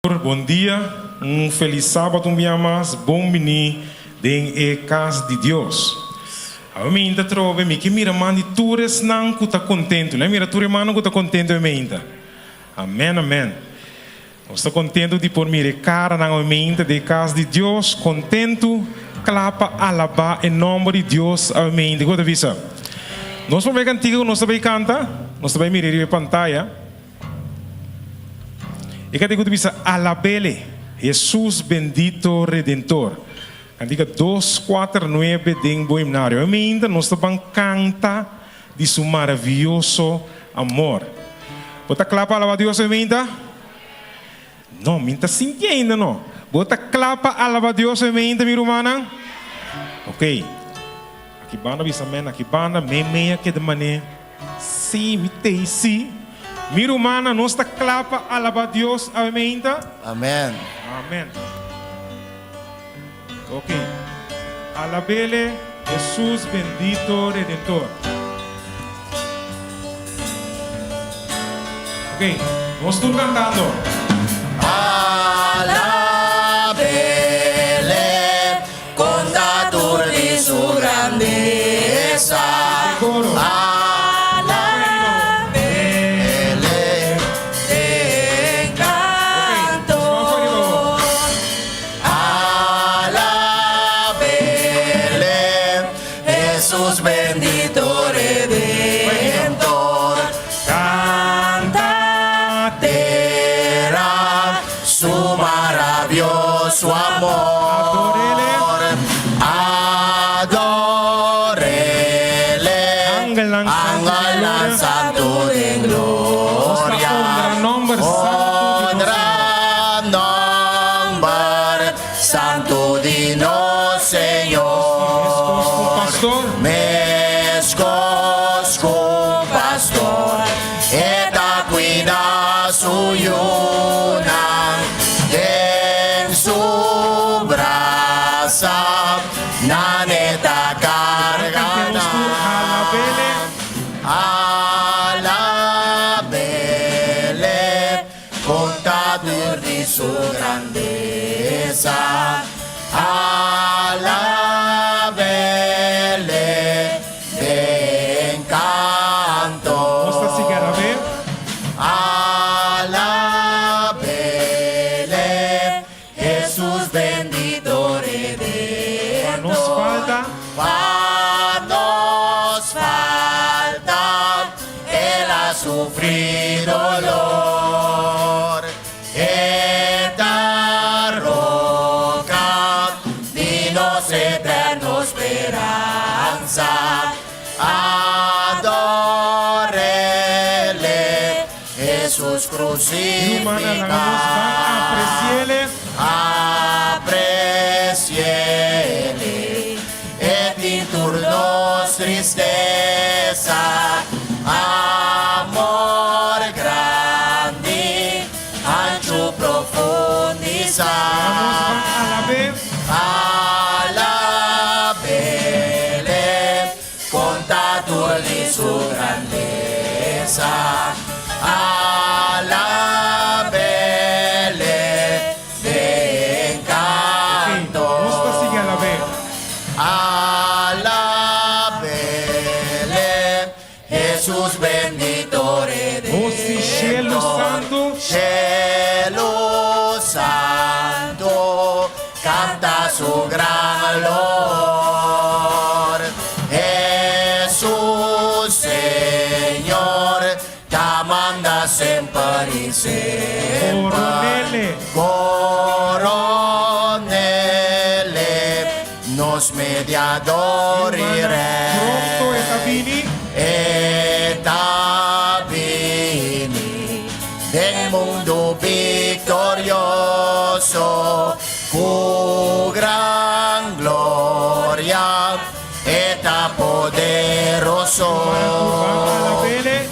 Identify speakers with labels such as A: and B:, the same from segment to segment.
A: Bon dia, un felis sabat un bia mas, bon bini den e kas di Dios. Awe mi inta trobe, mi ke mira man di tur esnan ku ta kontentu. Nan mira tur e mannan ku ta kontentu awe mi inta. Amen, amen. Nos ta kontentu di por mira e karanan awe mi inta den e kas di Dios, kontentu, kla pa alabá e nòmber di Dios awe mi inta. Kiko ta bisa? Nos promé kantika ku nos ta bai kanta, nos ta bai mira riba e pantaya. E kantika ku ta bisa Alabele, Hesus bendito Redentor. Kantika dos kuater nuebe den bo himnario. Awe mainta nos ta ban kanta di su maravioso amor. Bo ta kla pa alaba Dios awe mainta? No, mi ta sinti ainda no. Bo ta kla pa alaba Dios awe mainta mi rumannan? Ok. Aki banda bisa amen, aki banda meimei a keda man'é. Sí, mi tei sí. Mi rumannan, nos ta kla pa alabá Dios awe meinta?
B: Amen.
A: Amen. Ok. Alabele Hesus bendito Redentor. Ok, nos tur kantando.
B: Alabele con ta tur di su grandeza. Alabele den canto. Alabele Jesús bendito Redentor. Canta tera su maravioso amor. Adorele.
A: Angelnan
B: Angelnan santu den gloria. Honra nomber santu di nos Señor. Meskos ku un pastor, e ta kuida su yunan den su brasa, nan e ta karga nan. Alabele, konta tur di su grandesa. Alabele den kanto.
A: Nos ta sigui alab'é.
B: Alabele, Hesus bendito Redentor.
A: Pa nos falta.
B: Pa nos falta, El a sufri dolor. E ta roka di nos eterno speransa. Adorele, Hesus
A: Rumannan, laga nos ban
B: krusifiká.
A: apresiele.
B: Apresiele, e tin tur nos tristesa. Amor grandi, anchu profundisá.
A: Laga nos ban alab'é.
B: Alab'Ele, konta tur di su grandesa. Alab'Ele den kanto.
A: Oké, nos ta sigui alab'é.
B: Alab'Ele, Hesus bendito Redentor.
A: Hosi Shelu Santu.
B: Shelu Santu, kanta su gran loor. Hesus Señor, ta manda semper i semper.
A: Coronele.
B: Coronele, nos mediador i
A: Hermana, pronto e ta
B: rey.
A: bini.
B: E ta bini den mundu victorioso cu gran gloria. E ta poderoso.
A: Alabele.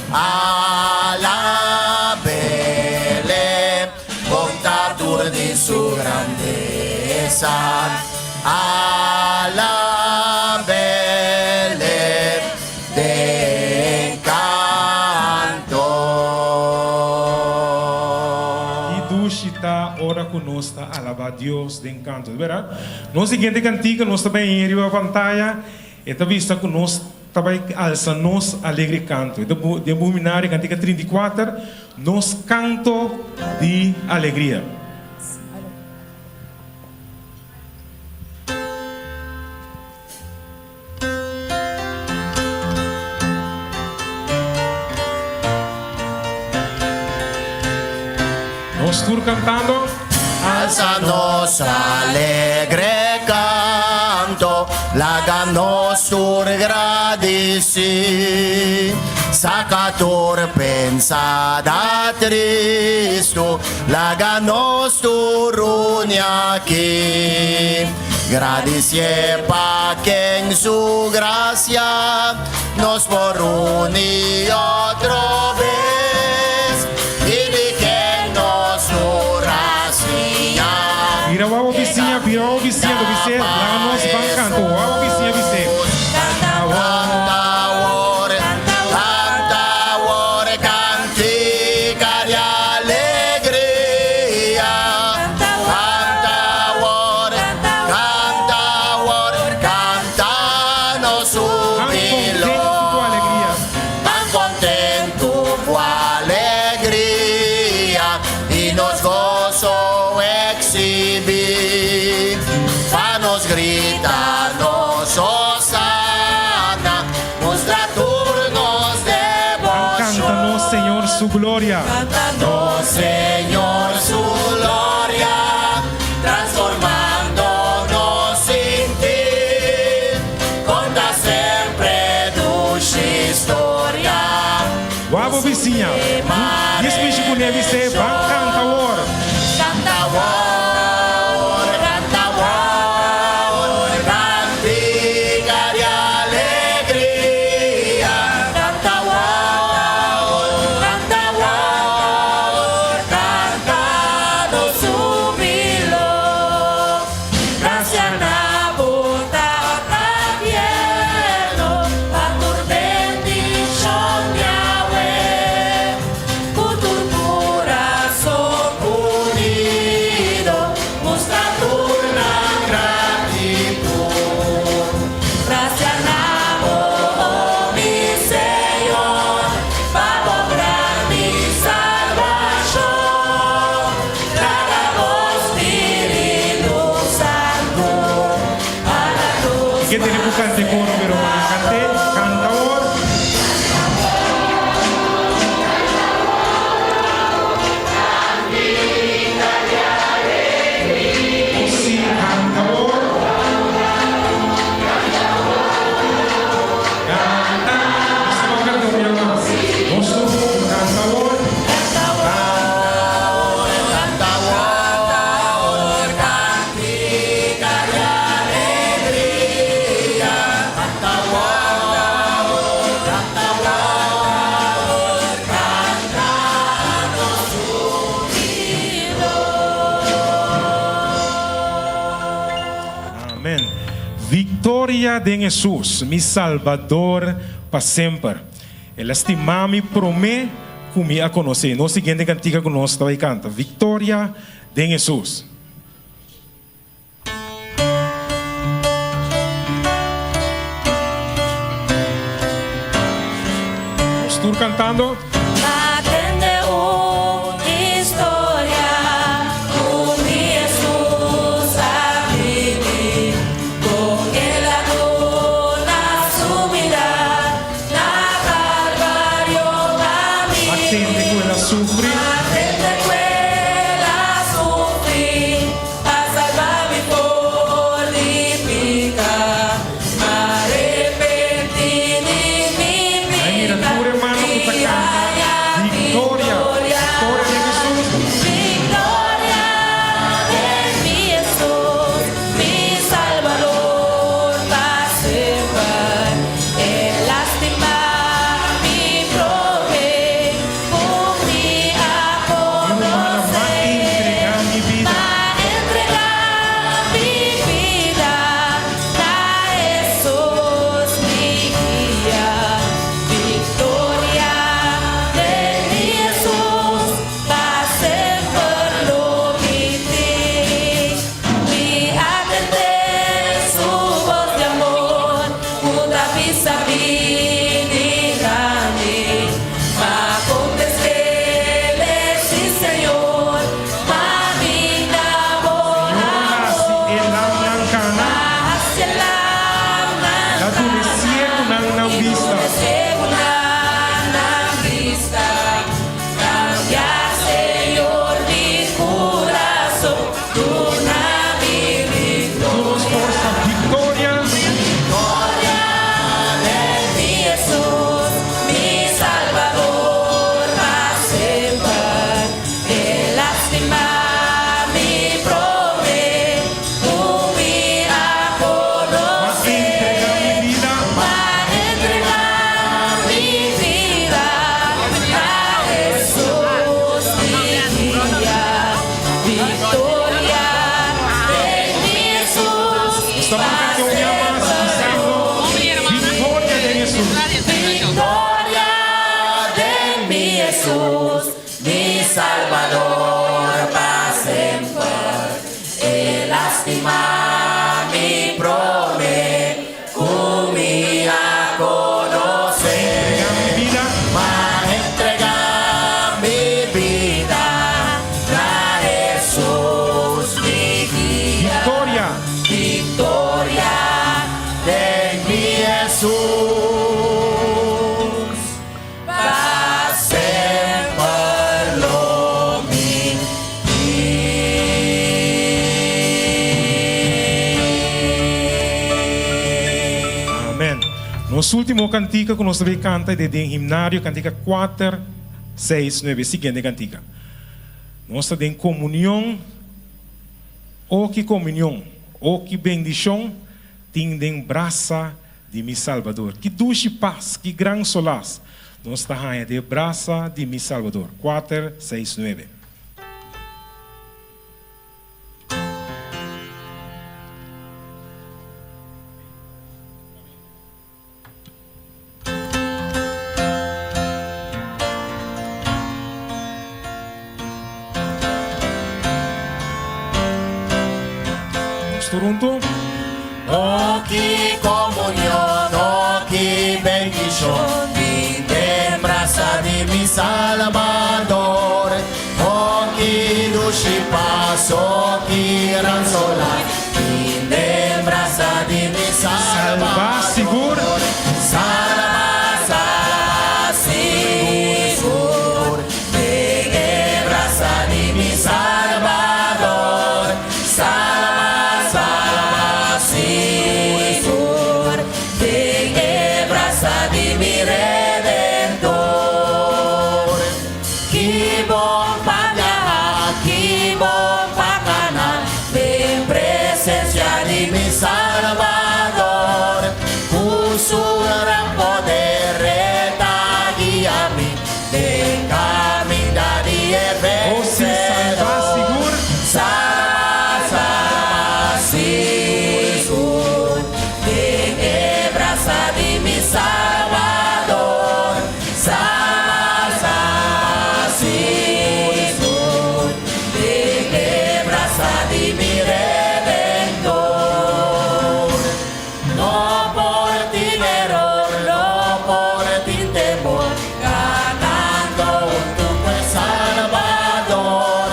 B: Alabele, conta tur di su grandeza. Alabele den canto.
A: Ki dushi ta ora. nos ta alabá Dios den kanto. Bèrdat? Nos siguiente kantika nos ta bai riba pantaya, e ta bisa ku nos ta bai alsa nos alegre kanto. E ta den Buminario kantika 34, Nos kanto di alegria. Nos tur cantando.
B: Alza nos alegre canto, laga nos tur gradici. Saca tur pensada tristu, laga nos tur uni aki. Gradisié pa ken su grasia nos por uni otro bes i di ken nos tur a siña.
A: Bira wou bisiña, bira wou bisiña, bo bis'é, laga nos ban kanta, wou bisiña bis'é.
B: Canta awor, canta awor, cantica di alegria. Canta awor, canta awor, canta nos
A: Ban
B: júbilo.
A: kontentu ku alegria.
B: Ban kontentu ku alegria i nos goso eksibí. Pa nos grita nos hosana, mustra tur nos
A: Ban canta nos
B: deboshon.
A: Señor su gloria.
B: Nos Señor su gloria, transformando nos sintir, konta semper dushi historia.
A: Wak bo bisiña. Dies mishi ku nebi se ban kanta awor.
B: Kanta awor, kanta awor, kantika di alegria. Kanta awor, kanta awor, kanta nos júbilo.
C: Gracia na bo Tata tierno, pa tur bendishon Yahweh. Ku tur kurason unido, mustra tur nan gratitut. Gracia na bo, oh mi Señor, pa bo grandi salbashon. Laga bo Spiritu Santu hala nos
A: Ke tene ku kante koro pero kante kanta awor. Si kanta awor. Kanta. Nos ta kanta un bia mas. Nos tur kanta awor.
B: Kanta awor, kantika di alegria. Kanta awor, kanta awor, kanta nos júbilo.
A: Amen. Victoria den Jesus, mi Salbador pa semper. El a stima mi prome ku mi a konosé. Nos siguiente kantika ku nos ta bai kanta, Victoria den Jesus. Nos tur kantando.
C: Atende un historia ku mi Hesus a bibi, kon el a duna su bida na Kalvario pa mi.
A: Atende ku el a sufri.
C: Atende ku el a sufri pa salba mi for di pika. M'a repentí di mi
A: Ai mira
C: pika
A: tur hermano ku ta
C: i
A: kanta.
C: haña
A: Victoria.
C: victoria.
A: Victoria den Jesus.
C: Victoria den mi Hesus, mi Salbador pa semper. El a stima mi promé ku mi a bini na mi. Ma kontest'é, Sí, Señor, m'a bin na bo
A: Señor a hasi e lamnan kana.
C: M'a hasi e lamnan
A: El a duna e siegunan nan bista.
C: I duna e siegunan nan bista. Kambia, Señor, mi kurason, duna mi
A: Tur nos
C: viktoria.
A: forsa, viktoria.
C: Viktoria den mi Hesus, mi Salbador pa semper. El a stima mi promé ku mi a
A: Ma
C: konosé.
A: entregá mi bida.
C: Ma entregá mi bida na Hesus, mi guia. Viktoria den mi Hesus
A: Nos ta
C: pa
A: ban kanta un bia mas
C: semper.
A: bisando, Viktoria den Hesus.
B: Viktoria den mi Hesus, mi Salbador pa semper. El a stima mi promé ku mi a konosé.
A: Entregá mi bida.
B: Ma entregá mi bida na Hesus, mi guia.
A: Viktoria.
B: Viktoria den mi Hesus pa semper lo mi tin.
A: Amen. Nos último kantika ku nos ta bai kanta ta den himnario, kantika kuater, seis, nuebe. Siguiente kantika. Nos ta den komunion. O ki komunion, o ki bendishon tin den brasa di mi Salbador. Ki dushi pas, ki gran solas nos ta haña den brasa di mi Salbador. Kuater, seis, nuebe. Nos tur huntu.
B: O ki komunion, o ki bendishon tin den brasa di mi Salbador. O ki dushi pas, o ki gran solas tin den brasa di mi
A: Salbá
B: Salbador.
A: sigur.
B: Salbá, salbá sigur den e brasa di mi Salbador. Salbá, salbá sigur den e brasa di mi Redentor. Ki bon pa biaha, ki bon pa kana den presensia di mi Salbador. Ku su gran poder E ta guia mi den kaminda di e
A: O si, salbá
B: vensedor.
A: sigur.
B: Salbá, salbá sigur den e brasa di mi Salbador. Salbá, salbá sigur den e brasa di mi Redentor. No por tin eror, no por tin temor, kanando huntu ku e Salbador.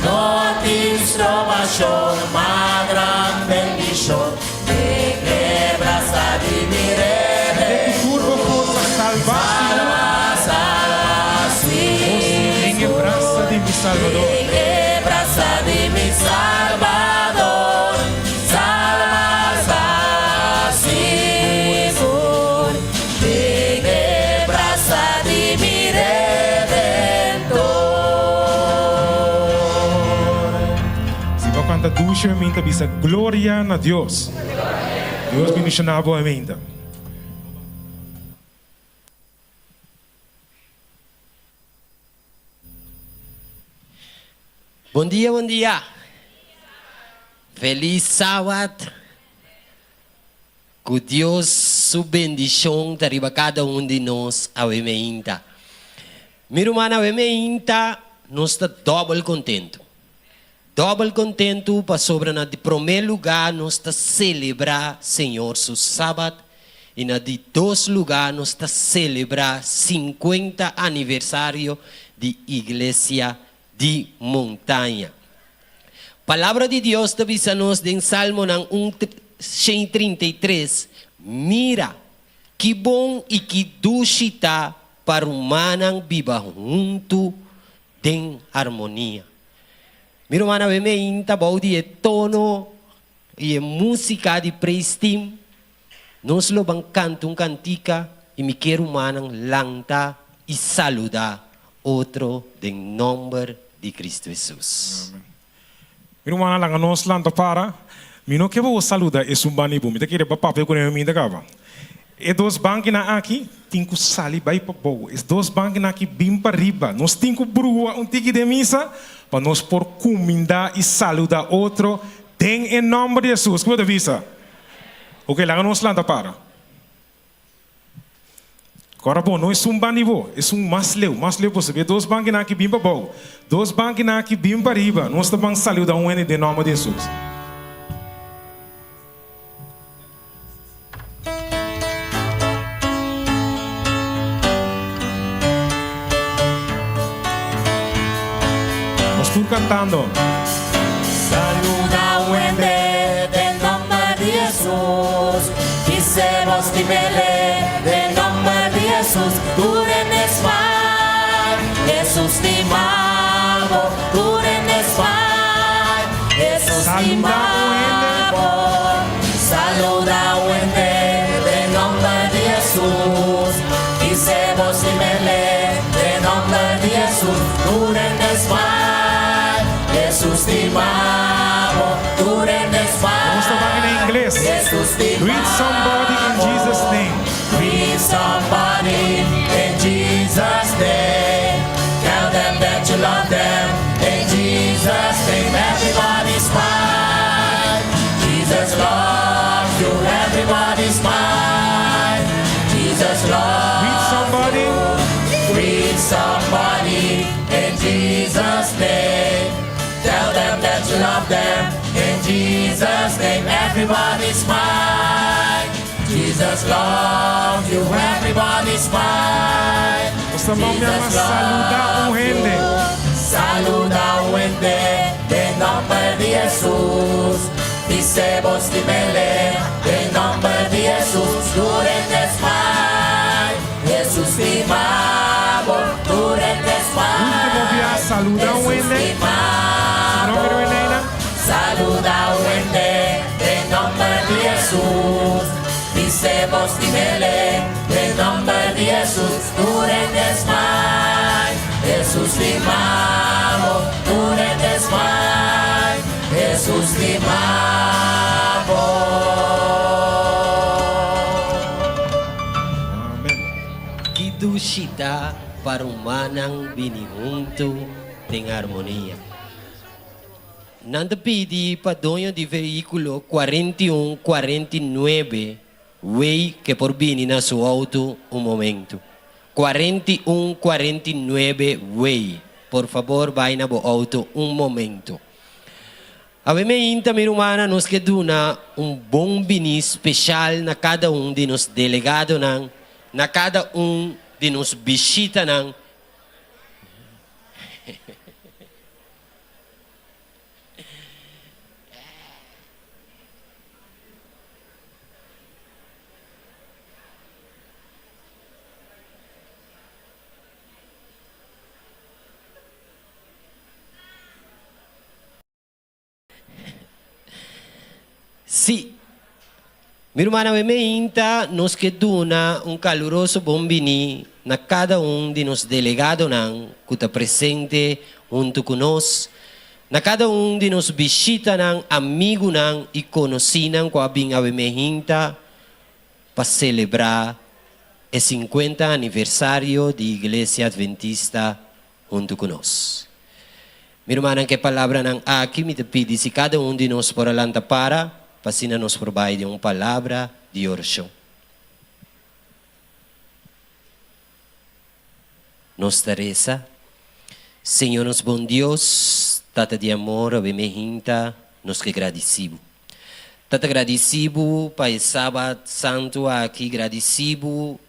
B: No tin strobashon, ma gran bendishon den e brasa di mi
A: Kant'é ku tur bo forsa, salbá sigur.
B: Salbá, salbá
A: O si, den e brasa di mi Salbador.
C: Den e brasa di mi Salbador. Salbá, salbá sigur den e brasa di mi Redentor.
A: Si bo kanta dushi meinta bisa Gloria na Dios. Dios bendishoná bo meinta.
D: Bon dia, bon dia. Felis Sabat. Ku Dios su bendishon ta riba kada un di nos awe meinta. Mi ruman awe meinta nos ta dòbel kontentu. Dòbel kontentu pasobra na di promé lugá nos ta selebrá Señor su Sabat. I na di dos lugá nos ta selebrá sinkuenta aniversario di Iglesia di Montaña. Palabra di Dios ta bisa nos den Salmonan un 133, Mira, ki bon i ki dushi ta pa rumannan biba huntu den harmonia. Mi ruman awe meinta bou di e tono i e músika di praise team, nos lo ban kanta un kantika i mi ke rumannan lanta i saludá otro den nòmber di Kristu Hesus.
A: Mi rumannan laga nos lanta para. Mi no ke bo saluda esun banda i bo. Mi ta kere pa papia ku nan mi ta kaba. E dos bankinan aki tin ku sali bai pa bou. E dos bankinan aki bin pa riba. Nos tin ku brua un tiki den misa pa nos por kuminda i saluda otro den e nòmber di Hesus. Kiko bo ta bisa? Oke, laga nos lanta para. Ora bo no esun banda di bo, esun mas leu, mas leu posibel. E dos bankinan aki bin pa bou, dos bankinan aki bin pa riba. Nos ta ban saluda un hende den nòmber di Hesus. Nos tur kantando.
B: Saluda un hende den nòmber di Hesus. Kise bo stim'Ele den nòmber di Hesus. Tur hende smal, Hesus stima bo. Tur hende smal, Hesus stima bo. Saluda un hende den nòmber di Hesus. Kise bo stim'Ele den nòmber di Hesus. Tur hende smal, Hesus stima bo. Tur hende smal.
A: Nos ta ban in ingles. Greet somebody in Jesus name.
B: Greet somebody in Jesus name. Tell them that you love them in Jesus name. Everybody smile. Jesus loves you. Everybody smile. Jesus loves
A: Greet somebody.
B: you. Greet somebody in Jesus name. Tell them that you love them in Jesus name. Everybody smile. Jesus loves you. Everybody smile.
A: Nos ta ban
B: Jesus
A: saluda un
B: loves
A: hende.
B: you. Saluda un hende den nòmber di Hesus. Bis'é bo stim'Ele den nòmber di Hesus. Tur hende smile. Hesus stima bo. Tur hende smile.
A: Último bia, saluda un
B: Hesus
A: hende.
B: stima
A: Su nòmber
B: bo.
A: di Elena.
B: Saluda un hende den nòmber di Hesus. Bis'é bo stim'Ele den nòmber di Hesus. Tur hende smile. Hesus stima bo. Tur hende smile. Hesus stima bo.
A: Amen.
D: Ki dushi ta pa rumannan bini huntu den harmonia. Nan ta pidi pa doño di vehíkulo 41 49 Way ke por bini na su outo un momentu. 41 49 Way, por fabor bai na bo outo un momentu. Awe meinta mi rumannan nos ke duna un bon bini speshal na kada un di nos delegadonan, na kada un di nos bishitanan. Sí. Mi rumannan, awe meinta nos ke duna un kaluroso bon biní na kada un di nos delegadonan ku ta presente huntu ku nos, na kada un di nos bishitanan, amigunan i konosínan ku a bin awe meinta pa selebrá e sinkuenta aniversario di Iglesia Adventista huntu ku nos. Mi rumannan, ku e palabranan aki mi ta pidi si kada un di nos por a lanta para, pa asina nos por bai den un palabra di orashon. Nos ta resa, Señor nos bon Dios, Tata di amor, awe mi hinta, nos ke gradisi bo. Tata gradisí Bo pa e Sabat santu aki, gradisí Bo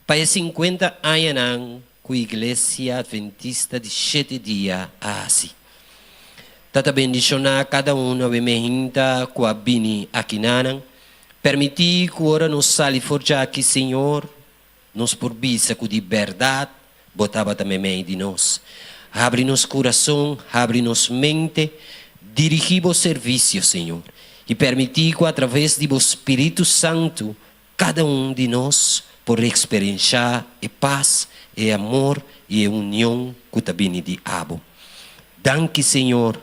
D: pa e sinkuenta añanan ku Iglesia Adventista di Shete Dia a hasi. Tata bendishoná kada un awe mehinta ku a bini akinanan. Permití ku ora nos sali for djaki, Señor, Nos por bisa ku di bèrdat Bo tabata meimei di nos. Habri nos kurason, habri nos mente, dirigí Bo servisio, Señor, i permití ku atraves di Bo Spiritu Santu kada un di nos por eksperenshá e pas, e amor i e union ku ta bini di Abo. Danki, Señor,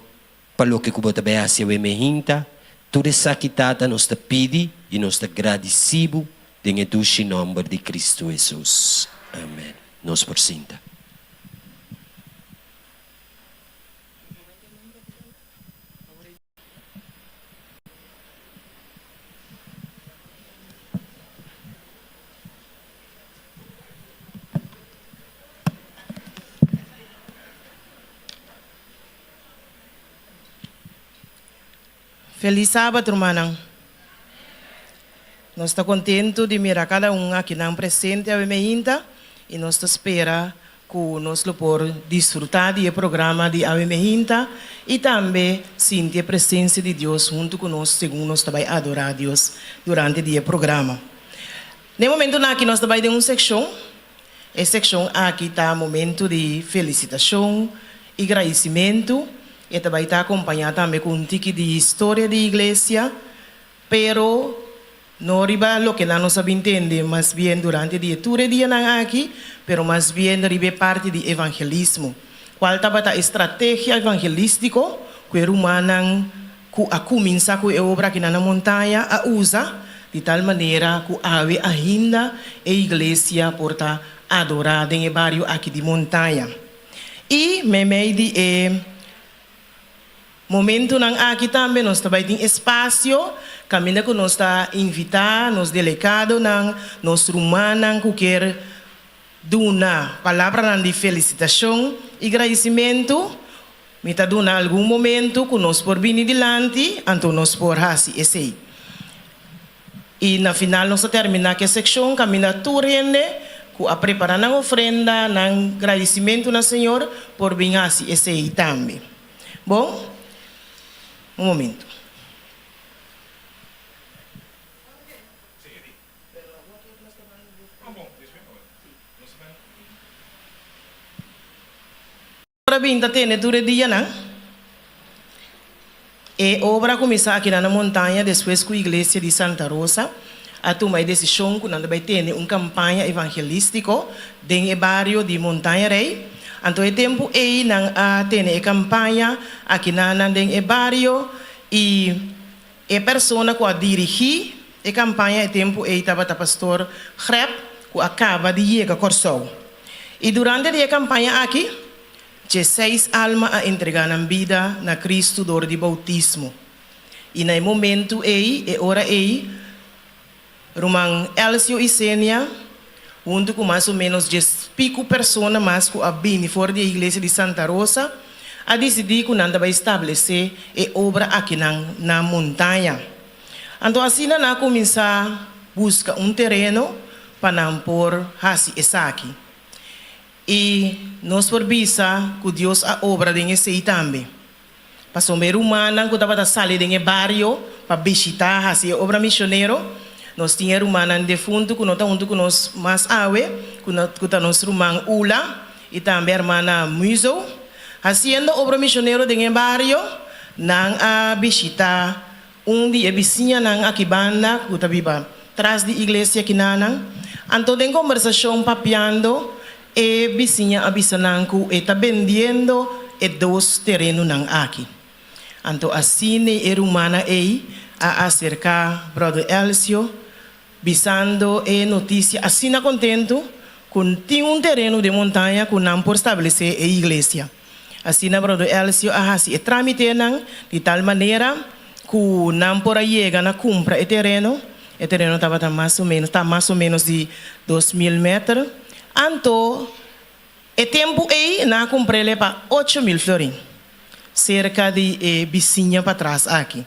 D: pa loke ku Bo ta bai hasi awe mehinta. Tur esaki, Tata, nos ta pidi i nos ta gradisí Bo Den e dushi nomber di Cristo Hesus. Amen. Nos por sinta.
E: Felis Sabat rumannan. Nos ta kontentu di mira kada un akinan presente awe meinta i nos ta spera ku nos lo por disfrutá di e programa di awe meinta i tambe sinti e presensia di Dios huntu ku nos segun nos ta bai adorá Dios durante di e programa. Den e momentunan aki nos ta bai den un sekshon. E sekshon aki ta momentu di felisitashon i gradisimentu. E ta bai ta akompañá tambe ku un tiki di historia di iglesia, pero no riba loke nan nos a bin tende mas bien durante di e tur e dianan aki, pero mas bien riba e parti di evangelismo. Kual tabata e strategia evangelístiko ku e rumannan ku a kuminsá ku e obra akinan na Montaña a usa, di tal manera ku awe ainda e iglesia por ta adorá den e bario aki di Montaña. I meimei di e momentunan aki tambe nos ta bai tin espasio kaminda ku nos ta invitá nos delegadonan, nos rumannan ku kier duna palabranan di felisitashon i gradisimentu. Mi ta duna algun momentu ku nos por bini dilanti, anto nos por hasi esei. I na final nos ta terminá ku e sekshon kaminda tur hende ku a prepará nan ofrenda, nan gradisimentu na Señor, por bin hasi esei tambe. Bon, un momentu. Obra bin ta tene tur e dianan. E obra a kuminsá akinan na Montaña despues ku Iglesia di Santa Rosa a tuma e desishon ku nan ta bai tene un kampaña evangelístiko den e bario di Montaña Rei. Anto e tempu ei nan a tene e kampaña akinanan den e bario i e persona ku a dirigí e kampaña e tempu ei tabata Pastor Grep ku a kaba di yega Kòrsou. I durante di e kampaña aki, djeseis alma a entregá nan bida na Kristu dor di boutismo. I na e momentu ei, e ora ei, ruman Elsio i Senia, huntu ku mas o ménos djes piku persona mas ku a bini for di e iglesia di Santa Rosa, a disidí ku nan ta bai stablesé e obra akinan na Montaña. Anto asina nan a kuminsá buska un tereno pa nan por hasi esaki. I nos por bisa ku Dios a obra den esei tambe. Pasobra e rumannan ku tabata sali den e bario pa bishitá hasi e obra misionero, nos tin e rumannan defuntu ku no ta huntu ku nos mas awe, ku ta nos ruman Ula i tambe hermana Muzo. Hasiendo obra misionero den e bario, nan a bishitá Un di e bisiñanan aki banda ku ta biba tras di iglesia kinanan. Anto den kombersashon papiando e bisiña a bisa nan ku e ta bendiendo e dos terenunan aki. Anto asina e rumannan ei a aserká Bròder Elsio Bisando e notisia asina kontentu ku tin un tereno den montaña ku nan por stablesé e iglesia. Asina Broder Elsio a hasi e trámitenan di tal manera ku nan por a yega na kumpra e tereno. E tereno tabata mas o ménos, ta mas o ménos di 2000 mèter. Anto e tempu ei nan a kumpr'el pa 8000 florin, serka di e bisiña patras aki.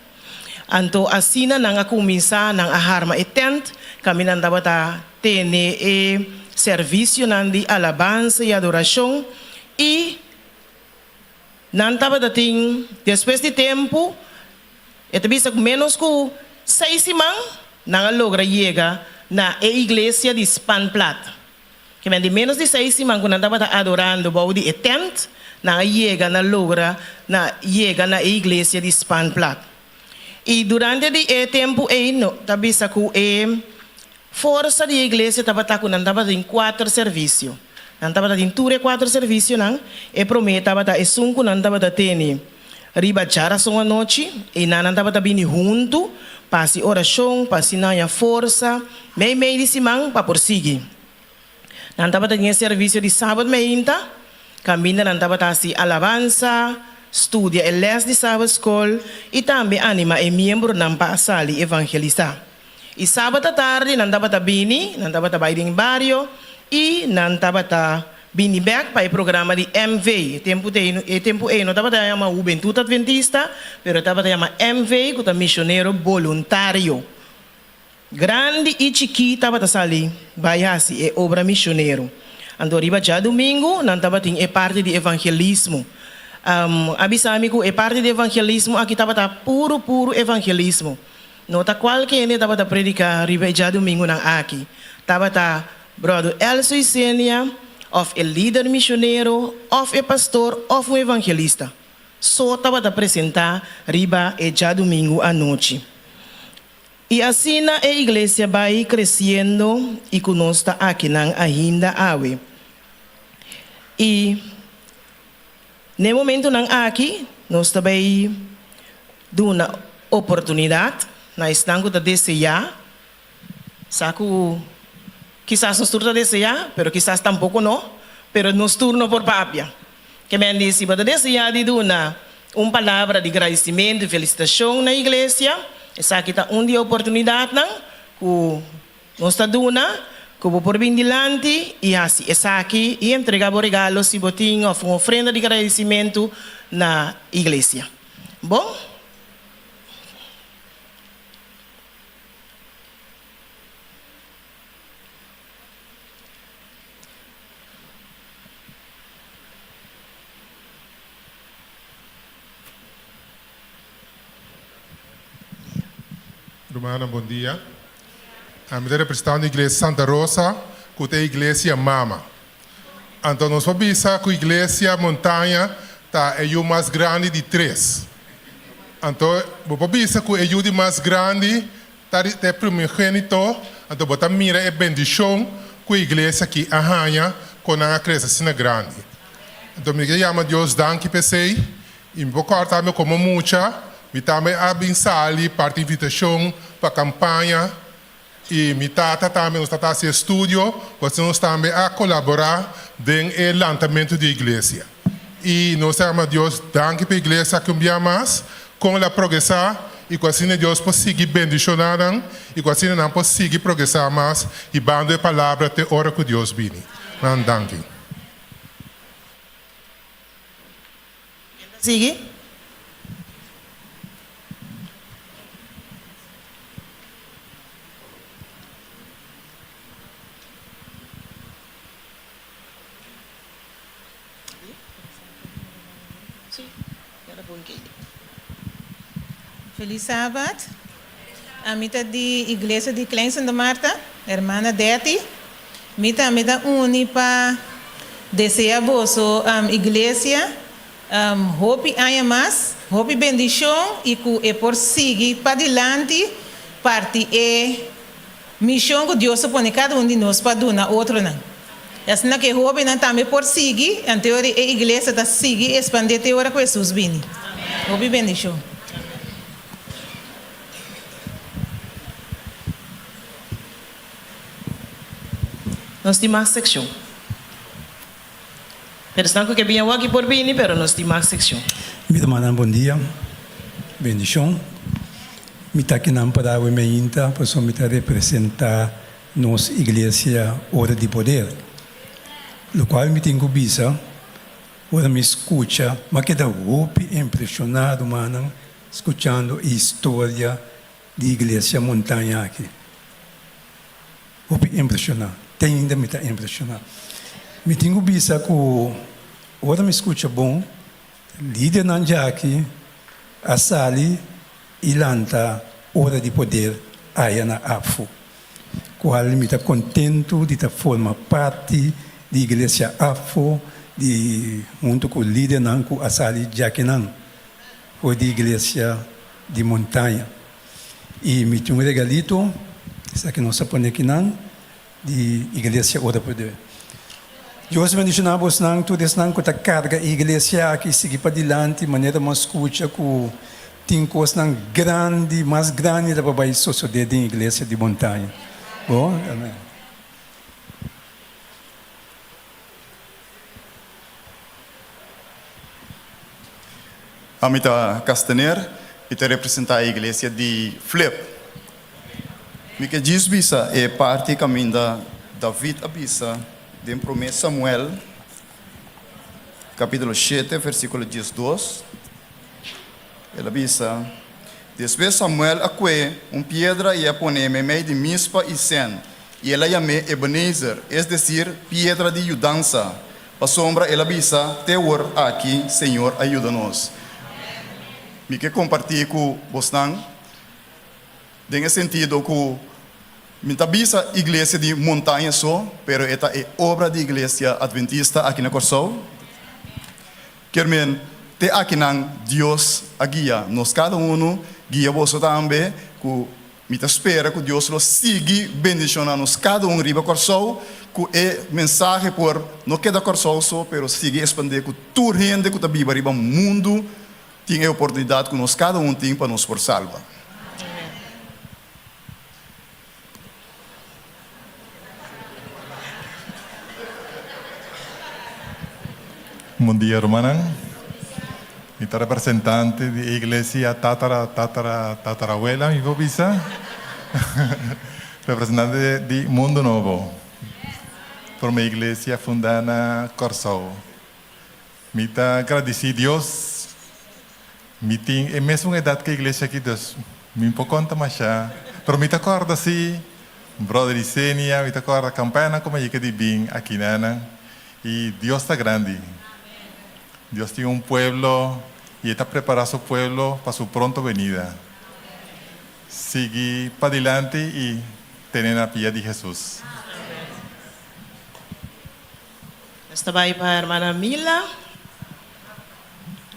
E: Anto asina nan a kuminsá, nan a harma e tènt kaminda nan tabata tene e servisionan di alabansa i adorashon i nan tabata tin despues di tempu, e ta bisa ku ménos ku seis siman nan a logra yega na e iglesia di Spanplat. Kimen di ménos di seis siman ku nan tabata adorando bou di e tènt, nan a yega na logra na yega na e iglesia di Spanplat. I durante di e tempu ei no ta bisa ku e forsa di e iglesia tabata ku nan tabatin kuater servisio. Nan tabata tin tur e kuater servisionan, e promé tabata esun ku nan tabata tene riba djarason anochi, einan nan tabata bini huntu pa hasi orashon, pa asina haña forsa meimei di siman pa por sigui. Nan tabata tin e servisio di sabat meinta, kaminda nan tabata hasi alabansa, studia e lès di sabat skol i tambe anima e miembronan pa a sali evangelisá. I sabat atardi nan tabata bini, nan tabata bai den bario i nan tabata bini bèk pa e programa di MV. E tempu ei, e tempu ei no tabata yama Hubentut Adventista, pero e tabata yama MV ku ta Misionero Boluntario. Grandi i chikí tabata sali bai hasi e obra misionero. Anto riba djadumingu nan tabatin e parti di evangelismo. A bisa mi ku e parti di evangelismo aki tabata puru puru evangelismo. No ta kualke hende tabata prediká riba e djadumingunan aki. Tabata Bròder Elso Isenia, òf e lider misionero, òf e pastor òf un evangelista so tabata presentá riba e djadumingu anochi. I asina e iglesia bai kresiendo i ku nos ta akinan ainda awe. I n'e momentunan aki nos ta bai duna oportunidat na esnan ku ta deseá, sa ku kisas nos tur ta deseá, pero kisas tampoko no, pero nos tur no por papia. Ke men di, si bo ta deseá di duna un palabra di gradisimentu i felisitashon na iglesia, esaki ta un di e oportunidatnan ku nos ta duna ku bo por bin dilanti i hasi esaki i entrega bo regalo si bo tin òf un ofrenda di gradisimentu na iglesia. Bon.
F: Rumannan bon dia. Ami ta representando Iglesia Santa Rosa ku ta e iglesia mama. Anto nos por bisa ku Iglesia Montaña ta e yu mas grandi di tres. Anto bo por bisa ku e yu di mas grandi ta e primogenito, anto bo ta mira e bendishon ku e iglesia aki a haña kon nan a krese asina grandi. Anto mi ke yama Dios danki p'esei i mi por kòrda mi komo mucha mi tambe a bin sali parti invitashon pa kampaña i mi tata tambe nos tata hasi estudio ku asina nos tambe a kolaborá den e lantamentu di e iglesia. I nos ta yama Dios danki pa e iglesia aki un bia mas kon el a progresá i ku asina Dios por sigui bendishoná nan i ku asina nan por sigui progresá mas hibando e palabra te ora ku Dios bini. Nan danki.
E: Ken ta sigui?
G: Feliz Sabat. Ami ta di Iglesia di Klein Santa Marta, Hermana Detty. Mi tambe ta uni pa desea boso iglesia hopi aña mas, hopi bendicion y cu e por sigui padilanti parti e Mishon ku Dios a pone kada un di nos pa duna otronan. I asina ku e hóbennan tambe por sigui, anto e ora e iglesia ta sigui espandé te ora ku Hesus bini. Hopi bendishon.
E: Nos tin mas sekshon. Pero esnan ku ke bini awor aki por bini, pero nos tin mas sekshon.
H: Mi rumannan bon dia, bendishon. Mi ta akinan pa da awe meinta pasobra mi ta representa nos Iglesia Ora di Poder. Lokual mi tin ku bisa, ora mi skucha, mi a keda hopi impreshona rumannan. skuchando e historia di Iglesia Montaña aki. Hopi impreshoná. Te ainda mi ta impreshoná. Mi tin ku bisa ku ora mi skucha bon, lidernan djaki a sali i lanta Ora di Poder aya na APFU, kual mi ta kontentu di ta forma parti di Iglesia APFU di huntu ku lidernan ku a sali djakinan for di Iglesia di Montaña. I mi tin un regalito, esaki nos a pone akinan, di Iglesia Ora Poder. Dios bendiciona bosnan, tur esnan cu ta carga e iglesia aki sigui padilanti, manera bo a scucha cu tin cosnan grandi, mas grandi ta pa bay sosode den Iglesia di Montaña. Bo? Amen.
I: Ami ta Castaner y ta representa e iglesia di Flip. Mi ke djis bisa e parti kaminda David a bisa den Promé Samuel kapítulo shete versíkulo diesdos. El a bisa, Despues Samuel a kue un piedra i a pon'é meimei di Mispa i Sen, i el a yam'é Ebenezer, es desir, Piedra di Yudansa, pasobra el a bisa, Te awor aki Señor a yuda nos. Mi ke kompartí ku bosnan Den e sentido ku mi ta bisa iglesia di Montaña so, pero e ta e obra di iglesia Adventista aki na Kòrsou. Kier men, te akinan Dios a guia nos kada unu, guia boso tambe, ku mi ta spera ku Dios lo sigui bendishoná nos kada un riba Kòrsou, ku e mensahe por no keda Kòrsou so, pero sigui espandé ku tur hende ku ta biba riba mundu Tin e oportunidat ku nos kada un tin pa nos por salba.
F: Bon dia rumannan. Mi ta representante di e iglesia tatara tatara tatarabuela mi por bisa. Representante di Mundo Nobo. Prome iglesia fundá na Kòrsou. Mi ta gradisí Dios. Mi tin e mesun edat ku e iglesia aki, dus mi por konta mashá. Pero mi ta kòrda sí, bròder Isenia, mi ta kòrda kampañanan ku mi a yega di bin akinanan. I Dios ta grandi. Dios tin un pueblo i e ta prepará su pueblo pa su pronto benida. Sigui padilanti i tene na pia di Hesus.
E: Nos ta bai pa hermana Mila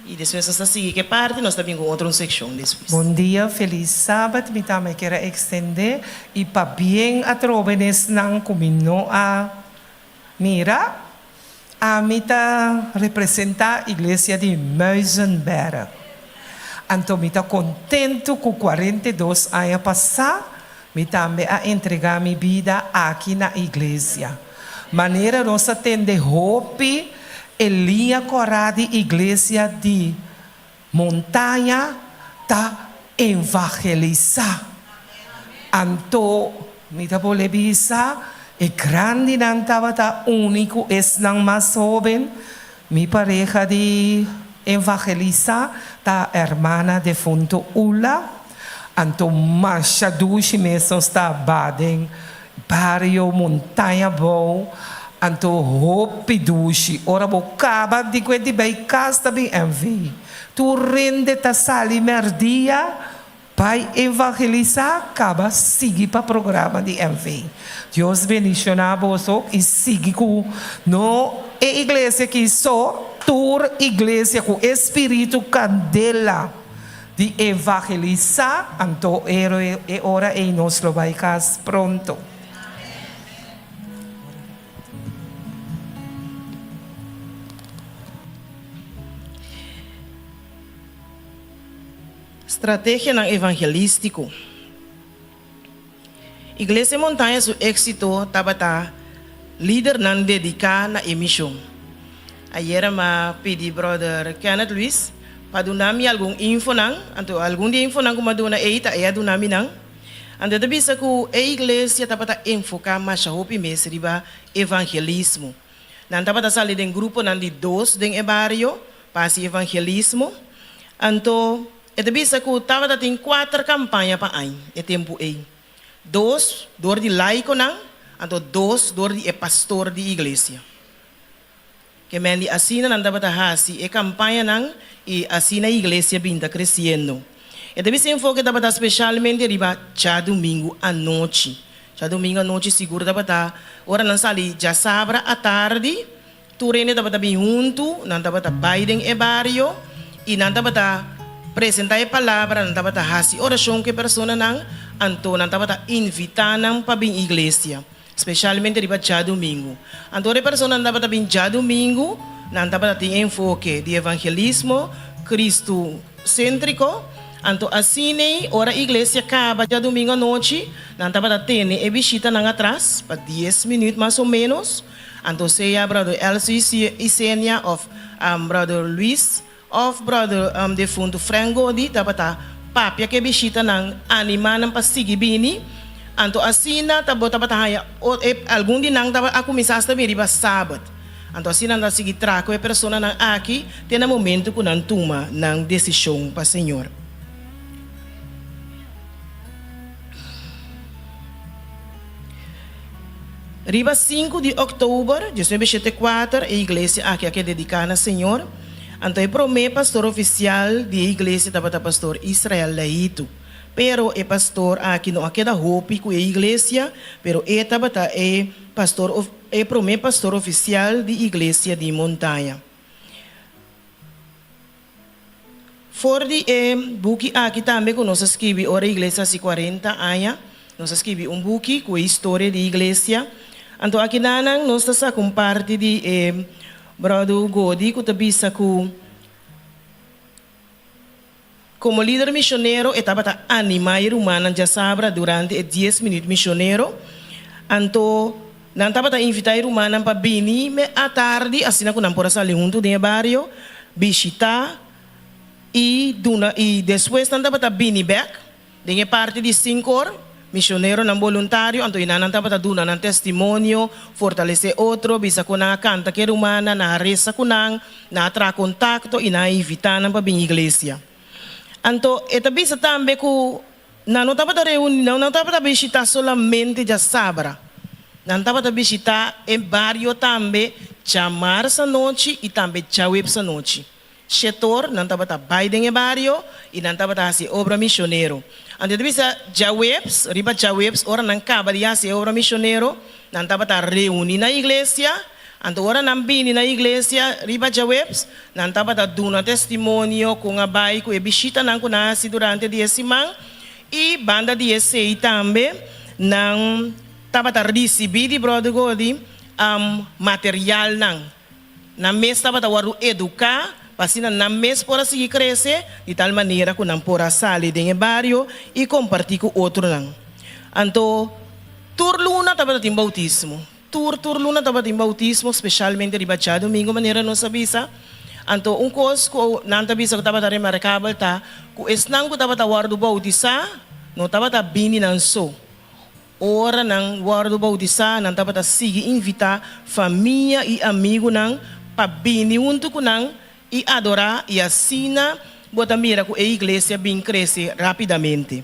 E: y despues nos ta sigui ke parti, nos ta bin ku otro un seccion despues.
J: Bon dia felis sabat mi tambe kier a extende y pabien atrobe nesnan cu mi no a mira ami ta representa iglesia di Muizenberg anto mi ta contento cu 42 aña pasa mi tambe a entrega mi bida aki na iglesia. Manera nos a tende hopi e liña kòrá di iglesia di Montaña ta evangelisá. Anto mi ta bolbe bisa e grandinan tabata uni ku esnan mas hóben. Mi pareha di evangelisá ta hermana defunto Ula. Anto masha dushi mes nos ta ba den Bario Montaña Bou, anto hopi dushi. Ora bo kaba di ku e di bai kas ta bin NV. Tur rende ta sali mèrdia bai evangelisá kaba sigui pa programa di NV. Dios bendishoná boso i sigui ku no e iglesia aki so, tur iglesia ku e spiritu kandela. Di evangelisá, anto e ora ei nos lo bai kas pronto.
E: Strategianan evangelístiko. Iglesia Montaña su éxito tabata lidernan dediká na e mishon. Ayera m'a pidi brother Kenneth Luis pa duna mi algun infonan, anto algun di e infonan ku m'a duna ei ta e a duna mi nan. Anto e ta bisa ku e iglesia tabata enfoká masha hopi mes riba evangelismo. Nan tabata sali den gruponan di dos den e bario pa hasi evangelismo. Anto. E ta bisa ku tabata tin kuater kampaña pa añ e tempu ei, dos dor di laikonan anto dos dor di e pastor di iglesia. Ke men di asina nan tabata hasi e kampañanan i asina iglesia bin ta kresiendo. E ta bisa enfoke tabata speshalmente riba djadumingu anochi. Djadumingu anochi sigur tabata ora nan sali djasabra atardi, tur hende tabata bin huntu, nan tabata bai den e bario i nan tabata presenta e palabra, nan tabata hasi orashon ku e personanan, anto nan tabata invitá nan pa bin iglesia. Spesialmente riba djadumingu. Anto ora e personanan tabata bin djadumingu, nan tabata tin e enfoke di evangelismo kristusentriko. Anto asin'ei ora iglesia kaba djadumingu anochi, nan tabata tene e bishitanan atras pa dies minüt mas o ménos. Anto sea bròder Elso Isenia òf bròder Luis òf bròder defuntu Frank Godi tabata papia ku e bishitanan, animá nan pa sigui bini. Anto asina ta bo tabata haña e algun di nan tabata a kuminsá asta bini riba sabat. Anto asina nan ta sigui traha ku e personanan aki te na momentu ku nan tuma nan desishon pa Señor. Riba sinku di òktober diesnuebe shete kuater e iglesia aki a keda dediká na Señor. Anto e promé pastor ofisial di e iglesia tabata pastor Israel Leito. Pero e pastor aki no a keda hopi ku e iglesia, pero e tabata e pastor e promé pastor ofisial di iglesia di Montaña. For di e buki aki tambe ku nos a skibi ora e iglesia hasi kuarenta aña, nos a skibi un buki ku e historia di iglesia. Anto akinanan nos ta saka un parti di e Bròder Godi ku ta bisa ku komo lider mishonero e tabata animá e rumannan djasabra durante e dies minüt mishonero. Anto nan tabata invitá e rumannan pa bini me atardi asina ku nan por a sali huntu den e bario, bishitá i duna i despues nan tabata bini bèk. Den e parti di sinkor, misioneronan boluntario anto i nan tabata duna nan testimonio, fortalesé otro, bisa ku nan a kanta ku e rumannan, nan a resa ku nan, nan a traha kontakto i nan a invitá nan pa bin iglesia. Anto e ta bisa tambe ku nan no tabata reuní, nan no tabata bishitá solamente djasabra, nan tabata bishitá e bario tambe djamars anochi i tambe djaweps anochi. Shetor, nan tabata bai den e bario i nan tabata hasi e obra misionero. Anto e ta bisa djaweps, riba djaweps ora nan kaba di hasi e obra misionero, nan tabata reuní na iglesia. Anto ora nan bini na iglesia riba djaweps, nan tabata duna testimonio kon a bai ku e bishitanan ku nan a hasi durante di e siman. I banda di esei tambe nan tabata risibí di Bròder Godi materialnan. Nan mes tabata wòrdu eduká pa asina nan mes por a sigui krese di tal manera ku nan por a sali den e bario i kompartí ku otronan. Anto, tur luna tabata tin boutismo. Tur, tur luna tabatin boutismo, speshalmente riba djadumingu manera nos a bisa. Anto, un kos ku nan ta bisa ku tabata remarkabel ta ku esnan ku tabata wòrdu boutisá no tabata bini nan so. Ora nan wòrdu boutisá, nan tabata sigui invitá famia i amigunan pa bini huntu ku nan i adorá, i asina bo ta mira ku e iglesia bin krese rápidamente.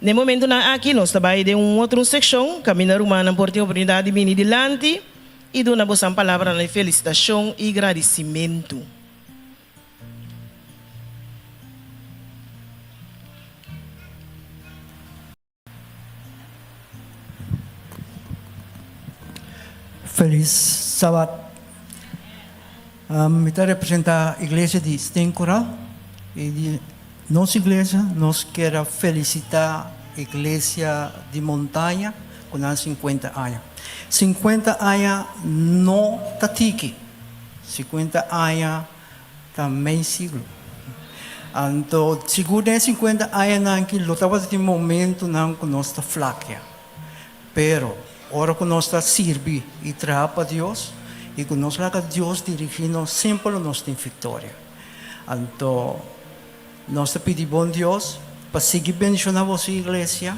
E: Na e momentunan aki nos ta bai den un otro sekshon kaminda rumannan por tin oportunidat di bini dilanti i duna bosan palabranan di felisitashon i gradisimentu.
K: Felis Sabat. Mi ta representa Iglesia di Steenkoraal y di nos iglesia nos kier a felicita Iglesia di Montaña cu nan 50 aña. 50 aña no ta tiki, 50 aña Ta mei siglo. Anto sigur den e sinkuenta añanan aki lo tabata tin momentunan ku nos ta flakia. Pero ora ku nos ta sirbi i traha pa Dios i ku nos laga Dios dirigí nos semper lo nos tin viktoria. Anto nos ta pidi bon Dios pa sigui bendishoná boso iglesia,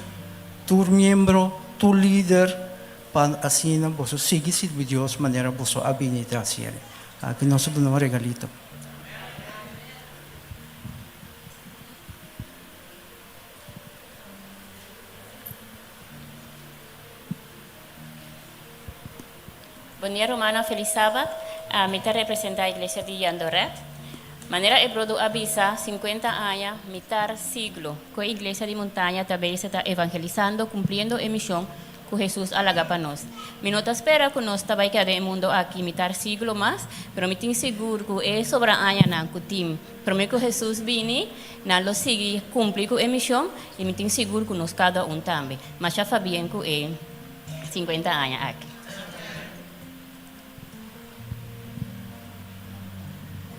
K: tur miembro, tur lider, pa asina boso sigui sirbi Dios manera boso a bini ta hasiel. Aki nos a duna un regalito.
L: Bon dia rumannan felis sabat. Mi ta representa iglesia di Jandoret. Manera e brodo a bisa 50 aña mitar siglo ku e iglesia di Montaña ta bezig ta evangelisando kumpliendo e mishon ku Hesus a laga pa nos. Mi no ta spera ku nos ta bai keda den e mundo aki mitar siglo mas, pero mi tin sigur ku e sobra añanan ku tin promé ku Hesus bini, nan lo sigui kumpli ku e mishon i mi tin sigur ku nos kada un tambe. Masha fabien ku e 50 aña aki.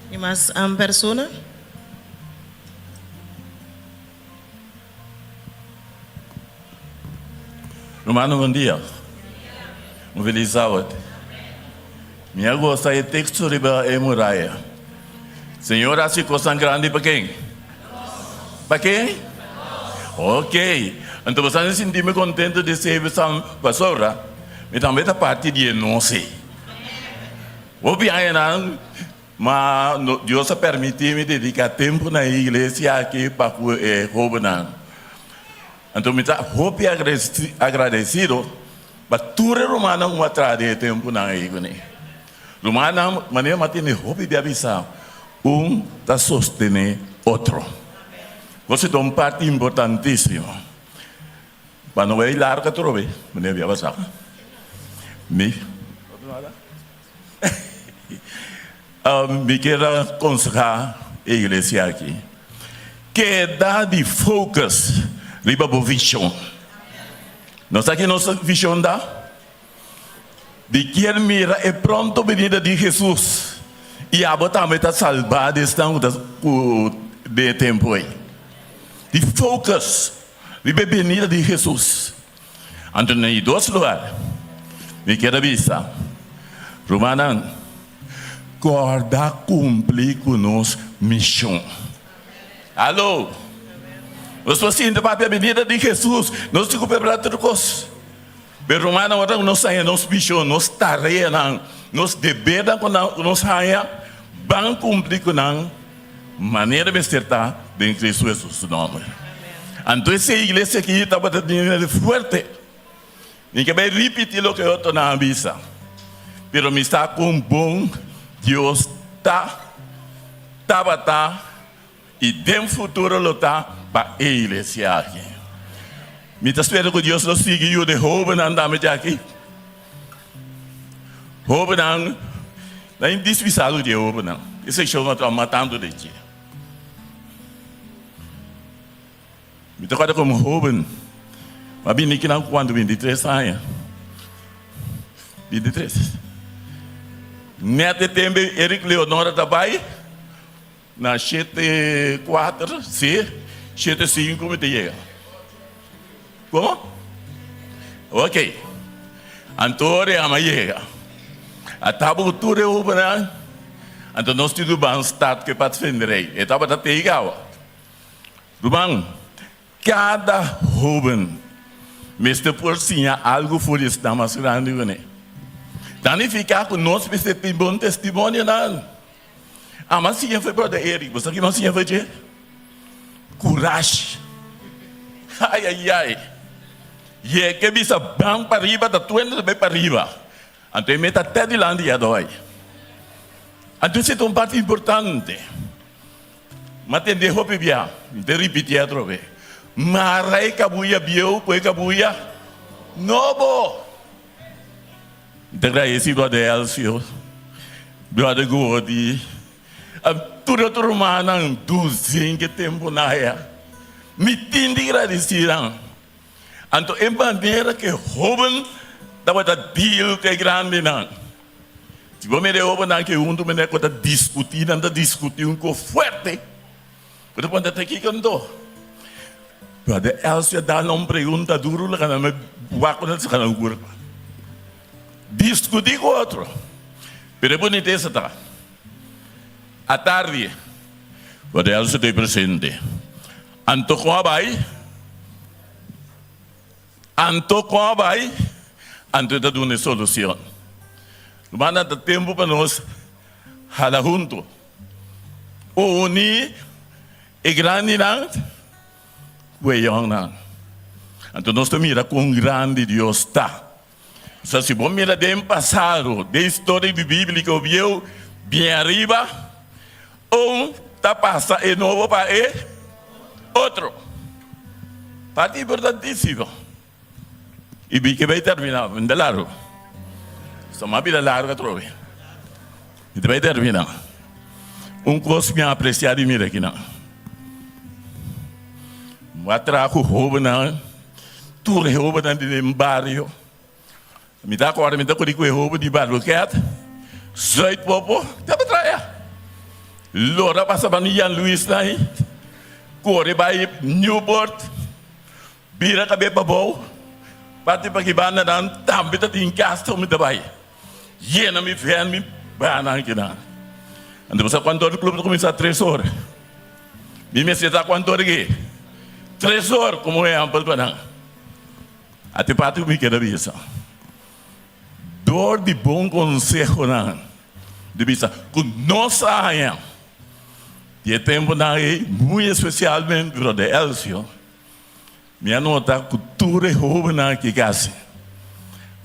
E: Tin mas persona?
M: Rumannan bon dia. Un felis sabat. Mi a gosta e teksto riba e muraya. Señor hasi kosnan grandi pa ken? Pa ken? Ok. Anto boso a sinti mi kontento di sebe san pasobra mi tambe ta parti di e nos ei. Hopi añanan Ma Dios a permití mi dediká tempu na e iglesia aki pa ku e hóbennan. Anto mi ta hopi agradesido pa tur e rumannan ku a traha den e tempunan ei kuné. Rumannan, manera mi a tende hopi bia bisa, un ta sostené otro. Gosi ta un parti importantísimo. Pa no bai larga atrobe, manera bia pasá. Mi. Mi kier a konsehá e iglesia aki, keda di focus riba bo vishon. Nos sa ki nos vishon ta? Di kier mira e pronto benida di Hesus i abo tambe ta salbá di esnan ku ta ku den e tempu ei. Di focus riba e benida di Hesus. Anto na e dos lugar mi kier a bisa, Rumannan, kòrda kumpli ku nos mishon. Alo! Nos por sinta papia binida di Hesus, nos tin ku prepará tur kos. Pero rumannan, ora ku nos haña nos mishon, nos tareanan, nos debernan ku nos haña, ban kumpli ku nan. Manera mester ta den Cristo Hesus su nomber. Anto ese iglesia aki tabata tin hende fuerte. Mi ke bai ripiti loke otronan a bisa, pero mi sa kon bon Dios ta, tabata i den futuro lo ta pa e iglesia aki. Mi ta spera ku Dios lo sigui yuda e hobennan tambe djaki. Hobennan na indispisabel di e hobennan. E sekshon a trauma tantu den dje. Mi ta kòrda komo hoben, mi a bini kinan ku kuantu 23 aña. 23. Nèt e tempu Eric Leonora ta bai na shete kuater, si, shete sinku mi ta yega. Como? Ok. Anto ora e ama yega, a taba ku tur e hobennan, anto nos tin ruman start ku e padvinderij. E tabata tegen awa. Ruman, kada hoben mester por siña algu for di esnan mas grandi kuné. Ta nifiká ku nos mester tin bon testimonionan. Ama siña for brother Eric, bo sa kiko a siña for dje? Kurashi. Ai ai ai. Ye ke bisa ban pariba ta tuendo ta bai pariba. Anto e meta te dilanti ya doi. Anto esei ta un parti importante. Ma tende hopi bia, mi ta ripiti atrobe. Mara e kabuya bieu ku e kabuya nobo. Mi ta gradeci brother Elcio, brother Gordy, tur otro rumannan dulce ke tempo na haya. Mi tin di gradeci nan. Anto e manera ke hoben tabata deal ku e grandinan. Si bo mira e hobennan ke huntu manera ku ta diskuti, nan ta diskuti un ko fuerte. Bo ta puntra ta kiko anto? Brother Elcio a dal nan un pregunta duru laga nan wak ku nan saka nan kurpa. Diskuti ku otro. Pero e bunitesa ta, atardi Brother Elcio ta presente. Anto kon a bai? Anto kon a bai? Anto e ta duna e solucion. Rumannan, ta tempu pa nos hala huntu. Uni e grandinan ku e yòngnan. Anto nos ta mira kon grandi Dios ta. So si bo mira den pasado, den historia di bíblico bieu, bien ariba, un ta pasa e nobo pa e otro. Parti importantísimo. I bi ke bai termina, mi ta largo. So mi a bira largo atrobe. Mi ta bai termina. Un kos mi a apresia di mira akinan. Mi a traha ku hobennan, tur e hobennan di den bario. Mi ta acorda mi ta kuri ku e hoben di Barboket, Zuid Popo, ta traha. Lora pasa pa Jan Luis nan ei, kore bai Newport. Bira kab'é pabou, parti pa ki banda nan tambe ta tin kas ta mi ta bai yena mi vèn mi banan kinan. Anto bo sa kuantu ora club ta kuminsá? Tres or. Mi mester ta kuantu ora ke? Tres or komo ehèmpel pa nan. Ate parti ku mi keda bisa. Dor di bon konsehonan di bisa ku nos a haña di e tempunan ei, muy espesialmente brother Elcio, Mi a nota ku tur e hóbennan aki kasi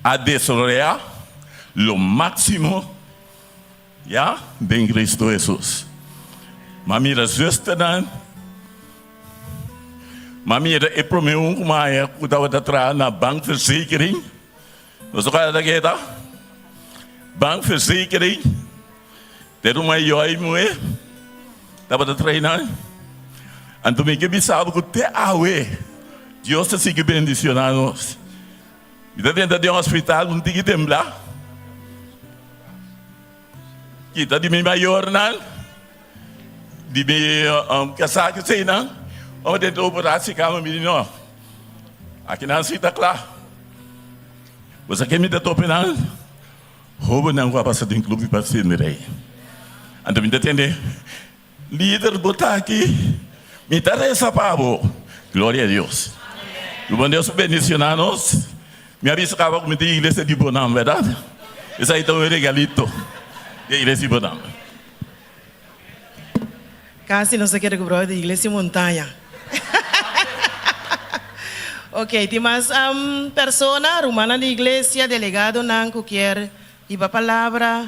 M: a desaroyá lo máksimo ya den Kristu Hesus. Mi a mira zusternan, mi a mira e promé un ku mi a haña ku tabata traha na bankverzekering. Nos a kòrda ke ta? Bankverzekering. Te ruman yòi muhé tabata traina. Anto mi ke bisa bo ku te awe Dios ta sigui bendisioná nos. Mi ta drenta den hospital un tiki tembla. Kita di mi mayornan, di mi kasá keseinan, ora den ta operasi kama mi di no, akinan si ta kla. Bo sa ke mi ta tope nan? Hóbennan ku a pasa den klup di Pastor Rey. Anto mi ta tende, Lider bo ta aki, mi ta resa pa bo. Gloria a Dios. Lo bon Dios bendiciona nos. Mi a bisa caba cu mi ta iglesia di Bonam, verdad? Esaki ta un regalito di iglesia di Bonam.
E: Casi nos a keda cu brother di iglesia Montaña. Ok, tin mas persona, rumannan di iglesia, delegadonan cu kier hiba palabra?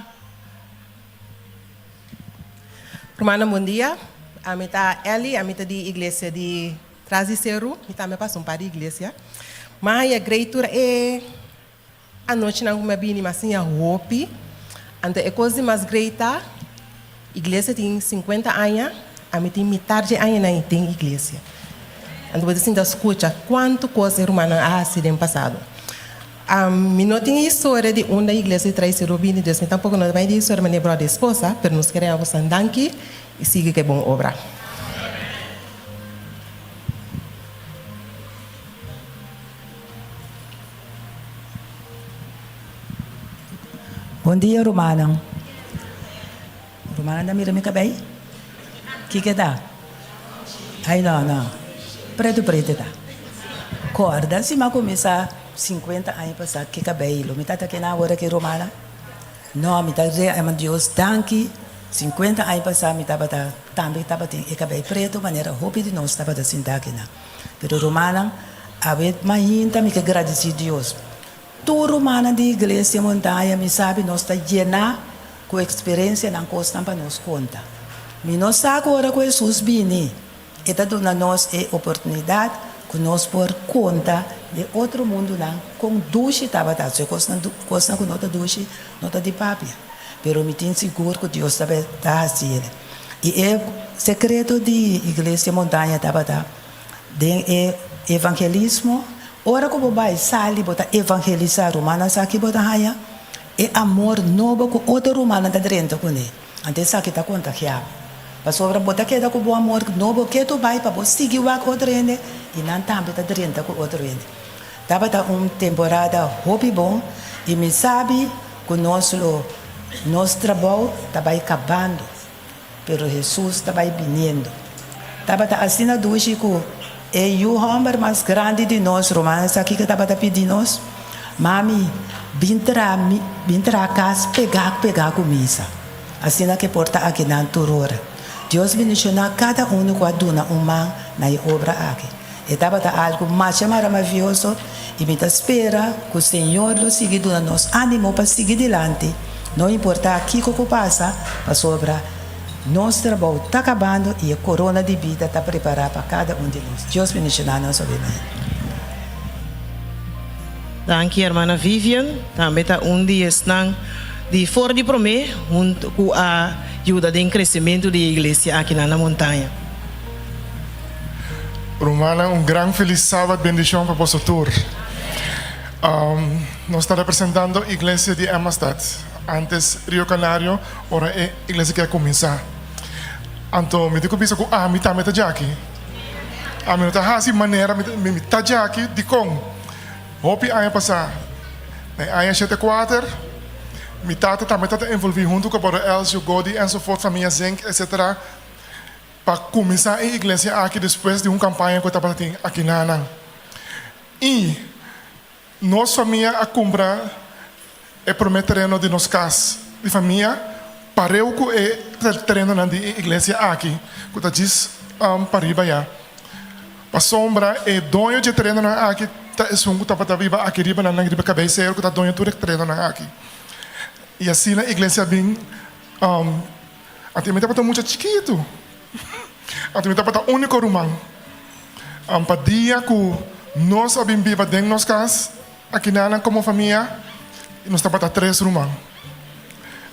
N: Rumannan bon dia, ami ta Elly, ami ta di iglesia di Tras di Seru, mi tambe pasa un par di iglesia. Ma haya grei tur e Anochinan ku mi a bini mi a siña hopi. Anto e kos di mas grei ta, iglesia tin sinkuenta aña, ami tin mitar dje añanan den iglesia. Anto bo ta sinta skucha kuantu kos e rumannan a hasi den pasado. Mi no tin e historia di unda iglesia di Traisero bini, dus mi tampoko no ta bai di historia manera bròder esposa, pero nos kere habu san danki i sigui ku e bon obra.
O: Bon dia rumannan. Rumannan ta mira mi kabei? Kiko ta? Ai no no. Pretu pretu ta. Korda si mi a kuminsá sinkuenta aña pasá ki kabei lo mi ta ta kina awor aki rumannan? No mi ta ama Dios danki sinkuenta aña pasá mi tabata tambe tabatin e kabei pretu manera hopi di nos tabata sinta akinan. Pero rumannan, awe mainta mi ke gradisí Dios. Tur rumannan di Iglesia Montaña mi sabi nos ta yená ku eksperensianan kosnan pa nos konta. Mi no sa ku ora ku Hesus bini, E ta duna nos e oportunidat ku nos por konta den otro mundunan kon dushi tabata. So e kosnan kosnan ku no ta dushi no ta di papia. Pero mi tin sigur ku Dios ta ta hasiel. I e sekreto di Iglesia Montaña tabata den e evangelismo. Ora ku bo bai sali bo ta evangelisá rumannan sa ki bo ta haña? E amor nobo ku otro rumannan ta drenta kuné. Anto esaki ta kontagiá bo. Pasobra bo ta keda ku bo amor nobo ketu bai pa bo sigui wak otro hende i nan tambe ta drenta ku otro hende. Tabata un temporada hopi bon i mi sabi ku nos lo nos trabou ta bai kabando, pero Hesus ta bai biniendo. Tabata asina dushi ku e yu hòmber mas grandi di nos, ruman esaki ku tabata pidi nos, Mami, bin traha mi, bin traha kas pegá pegá ku misa. Asina ku e por ta akinan tur ora. Dios bendishoná kada unu ku a duna un man na e obra aki. E tabata algu masha maramavioso. I mi ta spera ku Señor lo sigui duna nos ánimo pa sigui dilanti, no importá kiko ku pasa, pasobra nos trabou ta kabando i e korona di bida ta prepará pa kada un di nos. Dios bendishoná nos obediente.
E: Danki hermana Vivian, tambe ta un di esnan di for di promé hunto ku a yuda den kresementu di e iglesia akinan na Montaña.
F: Rumannan un gran felis sabat bendishon pa boso tur. Nos ta representando iglesia di Emmastad, antes Rio Canario ora e iglesia ke a kuminsá. Anto mi tin ku bisa ku ami tambe ta djaki. Ami no ta hasi manera mi ta djaki dikon? Hopi aña pasá, na e aña 74, mi tata tambe tabata envolví huntu ku Brother Elsio, Godi ensovoort, famia Zink etcetera pa kuminsá e iglesia aki despues di un kampaña ku tabata tin akinanan. I nos famia a kumpra e promé tereno di nos kas di famia pareu ku e terenonan di e iglesia aki ku ta djis pariba ya. Pasobra e doño dje terenonan aki ta esun ku tabata biba aki riba nan riba kabei seru ku ta doño tur e terenonan aki. I asina iglesia a bin. Anto mi tabata mucha chikitu. Anto mi tabata úniko ruman. Pa dia ku nos a bin biba den nos kas akinanan komo famia, nos tabata tres ruman.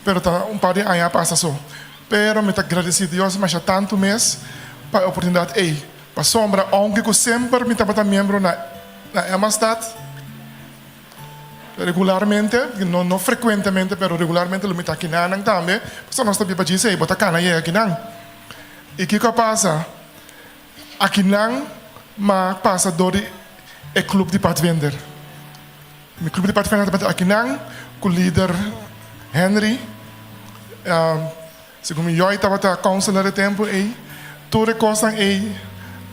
F: Pero ta un par di aña a pasa so. Pero mi ta gradisí Dios masha tantu mes pa e oportunidat ei. Pasobra ounke ku semper mi tabata miembro na Emmastad, Regularmente, no no frekuentemente, pero regularmente lo mi ta kinanan tambe, pasobra nos ta biba djis ei, bo ta kana yega kinan. I kiko a pasa? Akinan m'a pasa dor di e klup di Padvinder. Mi klup di Padvinder tabata akinan ku lider Henry. Segun mi yòi tabata counselor e tempu ei, tur e kosnan ei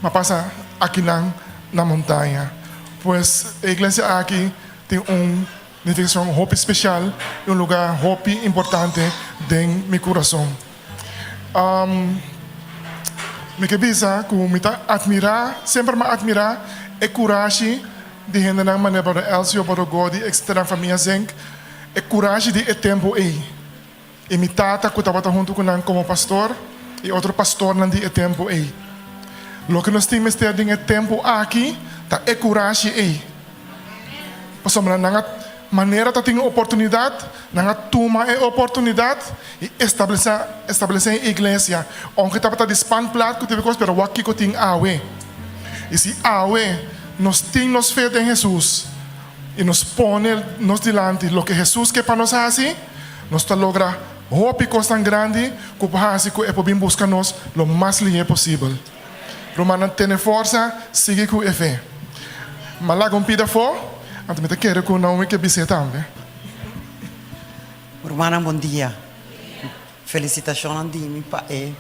F: m'a pasa akinan na Montaña. Pues e iglesia aki tin un nifikashon hopi speshal i un lugá hopi importante den mi kurason. Mi ke bisa ku mi ta atmirá, semper m'a atmirá e kurashi di hendenan manera Brother Elsio, Brother Godi, etcetera, famia Zenk, e kurashi di e tempu ei. I mi tata ku tabata huntu ku nan komo pastor i otro pastornan di e tempu ei. Loke nos tin mester den e tempu aki ta e kurashi ei. Pasobra nan a manera ta tin e oportunidat, nan a tuma e oportunidat i establesé establesé e iglesia. Ounke tabata di spanplaat ku tur e kos, pero wak kiko tin awe. I si awe nos tin nos fe den Hesus i nos pone nos dilanti loke Hesus ke pa nos hasi, Nos ta logra hopi kosnan grandi ku por hasi ku e por bin buska nos lo mas lihé posibel. Rumannan tene forsa, sigui ku e fe. M'a laga un pida afó, anto mi ta kere ku Naomi ke bis'é tambe.
P: Rumannan bon dia. Felisitashonnan di mi pa e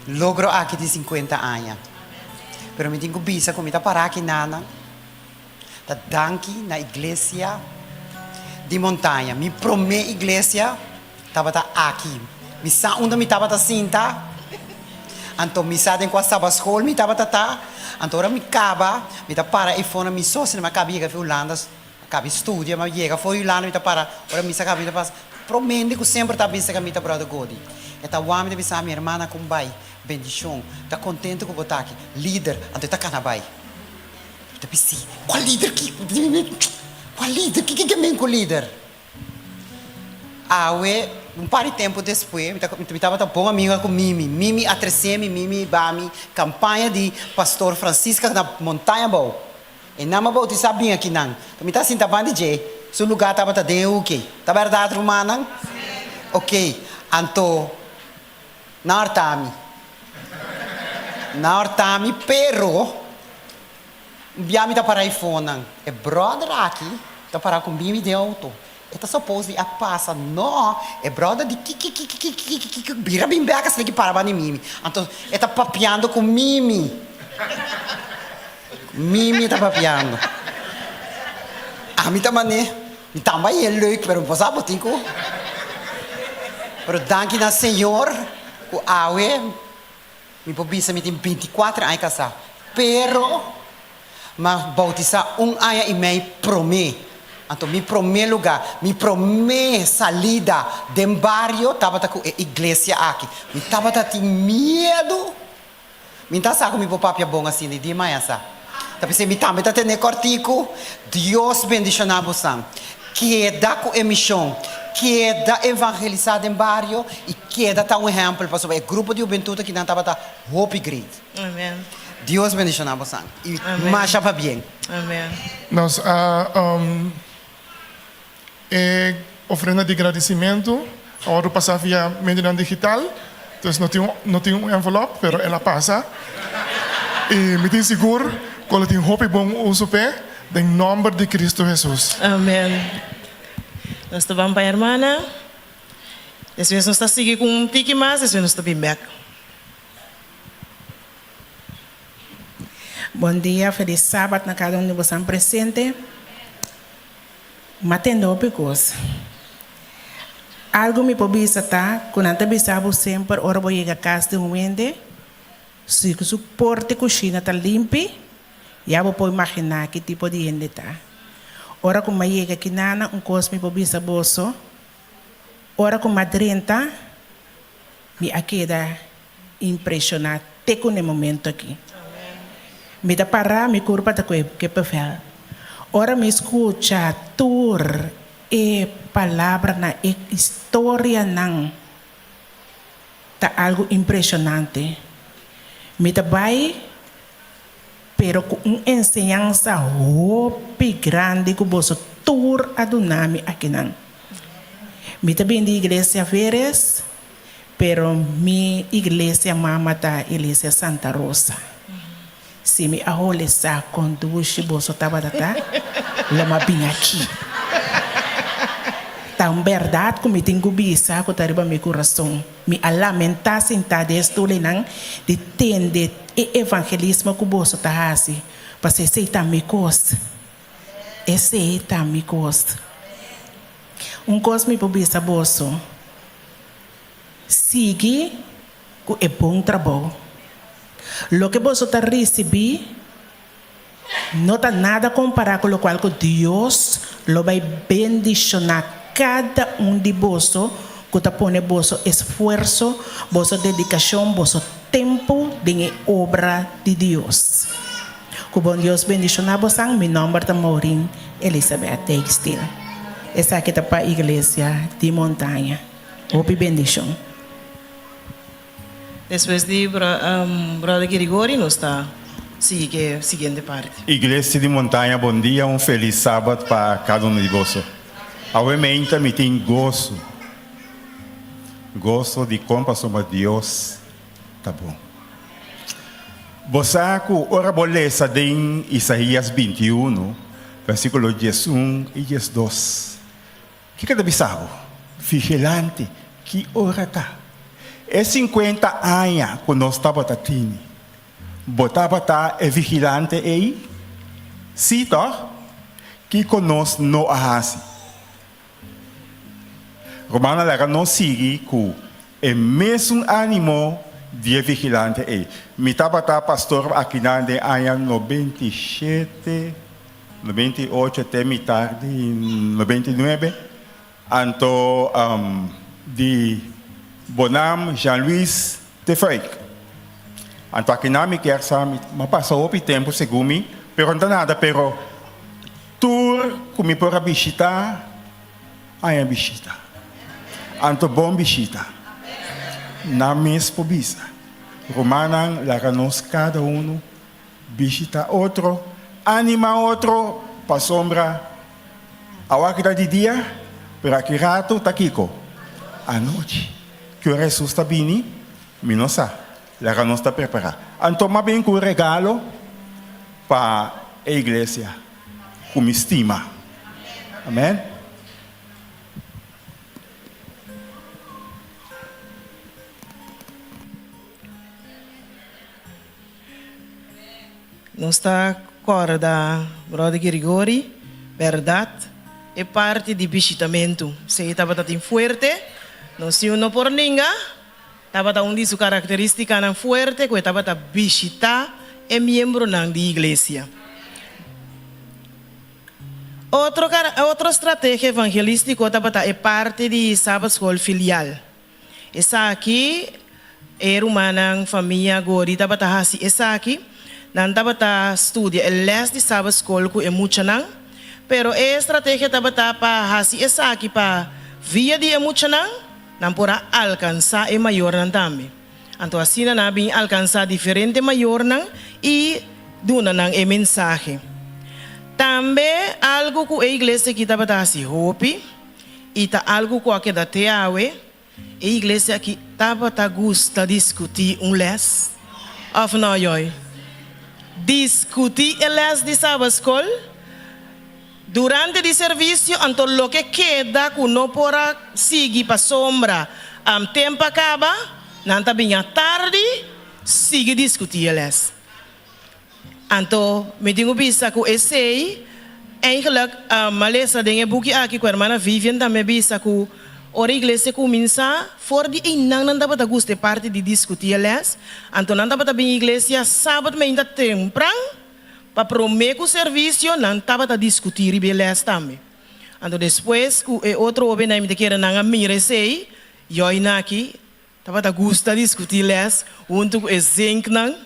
P: logro aki di sinkuenta aña. Pero mi tin ku bisa ku mi ta pará aki nana. Ta danki na iglesia di Montaña. Mi promé iglesia tabata aki. Mi sa unda mi tabata sinta, anto mi sa den kua sabaschool mi tabata ta. Anto ora mi kaba, mi ta para ei for na mi so, si no mi a kaba yega fi Hulanda, a kaba studia, mi a yega for Hulanda, mi ta para, ora mi sa kaba mi ta pasa. Promé hende ku semper ta bisa ku mi ta Brother Gody. E ta wak mi ta bisa mi, Hermana, kon bai? Bendishon. Ta kontento ku bo ta aki. Lider. Anto e ta kana bai. Mi ta bisí, Kua lider ki? Kua lider? Kiko ke men ku lider? Awe, un par di tempu despues, mi ta mi tabata bon amiga ku Mimi. Mimi a trese mi, Mimi ba mi kampaña di Pastor Francisca na Montaña Bou. E nan a boutisá bin akinan. Mi ta sinta ban di dje, su lugá tabata den e huki. Ta bèrdat, rumannan? Oké, anto nan horta mi. Nan horta mi, pero Un bia mi ta para eifonan. E brother aki ta para ku mimi den auto. E ta suppose di a pasa. No, e brother di kikikikikikikiki bira bin bek asina ki para banda di mimi. Anto e ta papiando ku mimi. Mimi ta papiando. Ami ta mane, mi tamba e leuk pero mi por sa bo tin ku. Pero danki na Señor ku awe. Mi por bisa mi tin 24 aña kasá, pero M'a boutisá un aña i mei promé. Anto mi promé lugá, mi promé salida den bario tabata ku e iglesia aki. Mi tabata tin miedu. Mi ta sa ku mi por papia bon asina, i di maya sa. Ta p'esei mi tambe ta tene kòrtiku. Dios bendishoná bosan. Keda ku e mishon. Keda evangelisá den bario i keda ta un ehèmpel pasobra e grupo di hubentut akinan tabata hopi great.
E: Amen.
P: Dios bendishoná bosan i
E: Amen.
P: masha pabien.
E: Amen.
Q: Nos a e ofrenda di gradisimentu a wòrdu pasá via medionan digital, dus no tin no tin un envelop, pero el a pasa i mi tin sigur ku lo tin hopi bon uso p'e den nòmber di Kristu Hesus.
E: Amen. Nos ta ban pa hermana, despues nos ta sigui ku un tiki mas, despues nos ta bin bèk.
R: Bon dia, felis sabat na kada un di bosan presente. M'a tende hopi kos. Algu mi por bisa ta ku nan ta bisa bo semper ora bo yega kas di un wende, si su porta i kushina ta limpi, ya bo por imaginá ki tipo di hende ta. Ora ku m'a yega kinana un kos mi por bisa boso, ora ku m'a drenta, Mi a keda impreshoná te ku n'e momento aki. Mi ta pará, mi kurpa ta kue kippenvel. Ora mi skucha tur e palabranan, e historianan, ta algu impreshonante. Mi ta bai, pero ku un enseñansa hopi grandi ku boso tur a duna mi akinan. Mi ta bin di Iglesia Veres, pero mi iglesia mama ta Iglesia Santa Rosa. Si mi a hole sa kon dushi boso tabata ta, lo m'a bin aki. Ta un bèrdat ku mi tin ku bisa ku ta riba mi kurason. Mi a lamentá sintá den e stoelnan di tende e evangelismo ku boso ta hasi, pasobra esei ta mi kos. Esei ta mi kos. Un kos mi por bisa boso, sigui ku e bon trabou. Loke boso ta risibí no ta nada kompará ku lokual ku Dios lo bai bendishoná kada un di boso ku ta pone boso esfuerso, boso dedikashon, boso tempu den e obra di Dios. Ku bon Dios bendishoná bosan, mi nòmber ta Maureen Elizabeth Dijksteel. Esaki ta pa Iglesia di Montaña. Hopi bendishon.
E: Despues di Brother Girigori nos ta sigui ku e siguiente parti.
S: Iglesia di Montaña bon dia un felis sabat pa kada uno di boso. Awe meinta mi tin goso goso di kon pasobra Dios ta bon. Bo sa ku ora bo lesa den Isaías 21, versíkulo 11 i 12, kiko ta bisa bo? Vigilante, ki ora ta? E 50 aña ku nos tabata tini, bo tabata e vigilante ei? Sí, tòg? Kiko nos no a hasi? Rumannan laga nos sigui ku e mesun ánimo di e vigilante ei. Mi tabata pastor akinan den aña 97, 98 te mitar di 99, anto di Bonam Jean Louis te Fuik. Anto akinan mi kier sa mi a pasa hopi tempu segun mi, pero no ta nada, pero Tur ku mi por a bishita, a bishita. Anto bon bishita. Nan mes por bisa, Rumannan, laga nos kada unu bishita otro, anima otro, pasobra awor ta di dia, pero aki ratu ta kiko? Anochi. Ki ora Hesus ta bini? Mi no sa. Laga nos ta prepará. Anto m'a bin ku un regalo pa e iglesia ku mi stima. Amen.
E: Nos ta kòrda Bròder Girigori, bèrdat e parti di bishitamentu esei tabata tin fuerte, nos tin un no por ninga. Tabata un di su karakterístikanan fuerte ku e tabata bishitá e miembronan di iglesia. Otro otro strategia evangelístiko tabata e parti di Sabatschool filial. Esaki e rumannan famia Gori tabata hasi esaki, nan tabata studia e les di Sabatschool ku e muchanan, pero e strategia tabata pa hasi esaki pa via di e muchanan nan por a alkansá e mayornan tambe. Anto asina nan a bin alkansá diferente mayornan i duna nan e mensahe. Tambe algu ku e iglesia aki tabata hasi hopi i ta algu ku a keda te awe, e iglesia aki tabata gusta diskutí un lès, òf no, Joy? Diskutí e lès di Sabatskol Durante di servisio anto loke keda ku no por a sigui pasobra tempu a kaba, nan ta biña tardi sigui diskutí e lès. Anto mi tin ku bisa ku esei eigenlijk m'a lesa den e buki aki ku hermana Vivian tambe a bisa ku ora iglesia kuminsá for di einan nan tabata gusta e parti di diskutí e lès, anto nan tabata bin iglesia sabat meinta tempran. Pa promé ku servisio nan tabata diskutí riba e lès tambe. Anto despues ku e otro hóbennan mi ta kere nan a mira esei, Yoina aki tabata gusta diskutí lès huntu ku e zinknan,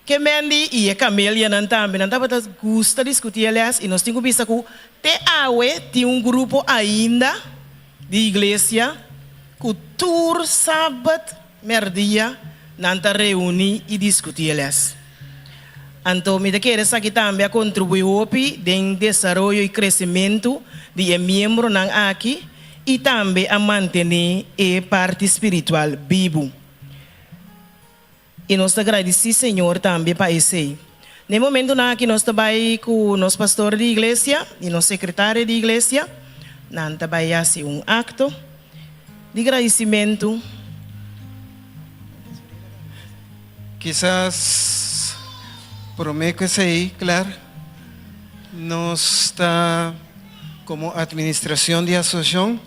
E: ke Mandy i e Camelianan tambe. Nan tabata gusta diskutí e lès i nos tin ku bisa ku te awe tin un grupo ainda di iglesia ku tur sabat mèrdia nan ta reuní i diskutí e lès. Anto mi ta kere esaki tambe a kontribuí hopi den desaroyo i kresementu di e miembronan aki i tambe a mantené e parti spiritual bibu. I nos ta gradisí Señor tambe pa esei. Na e momentunan aki nos ta bai ku nos pastor di iglesia i nos sekretario di iglesia. Nan ta bai hasi un akto di gradisimentu.
T: Kisas promé ku esei, Claire, nos ta komo administracion di asosiacion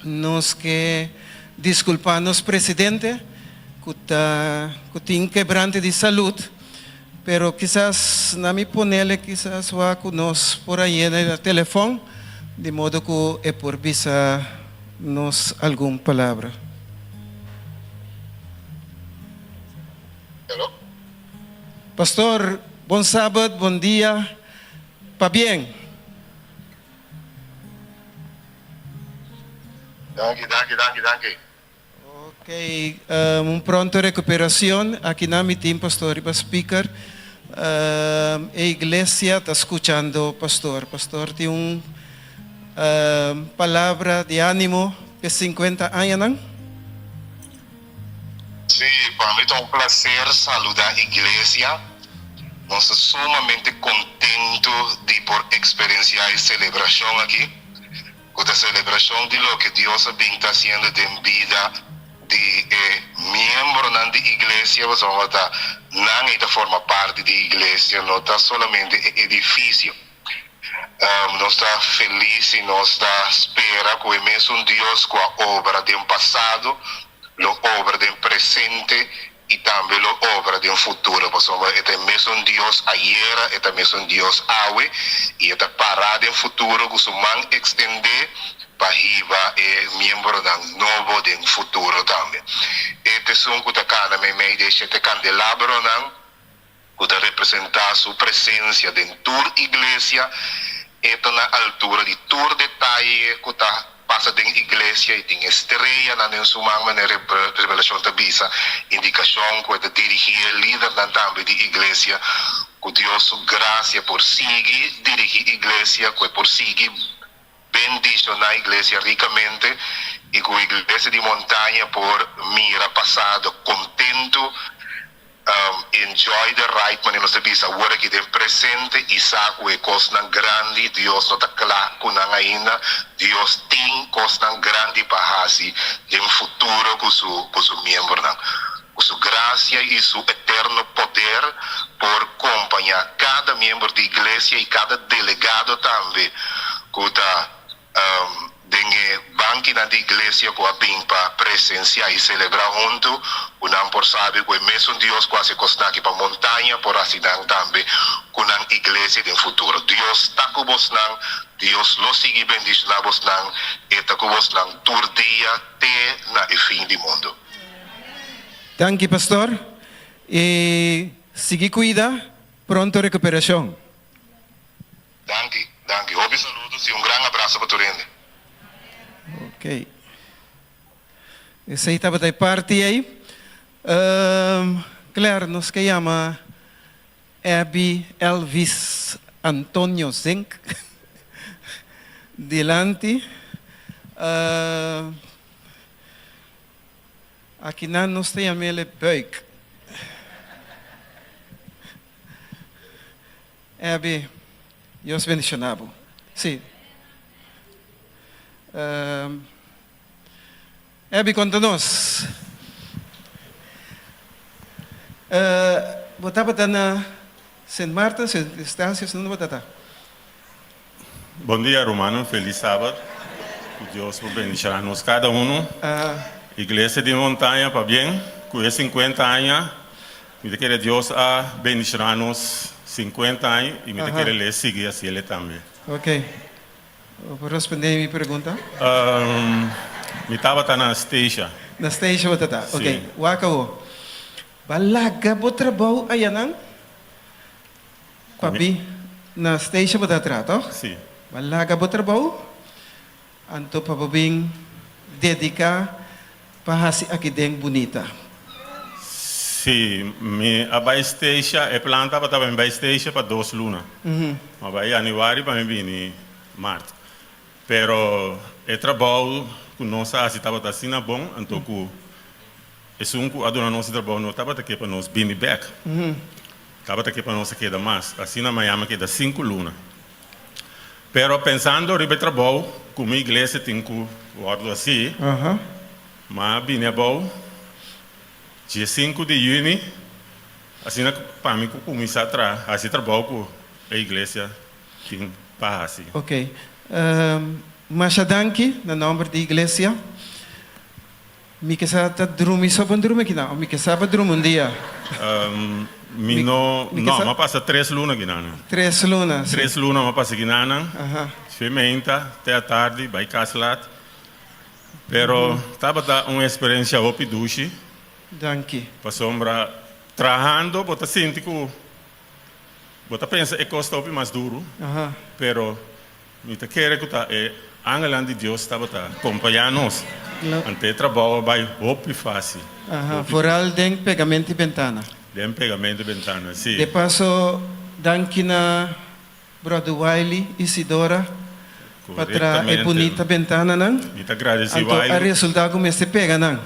T: nos ke diskulpa nos presidente ku ta ku tin kebrante di salud, pero kisas na mi ponele kisas wak ku nos por a yena na telefon di modo ku e por bisa nos algun palabra. Pastor, bon sabat, bon dia, pabien.
U: Danki, danki, danki, danki.
T: Ok, un pronto recuperacion. Aki nan mi tin pastor riba speaker. E iglesia ta scuchando pastor. Pastor tin un palabra di animo p'e 50 añanan.
U: Sí, pa mi ta un placer saluda iglesia. Nos ta sumamente contento di por experiencia e celebracion aki, cu ta celebracion di loke Dios a bin ta haciendo den bida di e miembronan di iglesia, pasobra ta nan ei ta forma parti di iglesia, no ta solamente e edificio. Nos ta felis i nos ta spera ku e mesun Dios ku a obra den pasado lo obra den presente i tambe lo obra den futuro, pasobra e ta e mesun Dios ayera, e ta mesun Dios awe i e ta pará den futuro ku su man ekstendé pa hiba e miembronan nobo den futuro tambe. E ta esun ku ta kana meimei di e shete kandelabronan. ku ta representá su presensia den tur iglesia. E ta na altura di tur detaye ku ta pasa den iglesia i tin e streanan den su man, manera Revelashon ta bisa, indikashon ku e ta dirigí e lidernan tambe di iglesia. Ku Dios su grasia por sigui dirigí iglesia, ku e por sigui bendishoná iglesia rikamente i ku iglesia di Montaña por mira pasado kontentu. Enjoy the ride manera nos ta bisa awor aki den presente y sa cu e cosnan grandi Dios no ta cla cu nan ainda. Dios tin cosnan grandi pa haci den futuro cu su cu su miembronan. Cu su gracia y su eterno poder por compaña cada miembro di iglesia y cada delegado tambe cu ta den e bankinan di. di iglesia ku a bin pa presensiá i selebrá huntu ku nan por sabi ku e mesun Dios ku hasi kosnan aki pa Montaña por hasi nan tambe ku nan iglesia den futuro. Dios ta ku bosnan, Dios lo sigui bendishoná bosnan, E ta ku bosnan tur dia te na e fin di mundu.
T: Danki pastor y sigui cuida pronto recuperacion.
U: Danki, danki. Hopi saludos y un gran abrazo pa tur hende.
T: Ok. Esey tabata e parti ey. Ehm, Claire, nos ke yama Abby Elvis Antonio Zink dilanti. Ehm, akinan nos ta yam'el e Buik. Abby, Dios bendiciona bo. Sí. Abby, conta nos. Bo tabata na Sint Maarten, Sint Eustatius, unda bo ta ta?
C: Bon dia rumannan, felis sabat. Ku Dios por bendiciona nos cada uno. Iglesia di Montaña pabien ku e 50 aña. Mi ta kere Dios a bendiciona nos 50 aña y mi ta kere le sigui haciele tambe.
T: Ok. Bo por responde mi pregunta?
C: Mi tabata na Statia.
T: Na Statia bo ta ta?
C: Si.
T: Ok. Wak awo. Bo a laga bo trabou ayanan? Papi, na Statia bo ta traha, toch?
C: Si.
T: Bo a laga bo trabou, anto pa bo bin dedica pa hasi aki den bunita.
C: Si, mi a bai Statia, e plan tabata pa mi bai Statia pa dos luna. Mi a bai januari pa mi bini mart. Pero e trabou ku nos a hasi tabata asina bon, anto ku esun ku a duna nos e trabou no tabata ke pa nos bini bek. Tabata ke pa nos a keda mas. Asina Miami a keda sinku luna. Pero pensando riba e trabou ku mi iglesia tin ku wòrdu hasi, m'a bini abou diesinku di yüni, asina pa mi ku kuminsá traha, hasi trabou ku e iglesia tin pa hasi.
T: Ok. Masha danki na nòmber di iglesia. Mi ke sa ta drumi so bon drumi kinan of mi ke sa pa drumi un dia?
C: Mi no, no, mi a pasa tres luna kinanan.
T: Tres luna, si.
C: Tres luna mi a pasa kinanan, fe meinta te atardi, bai kas lat. Pero tabata un experiencia hopi dushi.
T: Danki.
C: Pasobra trahando bo ta sinti ku bo ta pensa e kos ta hopi mas duru, pero Mi ta kere ku ta e angelnan di Dios tabata kompañá nos. Anto e trabou a bai hopi fásil.
T: Aha, vooral den pegamento di bentana.
C: Den pegamento di bentana, sí.
T: De paso, danki na Brother Wiley Isidora pa traha e bunita bentananan.
C: Mi ta gradisí
T: Anto
C: Wiley.
T: a resultá ku mester pega nan.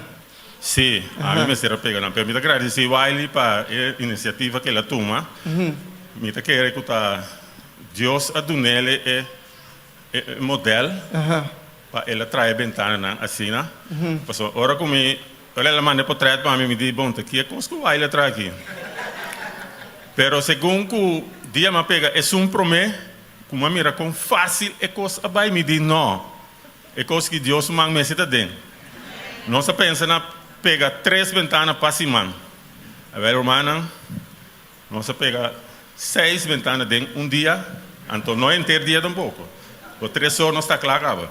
C: Sí, ami mester a pega nan. Pero mi ta gradisí Wiley pa e inisiativa ku el a tuma. Mi ta kere ku ta Dios a dunele e e model pa el a traha e bentananan asina. Pasobra ora ku mi, ora el a manda e potret pa mi, mi di, bon, ta ki e kos ku Wiley a traha aki? Pero segun ku dia mi a pega esun promé, ku mi a mira kon fásil e kos a bai, mi di, no, e kos ki Dios su man mester ta den. Nos a pensa na pega tres bentana pa siman. Awel, rumannan. Nos a pega seis bentana den un dia, anto no henter dia tampoco. Bo tres or nos ta cla caba.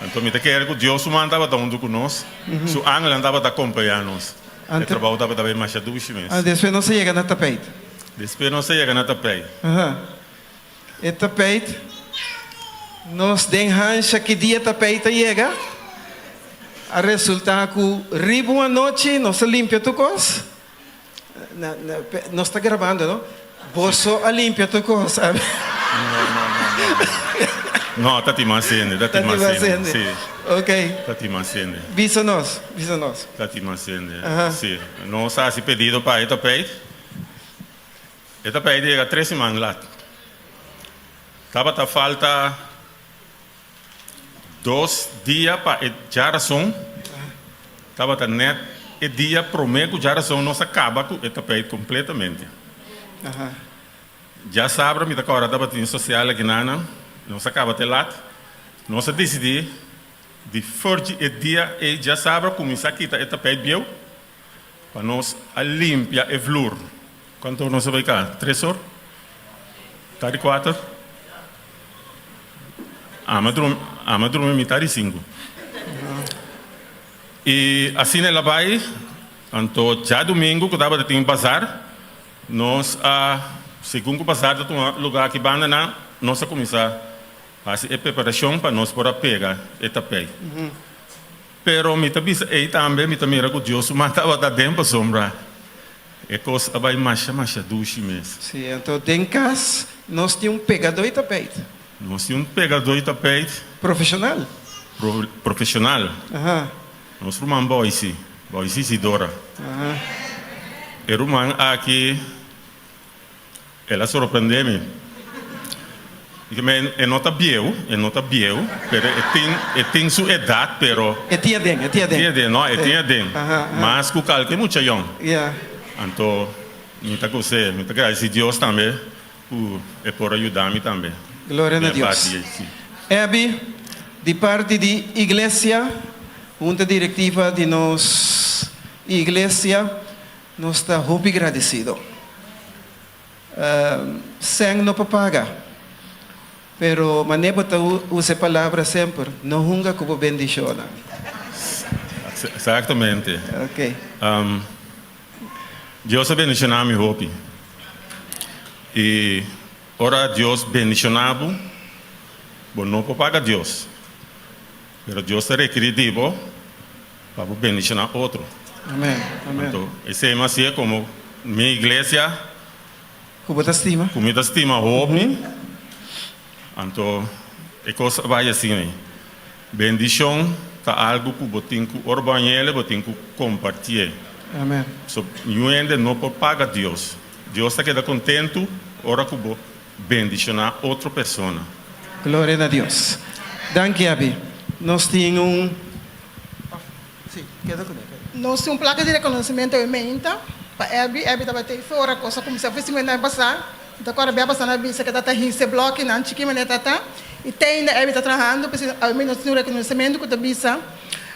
C: Anto mi ta kere cu Dios su man tabata hunto cu nos, su angelnan tabata acompaña nos. E trabao tabata bay masha dushi mes.
T: Despues nos a yega na tapijt.
C: Despues nos a yega na tapijt.
T: E tapijt, nos den hansha ki dia tapijt a yega, a resulta cu riba un anochi nos a limpia tur cos. Na, na, nos ta grabando, no? Boso a limpia tur cos.
C: No, no, no, no, no. No, ta tin mas hende, ta tin mas hende. Sí.
T: Ok.
C: Ta tin mas hende.
T: Bisa nos, bisa nos.
C: Ta tin mas hende, sí. Nos a haci pedido pa e tapijt. E tapijt yega tres siman lat. Tabata falta Dos dia pa e djarason tabata net e dia prome ku djarason nos a kaba ku e tapijt kompletamente. Djasabra mi ta kòrda tabatin sosial aki nan, nos a kaba te lat. Nos a disidí. Di for di e dia ei djasabra kuminsá kita e tapijt bieu pa nos a limpia e vloer. Kuantu or nos a bai ka? Tres or? Tardi kuater? Ami a drumi, ami a drumi mitad di sinku. I asina el a bai, anto djadumingu ku tabata tin bazar, nos a, segun ku bazar ta tuma lugá aki banda nan, nos a kuminsá hasi e preparashon pa nos por a pega e tapei. Pero mi ta bisa ei tambe mi ta mira ku Dios su man tabata den pasobra e kos a bai masha masha dushi mes.
T: Sí, anto den kas nos tin un pegadó i tapeit.
C: Nos tin un pegadó i tapeit.
T: Profeshonal.
C: Profeshonal.
T: Aha.
C: Nos ruman Boisi, Boisi Isidora.
T: Aha.
C: E ruman aki. El a sorprendé mi. Mi men, e no ta bieu, e no ta bieu, pero e tin, e tin su edat, pero.
T: E tin aden, e tin aden.
C: E tin aden, no, e tin aden.
T: Aha, aha.
C: Mas ku kalke mucha yòn.
T: Ya.
C: Anto, mi ta gos'é, mi ta gradisí Dios tambe ku e por a yuda mi tambe.
T: Gloria na
C: Den e
T: Dios.
C: parti ei, si.
T: Abby, di parti di Iglesia, Hunta Direktiva di nos Iglesia, Nos ta hopi gradesido. Sèn no por paga, pero manera bo ta usa e palabra semper, no hunga ku bo bendishonnan.
C: Exactamente.
T: Ok.
C: Dios a bendishoná mi hopi. I ora Dios bendishoná bo, bo no por paga Dios, pero Dios ta rekerí di bo Pa bo bendiciona otro.
T: Amen, amen.
C: Anto esei mi hacié como mi iglesia.
T: Cu bo ta stima.
C: Cu mi ta stima hopi. Anto e cos a bay asina ei. Bendicion ta algo cu bo tin cu ora bo hañ'el bo tin cu compartié.
T: Amen.
C: So niun hende no por paga Dios. Dios ta keda contento ora cu bo bendiciona otro persona.
T: Gloria na Dios. Danki Abi. Nos tin un.
B: Nos tin un plaka di rekonosementu e meinta pa Abby. Abby tabata ei for ora kos a kuminsá for 50 aña pasá. Mi ta kòrda bia pasá nan a bisa ku e tata hinse blòkinan chikí manera e tata. I te ainda Abby ta trahando. P'esei awe nos tin un rekonosementu ku ta bisa,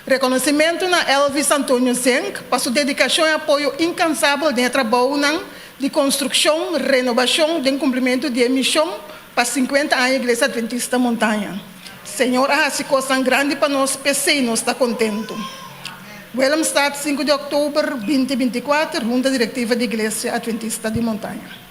B: Rekonosementu na Elvis Antonio Zenk pa su dedikashon i apoyo inkansabel den e trabounan di konstrukshon, renobashon den kumplimentu di e mishon pa 50 aña Iglesia Adventista Montaña. Señor a hasi kosnan grandi pa nos, p'esei nos ta kontentu. Willemstad, sinku di òktober, 2024, Hunta Direktiva di Iglesia Adventista di Montaña.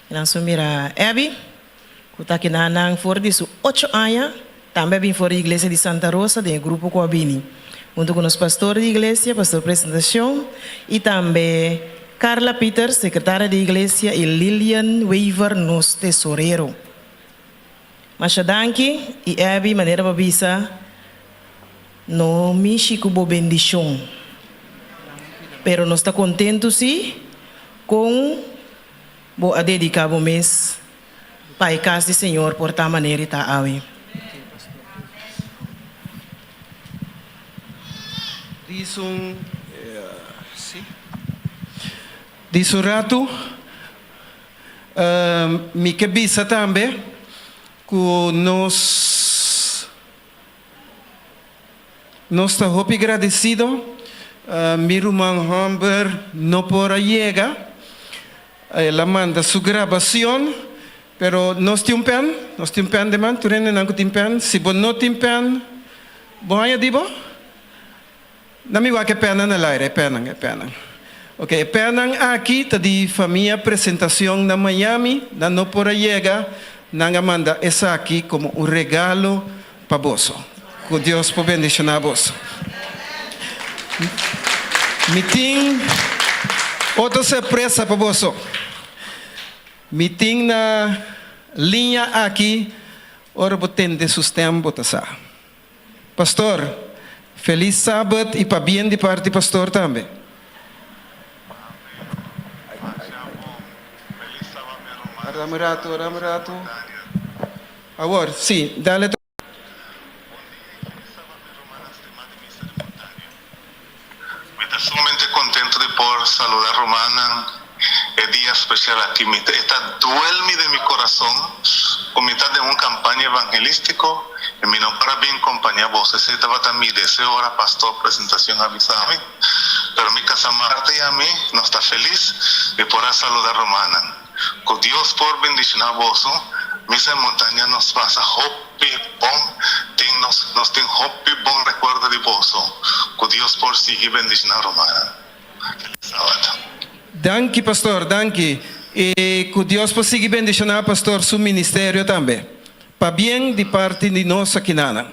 B: Nan su mira Abby, ku ta kina nan for di su ocho aña, tambe a bin for di iglesia di Santa Rosa den e grupo ku a bini huntu ku nos pastor di iglesia, pastor Presentacion, i tambe Carla Pieters, secretaria di iglesia, i Lilian Wever, nos tesorero. Masha danki, i Abby, manera bo a bisa, no mishi ku bo bendishon. Pero nos ta kontentu si kon bo a dediká bo mes pa e kas di Señor por ta manera e ta awe.
T: Disun si. Disun ratu mi ke bisa tambe ku nos nos ta hopi gradesido. Mi ruman hòmber no por a yega, el a manda su grabacion, pero nos tin un pen, nos tin un pen den man, tur hendenan ku tin pen, si bo no tin pen, bo haña di bo? Na mi wak e pennan na laira, e pennan, e pennan. Ok, e pennan aki ta di famia Presentacion na Miami, nan no por a yega, nan a manda esaki komo un regalo pa boso. Ku Dios por bendishoná boso. Mi tin otro sorpresa pa boso. Mi tin na liña aki. Ora bo tende su stem bo ta sa. Pastor, felis Sabat y pabien di parti pastor tambe. Dame un rato, dame un rato. Awor, si, dale.
U: Mi ta sumamente contento di por saluda rumannan e dia special aki. Mi ta e ta duel mi den mi corazon cu mi ta den un campaña evangelistico y mi no por a bin compaña boso. Esey tabata mi deseo ora pastor Presentacion a bisa mi. Pero mi casa Marta y ami nos ta feliz di por a saluda rumannan. Cu Dios por bendiciona boso. Misa en Montaña nos pasa hopi bon tin nos nos tin hopi bon recuerdo di boso. Cu Dios por sigui bendiciona rumannan. Feliz Sabat.
T: Danki pastor danki y cu Dios por sigui bendiciona pastor su ministerio tambe. Pabien di parti di nos akinanan.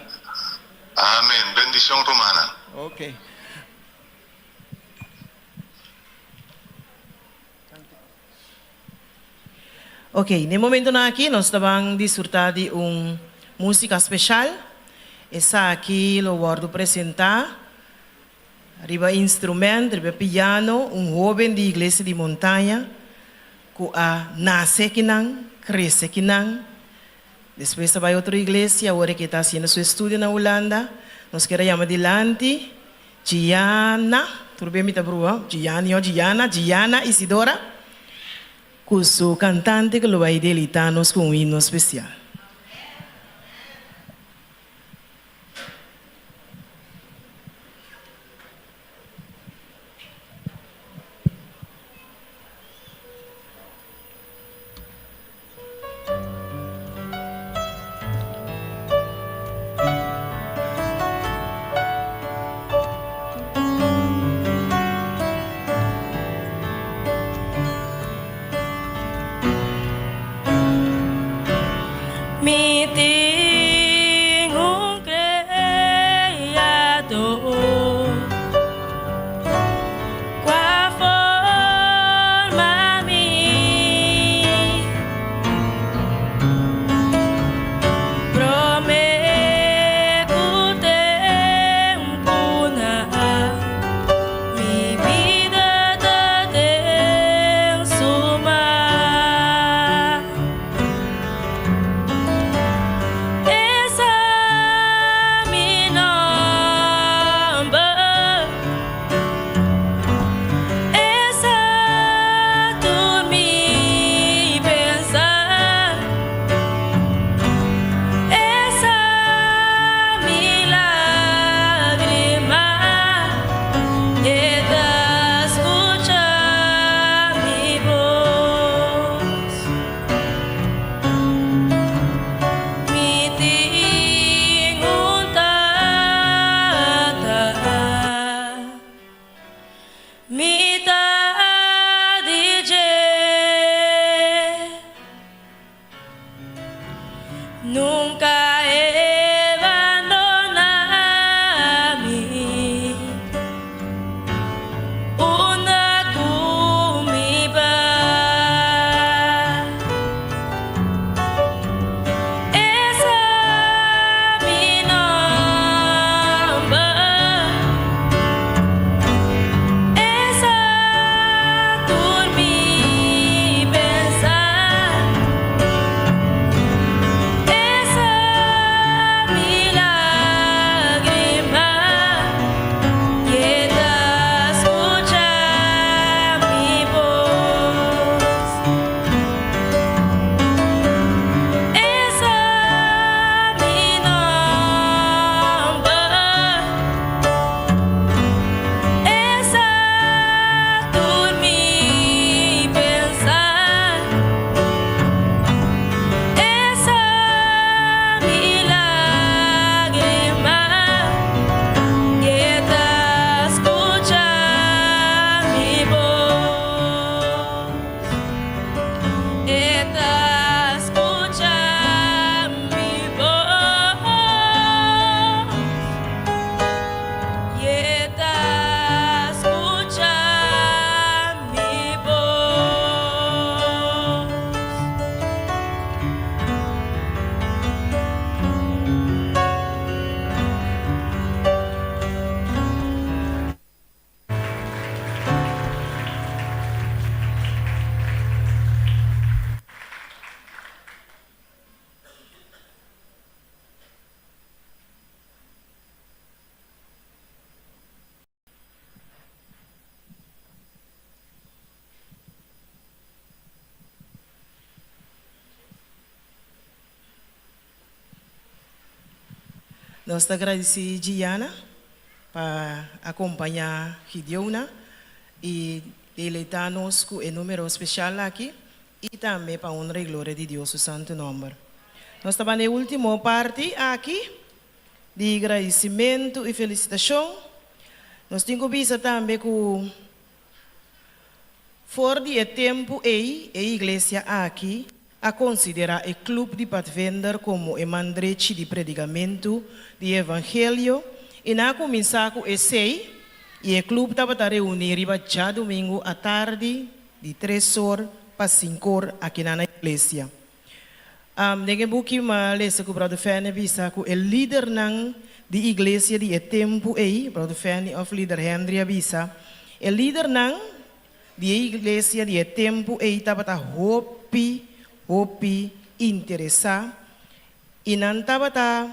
U: Amen bendicion rumannan.
T: Ok.
E: Ok, n'e momentonan aki nos ta ban disfruta di un musica special. Esaki lo wordo presenta riba instrument, riba piano, un hoben di Iglesia di Montaña cu a nace akinan, crece akinan, despues a bay otro iglesia, awor e ta haciendo su estudio na Hulanda. Nos kier a yama dilanti Gianna, tur bien mi ta brua, Gianni o Gianna, Gianna Isidora, cu su cantante cu lo bay delita nos cu un himno special.
A: Mi tin un Creador Cu a forma mi. Prome cu tempu na mi bida ta den su man. E sa mi nomber. E sa tur mi pensa. E sa mi lagrima. E ta scucha mi bos. Mi tin un Tata. Mi ta di dje. Nunca e bandona mi. Unda cu mi bai. E sa mi nomber. E sa tur mi pensa. E sa.
E: Nos ta gradisí Gianna pa akompañá Gideona i deleitá nos ku e número spesial aki i tambe pa honra i gloria di Dios su santu nòmber. Nos ta banda e último parti aki di gradisimentu i felisitashon. Nos tin ku bisa tambe ku For di e tempu ei, e iglesia aki a konsiderá e Club di Padvinder komo e man drechi di predikamentu di e evangelio i nan a kuminsá ku esei i e club tabata reuní riba djadumingu atardi di tres or pa sinkor akinan na iglesia. Den e buki m'a lesa ku Brother Fanny a bisa ku e lidernan di iglesia di e tempu ei, Brother Fanny òf Lider Henry a bisa, e lidernan di e iglesia di e tempu ei tabata hopi, hopi interesá i nan tabata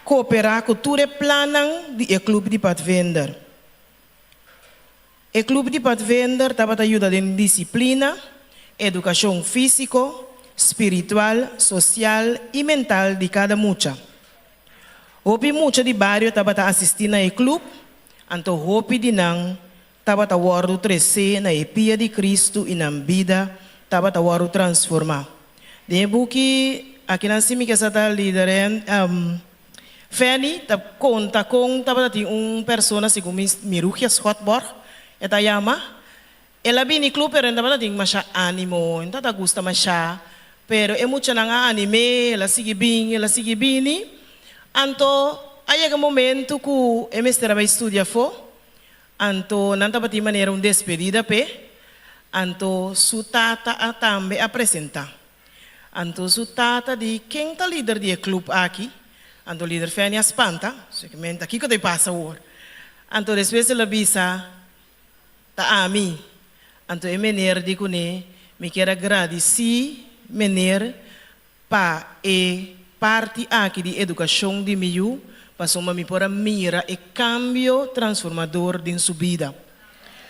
E: kooperá ku tur e plannan di e Club di Padvinder. E Club di Padvinder tabata yuda den disiplina, edukashon físiko, spiritual, sosial i mental di kada mucha. Hopi mucha di bario tabata asistí na e club, anto hopi di nan tabata wòrdu tresé na e pia di Kristu i nan bida tabata wòrdu transformá. Den e buki akinan si mi ke sa ta lider Fanny ta konta kon tabata tin un persona segun mi Mirugia Schotborg e ta yama. El a bini club pero e tabata tin masha animo, e no tabata gusta masha, pero e muchanan a anim'é, el a sigui bin, el a sigui bini. Anto a yega momento ku e mester a bai studia afó, anto nan tabatin manera un despedida p'e, anto su tata a tambe a presentá. Anto su tata di, Ken ta lider di e club aki? Anto lider Fanny a spanta, Sukimenta, kiko ta e pasa awor? Anto despues el a bisa, Ta ami. Anto e meneer di kuné, Mi kier a gradisí meneer pa e parti aki di edukashon di mi yu, pasobra mi por a mira e kambio transformador den su bida.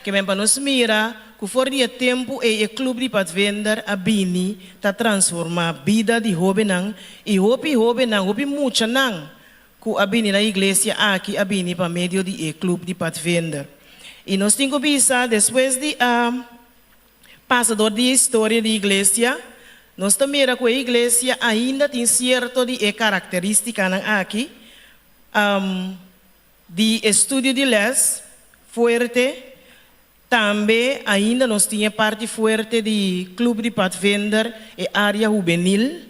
E: Ke men pa nos mira ku for di e tempu ei e Club di Padvinder a bini ta transformá bida di hóbennan i hopi hóbennan, hopi muchanan ku a bini na iglesia aki a bini pa medio di e Club di Padvinder. I nos tin ku bisa despues di a pasa dor di e historia di iglesia, nos ta mira ku e iglesia ainda tin sierto di e karakterístikanan aki, Di estudio di les fuerte, tambe ainda nos tin e parti fuerte di Club di Padvinder, e area hubenil.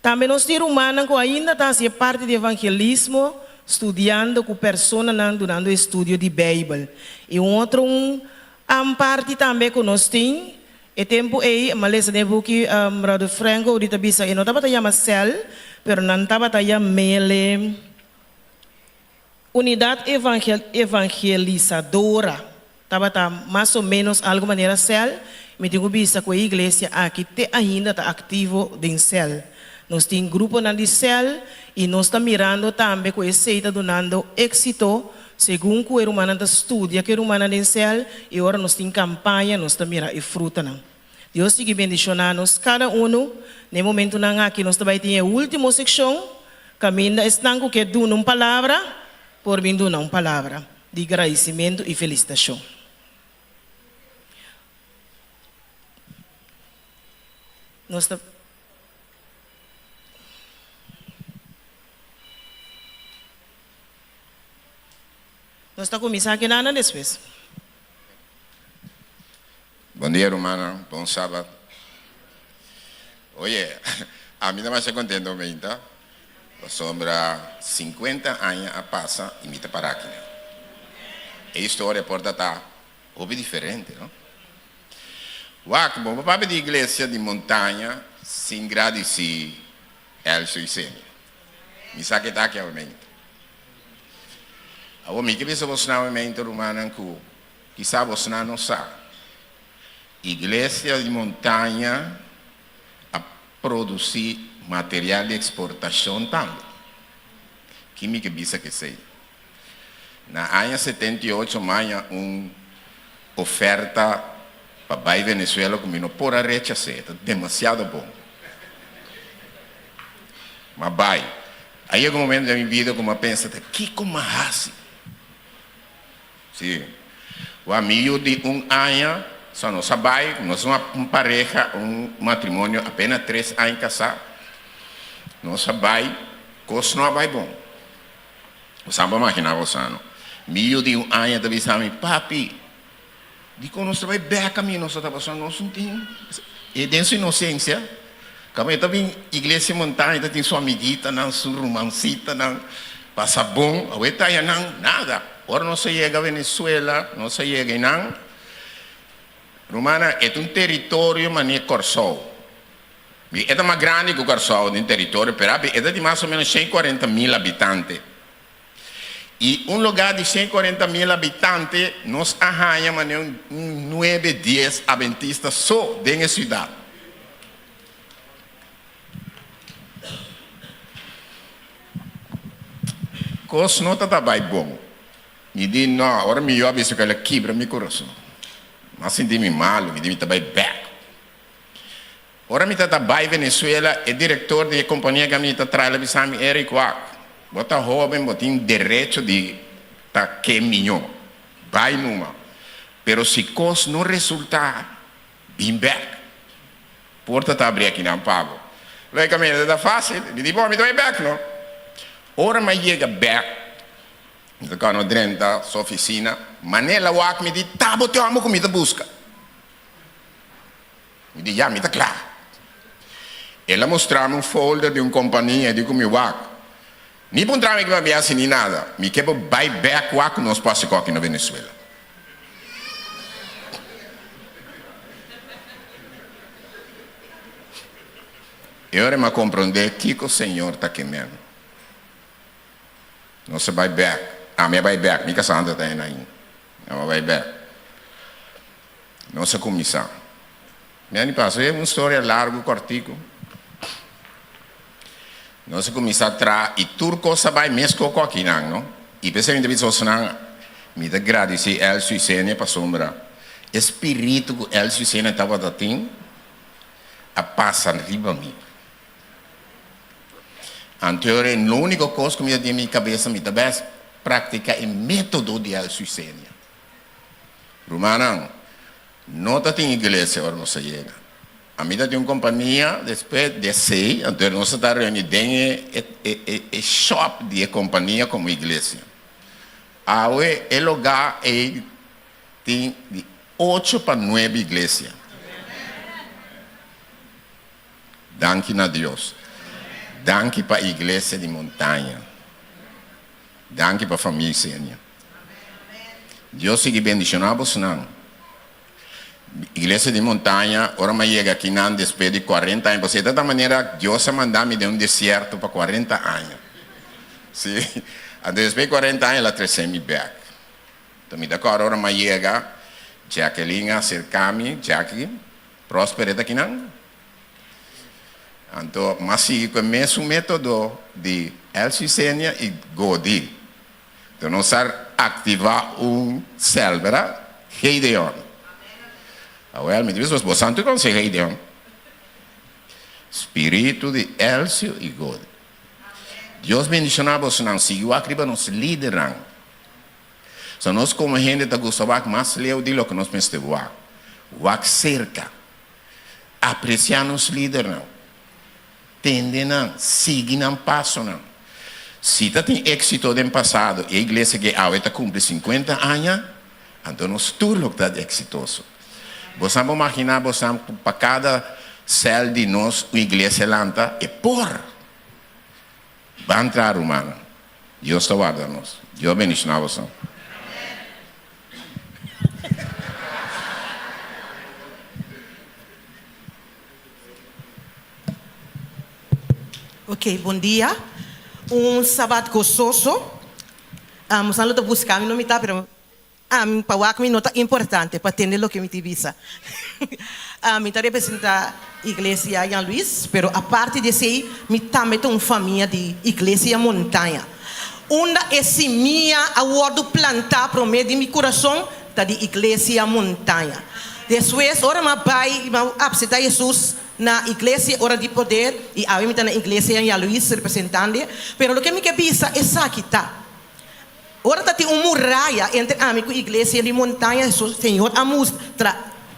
E: Tambe nos tin rumannan cu ainda ta haci e parti di evangelismo, studiando cu personanan dunando estudio di Bijbel. Y un otro un parti tambe cu nos tin, e tempo ey, m'a lesa den e buki Brother Franco ahorita bisa, e no tabata yama cel, pero nan tabata yamele. Unidat Evangelisadora tabata mas o ménos algu manera sèl. Mi tin ku bisa ku e iglesia aki te ainda ta aktivo den sèl. Nos tin gruponan di sèl i nos ta mirando tambe ku esei ta dunando éksito segun ku e rumannan ta studia ku e rumannan den sèl i ora nos tin kampaña nos ta mira e frutanan. Dios sigui bendishoná nos kada unu. Na e momentunan aki nos ta bai tin e último sekshon kaminda esnan ku ke duna un palabra por bin duna un palabra di gradisimentu i felisitashon. Nos ta. Nos ta kuminsá kinan despues.
D: Bon dia rumannan, bon sabat. Oye, ami ta masha contento meinta, pasobra 50 aña a pasa y mi ta para aki nan. E historia por ta ta hopi diferente, no? Wak, bo por papia di iglesia di montaña sin gradici Elcio y Senia. Mi sa ke ta aki awe meinta. Awor mi ke bisa bosnan awe meinta rumannan ku Kisa bosnan no sa. Iglesia di Montaña a produci material di exportacion tambe. Ki mi ke bisa kesey? Na aña 78 maña un oferta pa bay Venezuela cu mi no por a rechase, ta demasiado bon. Ma bay. A yega un momento den mi bida ku mi a pensa ta kiko mi a hasi? Sí. Wak mi yu di un aña, so nos a bai, nos un pareha, un matrimonio apenas tres aña kasá. Nos a bai, kos no a bai bon. Bosan por imaginá bosan no. Mi yu di un aña ta bisa mi, Papi, dikon nos ta bai bèk kaminda nos ta tabata? Nos no tin. E den su inosensia, kaminda e ta bin iglesia Montaña ta tin su amiguitanan, su rumansitanan, pasa bon. Awe ta haña nan nada. Ora nos a yega Venezuela, nos a yega einan, rumannan, e ta un teritorio manera Kòrsou. Mi e ta mas grandi ku Kòrsou den teritorio, pero abi e ta di mas o ménos 140 mil habitante. I un lugá di 140 mil habitante nos a haña manera un nuebe, dies abentista so den e siudat. Kos no ta ta bai bon. Mi di, No, ora mi yu a bisa ku el a kibra mi kurason. Mi a sinti mi malu, mi di mi ta bai bèk. Ora mi ta ta bai Venezuela, e director di e compania cu ami ta traha el a bisa mi, Eric, wak, bo ta hoben, bo tin derecho di ta ke miño. Bai numa. Pero si cos no resulta, bin bek. Porta ta abri akinan pa bo. Logicamente ta facil. Mi di, bo, mi ta bai bek no. Ora mi a yega bek, mi ta cana drenta su oficina, manera wak mi di, ta bo te homber cu mi ta busca. Mi di, Ya, mi ta kla. El a mustra mi un folder di un kompania i di ku mi wak. Ni puntra mi kiba mi hasi ni nada. Mi ke bo bai bek wak ku nos por hasi koki na Venezuela. E ora mi a komprondé kiko Señor ta ke men. Nos a bai bek. Ami a bai bek. Mi kasá ta ta ainda. Ami a bai bek. Nos a kuminsá. Mi a pasa e un storia largu kòrtiku. Nos a kuminsá traha i tur kos a bai mes koko akinan, no? I p'esei mi ta bisa bosonan, mi ta gradisí Elcio i Senia pasobra e spiritu ku Elcio i Senia tabata tin a pasa riba mi. Anto e úniko kos ku mi ta tin den mi kabesa mi ta bes praktiká e método di Elcio i Senia. Rumannan, no ta tin iglesia ora nos a yega. Ami ta tin un kompania despues di esei, anto nos a ta reuni den e e e shop di e kompania komo iglesia. Awe e lugá ei tin di ocho pa nuebe iglesia. Danki na Dios. Danki pa iglesia di Montaña. Danki pa famia Isenia. Dios sigui bendiciona bosnan. Iglesia di Montaña, ora mi a yega akinan despues di cuarenta aña, pasobra e ta ta manera Dios a manda mi den un desierto pa cuarenta aña. Si, anto despues di cuarenta aña el a trece mi bek. Enton mi ta acorda ora mi a yega, Jacqueline a acerca mi, Jackie, Prosper e ta akinan? Anto m'a sigui ku e mesun método di Elsie Senia i Godi. Anto nos a aktivá un sèl, bèrdat? Gedeon. Awèl, mi ta bisa bo, boso konosé Gedeon? Spiritu di Elsie i Godi. Dios bendishoná bosonan. Sigui wak riba nos lidernan. So nos komo hende ta gusta wak mas leu di loke nos mester wak. Wak serka. Apresiá nos lidernan. Tende nan, sigui nan pasonan. Si ta tin éksito den pasado i e iglesia ke awe ta kumpli sinkuenta aña, anto nos tur lo ta eksitoso. Bosan por maginá bosan ku pa kada sèl di nos un iglesia lanta? E por! Ban traha rumannan. Dios ta warda nos. Dios bendishoná bosan.
G: Ok, bon dia. Un sabat gososo. Um, bosan lo ta busca mi no mi ta, pero um, pa wak mi no ta importante, pa tende loke mi tin bisa. um, mi ta representa Iglesia Jan Luis, pero aparte di esey, mi tambe ta un famia di Iglesia Montaña. Unda e simia a wordo planta prome di mi curason ta di Iglesia Montaña. Despues, ora mi a bay, mi a apseta Jesus. na Iglesia Ora di Poder i awe mi ta na Iglesia Yan Luis representando. Pero loke mi ke bisa esaki ta, ora ta tin un muraya entre ami ku Iglesia di Montaña, Señor a mustra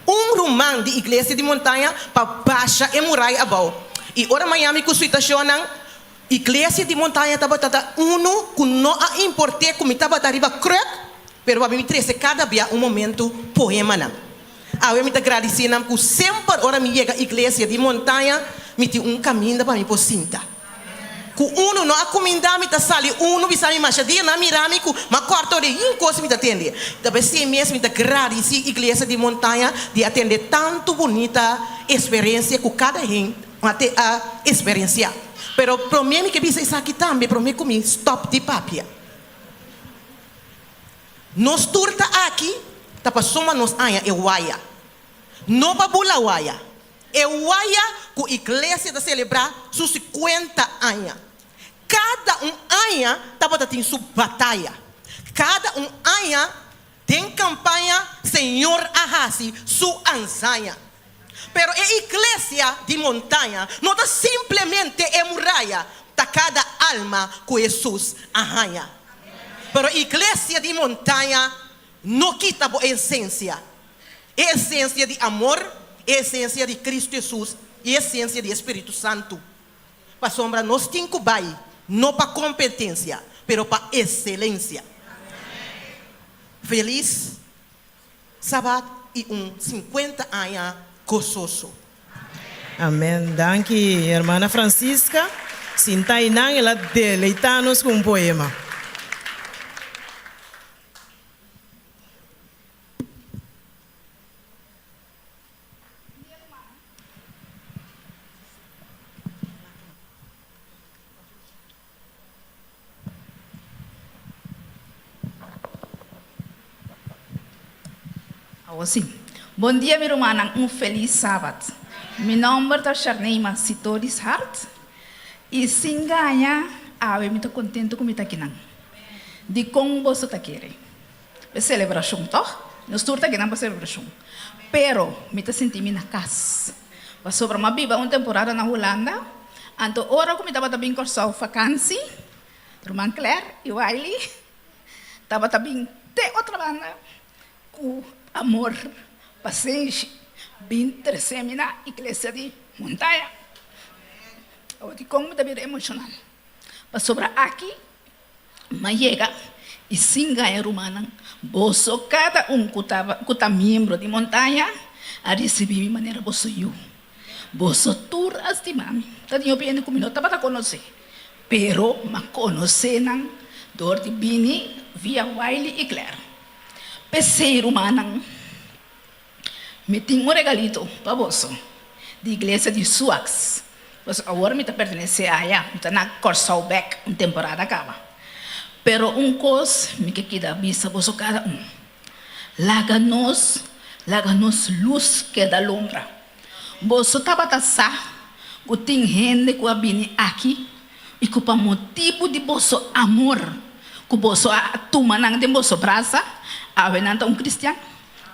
G: un ruman di Iglesia di Montaña pa basha e muraya abou. I ora maña mi ku situashonnan, Iglesia di Montaña tabata ta unu ku no a import'é ku mi tabata riba krùk, pero pa mi trese kada bia un momentu poemanan. Awe mi ta gradisí nan ku semper ora mi yega Iglesia di Montaña mi tin un kaminda pa mi por sinta. Ku unu no a kumindá mi ta sali unu bisa mi masha dia nan mira mi ku m'a kòrta ora yin kos mi ta tende. Ta p'esei mes mi ta gradisí Iglesia di Montaña di a tende tantu bunita esperensia ku kada hende. Mate a experiencia. Pero prome mi ke bisa esaki tambe prome ku mi stop di papia. Nos tur ta aki ta pasobra nos haña e waya. No pa bula waya. E waya ku iglesia ta celebra su sikuenta aña. Kada un aña tabata tin su bataya. Kada un aña den campaña Señor a haci su anzaña. Pero e iglesia di montaña no ta simplemente e muraya, ta kada alma ku Hesus a haña. Pero iglesia di montaña no kita bo esensia, e esensia di amor, e esensia di Kristu Hesus i e esensia di e Spiritu Santu. Pasobra nos tin ku bai no pa kompetensia, pero pa eselensia. Felis Sabat y un 50 aña gozoso.
E: Amen. Danki hermana Francisca. Sinta einan el a deleita nos cu un poema.
H: Awor si. Bon dia mi rumannan, un felis sabat. Mi nomber ta Sharneima Sitoris Hart y sin gaña awe mi ta contento cu mi ta akinan. Dicon boso ta kere? E celebracion toch? Nos tur ta akinan pa celebracion. Pero mi ta sinti mi na cas. Pasobra mi a biba un temporada na Hulanda, anto ora ku mi tabata bin Kòrsou fakansi, ruman Claire i Wiley tabata bin te otro banda ku amor, pasenshi, bin trese mi na iglesia di Montaña. Awor dikon mi ta bira emoshonal? Pasobra aki Mi a yega i sin gaña rumannan, boso kada un ku taba ku ta miembro di Montaña a risibí mi manera boso yu. Boso tur a stima mi. Ta tin hopi hende ku mi no tabata konosé, pero mi a konosé nan dor di bini via Wiley i Claire. P'esei, rumannan, Mi tin un regalito pa boso di iglesia di Suaks. Pasobra awor mi ta pertenesé aya, mi ta na Kòrsou bèk un temporada kaba. Pero un kos mi ke keda bisa boso kada un, laga nos laga nos lus keda lombra. Boso tabata sa ku tin hende ku a bini aki i ku pa motibu di boso amor ku boso a tuma nan den boso brasa, awe nan ta un kristian?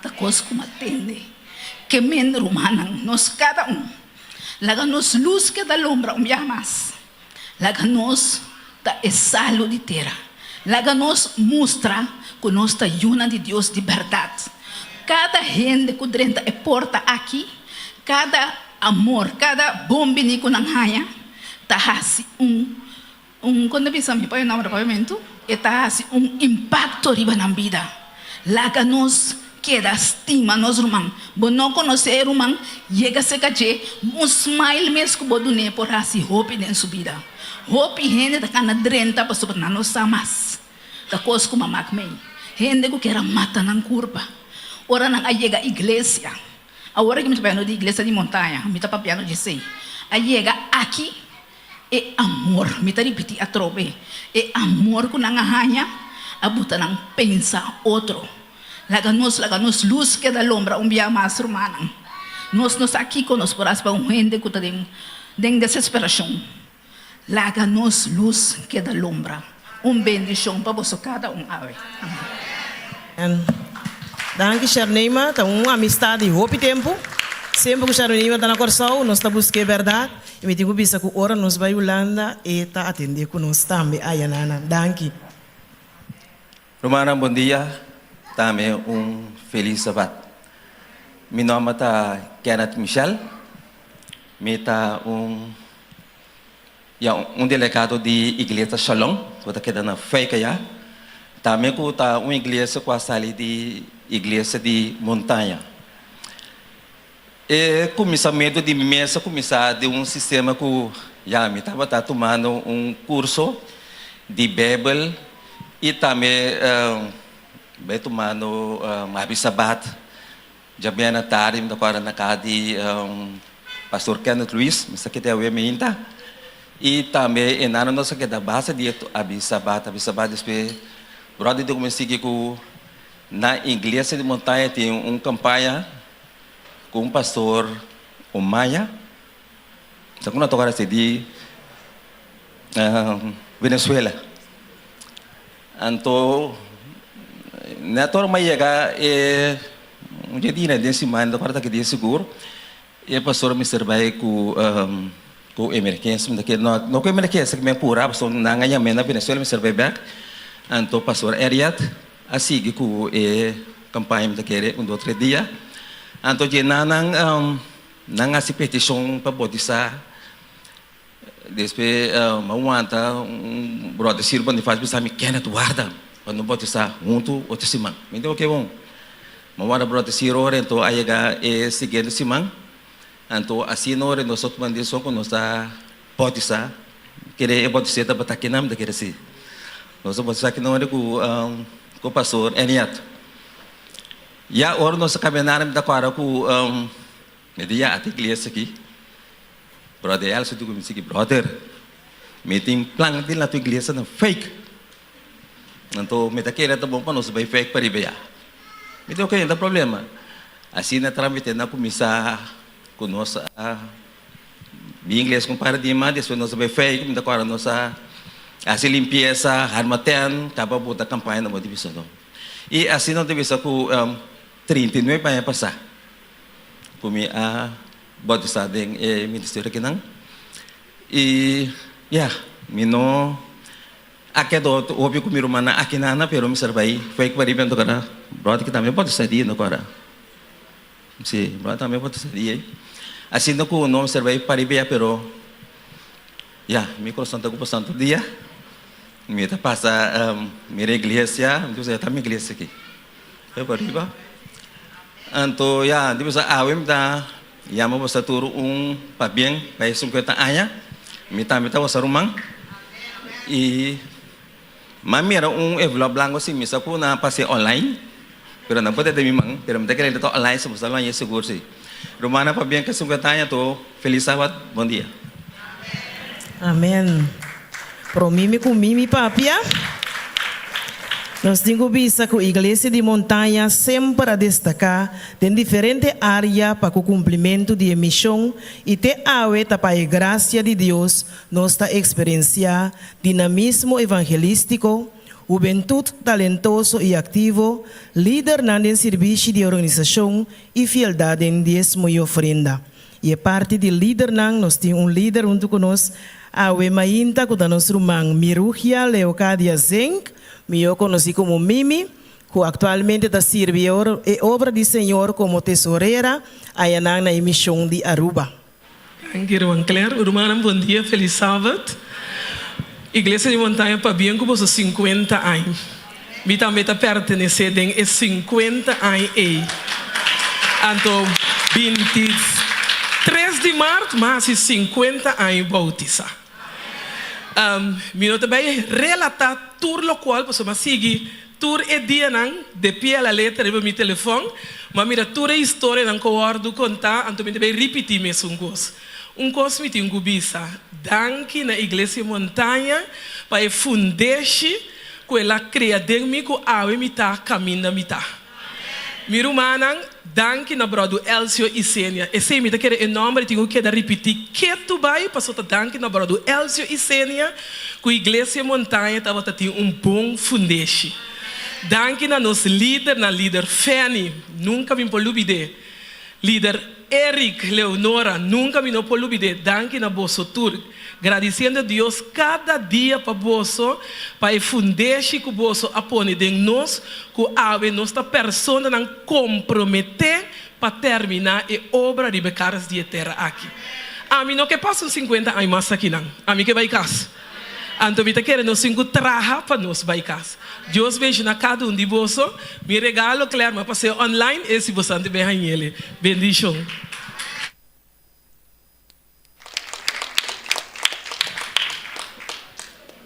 H: Ta kos ku matende ke men rumannan, nos kada un. Laga nos lus keda lombra un biaha mas. Laga nos ta e salu di tera. Laga nos mustra ku nos ta yunan di Dios di bèrdat. Kada hende ku drenta e porta aki, kada amor, kada bon bini ku nan haña, ta hasi un Un kon ta bisa mi pa e nomber papiamentu? E ta hasi un impakto riba nan bida. Laga nos keda stima nos ruman. Bo no konosé e ruman, yega serka dje, un smile mes ku bo dun'é por hasi hopi den su bida. Hopi hende ta kana drenta pasobra nan no sa mas. Ta kos ku mamak mei. Hende ku kier a mata nan kurpa. Ora nan a yega iglesia, awor ku mi ta papiando di iglesia di montaña, mi ta papiando di esei, a yega aki, E amor, mi ta ripití atrobe, e amor ku nan a haña a buta nan pensa otro. Laga nos laga nos lus keda lombra un bia mas, rumannan. Nos no sa kiko nos por hasi pa un hende ku ta den den desesperashon. Laga nos lus keda lombra. Un bendishon pa boso kada un awe. Amen.
E: Danki Sharneima, ta un amistad di hopi tempu. Semper ku Sharneima ta na Kòrsou, nos ta busk'é bèrdat. I mi tin ku bisa ku ora nos bai Hulanda, e ta atendé ku nos tambe. Aya nana. Danki.
I: Rumannan bon dia, tambe un felis sabat. Mi nomber ta Kenneth Michel, mi ta un ya un delegado di Iglesia Shalom ku ta keda na Feikaya, tambe ku ta un iglesia ku a sali di Iglesia di Montaña. E kuminsamentu di mi mes a kuminsá den un sistema ku ya mi tabata tumando un kurso di Beibel i tambe bai tumando Habi Sabat djabièrnè tardi mi ta kòrda na kas di Pastor Kenneth Luis, mi sa keda awe mainta i tambe e nana nos a keda basta di Habi Sabat, Habi Sabat despues bròder di kuminsá sigui ku Na Iglesia di Montaña tin un campaña cu un pastor un maya, sa cu na toca reci di Venezuela. Anto net ora mi a yega e un dia di den siman, no ta acorda ki dia sigur, e pastor mester bay cu cu emergencia, mi ta kere no no cu emergencia mi a pura pasobra nan a yam'e na Venezuela mester bay bek, anto pastor Eriat A sigui ku e kampaña mi ta kere un dos tres dia. Anto dje nan nan hasi petishon pa botisá. Despues mi a wanta un bròder Ciro Bonifácio bisa mi, Kenneth warda pa no botisá huntu otro siman. Mi di oke bon. Mi a warda bròder Ciro ora anto a yega e siguiente siman. Anto asina ora nos a tuma desishon ku nos ta Bautisa, kere e bautisa tabata kinan mi ta kere si. Nos a bautisa kinan ora ku ku pastor Eniat. Ya ora nos a kaminá mi ta kòrda ku mi di ya ata iglesia aki. Brother Elso di ku mi sigui, brother mi tin plan di lanta un iglesia na Fake. Anto mi ta kere ta bon pa nos bai Fake pariba ya. Mi di oke no ta problema. Asina tramite nan a kuminsá ku nos a Di ingles ku un par di mas, despues nos a bai fei, mi ta kòrda nos a hasi limpiesa, harmaten, kaba bota kampaña na bo di bisa no. I asina nos ta bisa ku 39 aña pasá ku mi a bautisá den e ministerio akinan. I ya, mi no a keda hopi ku mi rumannan akinana, pero mi ser bai fei ku pariba, mi ta kòrda bròder ki tambe bautisá di, mi ta kòrda. Sí, bo tambe por ta di ei. Asina ku no mester bai paribia pero ya, mi kurason ta ocupa santo dia. Mi ta pasa mira iglesia, mi ta bisa ta mi iglesia aki. Bai pariba. Anto ya, di bisa awe mi ta yama boso tur un pabien pa e 50 aña. Mi tambe ta boso ruman. I M'a mira un envelop blanco si mi sa cu nan a pas'e online, pero nan por ta den mi man, pero mi ta kere ta online si bo sa lo hañ'e sigur si. Rumannan pabien ke 50 aña to feliz sabat bon dia.
E: Amen. Pro mimi cu mimi papia. Nos tin cu bisa cu Iglesia di Montaña semper a destaca den diferente area pa cu cumplimento di e mision y te awe ta pa e gracia di Dios nos ta experiencia dinamismo evangelístiko, hubentut talentoso i aktivo, lidernan den sirbishi di organisashon i fieldat den diesmo i ofrenda. I e parti di lidernan, nos tin un lider huntu ku nos awe mainta ku ta nos ruman Mirugia Leocadia Zenk, mihó konosí komo Mimi, ku aktualmente ta sirbi e obra di Señor komo tesorera ayanan na e mishon di Aruba.
V: Danki ruman Claire. Rumannan bon dia, feliz Sabbat. Iglesia di Montaña pabien ku boso 50 añ. Mi tambe ta pertenesé den e 50 añ ei. Anto 23 di mart mi a hasi 50 añ boutisá. Mi no ta bai relatá tur lokual pasobra mi a sigui Tur e dianan, de pie a la letra riba mi telefòn, m'a mira tur e historianan ku a wòrdu kontá, anto mi ta bai ripití mesun kos. Un kos mi tin ku bisa, danki na Iglesia Montaña pa e fundeshi ku el a krea den mi ku awe mi ta kaminda mi ta. Mi rumannan, danki na Bròdu Elcio Isenia. Esei mi ta kere e nòmber i tin ku keda ripití ketu bai pasobra ta danki na Bròdu Elcio Isenia ku Iglesia Montaña tabata tin un bon fundeshi. Danki na nos lidernan, Lider Fenny, nunka mi por lubid'é, Lider. Eric, Leonora, nunka mi no por lubid'é. Danki na boso tur. Gradisiendo Dios kada dia pa boso, pa e fundeshi ku boso a pone den nos, ku awe nos ta personanan komprometé pa terminá e obra riba e karas di e tera aki. Ami no ke pasa un sinkuenta aña mas akinan. Ami ke bai kas. Anto mi ta kere nos tin ku traha pa nos bai kas. Dios benshoná kada un di boso. Mi regalo, Claire, mi a pas'é online, e si boso antes bai hañ'el. Bendishon.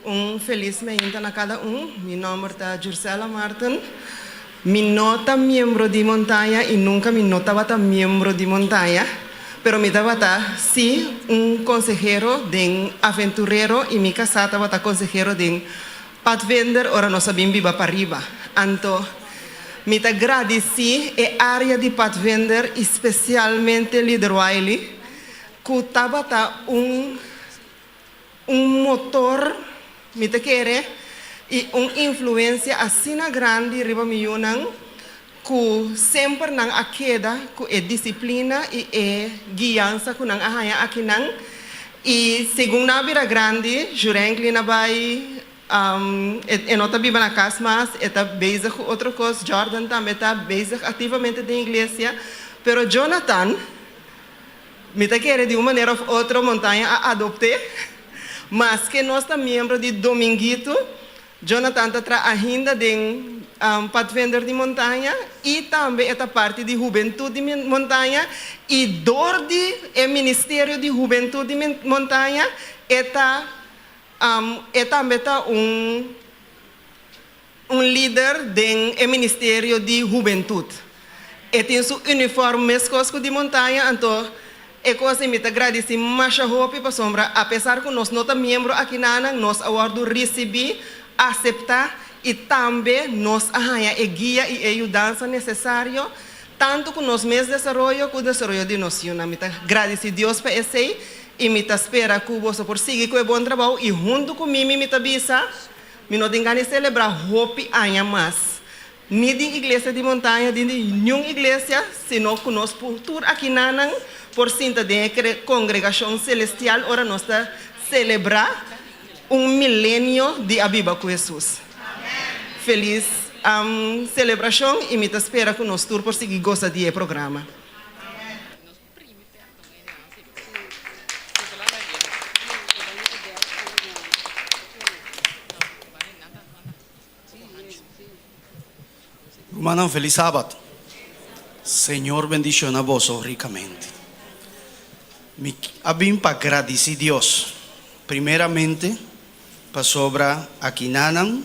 T: Un felis meinta na kada un. Mi nomber ta Jursella Marten. Mi no ta miembro di Montaña y nunca mi no tabata miembro di Montaña, pero mi tabata si un consehero den Aventurero y mi casá tabata consehero den Padvinder ora nos a bin biba pariba. Anto mi ta gradici e area di Padvinder y specialmente Lider Wiley cu tabata un Un motor, mi ta kere, i un influensia asina grandi riba mi yunan ku semper nan a keda ku e disiplina i e guiansa ku nan a haña akinan. I segun nan a bira grandi, Jurenklin a bai, e no ta biba na kas mas, e ta bezig ku otro kos, Jordan tambe ta bezig aktivamente den iglesia, pero Jonathan, Mi ta kere di un manera of otro Montaña a adopt'é. Maske nos ta miembro di Dominguito, Jonathan ta traha ahinda den Padvinder di Montaña i tambe e ta parti di Hubentud di Montaña i dor di e Ministerio di Hubentud di Montaña e ta e tambe ta un Un lider den e ministerio di hubentut. E tin su uniform meskos ku di Montaña, anto e kos ei mi ta gradisí masha hopi pasobra apesar ku nos no ta miembro akinanan, nos a wòrdu risibí, aseptá i tambe nos a haña e guia i e yudansa nesesario tantu ku nos mes desaroyo ku desaroyo di nos yunan. Mi ta gradisí Dios pa esei i mi ta spera ku boso por sigui ku e bon trabou i huntu ku mi mi ta bisa, Mi no tin gana di selebrá hopi aña mas, ni den iglesia di Montaña, ni di niun iglesia, sino ku nos por tur akinanan por sinta den e kongregashon selestial ora nos ta selebrá un milenio di a biba ku Hesus. Felis selebrashon i mi ta spera ku nos tur por sigui gosa di e programa.
J: Rumannan felis sabat. Señor bendiciona boso ricamente. Mi a bin pa gradici Dios primeramente pasobra akinanan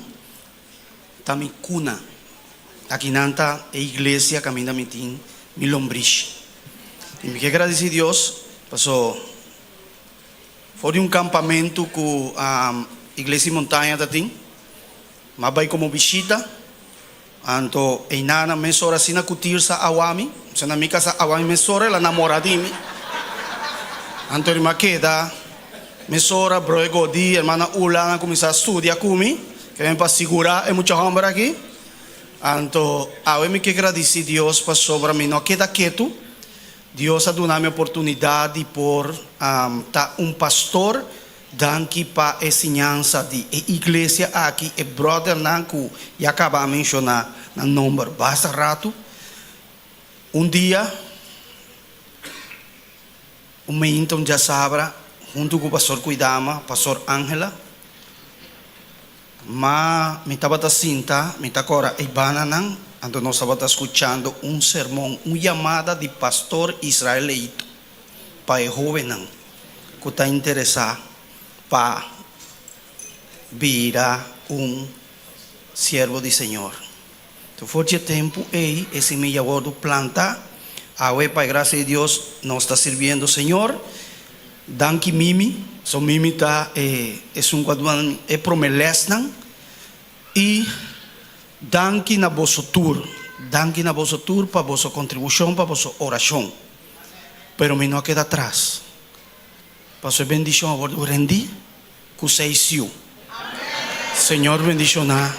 J: ta mi cuna. Akinan ta e iglesia caminda mi tin mi lombrishi. I mi ke gradisí Dios paso for di un kampamentu ku Iglesia di Montaña ta tin, m'a bai komo bishita, anto einana mesora asina ku Tirsa awa mi, osea na mi kasa awa mi mesora el a namora di mi, anto mi a keda mesora broe Godi, hermana Ula nan a kuminsá studia ku mi, ke men pa sigurá e mucha hòmber aki. Anto, awe mi ke gradisí Dios pasobra mi no a keda ketu. Dios a duna mi oportunidat di por ta un pastor. Danki pa e siñansa di e iglesia aki, e bròdernan ku ya kaba a menshoná nan nomber basta ratu. Un dia, un meinta un djasabra, huntu ku pastor Kuidama, pastor Angela, Ma mi tabata sinta, mi ta kora e bananan, anto nos tabata skuchando un sermon, un yamada di pastor Israel Leito pa e hóbennan ku ta interesá pa bira un siervo di Señor. Anto for dje tempu ei e similla wòrdu plantá, awe pa e grasia di Dios nos ta sirbiendo Señor. Danki Mimi, so Mimi ta e esun ku a duna mi e prome lèsnan i danki na boso tur, danki na boso tur pa boso kontribushon, pa boso orashon. Pero mi no a keda atras, pasobra e bendishon a wòrdu rendí ku seis yu. Señor bendishoná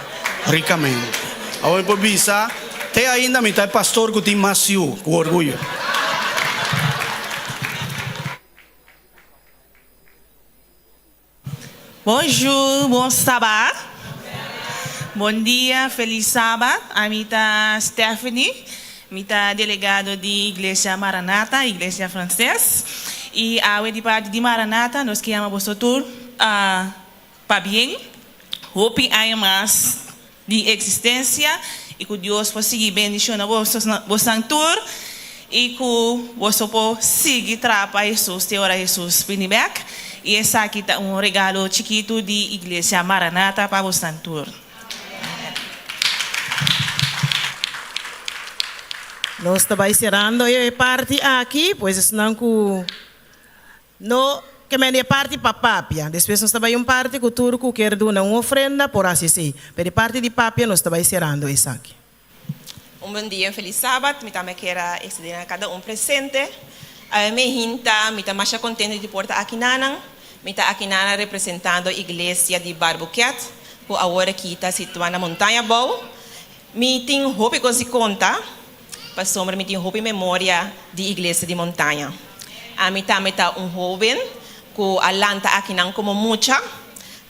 J: rikamente. Awor mi por bisa, te ainda mi ta e pastor ku tin mas yu, ku orguyo.
K: Bonjour, bon sabat. Bon dia, felis sabat. Ami ta Stephanie. Mi ta delegado di Iglesia Maranatha, Iglesia Frances. Y awe di parti di Maranatha nos ke yama boso tur pabien. Hopi aña mas di existencia y cu Dios por sigui bendiciona bosnan tur y cu boso por sigui traha pa Hesus te ora Hesus bini bek y esaki ta un regalo chikito di Iglesia Maranatha pa bosnan tur. Amen.
E: Nos ta bay cerando e parti aki, pues esnan cu No ke men di e parti pa papia. Despues nos ta bai un parti ku tur ku kier duna un ofrenda por hasi esei. Pero e parti di papia nos ta bai serando esaki.
L: Un bon dia, un felis sabat. Mi tambe kier a extende na kada un presente. Awe mi hinta, mi ta masha contento di por ta aki nanan. Mi ta aki nanan representando Iglesia di Barbuquet, cu awor aki ta situa na Montaña Bou. Mi tin hopi cos di conta, pasobra mi tin hopi memoria di Iglesia di Montaña. Ami tambe ta un hoben cu a lanta akinan como mucha,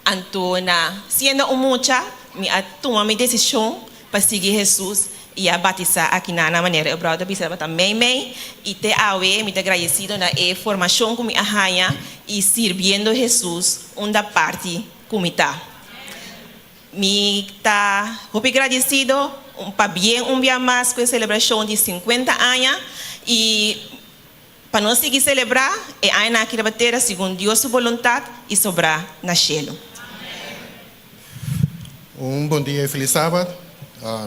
L: anto na siendo un mucha mi a tuma mi decision pa sigui Jesus y a batisa akinan na manera e brother bisa tabata mei mei y te awe mi ta gradecido na e formacion cu mi a haña y sirbiendo Jesus unda parti cu mi ta. Mi ta hopi gradisido pabien un bia mas ku e selebrashon di sinkuenta aña i pa nos sigui selebrá e añanan aki riba tera segun Dios su boluntat i sobrá na shelu.
W: Un bon dia i felis sabat.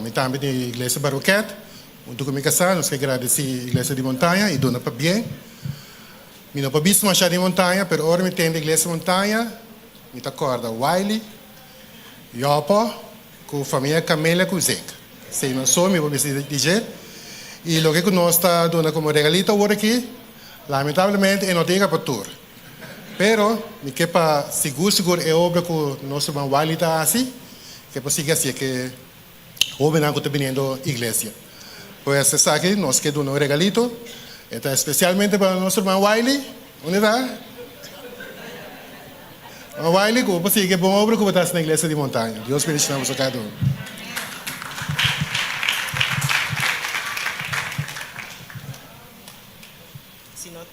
W: Mi tambe di Iglesia Baroket. Huntu ku mi kasá nos ke gradisí Iglesia di Montaña i duna pabien. Mi no por bisto mashá di Montaña, pero ora mi tende Iglesia Montaña mi ta kòrda Wiley, Jopo ku famia Camelia ku Zek. Esei nan so mi por bisa di dje. I loke ku nos ta duna komo regalito awor aki, lamentablemente e no ta yega pa tur. Pero mi ke pa sigur sigur e obra ku nos ruman Wiley ta hasi, ke por sigui hasié ke hobennan ku ta biniendo iglesia. Pues esaki nos ke duna un regalito. E ta espesialmente pa nos ruman Wiley. Unda e ta? Ruman Wiley, ku bo por sigui e bon obra ku bo ta hasi na iglesia di Montaña. Dios bendiciona boso kada un.
E: Si no,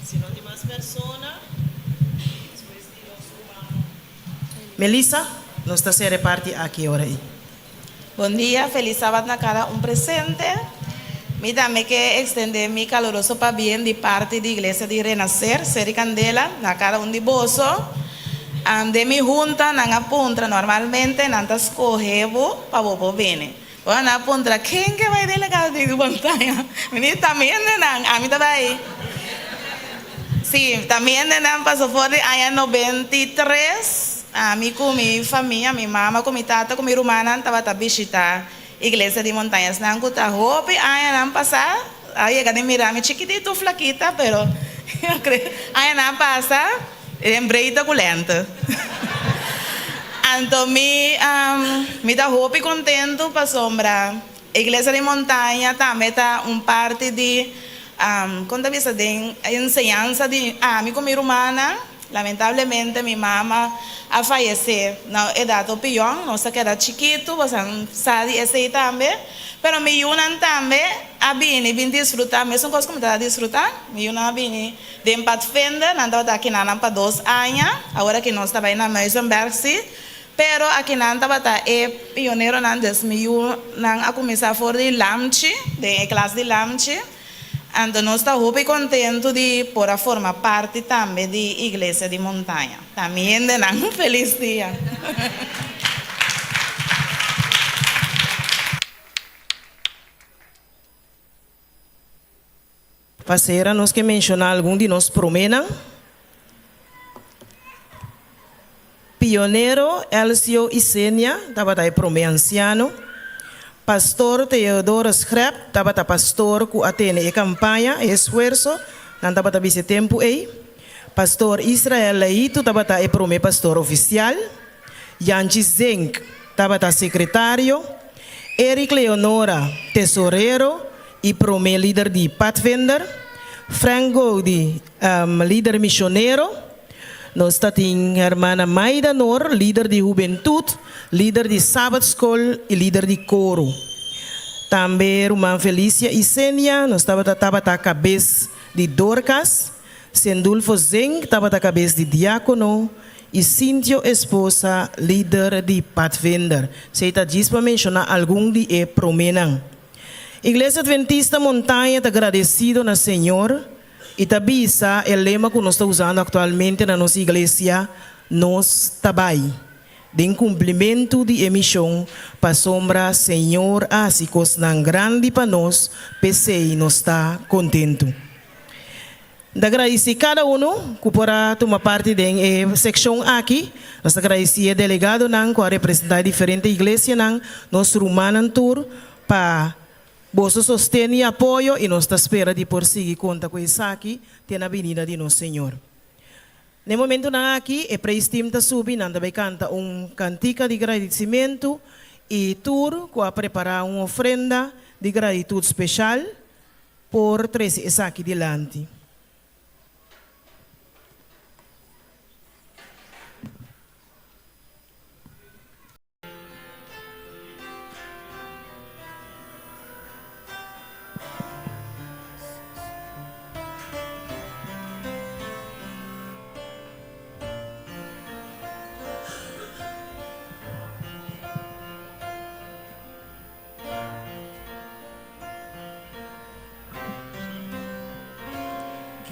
E: si no tin mas persona, despues di nos ruman Melissa, nos ta sera e parti aki ora ei.
K: Bon dia, felis sabat na kada un presente. Mi tambe ke ekstendé mi kaluroso pabien di parti di Iglesia di Renacer, Seri Kandela, na kada un di boso. Den mi hunta nan a puntra, normalmente nan ta skohe bo pa bo por bini. Ora nan a puntra, ken ke bai delegado di Montaña? Mi di, ta mi hendenan, ami ta bai. Sí, ta mi hendenan paso for di aña 93, ami ku mi famia, mi mama ku mi tata ku mi rumannan tabata bishita Iglesia di Montaña. Esnan ku ta hopi añanan pasá a yega di mira mi chikititu, flakita, pero añanan a pasa den breita ku lènte. Anto mi mi ta hopi kontentu pasobra Iglesia di Montaña tambe ta un parti di kon ta bisa den enseñansa di ami ku mi rumannan. Lamentablemente mi mama a fayesé na edat hopi yòn, nos a keda chikitu, boso sa di esei tambe, pero mi yunan tambe a bini bin disfrutá mesun kos ku mi tabata disfrutá, mi yunan a bini den Padvinder, nan tabata akinan pa dos aña, awor aki nos ta bai na Muizenberg sí, pero akinan tabata e pioneronan, dus mi yunan a kuminsá for di Lamchi, den e klas di Lamchi. Anto nos ta hopi kontentu di por a forma parti tambe di Iglesia di Montaña. Ta mi hendenan, un felis dia!
E: Pa sera nos ke menshoná algun di nos proménan. Pionero Elcio Isenia tabata e promé ansiano. Pastor Theodore Schrepp tabata pastor ku a tene e kampaña, e esfuerso, nan tabata bisa e tempu ei. Pastor Israel Leito tabata e promé pastor ofisial. Janchi Zink tabata sekretario. Eric Leonora, tesorero i promé lider di Padvinder. Frank Godi, lider misionero. Nos ta tin hermana Maida Noor, lider di hubentut, lider di Sabbatskol i lider di koro. Tambe ruman Felicia Isenia, nos tabata tabata kabes di Dorcas, Sendulfo Zink tabata kabes di diakono i Cintio Esposa lider di Padvinder. Esei ta djis pa menshoná algun di e proménan. Iglesia Adventista Montaña ta gradesido na Señor i ta bisa e lema ku nos ta usando aktualmente na nos iglesia, Nos ta bai den kumplimentu di e mishon pasobra Señor a hasi kosnan grandi pa nos, p'esei nos ta kontentu. N ta gradisí kada unu ku por a tuma parti den e sekshon aki. Nos ta gradisí e delegadonan ku a representá e diferente iglesianan, nos rumannan tur pa boso sosten i apoyo i nos ta spera di por sigui konta ku esaki te na binida di nos Señor. Na e momentunan aki e praise team ta subi, nan ta bai kanta un kantika di gradisimentu i tur ku a prepará un ofrenda di gratitut speshal por trese esaki dilanti.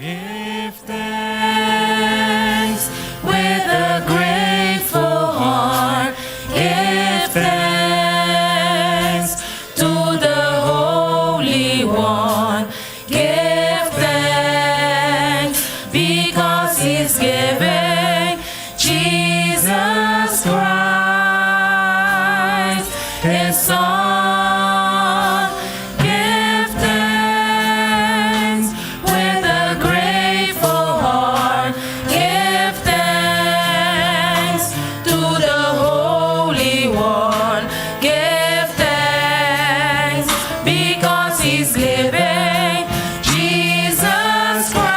A: Give thanks with a grateful heart. Give thanks to the Holy One. Give thanks because He's giving Jesus Christ, His Son. Give thanks with a grateful heart. Give thanks to the Holy One. Give thanks because He's living. Jesus Christ,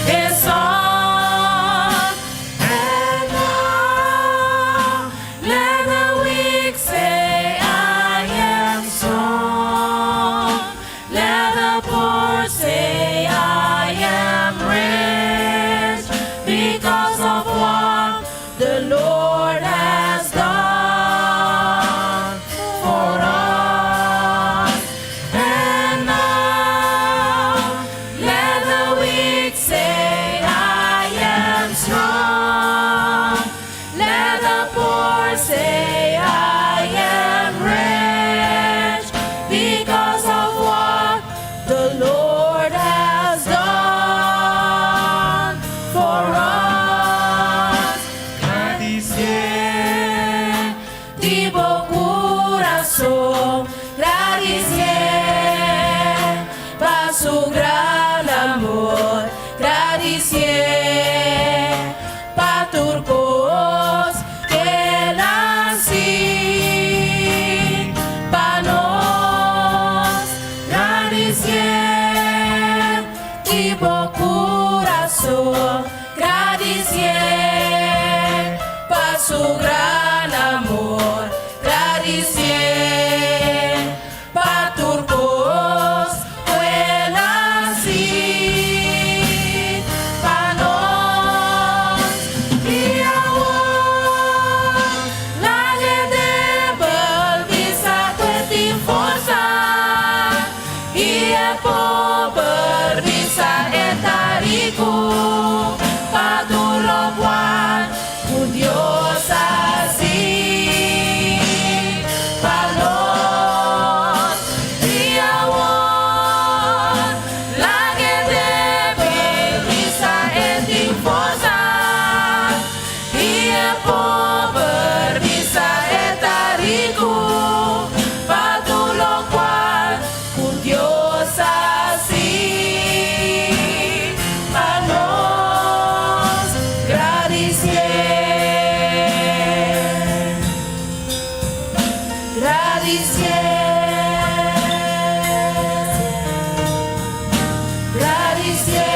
A: His Son. And now let the weak say, I am strong. Let the poor say, I am rich because of what the Lord has done for us. And now let the weak say, I am strong. Let the poor say, I am rich because of what the Lord has done for us. Gradisié di bo kurason, gradisié pa su gran amor, gradisié pa tur kos ku el a hasi pa nos, gradisié di bo kurason, gradisié pa su gran amor, gradisié pa tur kos ku el a hasi pa nos. I awor, laga e débil bisa ku e tin forsa, i e pober bisa e ta riku, pa tur lokual ku Dios a hasi pa nos. I awor, laga e débil bisa e tin forsa, i e pober bisa e ta riku, pa tur lokual ku Dios a hasi pa nos. Gradisié, gradisié, gradisié.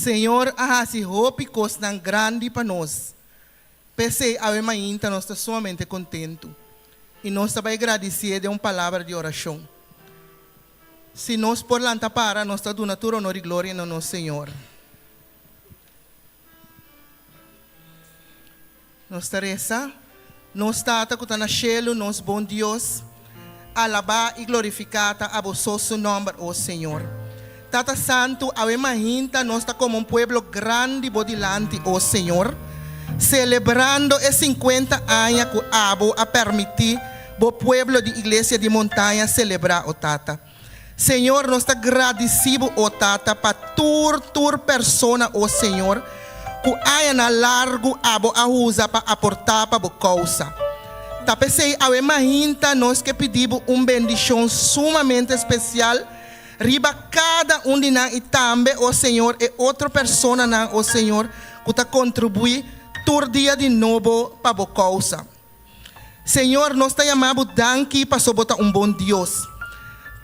M: Señor a hasi hopi kosnan grandi pa nos. P'esei awe mainta nos ta sumamente kontentu i nos ta bai gradisié den un palabra di orashon. Si nos por lanta para, nos ta duna tur honor i gloria na nos Señor. Nos ta resa, Nos Tata ku ta na shelu, nos bon Dios, alabá i glorifiká ta abo so su nòmber, o Señor. Tata Santu, awe mahinta nos ta komo un pueblo grandi bo dilanti, o Señor, selebrando e sinkuenta aña ku abo a pèrmití bo pueblo di Iglesia di Montaña selebrá, o Tata. Señor, nos ta gradisí bo, o Tata, pa tur, tur persona, o Señor, ku añanan largu abo a usa pa aportá pa bo kousa. Ta p'esei awe mainta nos ke pidi bo un bendishon sumamente spesial riba kada un di nan i tambe, o Señor, e otro personanan, o Señor, ku ta kontribuí tur dia di nobo pa bo kousa. Señor, nos ta yama bo danki paso bo ta un bon Dios.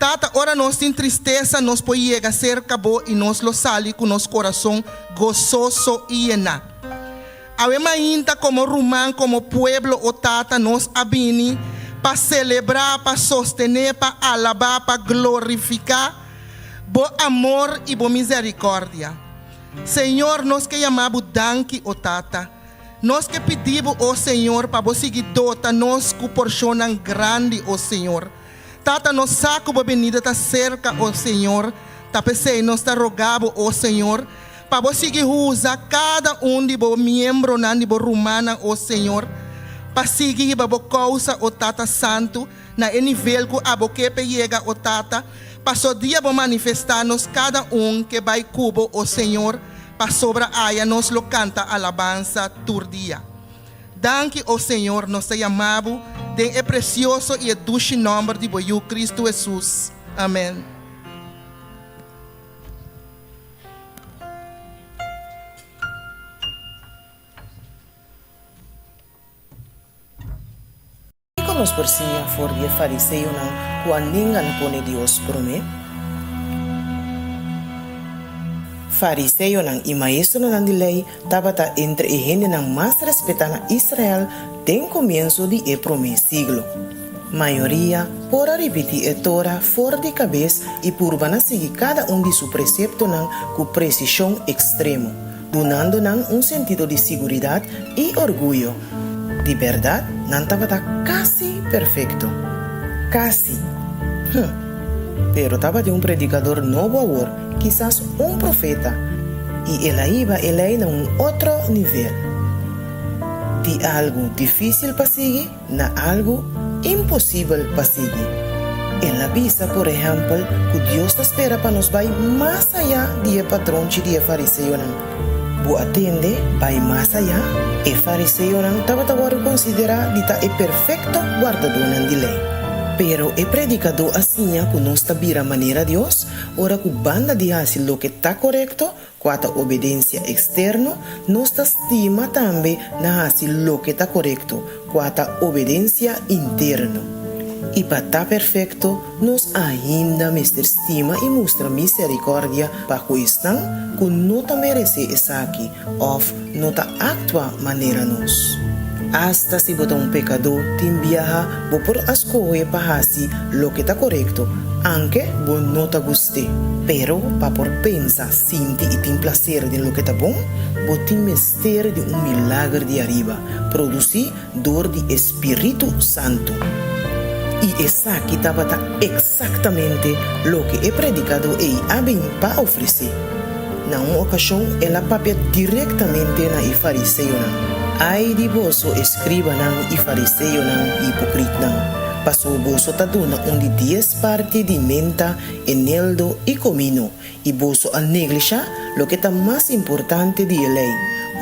M: Tata, ora nos tin tristesa nos por yega serka bo i nos lo sali ku nos korason gososo i yená. Awe mainta komo ruman, komo pueblo, o Tata, nos a bini pa selebrá, pa sostené, pa alabá, pa glorifiká bo amor i bo miserikòrdia. Señor, nos ke yama bo danki, o Tata. Nos ke pidi bo, o Señor, pa bo sigui dota nos ku porshonnan grandi, o Señor. Tata, nos sa ku bo benida ta serka, o Señor, ta p'esei nos ta roga bo, o Señor, pa bo sigui usa kada un di bo miembronan, di bo rumannan, o Señor, pa sigui hiba bo kousa, o Tata Santu, na e nivel ku abo ke p'e yega, o Tata, paso dia bo manifestá nos kada un ke bai ku bo, o Señor, Pasobra aya nos lo kanta alabansa tur dia. Danki, o Señor, nos ta yama Bo den e presioso i e dushi nòmber di Bo Yu, Kristu Hesus. Amèn.
E: Kiko nos por siña for di e fariseonan ku a ninga na pone Dios promé? Fariseonan i maestronan di lei tabata entre e hendenan mas respetá na Israel den komienso di e promé siglo. Mayoria por a ripití e Tora for di kabes i purba na sigui kada un di su preseptonan ku presishon ekstremo, dunando nan un sentido di siguridat i orguyo. Di bèrdat, nan tabata kasi perfekto. Kasi. Hm. Pero tabatin un predikador nobo awor, kisas un profeta, i el a hiba e lei na un otro nivel. Di algu difísil pa sigui na algu imposibel pa sigui. El a bisa, por ehèmpel, ku Dios ta spera pa nos bai mas ayá di e patronchi di e fariseonan. Bo a tende bai mas ayá? E fariseonan tabata wòrdu konsiderá di ta e perfekto wardadónan di lei. Pero e predikadó a siña ku nos ta bira manera Dios ora ku banda di hasi loke ta korekto, Kua ta obedensia eksterno, nos ta stima tambe na hasi loke ta korekto, kua ta obedensia interno. I pa ta perfekto, nos ainda mester stima i mustra miserikòrdia pa ku esnan ku no ta meresé esaki òf no ta aktua manera nos. Asta si bo ta un pekadó, tin biaha bo por a skohe pa hasi loke ta korekto, anke bo no ta gust'é. Pero pa por pensa, sinti i tin plaser den loke ta bon, bo tin mester di un milager di ariba, produsí dor di e spiritu santu. I esaki tabata eksaktamente loke e predikadó ei a bin pa ofresé. Na un okashon el a papia direktamente na e fariseonan, Ai di boso, eskribanan i fariseonan hipokritnan, pasobra boso ta duna un di dies parti di menta, eneldo i komino, i boso a neglishá loke ta mas importante di e lei,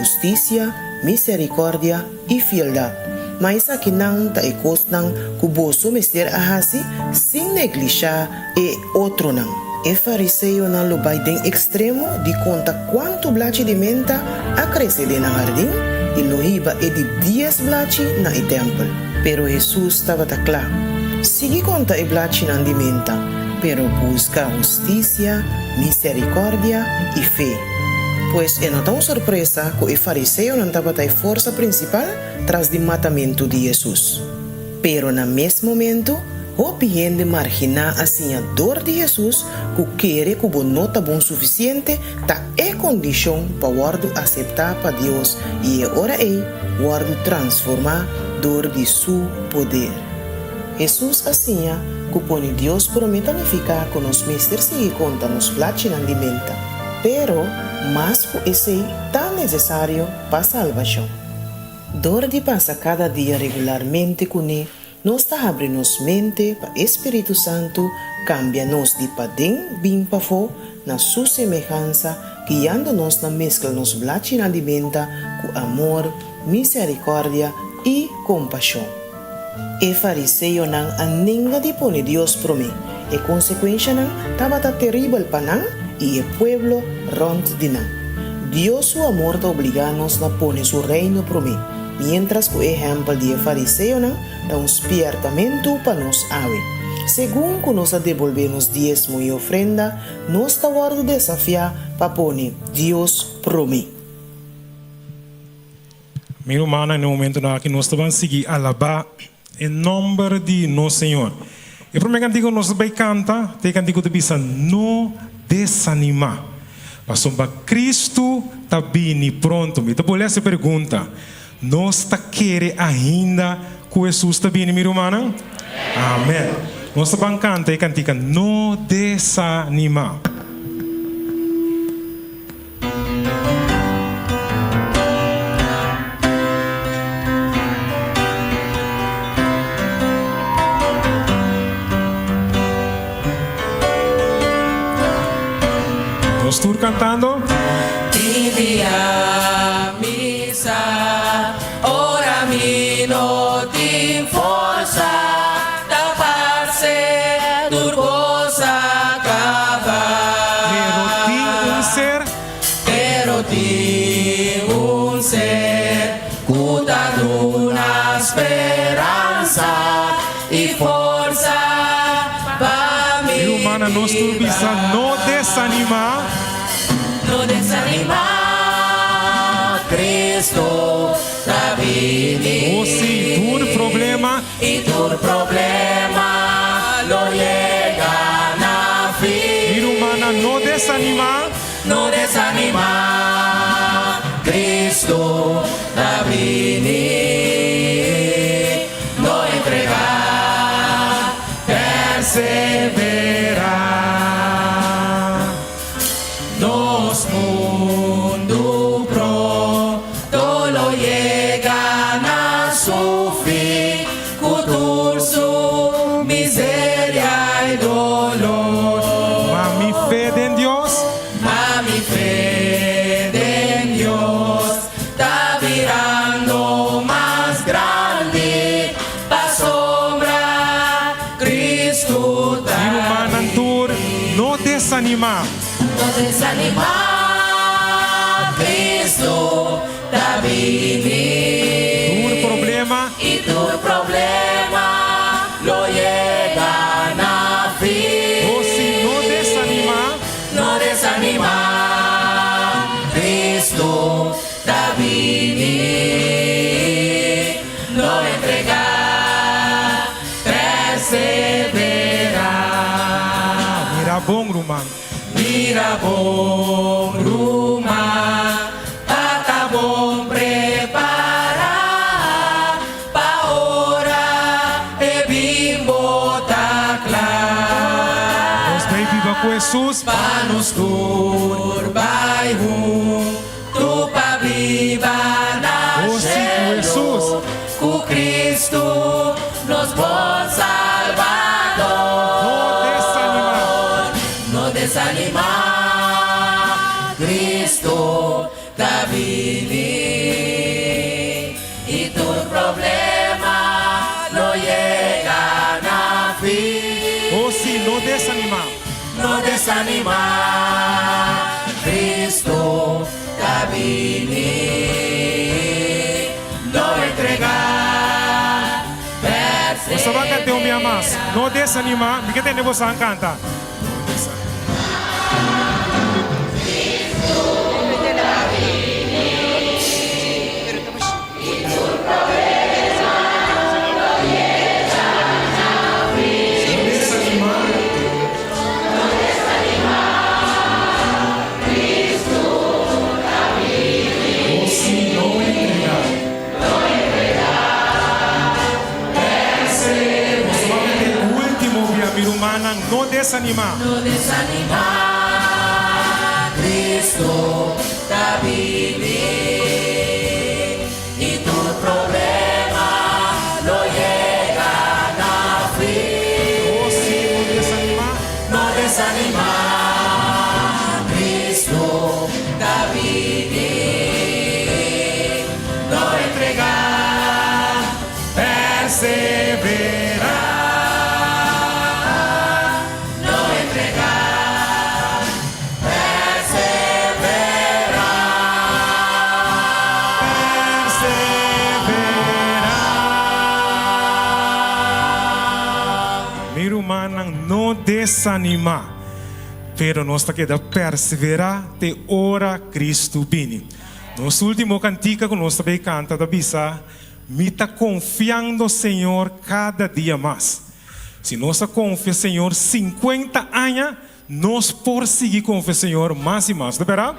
E: hustisia, miserikòrdia i fieldat. Ma esakinan ta e kosnan ku boso mester a hasi sin neglishá e otronan. E fariseonan lo bai den ekstremo di konta kuantu blachi di menta a krese den nan hardin i lo hiba e di dies blachi na e tèmpel. Pero Hesus tabata kla, Sigui konta e blachinan di menta, pero buska hustisia, miserikòrdia i fe. Pues e no ta un sorpresa ku e fariseonan tabata e forsa prinsipal tras di matamentu di Hesus. Pero na mes momentu, hopi hende marginá a siña dor di Hesus ku kere ku bo no ta bon sufisiente ta e kondishon pa wòrdu aseptá pa Dios i e ora ei wòrdu transformá dor di Su poder. Hesus a siña ku pone Dios promé ta nifiká ku nos mester sigui konta nos plachinan di menta. Pero, mas ku esei ta nesesario pa salbashon. Dor di pasa kada dia regularmente kuné, nos ta habri nos mente pa e Spiritu Santu kambia nos di paden bin pafó na Su semehansa, guiando nos na meskla nos blachinan di menta ku amor, miserikòrdia i kompashon. E fariseonan a nenga di pone Dios promé. E konsekuenshanan tabata teribel pa nan i e pueblo rònt di nan. Dios su amor ta obligá nos na pone su Reino promé, miéntras ku e ehèmpel di e fariseonan ta un spièrtamentu pa nos awe. Segun ku nos a debolbé nos diesmo i ofrenda, nos ta wòrdu desafiá pa pone Dios promé.
F: Mi rumannan, na e momentunan aki nos ta ban sigui alabá e nòmber di nos Señor. E promé kantiku nos ta bai kanta ta e kantiku ta bisa No desanimá, pasobra Kristu ta bini pronto. Mi ta bolbe hasi e pregunta, Nos ta kere ainda ku Hesus ta bini, mi rumannan? Amèn. Nos ta ban kanta e kantika No desanimá. Nos tur cantando.
A: Di dia misa, ora mi no tin forsa, ta parce tur cos a caba.
F: Pero tin un ser.
A: Pero tin un ser cu ta duna speransa y forsa pa mi
F: Mi humana nos tur bisa no desanima.
A: No desanima, Cristo ta bini.
F: Oh si, tur problema.
A: Y tur problema lo yega na fin.
F: Mi rumannan, no desanimá.
A: No desanimá, Cristo ta bini. No entregá, perseverá. Nos mundu pronto lo yega na su fin, ku tur su miseria i dolor.
F: Ma mi fe den Dios.
A: Ma mi fe den Dios ta birando mas grandi. Pasobra Cristo ta
F: Mi rumannan tur, no desanimá.
A: No desanimá, Cristo ta bini.
F: Tur problema.
A: I tur problema lo yega na fin.
F: Oh sí, no desanimá.
A: No desanimá, Cristo Ta bini, no entregá, perseverá.
F: Mira bon, ruman.
A: Mira bon, ruman, pa ta bon prepará, pa ora e bin bo ta kla.
F: Nos bai biba ku Hesus.
A: Pa nos tur bai huntu. Tu pa biba na
F: Oh, sí, ku Hesus.
A: shelu, ku Kristu nos bon Salbador.
F: No desanimá.
A: No desanimá, Kristu ta bini. I tur problema lo yega na fin.
F: Oh, sí, no desanimá.
A: No desanimá, Cristo ta bini. No entregá,
F: Boso ban
A: persevera.
F: kant'é un bia mas. No desanimá. Mi ke tende boso an kanta. no desanimá.
A: No desanimá, Cristo ta bini i tur problema lo yega na fin.
F: Oh sí, no desanimá.
A: No desanimá, Cristo ta bini. No entregá,
F: Perseverá.
A: No entregá, perseverá.
F: Perseverá. Mi rumannan, no desanimá, pero nos ta keda perseverá te ora Cristo bini. Nos último kantika ku nos ta bai kanta ta bisa, Mi ta konfiando Señor kada dia mas. Si nos a konfia Señor sinkuenta aña, nos por sigui konfia Señor mas i mas. Ta bèrdat?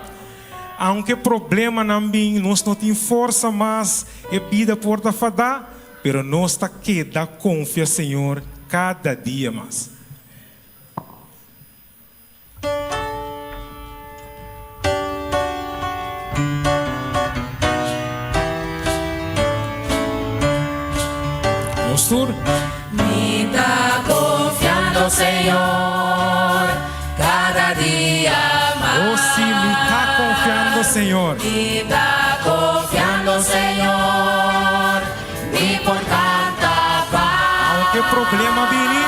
F: Aunke problemanan bin, nos no tin forsa mas, e bida por ta fadá, pero nos ta keda konfia Señor kada dia mas. Nos tur.
A: Mi ta confiando Señor cada dia mas.
F: Oh si, mi ta confiando Señor.
A: Mi ta confiando Señor, mi por canta paz.
F: Aunke problema bini.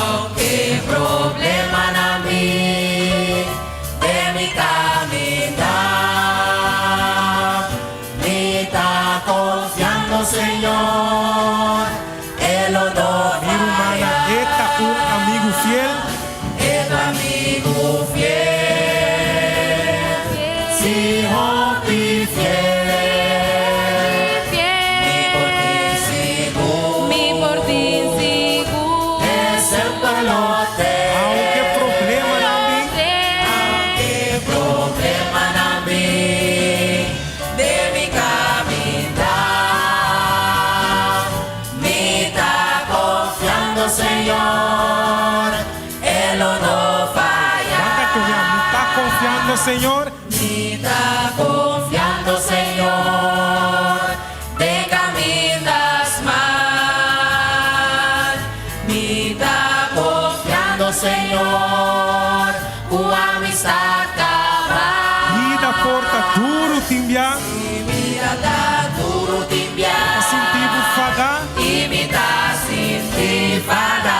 A: Aunke problemanan bin den mi caminda, mi ta confiando Señor, E lo no
F: Mi rumannan,
A: faya.
F: E ta un amigu fiel.
A: E ta amigu fiel, si hopi fiel. Mi por tin sigur.
N: Mi por tin sigur.
A: E semper lo t'ei.
F: Aunke problemanan bin.
A: Aunke problemanan bin den mi caminda, mi ta confiando Señor, E lo no faya.
F: Ban canta Mi ta confiando Señor.
A: Mi ta confiando Señor, den caminda smal. Mi ta confiando Señor, cu amistad cabal.
F: Bida por ta duro tin bia.
A: Bida ta duro tin bia.
F: Ta sinti bo fada.
A: Y mi ta sinti fada.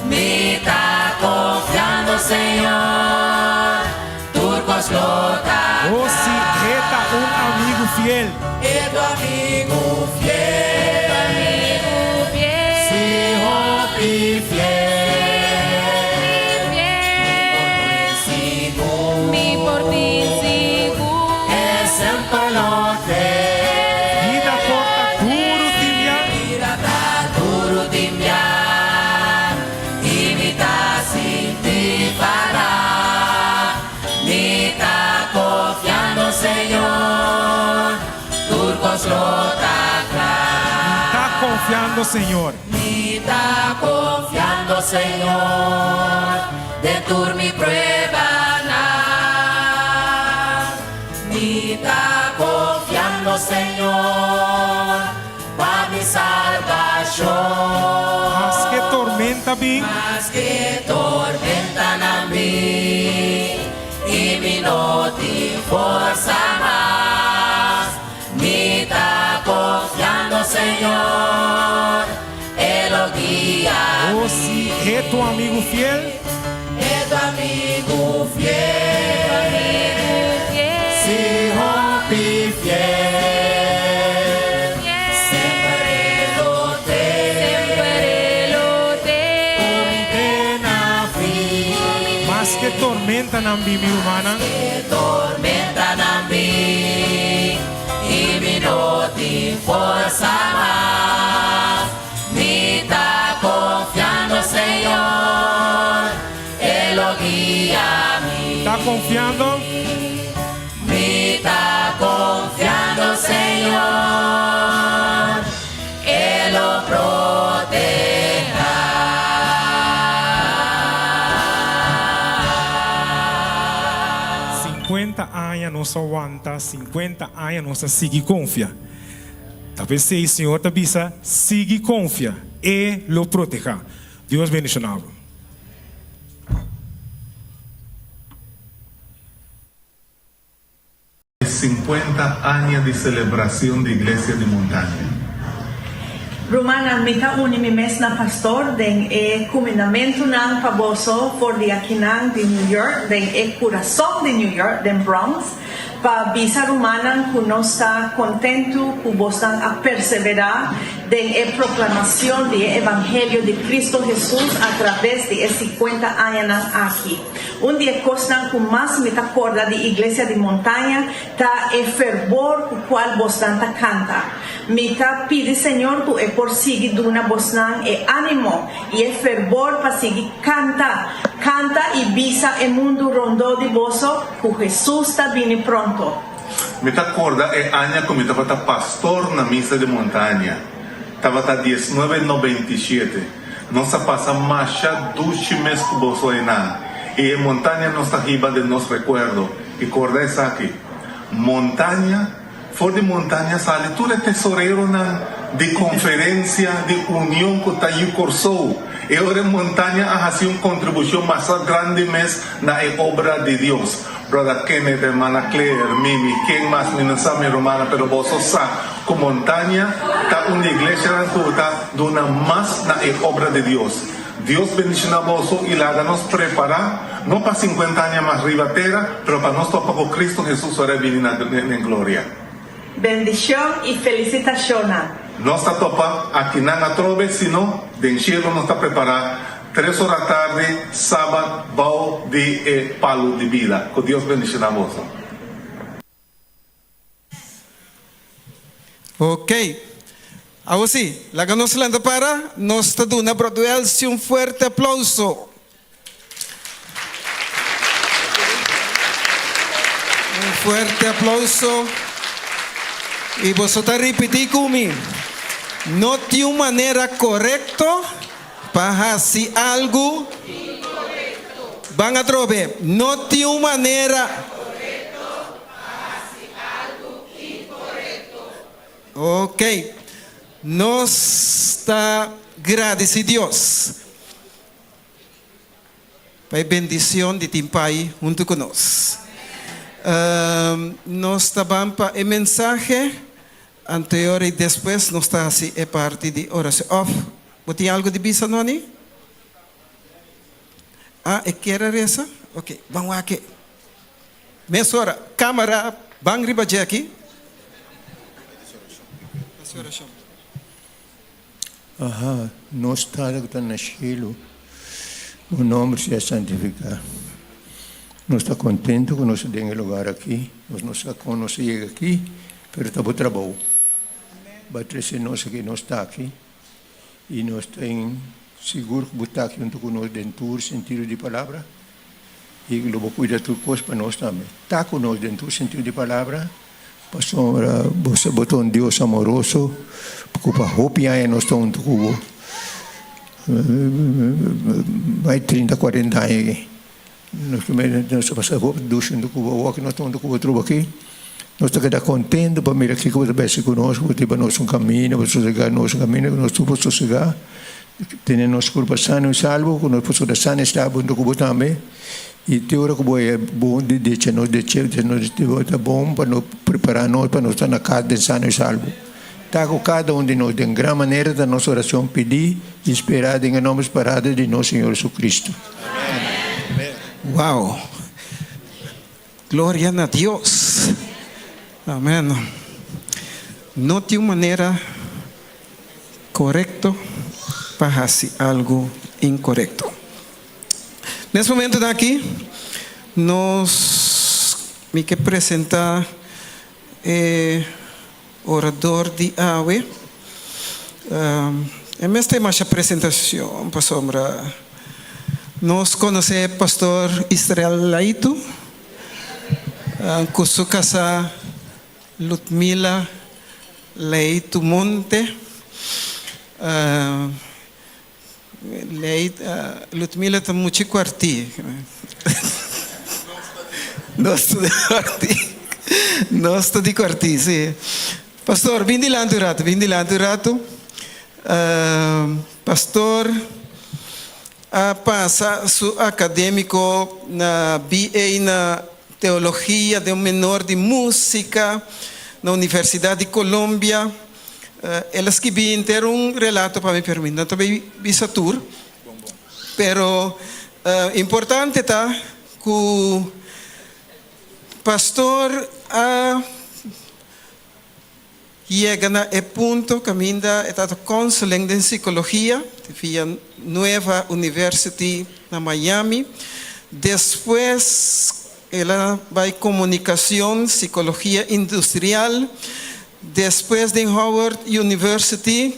A: Mi ta confiando Señor, tur cos lo ta
F: Oh si, E ta un amigu fiel.
A: E ta amigu fiel. Si hopi fiel. Mi por tin sigur. E semper lo t'ei.
F: Bida por ta duro tin bia.
A: Bida ta duro tin bia. Y mi ta sinti fada. Mi ta confiando Señor. Tur cos lo ta cla.
F: Mi ta confiando Señor.
A: Mi ta confiando Señor. Den tur mi pruebanan. Mi ta confiando Señor. Pa mi salvacion.
F: Maske tormenta bin.
A: Maske tormentanan bin y mi no tin forsa mas. Mi ta confiando Señor, E lo guia
F: Oh si, E ta un amigu fiel.
A: E ta amigu fiel. Si hopi fiel. Semper e lo t'ei.
N: Semper e lo t'ei.
A: Na fin.
F: Maske tormentanan bin, mi rumannan.
A: Tormentanan bin y mi no tin forsa mas. Mi ta confiando Señor, E lo guia mi.
F: Ta confiando?
A: Mi ta confiando Señor, E lo proteha.
F: nos a wanta 50 aña, nos ta sigui konfia. Ta p'esei Señor ta bisa, Sigui konfia, E lo protehá. Dios bendishoná bo.
O: 50 aña di celebracion di Iglesia di Montaña.
P: Rumannan, mi ta uni mi mes na pastor den e kumindamentunan pa boso for di akinan di New York, den e kurason di New York, den Bronx, pa bisa rumannan ku nos ta kontentu ku bosnan a perseverá den e proklamacion di e evangelio di Cristo Jesus a traves di e 50 añanan aki. Un di e kosnan ku mas mi ta korda di Iglesia di Montaña ta e ferbor ku kual bosnan ta kanta. Mi ta pidi Señor ku e por sigui duna bosnan e ánimo i e ferbor pa sigui kanta, kanta i bisa e mundu rondó di boso ku Hesus ta bini pronto.
O: Mi ta korda e aña ku mi tabata pastor na Misa di Montaña. Tabata diesnuebe 97. Nos a pasa masha dushi mes ku boso einan, i e montaña nos ta hiba den nos rekuerdo. I korda esaki, Montaña, for di montaña sali tur e tesoreronan di konferensia di union ku ta yu Kòrsou. E ora e montaña a hasi un kontribushon masha grandi mes na e obra di Dios. Brother Kenneth, hermana Claire, Mimi, ken mas mi no sa mi rumannan, pero boso sa ku Montaña ta un di iglesianan ku ta duna mas na e obra di Dios. Dios bendiciona boso i laga nos prepara, no pa 50 aña mas riba tera, pero pa nos topa ku Cristo Jesus ora e bini na den gloria.
P: Bendicion i felicitacionnan.
O: Nos ta topa akinan atrobe, sino den cielo nos ta prepara Tres ora tardi, Sabat, bou di e palu di bida. Ku Dios bendishoná boso.
T: Ok. Awor sí, laga nos lanta para, nos ta duna Brother Elsie un fuerte aplauso. Un fuerte aplauso. I boso ta ripití ku mi, No tin un manera korekto pa hasi algu. Ban atrobe. No tin un manera. Ok. Nos ta gradisí Dios. Pa e bendicion di tin Pai hunto cu nos. Nos ta ban pa e mensahe anterior y despues nos ta haci e parti di oracion. Of bo tin algo di bisa Noni? Ah, e kier a reza? Ok, ban wak e. Mesora, camara ban riba dje aki. Haci oracion.
Q: Aha, nos Tata ku ta na shelu, bo nòmber sea santifiká. Nos ta kontentu ku nos ta den e lugar aki. Nos no sa kon nos a yega aki, pero ta bo trabou. Bo a trese nos aki, nos ta aki, i nos ta sigur ku bo ta aki huntu ku nos den tur sentido di palabra, i lo bo kuida tur kos pa nos tambe. Ta ku nos den tur sentido di palabra. Pasobra bo sa bo ta un Dios amoroso, ku pa hopi aña nos ta huntu ku bo, bai trinta, kuarenta aña aki. Nos nos a pasa hopi dushi huntu ku bo, awor ku nos ta huntu ku bo trobe aki, nos ta keda kontentu pa mira kiko bo ta besi ku nos, bo ta hiba nos un kaminda, bo ta sosegá nos un kaminda ku nos tur por sosegá, tene nos kurpa sano i salvo, ku nos por keda sano i stable huntu ku bo tambe. I te ora ku bo e bon di decha nos deche, decha nos deche, bo ta bon pa no prepará nos pa nos ta na kas den sano i salvo. Ta ku kada un di nos den gran manera ta nos orashon pidí i sperá den e nòmber sparado di nos Señor Jesucristo.
T: Wow! Gloria na Dios! Amen. No tin un manera korekto pa hasi algu inkorekto. Nes momentonan aki nos mi ke presenta e orador di awe. E mester masha presentacion pasobra nos conoce Pastor Israel Laitu cu su casa Ludmila Laitu Monte. Lei, Ludmila ta muchi kuartí. Nos ta di kuartí. Nos ta di Kòrtí, sí. Pastor, bin dilanti un ratu, bin dilanti un ratu. Pastor a pasa su akadémiko na BA na Teologia den un menor di Músika na Universidat di Colombia. El a skibí henter un relato pa mi, pero mi no ta bay bisa tur. Pero importante ta ku pastor a yega na e punto kaminda e ta counseling den psicologia via Nueva University na Miami. Despues el a bai comunicacion, psicologia industrial, despues den Howard University,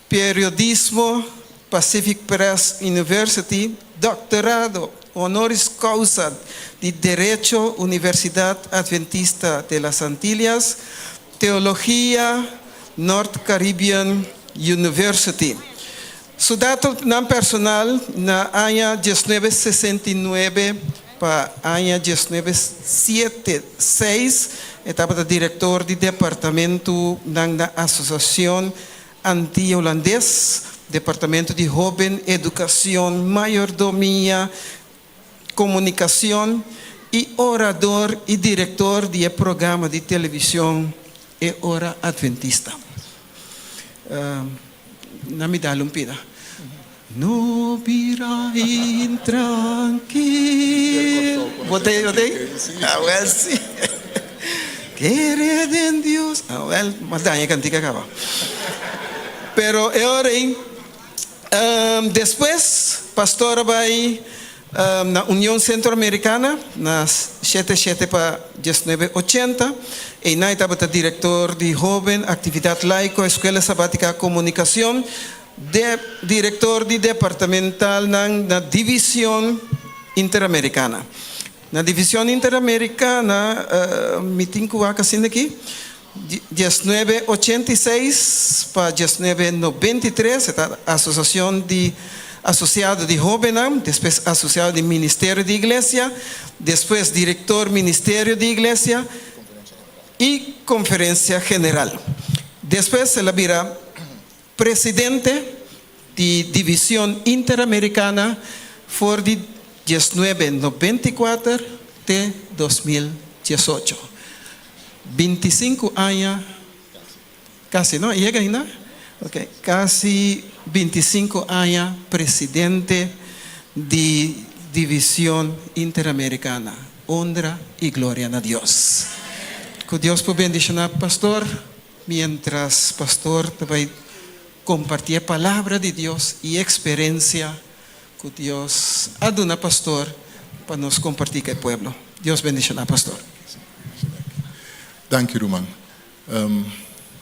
T: periodismo, Pacific Press University, doctorado honoris causa di Derecho Universidad Adventista de las Antillas, Teologia North Caribbean University. Su datonan personal na aña diesnuebe sesenta i nuebe pa aña diesnuebe siete seis e tabata direktor di departamentunan na Asosiashon Antia Hulandes, Departamento di Hoben, Educacion, Mayordomia, Comunicacion y orador y director di e programa di television E Ora Adventista. Na mi dal un pida. No bira intrankil. Bo ta ei, bo ta ei? Awel si. Kere den Dios. Awel, mas daña e kantika kaba. Pero e ora ei, despues pastor a bai na Union Centroamericana na shete shete pa diesnuebe ochenta. Einan e tabata direktor di Hoben, Aktividat Laiko, Eskuela Sabatika, Komunikashon. De direktor di departamentalnan na Division Interamericana. Na Division Interamericana mi tin ku wak asina aki, diesnuebe ochenta i seis pa diesnuebe nobenta i tres e ta Asosiacion di Asosiado di Hobennan, despues Asosiado di Ministerio di Iglesia, despues Direktor Ministerio di Iglesia i Konferensia General. Despues el a bira Presidente di Division Interamericana for di diesnuebe nobenta i kuater te 2018. Bintisinku aña, kasi no, yega ainda? Ok, kasi bintisinku aña presidente di Division Interamericana. Honra i gloria na Dios. Ku Dios por bendiciona pastor. Mientras pastor ta bai comparti e palabra di Dios y experencia cu Dios a duna pastor pa nos comparti cu e pueblo. Dios bendiciona pastor.
C: Danki ruman.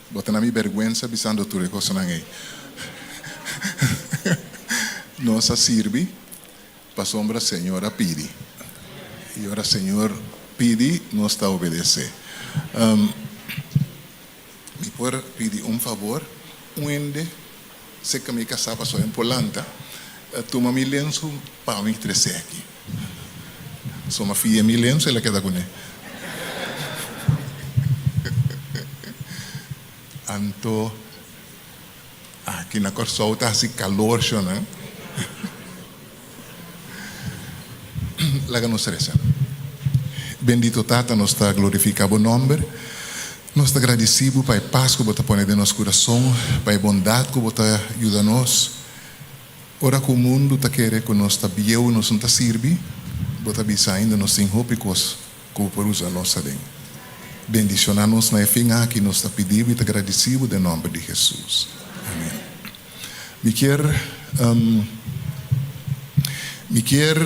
C: Bo ta na mi berguensa bisando tur e cosanan ey. Nos a sirbi pasobra Señor a pidi. Y ora Señor pidi, nos ta obedece. Mi por pidi un favor? Un hende cerca mi casa pasobra en por lanta, tuma mi lensu pa mi trece aki. So mi a fia mi lensu, el a keda cune. Anto aki na Corsou ta haci calor shonan. Laga nos resa. Bendito Tata, nos ta glorifica Bo nomber. Nos ta gradici Bo pa e pas cu Bo ta pone den nos curason, pa e bondad cu Bo ta yuda nos. Ora cu mundu ta kere cu nos ta bieu, nos no ta sirbi, Bo ta bisa ainda nos tin hopi cos cu Bo por usa nos aden. Bendiciona nos na e fin aki, nos ta pidi Bo y ta gradici Bo den nomber di Jesus. Amen. Mi kier mi kier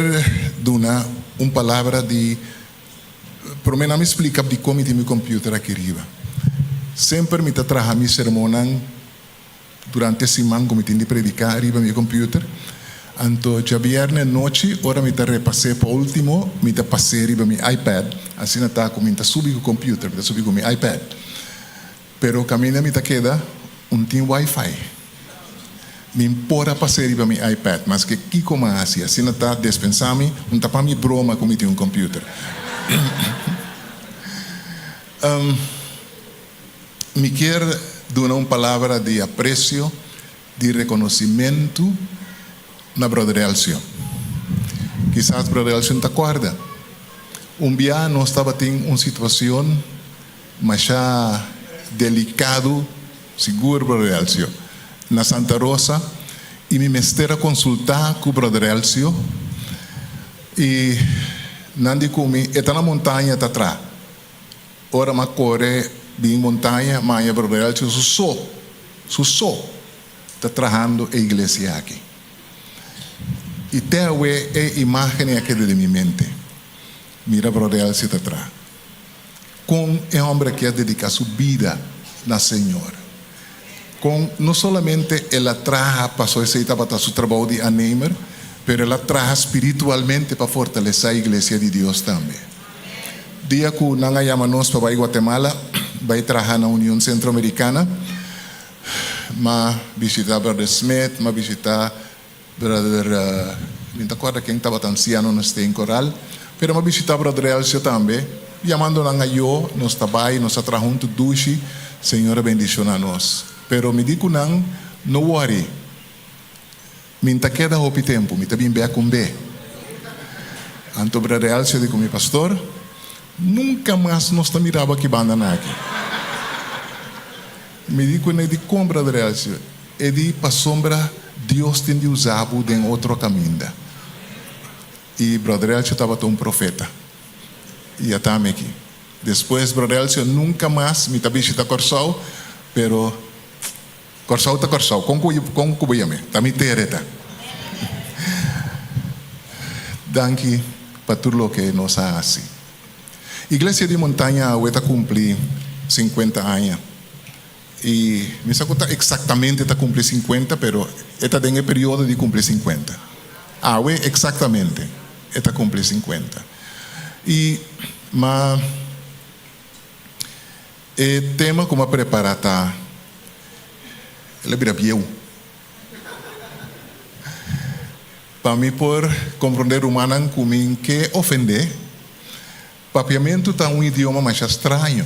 C: duna un palabra di prome nan mi splika dikon mi tin mi computer aki riba. Semper mi ta traha mi sermonnan durante siman ku mi tin di prediká riba mi computer. Anto djabièrnè anochi ora mi ta repas'é pa ultimo mi ta pas'é riba mi iPad. Asina ta ku mi ta subi ku computer, mi ta subi ku mi iPad. Pero kaminda mi ta keda un tin wifi. Mi por a pas'é riba mi iPad, maske kiko m'a hasi, asina ta despensá mi, un ta pa mi broma ku mi tin un computer. Mi kier duna un palabra di aprecio, di reconocimento na Brother Elcio. Kisas Brother Elcio no ta corda. Un bia nos tabatin un situacion masha delicado, sigur Brother Elcio, na Santa Rosa y mi mester a consulta cu Brother Elcio y nan di cu mi e ta na montaña ta tra. Ora m'a kore bin montaña, m'a haña Brother Elcio su so, su so, ta trahando e iglesia aki. I te awe e imágen ei a keda den mi mente. Mira Brother Elcio ta traha. Kon e hòmber aki a dediká su bida na Señor. Kon no solamente el a traha pasobra esei tabata su trabou di aannemer, pero el a traha spiritualmente pa fortalesá e iglesia di Dios tambe. Dia ku nan a yama nos pa bai Guatemala bai traha na Union Centroamericana, m'a bishitá Brother Smith, m'a bishitá Brother, mi no ta kòrda ken tabata ansiano na Steen Coral, pero m'a bishitá Brother Elcio tambe, yamando nan ayó, nos ta bai, nos a traha huntu dushi, Señor a bendishoná nos. Pero mi di ku nan, No wòri, mi no ta keda hopi tempu, mi ta bin bèk un be. Anto Brother Elcio di ku mi, Pastor, nunka mas nos ta mira bo aki banda nan aki. Mi di ku ne, Dikon, Brother Elcio? E di, Pasobra Dios tin di usa bo den otro kaminda. I Brother Elcio tabata un profeta. I a tami aki. Despues Brother Elcio nunka mas mi ta bishita Kòrsou, pero Kòrsou ta Kòrsou. Kon ku kon ku bo yam'é? Ta mi tere ta. Danki pa tur loke nos a hasi. Iglesia di Montaña awe ta kumpli sinkuenta aña. I mi sa ku ta eksaktamente ta kumpli sinkuenta, pero e ta den e periodo di kumpli sinkuenta. Awe eksaktamente e ta kumpli sinkuenta. I ma e tema ku mi a prepará ta, El a bira bieu. Pa mi por komprondé rumannan ku mi ke ofendé, Papiamentu ta un idioma masha straño.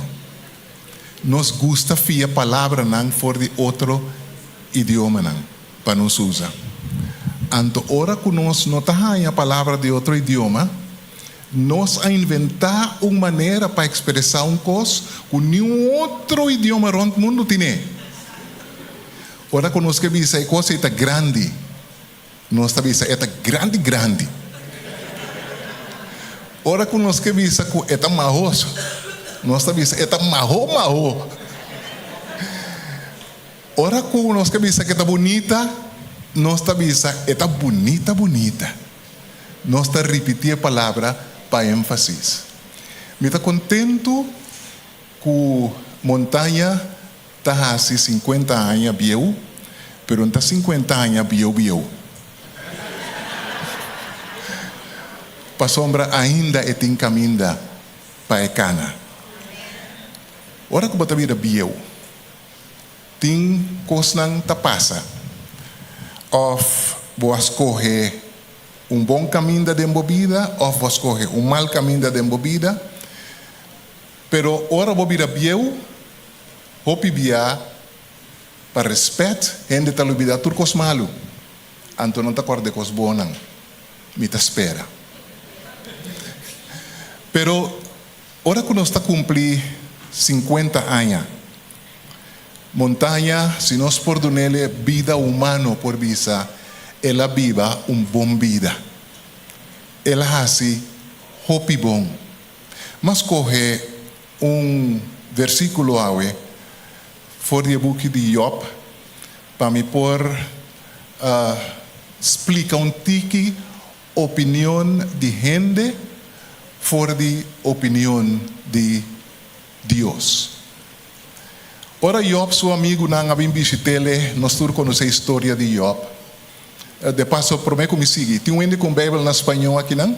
C: Nos gusta fia palabranan for di otro idiomanan pa nos usa. Anto ora ku nos no ta haña palabra di otro idioma, nos a inventá un manera pa ekspresá un kos ku niun otro idioma rònt mundu tine. Ora ku nos ke bisa e kos ei ta grandi, Nos ta bisa e ta grandi grandi. Ora ku nos ke bisa ku e ta mahos, nos ta bisa e ta maho maho. Ora ku nos ke bisa ku e ta bunita, nos ta bisa e ta bunita bunita. Nos ta ripití e palabra pa énfasis. Mi ta kontentu ku Montaña Ta hasi sinkuenta aña bieu, pero n'ta sinkuenta aña bieu bieu. Pasobra ainda e tin kaminda pa e kana. Ora ku bo ta bira bieu, tin kosnan ta pasa. Òf bo a skohe un bon kaminda den bo bida òf bo a skohe un mal kaminda den bo bida. Pero ora bo bira bieu, hopi bia pa respet hende ta lubida tur kos malu, anto nan ta kòrda e kos bonnan. Mi ta spera. Pero ora ku nos ta kumpli sinkuenta aña, Montaña, si nos por dun'el bida humano por bisa el a biba un bon bida. El a hasi hopi bon. M'a skohe un versíkulo awe for di e buki di Yòb pa mi por splika un tiki opinion di hende for di opinion di Dios. Ora Yòb su amigunan a bin bishit'é, nos tur konosé historia di Yòb. De paso, promé ku mi sigui, tin un hende ku un Beibel na spañó akinan?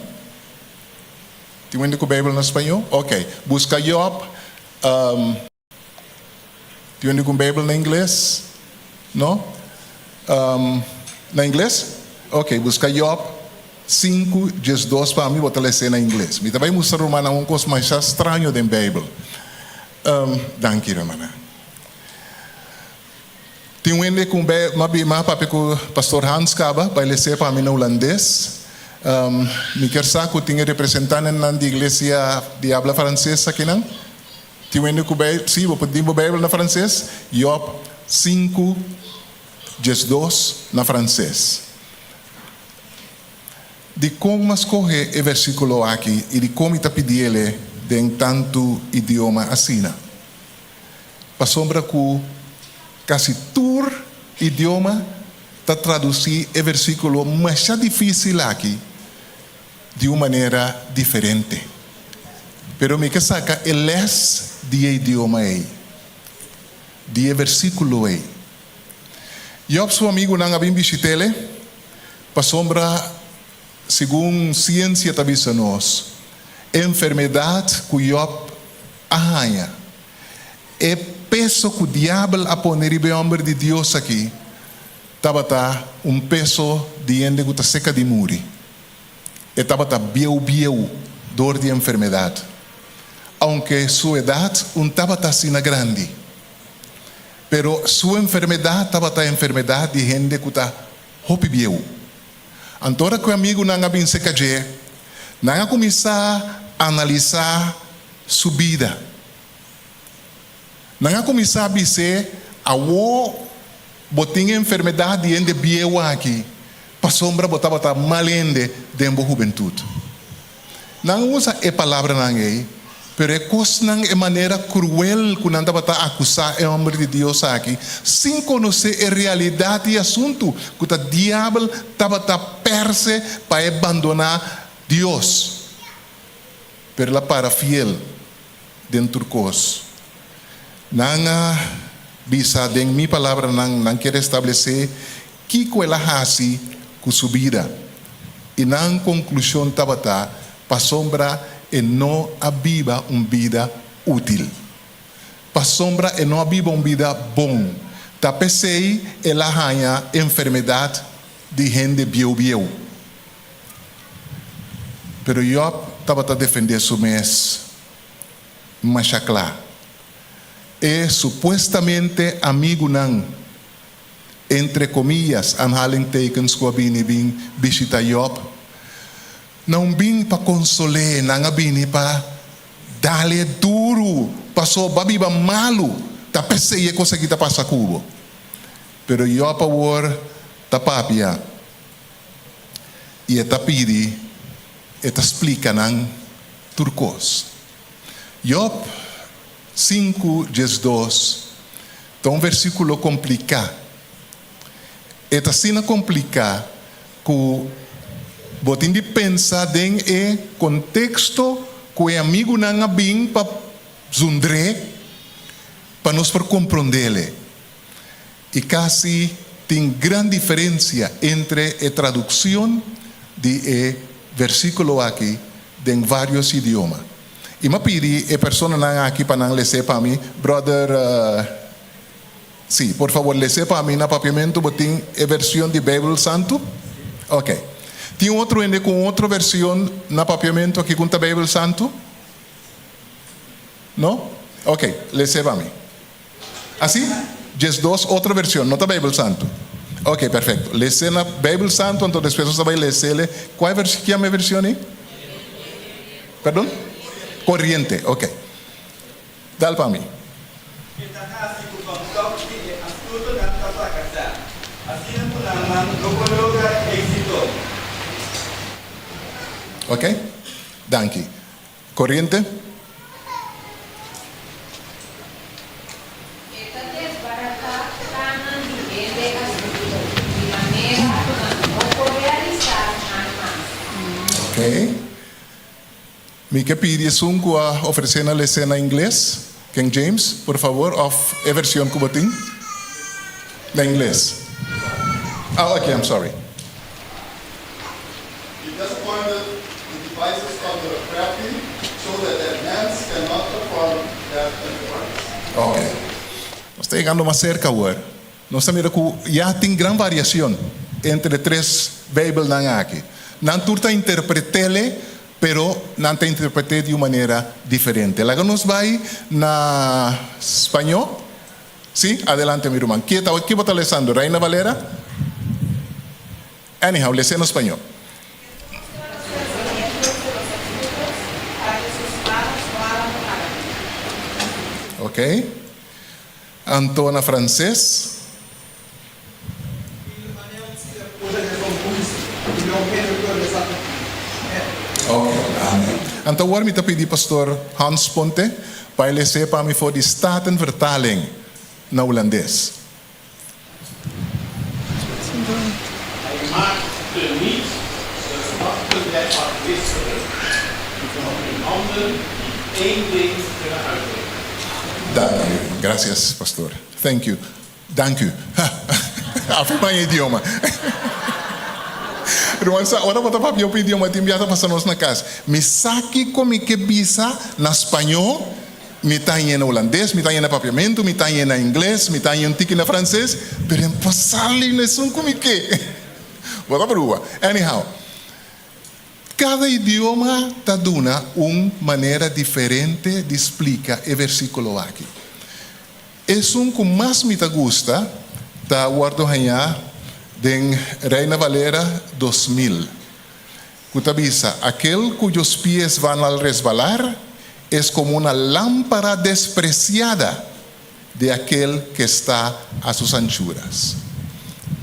C: Tin wende ku Beibel na spañó? Ok. Buska Job. Tin wende ku Beibel na ingles? No? Na ingles? Ok, buska Job 5, 12 pa mi, bo ta les'é na ingles. Mi ta bai mustra rumannan un kos masha straño den Beibel. Um, danki rumannan. Tin un hende ku m'a papia ku Pastor Hans kaba pa e les'é pa mi na hulandes. Um, mi kier sa ku tin e representantenan di iglesia di habla franses akinan. Tin un hende ku bei, si, bo por tin bo Beibel na franses? Job sinku, 12 na franses. Dikon m'a skohe e versíkulo aki i dikon mi ta pidiel e den tantu idioma asina? Pasobra ku kasi tur idioma ta tradusí e versíkulo masha difísil aki di un manera diferente. Pero mi ke saka e lès di e idioma ei, di e versíkulo ei. Jòb su amigunan a bin bishit'el pasobra segun siensia ta bisa nos, e enfermedat ku Jòb a haña, e peso ku Diabel a pone riba e hòmber di Dios aki, tabata un peso di hende ku ta seka di muri. E tabata bieu bieu dor di enfermedat, ounke su edat un tabata asina grandi. Pero su enfermedat tabata enfermedat di hende ku ta hopi bieu. Anto ora ku e amigunan a bin serka dje, nan a kuminsá analisá su bida. Nan a kuminsá bis'é, Awor bo tin e enfermedat di hende bieu aki, pasobra bo tabata mal hende den bo hubentut. Nan usa e palabranan ei, pero e kosnan, e manera kruel ku nan tabata akusá e hòmber di Dios aki, sin konosé e realidat di e asuntu, ku ta Diabel tabata pèrs'e pa e bandoná Dios. Pero el a para fiel den tur kos. Nan a bisa den mi palabranan, nan kier establesé kiko el a hasi ku su bida. I nan konklushon tabata pasobra e no a biba un bida útil. Pasobra e no a biba un bida bon. Ta p'esei el a haña enfermedat di hende bieu bieu. Pero Jòb tabata defendé su mes masha kla. E supuestamente amigunan, entre komillas, aanhalingtekens, ku a bini bin bishita Jòb, nan bin pa konsol'é, nan a bini pa dal'é duru, pasobra bo a biba malu, ta p'esei e kos aki ta pasa ku bo. Pero Jòb awor ta papia. I e ta pidi, e ta splika nan tur kos. Job sinku 12 ta un versíkulo kompliká. E ta asina kompliká ku bo tin di pensa den e konteksto ku e amigunan a bin pa zundr'é pa nos por komprond'é. I kasi tin gran diferensia entre e tradukshon di e versíkulo aki den vários idioma. I m'a pidi e personanan aki pa nan les'é pa mi. Bròder, sí, por fabor les'é pa mi na papiamentu. Bo tin e vershon di Beibel Santu? Oke. Tin otro hende ku un otro vershon na papiamentu aki ku ta Beibel Santu? No? Oke, les'é pa mi. Así? 12 otro version, no ta Bijbel Santu. Ok, perfecto. Les'é na Bijbel Santu, anto despues nos ta bai les'é. Kua vers, ki yama e version ei? Perdon? Corriente, ok. Dal pa mi.
B: E ta hasi ku kòmtòk di e astutonan ta frakasá, asina ku nan man no por logra éksito.
C: Ok, danki. Corriente.
N: E ta desbaratá plannan di hende astuto, di manera ku nan no por realisá nan mas.
C: Ok. Mi ke pidi esun ku a ofresé na les'é na ingles, King James, por favor, òf e version ku bo tin na ingles. Ah, ok, I'm sorry.
B: He disappointed the devices of the crafty, so that their hands cannot perform their enterprise.
C: Ok. Nos ta yegando mas serka awor. Nos ta mira ku ya tin gran variacion entre e tres Bijbelnan aki. Nan tur ta interpret'ele. Pero nan ta interpret'é di un manera diferente. Laga nos bai na spañó. Sí, adelante mi ruman. Ke ta, ke bo ta lesando? Reina Valera? Anyhow, les'é na spañó. Ok. Anto na franses? Ok, amen. Anto awor mi ta pidi Pastor Hans Ponte pa e les'é pa mi for di Statenvertaling na Hulandes.
R: Hij maakt teniet de gedachten der arglistigen, die van hun handen niet één ding kunnen uitbrengen.
C: Dank u. Gracias, pastor. Thank you. Dank u. Afe paña idioma. Ruman sa, ora bo ta papia op idioma tin bia ta pasa nos na kas. Mi sa kiko mi ke bisa na spañó, mi ta hañ'é na hulandes, mi ta hañ'é na papiamentu, mi ta hañ'é na ingles, mi ta hañ'é un tiki na franses, pero e por sali na esun ku mi ke. Bo ta pruba. Anyhow, kada idioma ta duna un manera diferente di splika e versíkulo aki. Esun ku mas mi ta gusta ta wòrdu hañá den Reina Valera 2000, ku ta bisa, Aquel cuyos pies van al resbalar es como una lámpara despreciada de aquel que está a sus anchuras.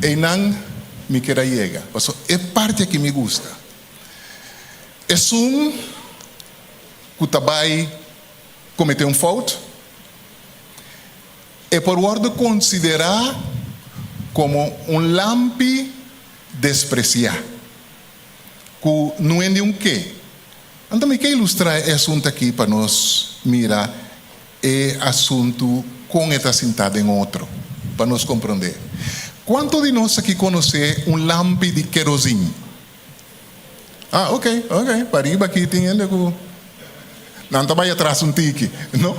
C: Einan mi kier a yega, pasobra e parti aki mi gusta. Esun ku ta bai kometé un fout, E por wòrdu konsiderá komo un lampi despresiá, ku no hende un ke. Anto mi ke ilustrá e asuntu akí pa nos mira e asuntu kon e ta sintá den otro, pa nos komprondé. Kuantu di nos aki konosé un lampi di kerozin? Ah, ok, ok, pariba aki tin hende ku nan ta bai atras un tiki, no?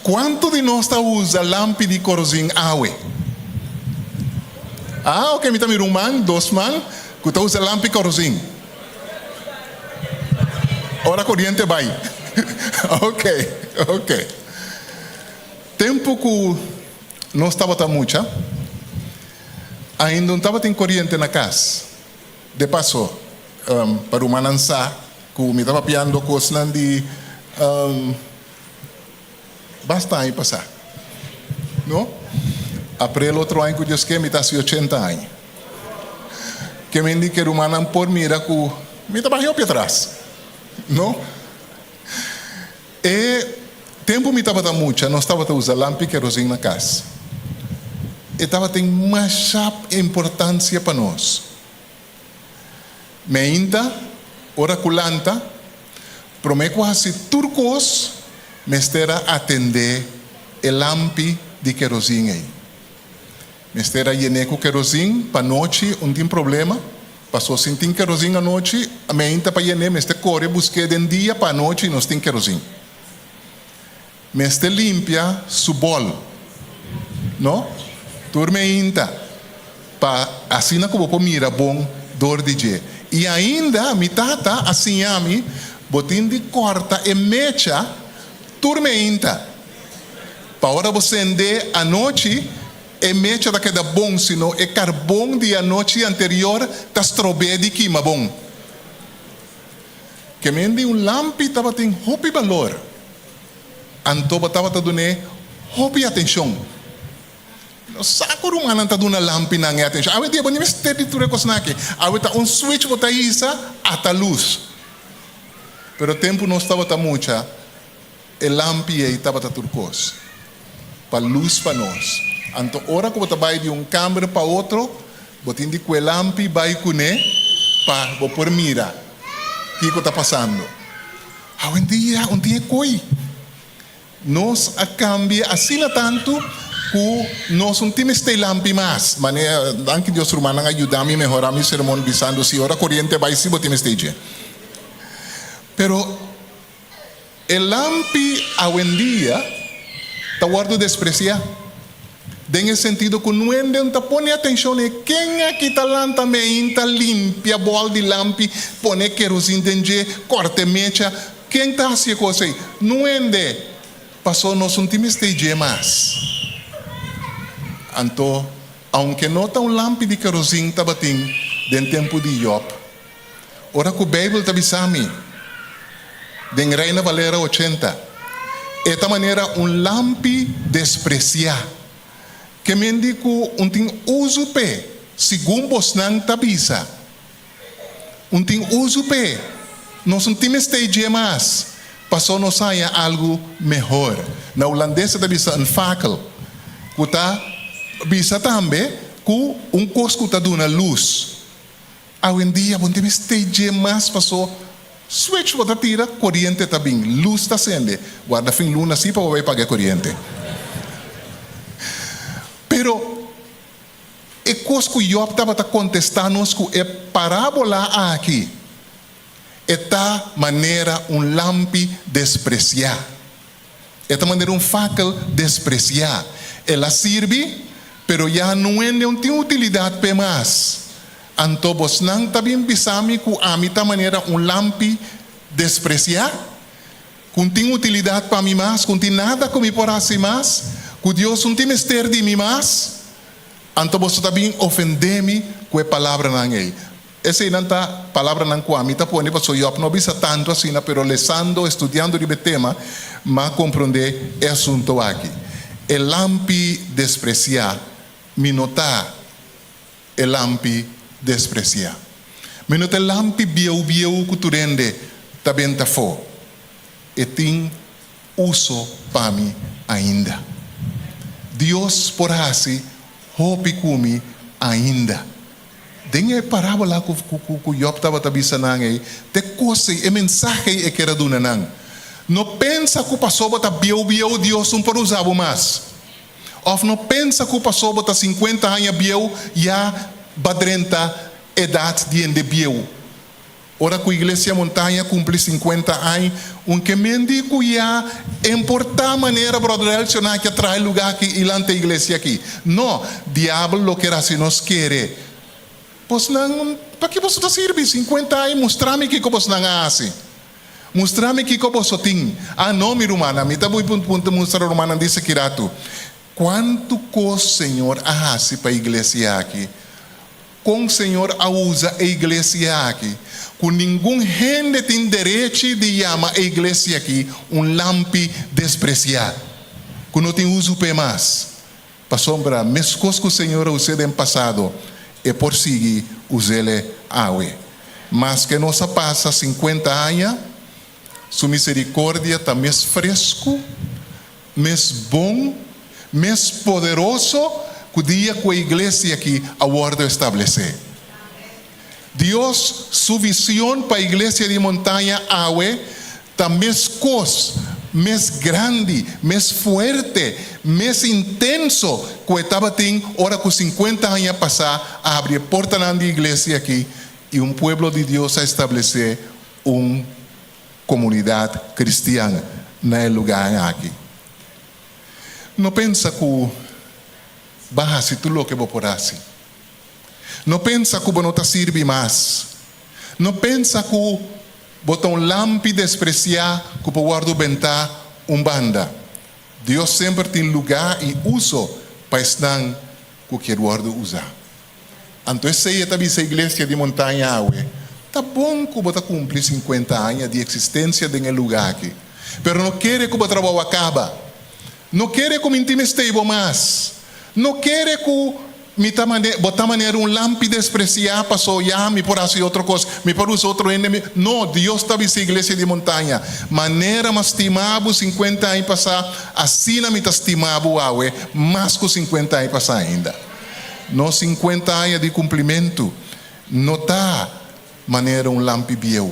C: Kuantu di nos ta usa lampi di korozin awe? Ah, ok, mi ta mira un man, dos man ku ta usa lampi korozin. Ora koriente bai. Ok, ok. Tempu ku nos tabata mucha, ainda no tabatin koriente na kas. De paso, pa rumannan sa ku mi ta papiando kosnan di basta aña pasá, no? Aprel otro aña ku Dios ke mi ta hasi ochenta aña. Ke men di ke rumannan por mira ku mi ta baha hopi atras, no? E tempu mi tabata mucha nos tabata usa lampi kerosin na kas. E tabatin masha importansia pa nos. Meinta, ora ku lanta, promé ku hasi tur kos mester a atendé e lampi di kerosin ei. Mester a yené ku kerosin pa nochi un tin problema, paso sin tin kerosin anochi, meinta pa yené mester kore busk'é den dia pa anochi nos tin kerosin. Mester limpia su bòl, no? Tur meinta, pa asina ku bo por mira bon dor di dje. I ainda mi tata a siña mi, bo tin di kòrta e mecha tur meinta. Pa ora bo sende anochi, e mecha ta keda bon, sino e karbon di anochi anterior ta strob'é di kima bon. Kemen di un lampi tabatin hopi balor, anto bo tabata dun'é hopi atenshon. No sa ku rumannan ta duna lampinan e atenshon. Awe dia bo ni mester di tur e kosnan aki. Awe ta un switch bo ta hisa, ata lus. Pero tempu nos tabata mucha, E lampi ei tabata tur kos, pa lus pa nos. Anto ora ku bo ta bai di un kamber pa otro, bo tin di ku e lampi bai kuné pa bo por mira kiko ta pasando. Awendia un tin e koi. Nos a kambia asina tantu ku nos un tin mester e lampi mas. Manera, danki Dios rumannan a yuda mi mehorá mi sermon bisando si ora koriente bai si bo tin mester dje. Pero. E lampi awendia ta wòrdu despresiá. Den e sentido ku nuende no ta pone atenshon e ken aki ta lanta meinta limpia bòl di lampi, pone kerosin den dje, kòrta e mecha. Ken ta hasi e kos ei? Nuende! Paso nos no tin mester dje mas. Anto, aunke no ta un lampi di kerosin tabatin den tempu di Job, ora ku Beibel ta bisa mi den Reina Valera 80, e ta manera un lampi despresiá, ke men di ku un tin uso p'e, segun bosnan ta bisa. Un tin uso p'e. Nos no tin mester dje mas, paso nos haña algu mehor. Na hulandes e ta bisa een fakkel, ku ta bisa tambe ku un kos ku ta duna lus. Awendia bo no tin mester dje mas paso switch bo ta tira, koriente ta bin, lus ta sende. Warda fin luna si pa bo bai paga e koriente. Pero E kos ku Job tabata kontestá nos ku e parábola aki, e ta manera un lampi despresiá. E ta manera un fakel despresiá. El a sirbi, pero ya no hende un tin utilidat p'e mas. Anto bosnan ta bin bisa mi ku ami ta manera un lampi despresiá? Ku un tin utilidat pa mi mas, ku un tin nada ku mi por hasi mas, ku Dios un tin mester di mi mas? Anto boso ta bin ofendé mi ku e palabranan ei. Eseinan ta palabranan ku ami ta pone, pasobra Job no a bisa tantu asina, pero lesando, estudiando riba e tema, m'a komprondé e asunto aki. E lampi despresiá mi no ta e lampi despresiá. Mi no ta e lampi bieu bieu ku tur hende ta benta afó. E tin uso pa mi ainda. Dios por hasi hopi ku mi ainda. Den e parábola ku ku Job tabata bisa nan ei, ta e kos ei, e mensahe ei e kier a duna nan. No pensa ku pasobra ta bieu bieu Dios no por usa bo mas. Òf no pensa ku pasobra bo ta sinkuenta aña bieu ya ba drenta edat di hende bieu. Ora ku Iglesia Montaña kumpli sinkuenta añ, un ke men di ku ya emportá manera Bròder Elson aki a traha e lugá aki i lanta e iglesia aki. No, diabel lo ker hasi nos kere. Bosnan, paki boso ta sirbi sinkuenta añ? Mustra mi kiko bosnan a hasi. Mustra mi kiko boso tin. Ah, no, mi rumannan, mi ta bui punta mustra rumannan di Sekiratu. Kuantu kos Señor a hasi pa iglesia aki! Kon Señor a usa e iglesia aki! Ku ningun hende tin derechi di yama e iglesia aki un lampi despresiá, ku no tin uso p'e mas. Pasobra meskos ku Señor a us'é den pasado, e por sigui us'ele awe. Maske nos a pasa sinkuenta aña, Su miserikordia ta mes fresku, mes bon, mes poderoso ku dia ku e iglesia aki a wòrdu establesé. Dios su vision pa Iglesia di Montaña awe ta meskos, mes grandi, mes fuerte, mes intenso ku e tabatin ora ku sinkuenta aña pasá a habri e portanan di iglesia aki i un pueblo di Dios a establesé un komunidat kristian na e lugánan aki. No pensa ku bo a hasi tur loke bo por hasi. No pensa ku bo no ta sirbi mas. No pensa ku bo ta un lampi despresiá ku por wòrdu bentá un banda. Dios semper tin lugá i uso pa esnan ku kier wòrdu usá. Anto esei e ta bisa iglesia di Montaña awe, Ta bon ku bo ta kumpli sinkuenta aña di eksistensia den e lugá aki, pero no kere ku bo trabou a kaba. No kere ku mi n'tin mester bo mas. No kere ku mi ta mane, bo ta manera un lampi despresiá paso ya mi por hasi otro kos, mi por usa otro hende, mi. No, Dios ta bisa iglesia di Montaña, manera m'a stima bo sinkuenta aña pasá, asina mi ta stima bo awe mas ku sinkuenta aña pasá ainda. Nos sinkuenta aña di kumplimentu no ta manera un lampi bieu,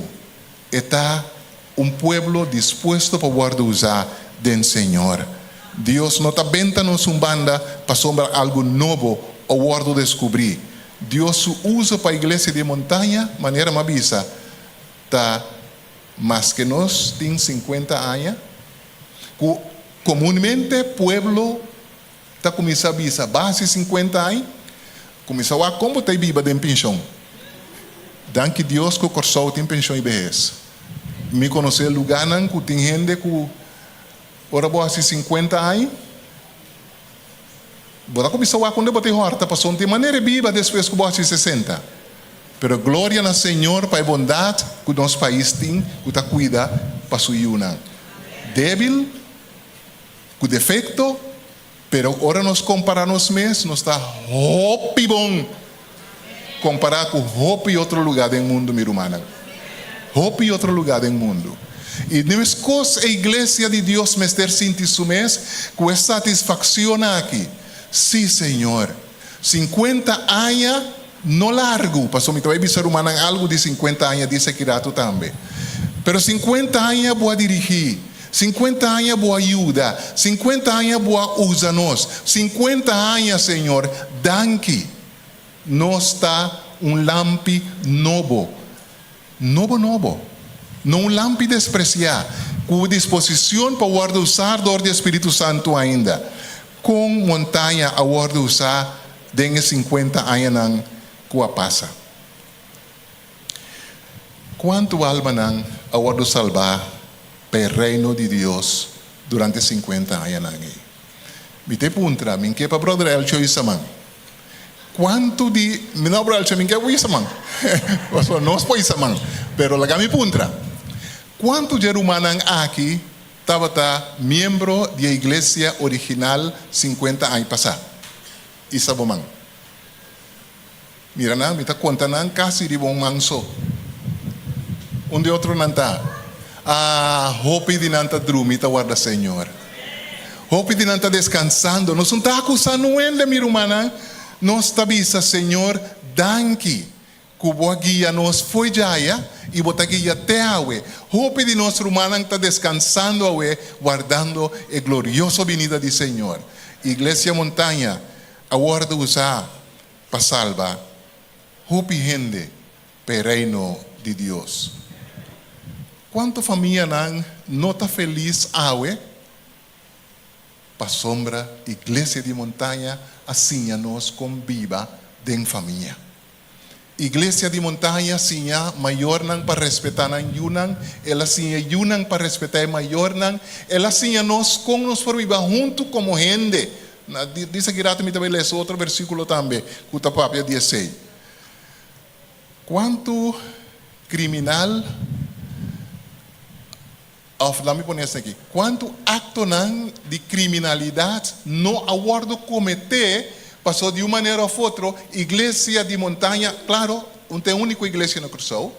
C: e ta un pueblo dispuesto pa wòrdu usá den Señor. Dios no ta benta nos un banda pasobra algu nobo a wòrdu deskubrí. Dios su uso pa iglesia di montaña, manera m'a bisa, ta maske nos tin sinkuenta aña, ku komunmente pueblo. Ta kuminsá bisa basi 50 aña, kuminsá wak kon bo ta biba den penshon. Danki Dios ku Kòrsou tin penshon i behes. Mi konosé lugánan ku tin hende ku ora bo hasi 50 aña, bo ta kuminsá wak unda bo ta hòrta pasobra no tin manera di biba despues ku bo hasi 60. Pero gloria na Señor pa e bondat ku nos pais tin ku ta kuida pa su yunan. Débil, ku defekto, pero ora nos kompará nos mes, nos ta hopi bon kompará ku hopi otro lugá den mundu, mi rumannan. Hopi otro lugá den mundu. I meskos e iglesia di Dios mester sinti su mes ku e satisfakshon aki, Sí, Señor, 50 aña no largu, pasobra mi ta bai bisa rumannan algu di 50 aña di esaki ratu tambe. Pero 50 aña bo a dirigí, 50 aña bo a yuda, 50 aña bo a usa nos, 50 aña, Señor, danki. Nos ta un lampi nobo, nobo nobo, no un lampi despresiá, ku disposishon pa wòrdu usá dor di e Spiritu Santu ainda. Kon Montaña a wòrdu usá den e 50 añanan ku a pasa? Kuantu almanan a wòrdu salbá pa e Reino di Dios durante e 50 añanan ei? Mi ta e puntra, mi ke pa Bròder Elcho isa man. Kuantu di, mi no Bròder Elcho, mi ke bo isa man. Pasobra nos por isa man. Pero laga mi puntra, kuantu dje rumannan aki tabata miembro di e iglesia original 50 aña pasá? Isa bo man. Mira nan, mi ta konta nan kasi riba un man so. Un di otronan ta, Ah, hopi di nan ta drumi ta warda Señor. Hopi di nan ta deskansando. Nos no ta akusá nuende, mi rumannan. Nos ta bisa, Señor, danki ku bo a guia nos fo'i djaya i bo ta guia te awe. Hopi di nos rumannan ta deskansando awe, wardando e glorioso binida di Señor. Iglesia Montaña a wòrdu usá pa salba hopi hende pa e Reino di Dios. Kuantu famianan no ta felis awe pasobra Iglesia di Montaña a siña nos kon biba den famia? Iglesia di Montaña siña mayornan pa respetá nan yunan, el a siña yunan pa respetá e mayornan, el a siña nos kon nos por biba huntu komo hende. Di esaki rato mi ta bai lesa otro versíkulo tambe ku ta papia di esei. Kuantu kriminal, òf laat mi pone esaki, kuantu aktonan di kriminalidat no a wòrdu kometé pasobra di un manera òf otro Iglesia di Montaña, klaro, un ta e úniko iglesia na Kòrsou,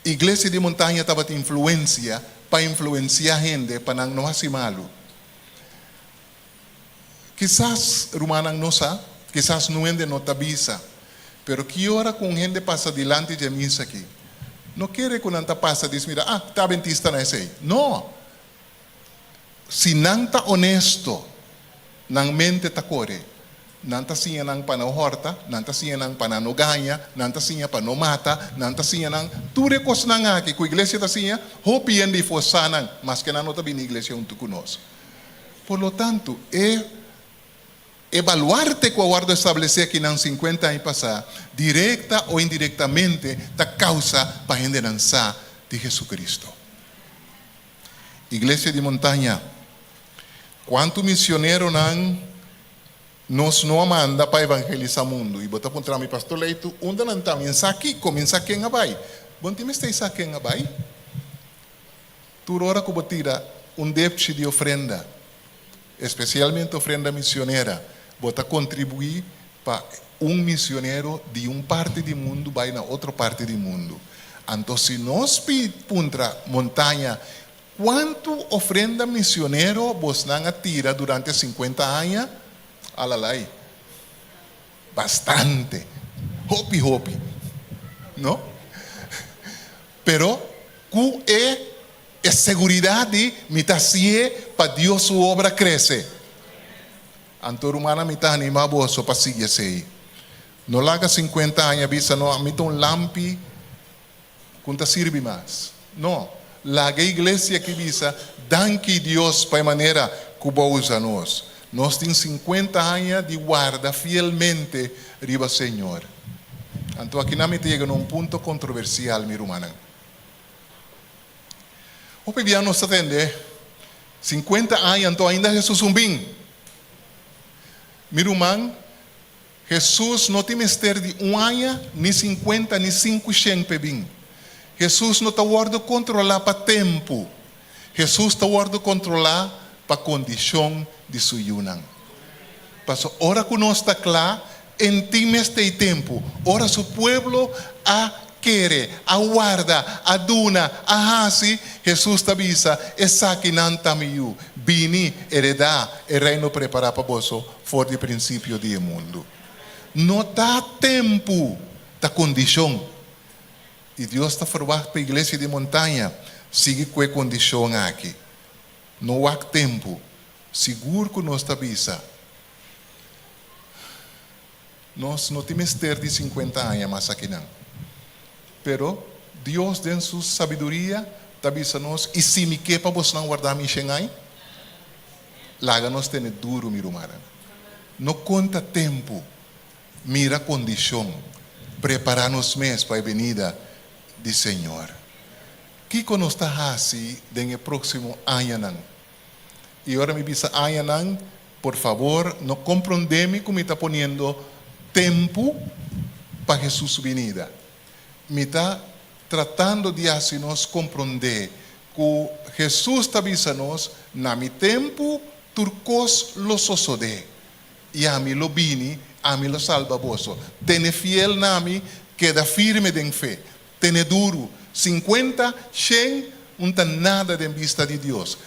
C: Iglesia di Montaña tabatin influensia pa influensiá hende pa nan no hasi malu. Kisas rumannan no sa, kisas no hende no ta bisa, pero ki ora ku un hende pasa dilanti dje misa aki, no kere ku nan ta pasa dis mira, ah, ta abentista na esei. No! Si nan ta onesto, nan mente ta kore. Nan ta siña nan pa no hòrta, nan ta siña nan pa nan no gaña, nan ta siña pa no mata, nan ta siña nan tur e kosnan aki ku iglesia ta siña, hopi hende i forsá nan, maske nan no ta bini iglesia huntu ku nos. Por lo tanto, e e baluarte ku a wòrdu establesé akinan 50 aña pasá, direkta o indirektamente ta kousa pa hendenan sa di Jesucristo. Iglesia di Montaña, kuantu misioneronan nos no a manda pa evangelisá mundu? I bo ta puntra mi, Pastor Leito, unda nan ta? Mi sa kiko, mi sa ken a bai. Bo no tin mester sa ken a bai. Tur ora ku bo tira un depchi di ofrenda, espesialmente ofrenda misionera, bo ta kontribuí pa un misionero di un parti di mundu bai na otro parti di mundu. Anto si nos puntra Montaña kuantu ofrenda misionero bosnan a tira durante 50 aña, alalai, bastante, hopi hopi, no? Pero ku e e seguridat di mi ta hasié pa Dios su obra krese. Anto rumannan mi ta animá boso pa sigui esei. No laga 50 aña bisa no ami ta un lampi ku no ta sirbi mas. No, laga e iglesia aki bisa danki Dios pa e manera ku bo a usa nos. Nos tin 50 aña di warda fielmente riba Señor. Anto akinan mi ta yega na un punto kontroversial, mi rumannan. Hopi bia nos ta tende, 50 aña anto ainda Hesus un bin. Mi ruman, Hesus no tin mester di un aña, ni 50, ni 500 p'e bin. Hesus no ta wòrdu kontrolá pa tempu. Hesus ta wòrdu kontrolá pa kondishon di su yunan. Paso ora ku nos ta kla, en tin mester i tempu. Ora su pueblo a kere, a warda, a duna, a hasi, Hesus ta bisa, Esakinan ta mi yu. Bini, heredá e reino prepará pa boso for di prinsipio di e mundu. No ta tempu, ta kondishon. I Dios ta ferwagt pa iglesia di Montaña sigui ku e kondishon aki. No wak tempu. Sigur ku nos ta bisa, Nos no tin mester di 50 aña mas akinan. Pero Dios den su sabiduria ta bisa nos, I si mi ke pa bosnan warda mi shen aña? Laga nos tene duru, mi rumannan. No konta tempu. Mira kondishon. Prepará nos mes pa e benida di Señor. Kiko nos ta hasi den e próksimo añanan? I ora mi bisa añanan, por fabor no komprondé mi ku mi ta poniendo tempu pa Hesus su binida. Mi ta tratando di hasi nos komprondé ku Hesus ta bisa nos, Na mi tempu tur kos lo sosodé, i ami lo bini, ami lo salba boso. Tene fiel na mi, keda firme den fe. Tene duru. 50, 100, un ta nada den bista di Dios.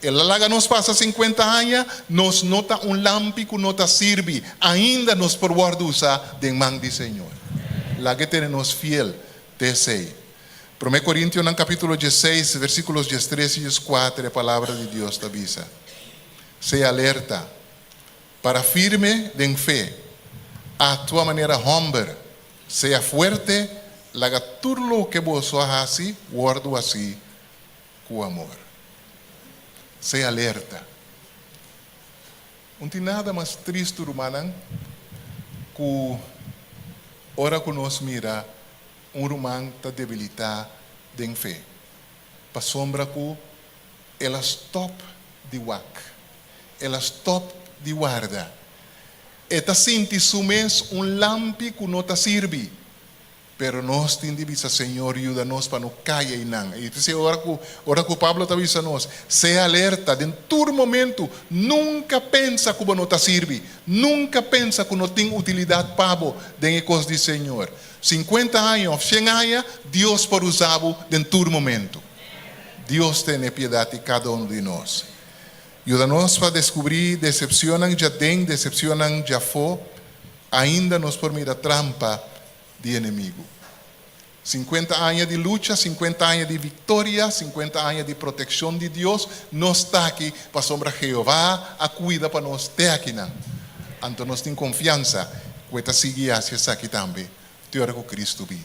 C: El a laga nos pasa 50 aña, nos no ta un lampi ku no ta sirbi, ainda nos por wòrdu usá den man di Señor. Laga e tene nos fiel te esei. Promé Korintionan kapítulo 16, versíkulos 13 i 14, e Palabra di Dios ta bisa, Sea alerta, para firme den fe, aktua manera hòmber, Sea fuerte, laga tur loke boso a hasi wòrdu hasí ku amor. Sea alerta. Un tin nada mas tristu, rumannan, ku ora ku nos mira un ruman ta debilitá den fe, pasobra ku el a stòp di wak, el a stòp di warda. E ta sinti su mes un lampi ku no ta sirbi. Pero nos tin di bisa, Señor, yuda nos pa no kai einan. I p'esei ora ku ora ku Pablo ta bisa nos, Sea alerta den tur momentu, nunka pensa ku bo no ta sirbi, nunka pensa ku no tin utilidat pa bo den e kos di Señor. 50 aña òf 100 aña, Dios por usa bo den tur momentu. Dios tene piedat di kada unu di nos. Yuda nos pa deskubrí desepshonnan djaden, desepshonnan djafó, ainda nos por mira trampa di enemigu. 50 aña di lucha, 50 aña di viktoria, 50 aña di protekshon di Dios, nos ta aki pasobra Jehová a kuida pa nos te akinan. Anto nos tin konfiansa ku e ta sigui hasi esaki tambe te ora ku Kristu bini.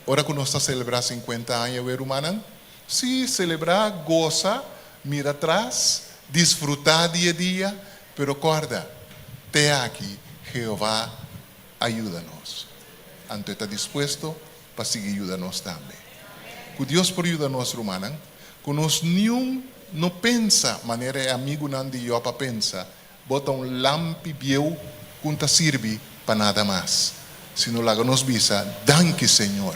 C: Ora ku nos ta selebrá 50 aña, wee rumannan, Sí, selebrá, gosa, mira tras, disfrutá di e dia, pero kòrda, te aki Jehová a yuda nos. Anto e ta dispuesto pa sigui yuda nos tambe. Ku Dios por yuda nos, rumannan, ku nos niun no pensa manera e amigunan di Jòb a pensa, Bo ta un lampi bieu ku n ta sirbi pa nada mas, sino laga nos bisa, Danki, Señor,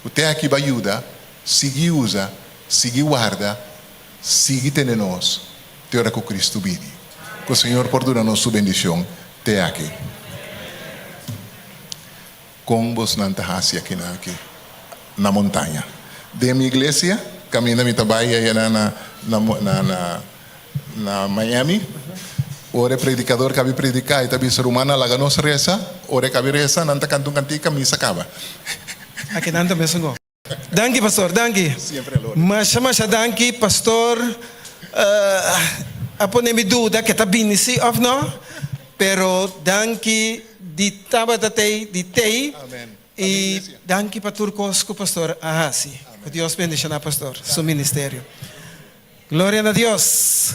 C: ku te aki bo a yuda, sigui usa, sigui warda, sigui tene nos te ora ku Kristu bini. Ku Señor por duna nos su bendishon te aki. Kon bosnan ta hasi akinan aki na Montaña? Den mi iglesia, kaminda mi ta bai aya na na na na na Miami, ora e predikador kabi prediká e ta bisa, Rumannan, laga nos resa. Ora e kabi resa, nan ta kanta un kantika, misa kaba.
T: Akinan ta mesun go. Danki pastor, danki. Masha masha danki pastor. A pone mi duda ke ta bini si of no, pero danki di tabata tei, di tei y danki pa tur cos cu pastor a haci. Cu Dios bendiciona pastor su ministerio. Gloria na Dios.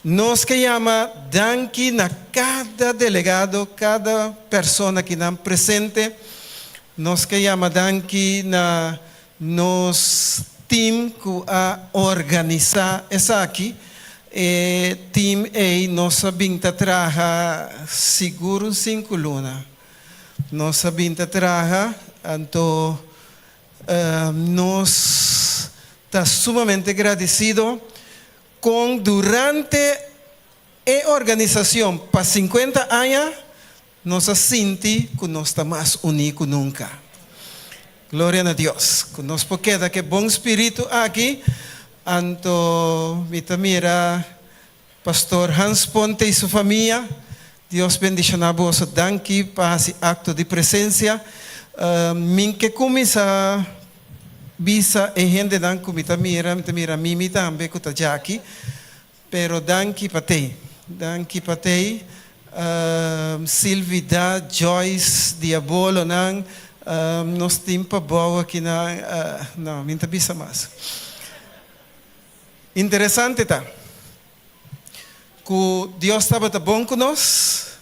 T: Nos ke yama danki na kada delegado, kada persona kinan presente. Nos ke yama danki na nos team ku a organisá esaki. E team ei nos a bin ta traha sigur un sinku luna. Nos a bin ta traha, anto nos ta sumamente gradisido Con durante e organisacion pa 50 aña nos a sinti cu nos ta mas uní cu nunca. Gloria na Dios cu nos por keda cu e bon spiritu aki. Anto mi ta mira Pastor Hans Ponte y su famia. Dios bendiciona boso. Danki pa haci acto di presencia. Min ke cuminsa bisa e hendenan cu mi ta mira, mi ta mira Mimi tambe cu ta djaki, pero danki pa tey. Danki pa tey. Silvi Da, Joyce, Diabolonan, nos tin pabou akinan, no, mi no ta bisa mas. Interesante ta cu Dios tabata bon cu nos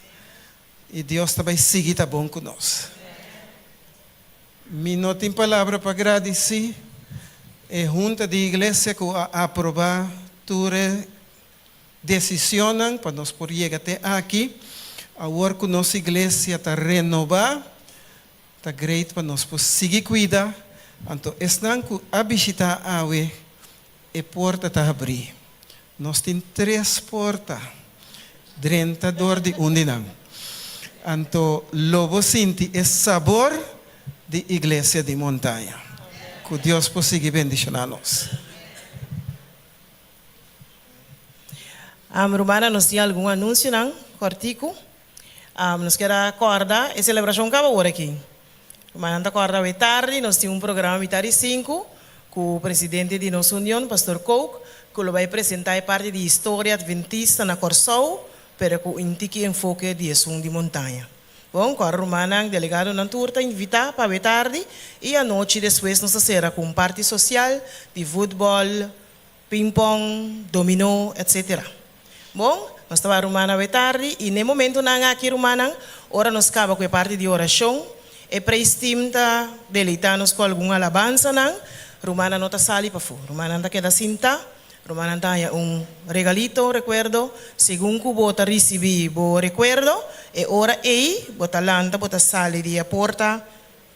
T: y Dios ta bay sigui ta bon cu nos. Mi no tin palabra pa gradici e hunta di iglesia cu a aproba tur e decisionnan pa nos por yega te aki. Awor cu nos iglesia ta renoba, ta great pa nos por sigui cuida. Anto esnan cu a bishita awe, e porta ta habri. Nos tin tres porta, drenta dor di un di nan. Anto lo bo sinti e sabor di Iglesia di Montaña. Ku Dios por sigui bendishoná nos.
E: Rumannan, nos tin algun anunsionan kòrtiku. Nos kier a kòrda e selebrashon kaba ora aki. Rumannan ta kòrda awe tardi nos tin un programa mitad di sinku ku presidente di nos union, Pastor Kook, ku lo bai presentá e parti di historia adventista na Kòrsou, pero ku un tiki enfoke di esun di Montaña. Bon, kòrda rumannan, delegadonan tur ta invitá pa awe tardi i anochi despues nos ta sera ku un parti sosial di futbòl, Pingpong, dominó, etc. Bon, nos ta bai ruman awe tardi i n'e momentunan aki, rumannan, ora nos kaba ku e parti di orashon, e praise team ta deleitá nos ku algun alabansanan. Rumannan no ta sali pafó. Rumannan ta keda sintá. Rumannan ta haña un regalito, un rekuerdo. Segun ku bo ta risibí bo rekuerdo, e ora ei bo ta lanta, bo ta sali di e porta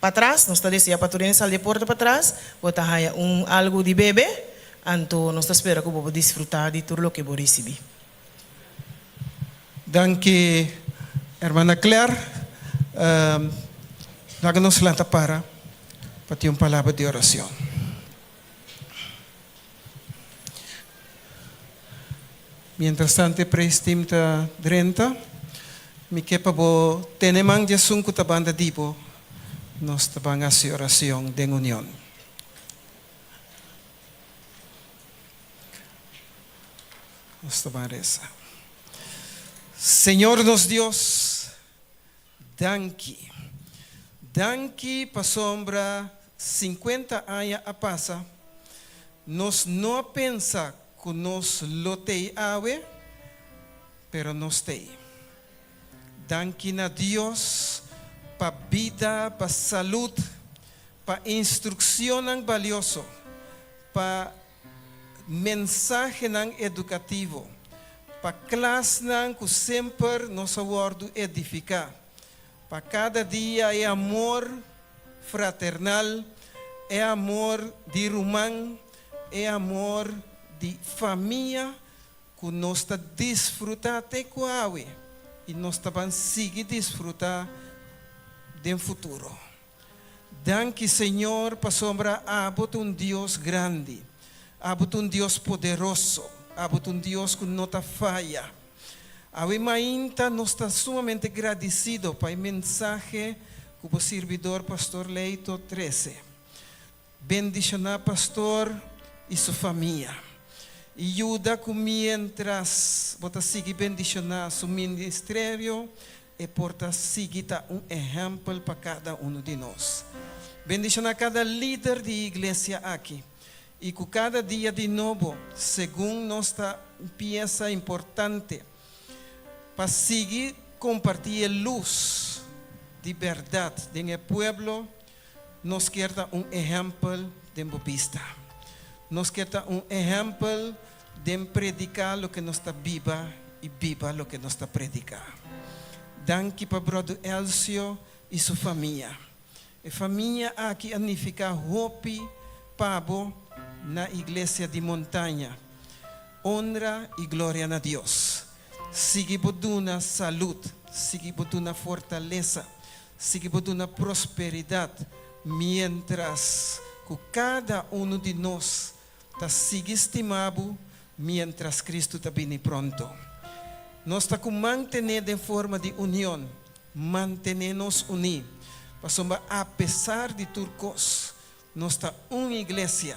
E: Patras, nos ta desea pa tur hende sal di e porta patras, bo ta haya un algu di bebe, anto nos ta spera ku bo por disfrutá di tur loke bo risibí.
T: Danki hermana Claire. Laga nos lanta para pa tin un palabra di oracion. Mientras tanto e praise team ta drenta, mi ke pa bo tene man di esun ku ta banda di bo, nos ta ban hasi oracion den union. Nos ta ban resa. Señor nos Dios, danki. Danki pasobra 50 aña a pasa, nos no a pensa ku nos lo tei awe, pero nos tei. Danki na Dios pa bida, pa salud, pa instrukshonnan balioso, pa mensahenan edukativo, pa klasnan ku semper nos a wòrdu edifiká, pa kada dia e amor fraternal, e amor di ruman, e amor di famia ku nos ta disfrutá te ku awe i nos ta ban sigui disfrutá den futuro. Danki Señor pasobra abo ta un Dios grandi, abo ta un Dios poderoso, abo ta un Dios ku no ta faya. Awe mainta nos ta sumamente gradisido pa e mensahe ku bo sirbidor Pastor Leito trese. Bendishoná pastor i su famia. I yuda ku miéntras bo ta sigui bendishoná su ministerio, e por ta sigui ta un ehèmpel pa kada unu di nos. Bendishoná kada lider di e iglesia aki. I ku kada dia di nobo, segun nos ta piensa importante pa sigui kompartí e lus di bèrdat den e pueblo, nos kier ta un ehèmpel den bo bista. Nos kier ta un ehèmpel den prediká loke nos ta biba i biba loke nos ta prediká. Danki pa Bròder Elcio i su famia. E famia aki a nifiká hopi pa bo na Iglesia di Montaña. Honra i gloria na Dios. Sigui bo duna salud, sigui bo duna fortalesa, sigui bo duna prosperidat miéntras ku kada unu di nos ta sigui stima bo miéntras Kristu ta bini pronto. Nos ta ku mantené den forma di union Mantené nos uní, pasobra apesar di tur kos, nos ta un iglesia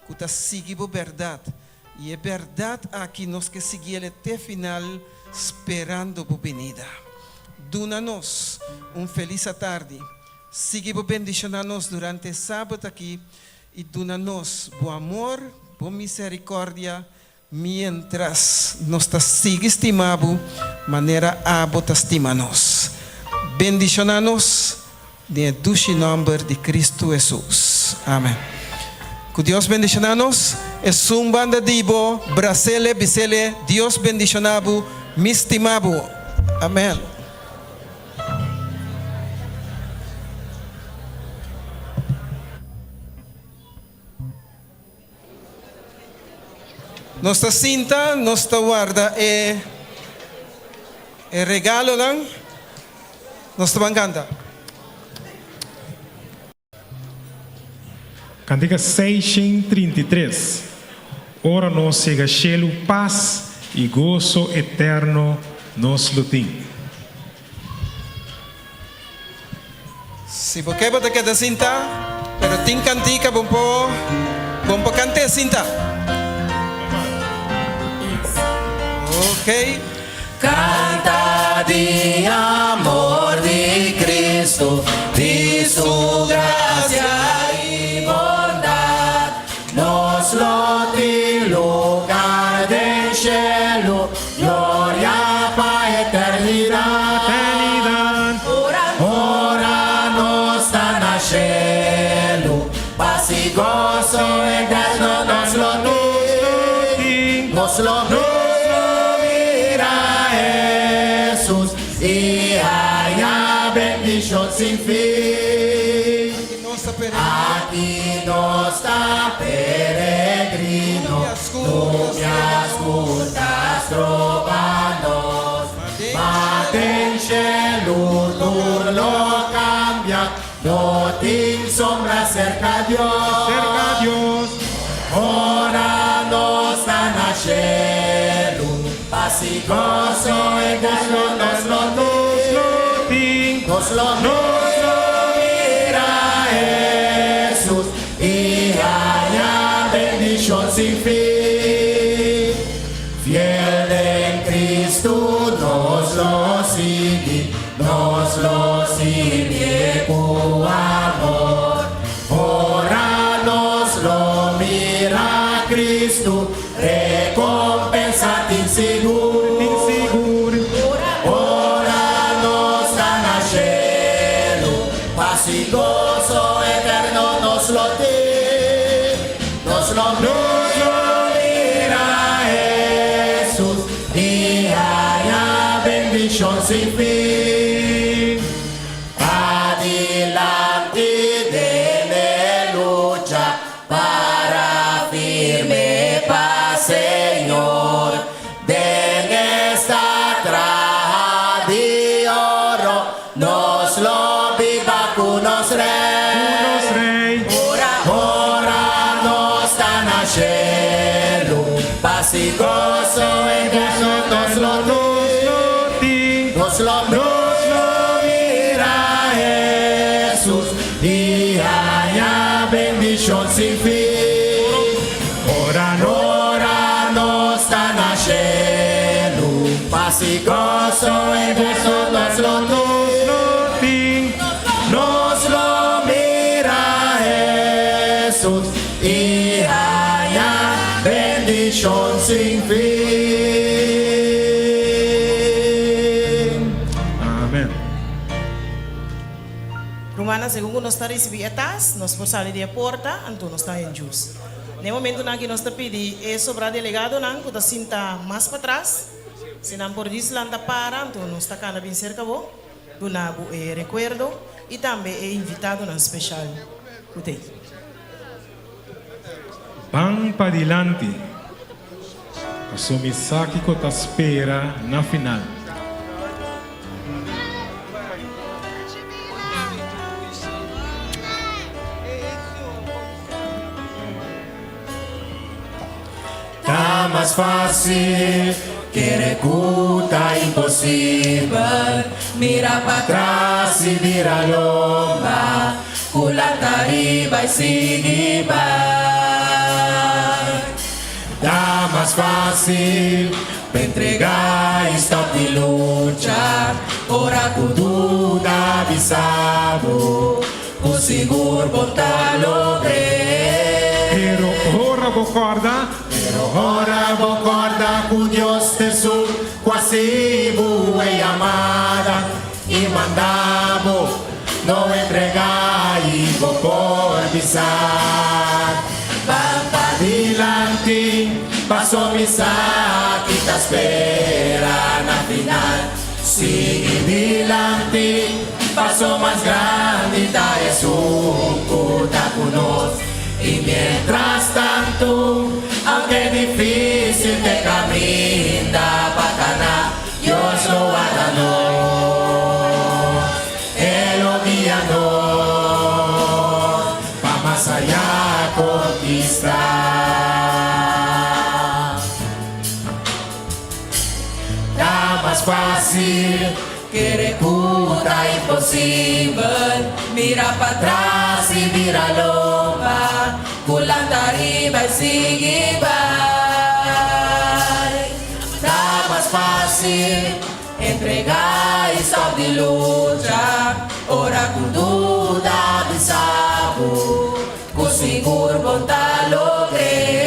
T: ku ta sigui bo bèrdat, i e bèrdat aki nos ke siguiel te final, sperando bo binida. Duna nos un felis atardi. Sigui bo bendishoná nos durante e sabat aki i duna nos bo amor, bo miserikòrdia, Miéntras nos ta sigui stima bo manera abo ta stima nos. Bendishoná nos den e dushi nòmber di Kristu Hesus. Amen. Ku Dios bendishoná nos. Esun banda di bo, brasele, bisele, Dios bendishoná bo, mi stima bo. Amen. Nos ta sinta, nos ta warda e e regalonan. Nos ta ban kanta.
F: Kantika 633, Ora nos yega shelu pas i goso eterno nos lo tin.
T: Si bo ke bo ta keda sinta, pero tin kantika bo por bo por kant'é sinta. Ok.
A: Kanta di amor di Cristo, di su gracia i bondad, nos lo tin lugar den shelu. Gloria pa eternidad. Ora nos ta na shelu, pas i goso eterno nos lo tin. Nos lo mira Hesus i haña bendishon sin fin. Aki nos ta peregrino. Nubia skur ta stroba nos, ma den shelu tur lo kambia, no tin sombra serka Dios. Ora nos ta na shelu, pas i goso eterno nos lo tin, nos lo mira Hesus. I haña bendishon sin fin. Fiel den Kristu nos lo sigui, nos lo sirbié ku amor. Ora nos lo mira Kristu, rekompensa tin sigur. Ora nos ta na shelu, pas i goso eterno nos lo tin. Nos lo mira Hesus i haña bendishon sin fin. Padilanti den e lucha Para firme pa Señor den esta traha di oro, nos lo biba cu nos Rey. Ora nos ta na shelu, pas y goso eterno nos lo tin. Nos lo mira Hesus I haña bendishon sin fin. Ora ora nos ta na shelu, pas i goso eterno nos lo tin. Nos lo mira Hesus i haña.
F: Amen.
E: Rumannan, segun ku nos ta risibí e tas, nos por sali di e porta, anto nos ta haña djus. Na e momentunan aki nos ta pidi e sobrá delegadonan ku ta sinta mas patras, si nan por djis lanta para, anto nos ta kana bin serka bo, duna bo e rekuerdo i tambe e invitadonan speshal ku t'ei.
F: Ban padilanti, paso mi sa kiko ta spera na final.
A: Ta mas fácil kere ku ta imposibel mira patras i bira lomba ku lanta riba i sigui bai. Ta mas fácil pa entregá i stòp di lucha ora ku duda bisa bo Ku sigur bo ta logr'é.
F: Pero ora bo kòrda.
A: Pero ora bo kòrda ku Dios ta esun ku a hasi bo e yamada i manda bo, no entregá i bo por bisa, Ban padilanti, paso mi sa ki ta spera na final. Sigui dilanti, paso mas grandi ta esun ku ta ku nos. I mientras tantu, aunke difísil t'e kaminda pa kana, Dios lo warda nos, E lo guia nos pa mas ayá konkistá. Ta mas fácil kere ku ta imposibel mira patras i bira lomba ku lanta riba i sigui bai. Ta mas fácil entregá i stòp di lucha ora ku duda bisa bo Ku sigur bon ta logr'é.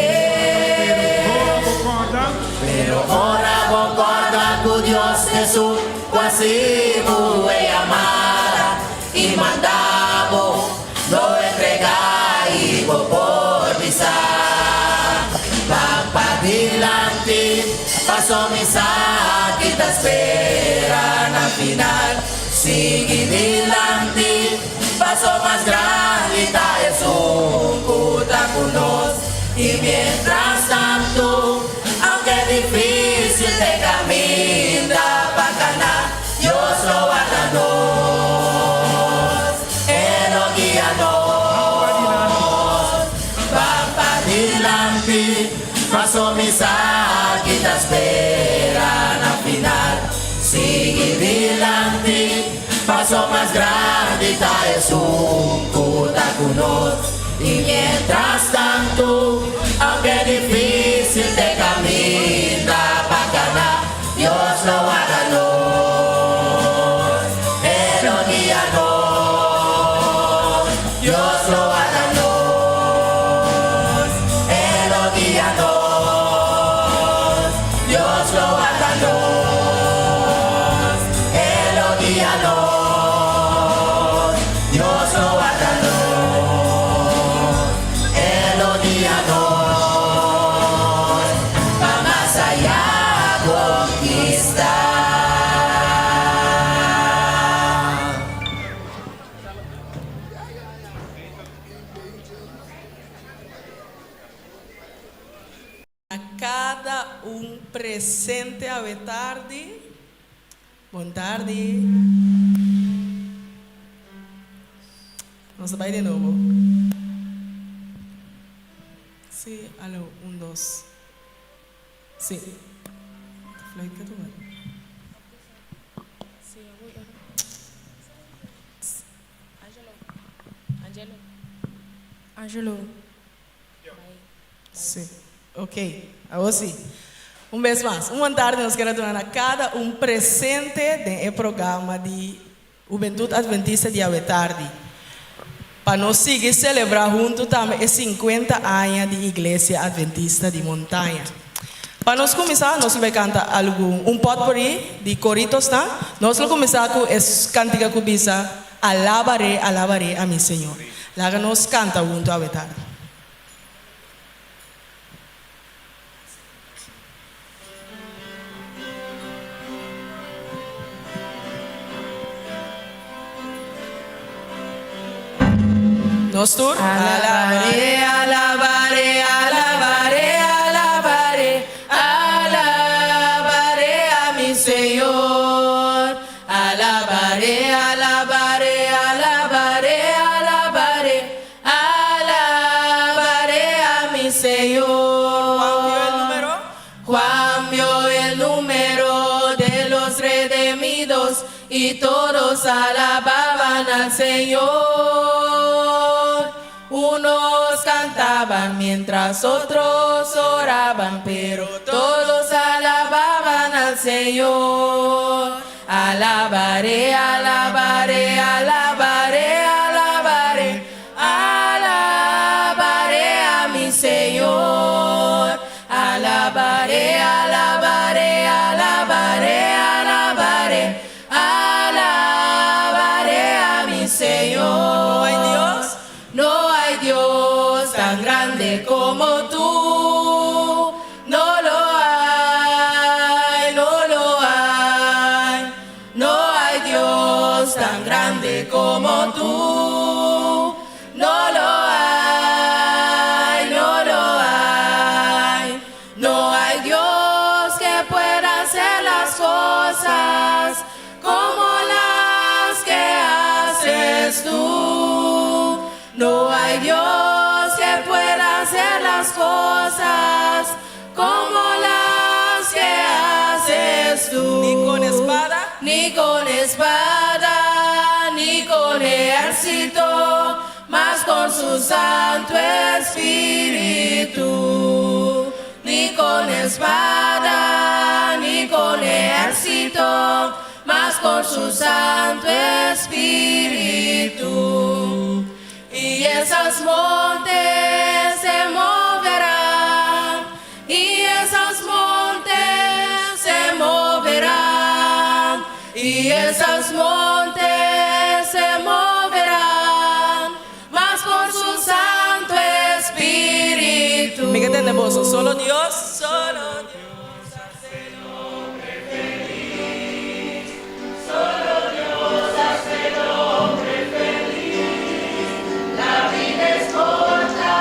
A: Pero ora bo kòrda ku Dios Hesus ku a hasi bo e yamada i manda bo, no entregá i bo por bisa, Ban padilanti, paso mi sa ki ta spera na final. Sigui dilanti. Paso mas grandi ta esun ku ta ku nos. I mientras tantu, aunke difísil t'e kaminda pa kana, Dios lo warda nos, E lo guia nos. Ban padilanti, paso mi sa ki ta spera na final. Sigui dilanti. Paso mas grandi ta esun ku ta ku nos. I mientras tantu, aunke difísil t'e kaminda pa gana, Dios lo warda nos, E lo guia nos. Dios lo warda nos, E lo guia nos. Dios lo warda nos, E lo guia nos. Dios lo warda nos, E lo guia nos, Pa mas aya konkistá.
D: Na kada un presente awe tardi, bon tardi. Nos ta bai di nobo. Si, alo, un dos. Si. Ta fluit ke tu bai.
N: Angelo. Angelo. Angelo.
D: Sí. Ok. Awor sí. Un bes mas, un bon tardi nos kier a duna na kada un presente den e programa di Hubentud Adventista di awe tardi. Pa nos sigui selebrá huntu tambe e sinkuenta aña di Iglesia Adventista di Montaña. Pa nos kuminsá, nos lo bai kanta algun un potpourri di koritosnan. Nos lo kuminsá ku e kantika ku bisa, Alabaré, alabaré a mi Señor. Laga nos kanta huntu awe tardi. Nos tur. Alabaré, alabaré, alabaré, alabaré, alabaré a mi Señor. Alabaré, alabaré, alabaré, alabaré, Alabaré a mi Señor. Juan vio el número. Juan vio el número de los redimidos y todos alababan al Señor. Unos cantaban mientras otros oraban, pero todos alababan al Señor. Alabaré, alabaré, alabaré, alabaré, alabaré a mi Señor. Alabaré, alabaré, alabaré, alabaré, alabaré a mi Señor. No hay Dios, no hay Dios tan grande como tú. No lo hay, no lo hay. No hay Dios tan grande como tú. No lo hay, no lo hay. No hay Dios que pueda hacer las cosas como las que haces tú. No hay Dios que pueda hacer las cosas como las que haces tú. Ni con espada, ni con espada, ni con ejército, mas con su Santo Espíritu. Ni con espada, ni con ejército, mas con su Santo Espíritu. Y esos montes se moverán, y esos montes se moverán, y esos montes se moverán, mas por su Santo Espíritu. Mi ke tende boso, solo Dios, solo Dios. Solo Dios hace el hombre feliz. La vida es corta,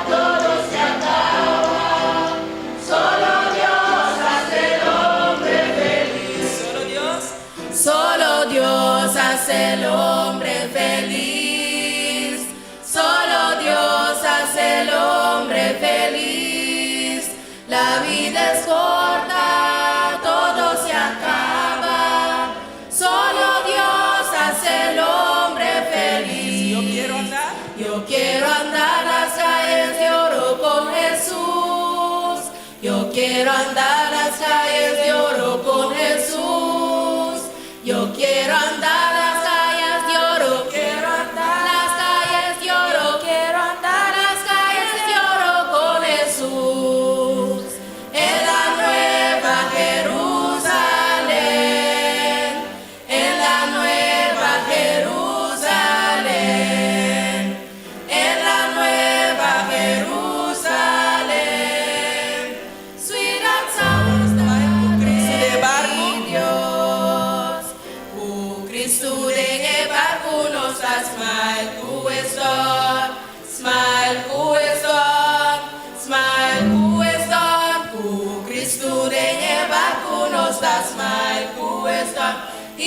D: todo se acaba. Solo Dios hace el hombre feliz. Solo Dios. Solo Dios hace el hombre feliz. Solo Dios hace el hombre feliz. La vida es corta, todo se acaba. Solo Dios hace el hombre feliz. Yo quiero andar. Yo quiero andar las calles de oro con Jesús. Yo quiero andar las calles de oro con Jesús. Yo quiero andar las calles de oro. Quiero andar las calles de oro. Quiero andar las calles de oro con Jesús. En la nueva Jerusalén. En la nueva Jerusalén. En la nueva Jerusalén. Ciudad santa de barku Dios. Ku Cristo den e barku nos ta smile ku e storm, smile ku e storm, smile ku e storm. Ku Cristo den e barku nos ta smile ku e storm i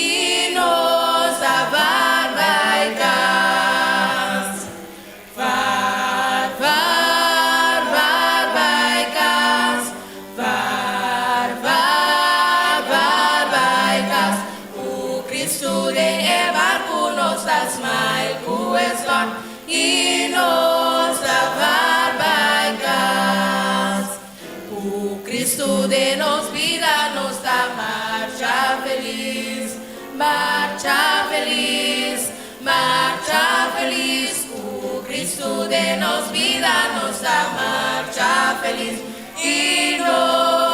D: nos ta vaar bai kas. Vaar, vaar, vaar bai kas. Vaar, vaar, vaar bai kas. Ku Cristo den e barku nos ta smile ku e storm i nos ta vaar bai kas. Ku Cristo den nos bida nos ta marcha felis, marcha felis, marcha felis. Ku Cristo den nos bida nos ta marcha felis i nos.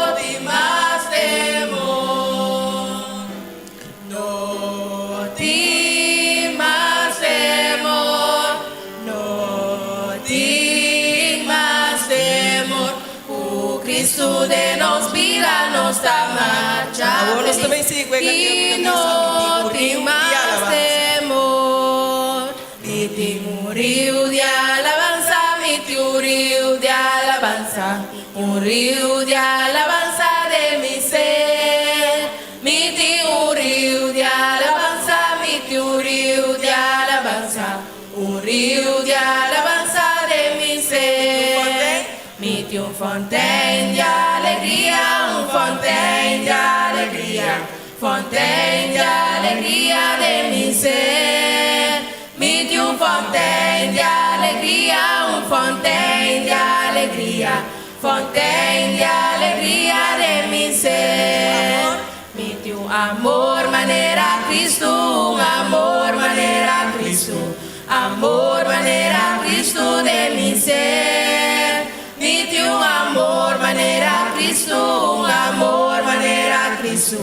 K: tin mas temor, no tin mas temor. Ku Kristu den nos bida nos ta marcha
D: Awor nos ta
K: felis
D: bai sigui ku e kantika
K: i
D: ku ta
K: no
D: bisa Mi tin un
K: tin
D: riu di
K: mas
D: alabansa.
K: temor. Mi tin un riu di alabansa, mi tin un riu di alabansa, un riu di alabansa den mi ser. Mi tin un riu di alabansa, mi tin un riu di alabansa, un riu di alabansa den mi ser. Mi tin un fontein di alegria, un fontein di alegria, fontein di alegria den mi ser. Mi tin un fontein di alegria, un fontein di alegria, fontein di alegria den mi ser. Mi tin un amor manera Kristu, un amor manera Kristu, amor manera Kristu den mi ser. Mi tin un amor manera Kristu, un amor manera Kristu,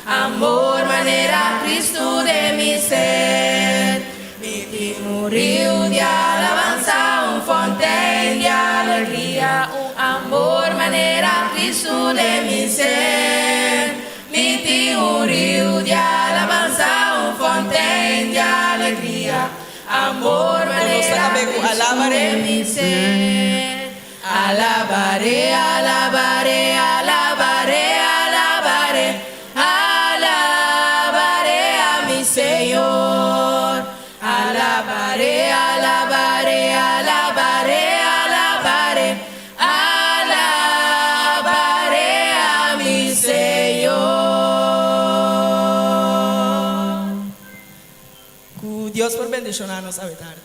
K: amor manera Kristu den mi ser. Mi tin un riu di alabansa, un fontein di alegria, un amor manera Kristu den mi ser. Mi tin un riu di alabansa, un fontein di alegria, amor
D: Nos ta
K: manera
D: kab'é ku
K: Kristu
D: Alabaré.
K: den mi ser. Alabaré, alabaré, alabaré, alabaré, alabaré a mi Señor. Alabaré, alabaré, alabaré, alabaré, alabaré a mi Señor.
D: Ku Dios por bendishoná nos awe tardi.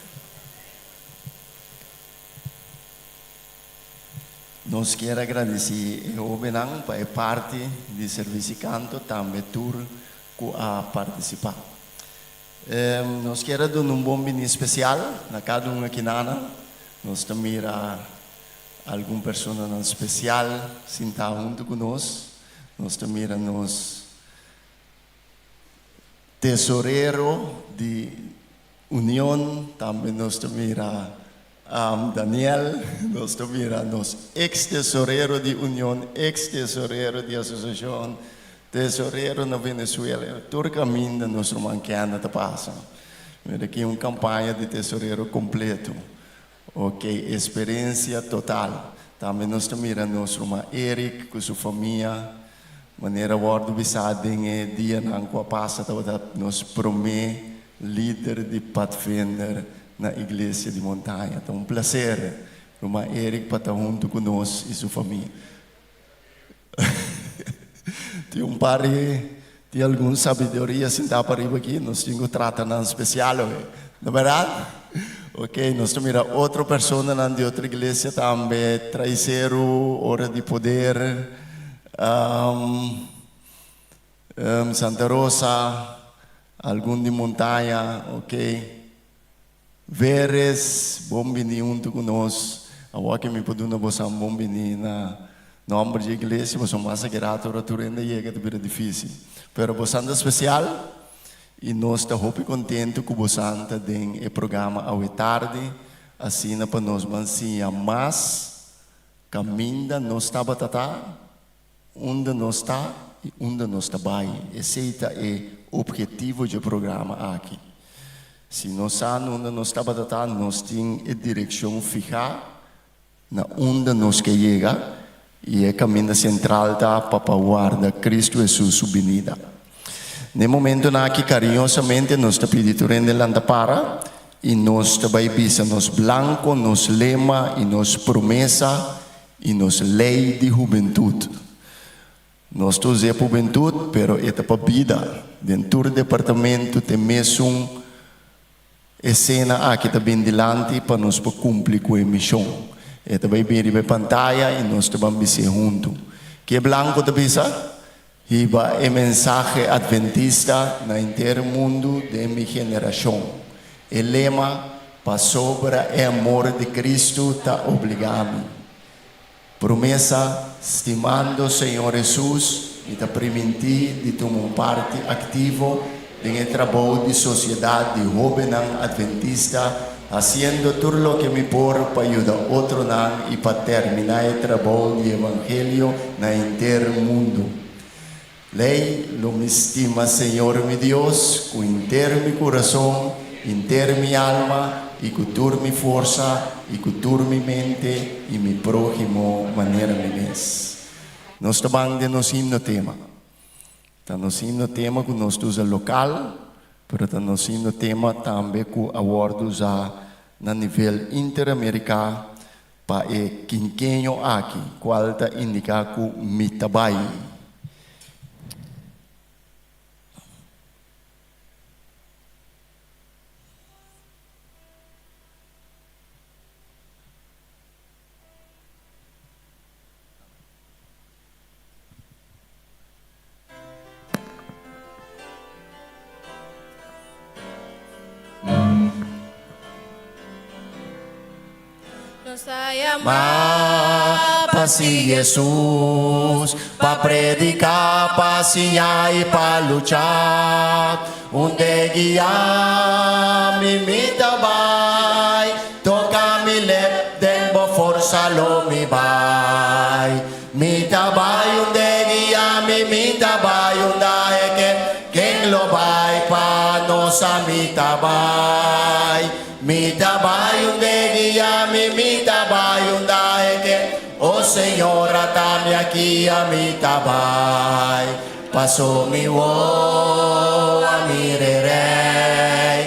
G: Nos kier a gradisí e hóbennan pa e parti di servisio kanto, tambe tur ku a partisipá. Nos kier a duna un bon biní spesial na kada un akinana. Nos ta mira algun personanan spesial sintá huntu ku nos. Nos ta mira nos tesorero di Union, tambe nos ta mira Daniel, nos ta mira nos ex tesorero di Union, ex tesorero di Asosiashon, tesorero na Venezuela, tur kaminda nos ruman Kenda ta pasa. Mira aki un kampaña di tesorero kompleto. Ok, esperensia total. Tambe nos ta mira nos ruman Eric ku su famia. Manera wòrdu bisá den e dianan ku a pasa tabata nos promé lider di Padvinder na Iglesia di Montaña. Ta un plaser ruman Eric pa ta huntu ku nos i su famia. Tin un par di tin algun sabiduria sintá pariba aki, nos tin ku trata nan spesial oe, no bèrdat? Ok, nos ta mira otro personanan di otro iglesia tambe, Traiseru, Ora di Poder, Santa Rosa, algun di Montaña, ok. Veres, bon bini huntu ku nos. Awor ke mi por duna boso bon bini na nòmber dje iglesia, boso mas a ora tur hende yega ta bira difísil. Pero boso ta spesial i nos ta hopi kontentu ku boso ta den e programa awe tardi, asina pa nos ban siña mas kaminda nos tabata ta, unda nos ta i unda nos ta bai. Esei ta e objetivo dje programa aki. Si nos sa unda nos tabata ta, nos tin e direkshon fihá na unda nos ke yega i e kaminda sentral ta pa pa warda Kristu Hesus su binida. Na e momentonan aki kariñosamente nos ta pidi tur hende lanta para i nos ta bai bisa nos blanko, nos lema i nos promesa i nos lei di hubentut. Nos ta us'é pa hubentut, pero e ta pa bida. Den tur departamento ta e mesun esena aki ta bin dilanti pa nos por kumpli ku e mishon. E ta bai bin riba e pantaya i nos ta ban bis'é huntu. Ke blanko ta bisa? Hiba e mensahe adventista na henter mundu den mi generashon. E lema, Pasobra e amor di Kristu ta obligá mi. Promesa, Stimando Señor Hesus, mi ta primintí di tuma un parti aktivo den e trabou di Sosiedat di Hóbennan Adventista, hasiendo tur loke mi por pa yuda otronan i pa terminá e trabou di evangelio na henter mundu. Lei, Lo mi stima Señor mi Dios ku henter mi kurason, henter mi alma i ku tur mi forsa i ku tur mi mente i mi próhimo manera mi mes. Nos ta ban den nos himno tema. Ta nos himno tema ku nos ta usa lokal, pero ta nos himno tema tambe ku a wòrdu usá na nivel Interamerika pa e kinkeño aki, kual ta indiká ku mi ta bai.
N: Nos ta yamá
G: pa sigui Hesus, pa prediká, pa siña i pa lucha. Unda e guia mi, mi ta bai. Toka mi lep den bo forsa lo mi bai. Mi ta bai unda e guia mi, mi ta bai unda e ke. Ken lo bai pa nos a mi ta bai. Mi ta bai unda e guia mi, mi ta bai unda e ke. O Señor, ata mi aki, ami ta bai. Paso mi wowo a mira e Rey.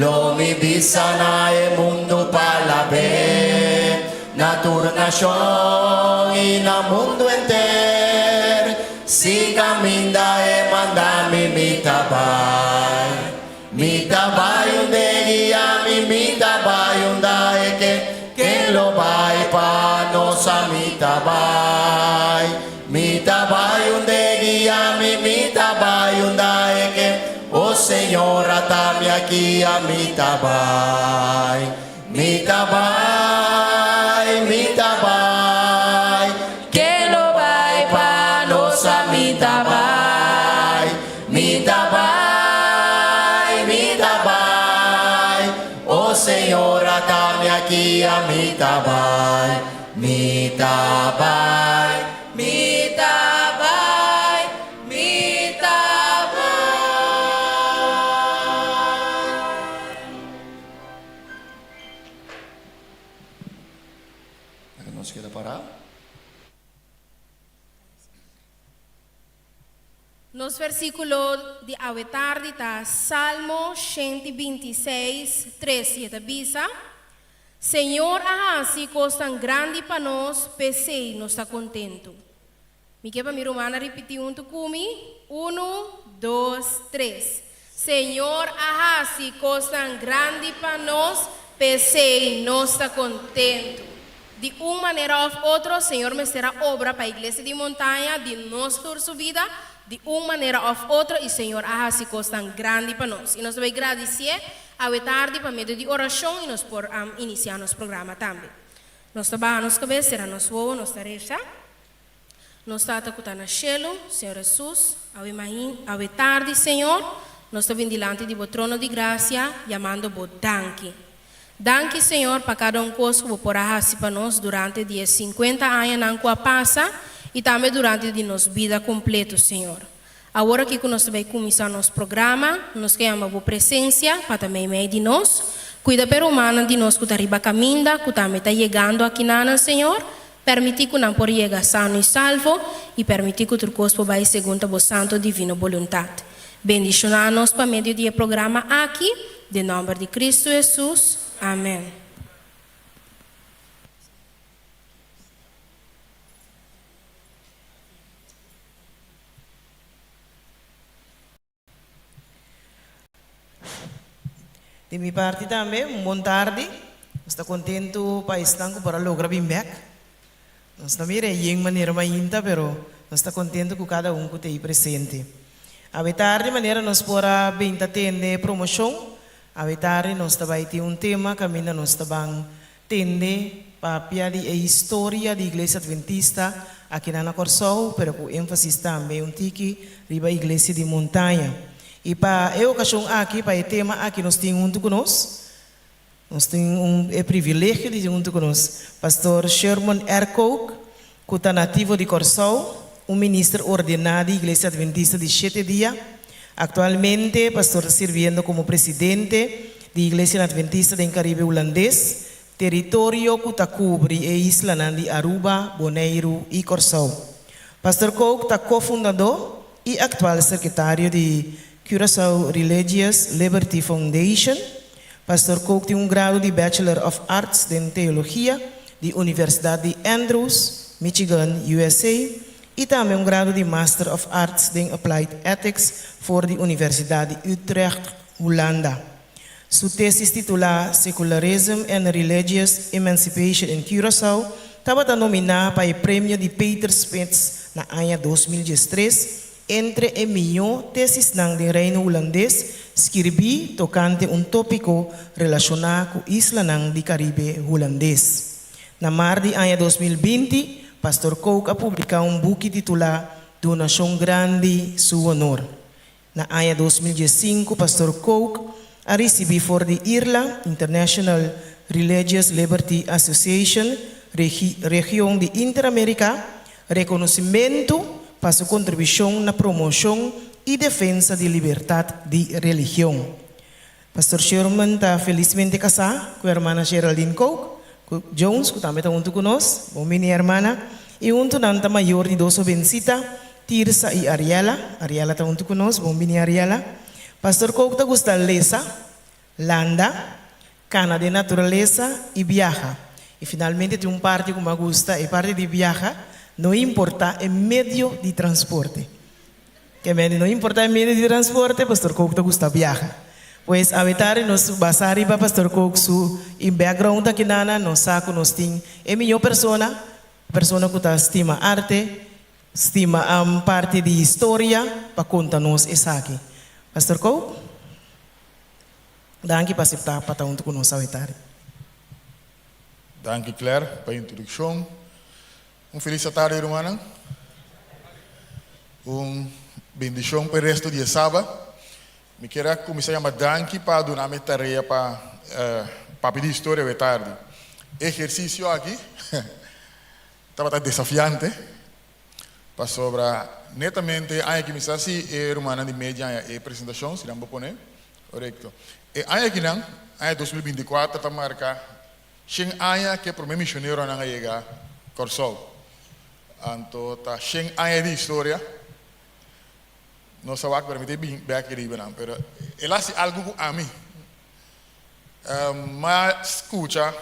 G: Lo mi bisa na e mundu pa lab'é, na tur nashon i na mundu henter. Si kaminda e manda mi, mi ta bai. Mi ta bai unda e guia mi, mi ta bai unda e ke, ken lo bai pa nos a mi ta bai. Mi ta bai unda e guia mi, mi ta bai unda e ke, o Señor ata mi aki a mi ta bai. Mi ta bai, mi ta bai. Ken lo bai pa nos a mi ta bai. Mi ta bai, mi ta bai. O Señor ata mi aki a mi ta bai. Mi ta bai,
N: mi ta bai, mi ta bai.
G: Laga nos keda pará.
N: Nos versíkulo di awe tardi ta Salmo 126, 3 i e ta bisa, Señor a hasi kosnan grandi pa nos, p'esei nos ta kontentu. Mi ke pa mi rumannan ripití huntu ku mi, Unu, dos, tres. Señor a hasi kosnan grandi pa nos, p'esei nos ta kontentu. Di un manera òf otro, Señor mester a obra pa Iglesia di Montaña di nos tur su bida, di un manera òf otro, i Señor a hasi kosnan grandi pa nos. I nos ta bai gradisié awe tardi pa medio di orashon i nos por inisiá nos programa tambe. Nos ta baha nos kabes, sera nos wowo, nos ta resa. Nos Tata ku ta na shelu, Señor Hesus, awe main, awe tardi, Señor, nos ta bin dilanti di Bo trono di grasia, yamando Bo danki. Danki, Señor, pa kada un kos ku Bo por a hasi pa nos durante di e sinkuenta añanan ku a pasa i tambe durante di nos bida kompleto, Señor. Awor aki ku nos ta bai kuminsá nos programa, nos ke yama Bo presensia pa ta meimei di nos. Kuida p'e rumannan di nos ku ta riba kaminda, ku tambe ta yegando akinanan, Señor. Permití ku nan por yega sano i salvo, i permití ku tur kos por bai segun ta Bo santo divino boluntat. Bendishoná nos pa medio di e programa aki, den nòmber di Kristu Hesus. Amèn.
E: Di mi parti tambe, un bon tardi. Nos ta kontentu pa esnan ku por a logra bin bèk. Nos no mira e yen manera mainta, pero nos ta kontentu ku kada un ku ta ei presente. Awe tardi manera nos por a bin ta tende e promoshon, awe tardi nos ta bai tin un tema kaminda nos ta ban Tende papia di e historia di Iglesia Adventista akinan na Kòrsou, pero ku énfasis tambe un tiki riba Iglesia di Montaña. I pa e okashon aki, pa e tema aki nos tin huntu ku nos, nos tin un e privilegio di tin huntu ku nos Pastor Sherman R. Kook, ku ta nativo di Kòrsou, un minister ordená di Iglesia Adventista di Shete Dia. Aktualmente pastor ta sirbiendo komo presidente di Iglesia Adventista den Karibe Hulandes, teritorio ku ta kubri e islanan di Aruba, Boneiru i Kòrsou. Pastor Kook ta kofundadó i aktual sekretario di Curaçao Religious Liberty Foundation. Pastor Kook tin un grado di Bachelor of Arts den Teologia di Universidat di Andrews, Michigan, USA, i tambe un grado di Master of Arts den Applied Ethics for di Universidat di Utrecht, Hulanda. Su tesis titulá Secularism and Religious Emancipation in Curaçao tabata nominá pa e Premio di Peter Spits na aña 2013 entre e mihó tesisnan den Reino Hulandes skirbí tokante un tópiko relashoná ku islanan di Karibe Hulandes. Na mar di aña 2020, Pastor Kook a publiká un buki titulá Donashon Grandi Su Honor. Na aña 2015, Pastor Kook a risibí for di IRLA, International Religious Liberty Association, region di Interamérika, rekonosimentu pa su kontribushon na promoshon i defensa di libertat di religion. Pastor Sherman ta felismente kasá ku hermana Geraldine Kook Jones, ku tambe ta huntu ku nos. Bon bini, hermana. I huntu nan ta mayor di dos hobensita, Tirsa i Ariela. Ariela ta huntu ku nos. Bon bini, Ariela. Pastor Kook ta gusta lesa, landa, kana den naturalesa i biaha. I finalmente tin un parti ku mi a gusta, e parti di biaha, no importá e medio di transporte. Ke mende no importá e medio di transporte, Pastor Kook ta gusta biaha. Pues awe tardi nos basá riba Pastor Kook su i background akinana, nos sa ku nos tin e mihó persona, persona ku ta stima arte, stima parti di historia pa konta nos esaki. Pastor Kook, danki pa aseptá pa ta huntu ku nos awe tardi.
C: Danki Claire pa e introdukshon. Un felis atardi rumannan. Un bendishon pa e resto di e sabat. Mi kier a kuminsá yama danki pa duna mi e tarea pa papia di historia awe tardi. E ehersisio aki tabata desafiante pasobra netamente e aña aki mi sa si e rumannan di media haña e presentashon, si nan bo pone. Korekto. E aña akinan, aña 2024 ta marka Shen aña ku e promé misioneronan a yega Kòrsou. Anto ta shen aña di historia. Nos a wak pero mi ta bin bèk riba nan. Pero el a hasi algu ku ami. M'a skucha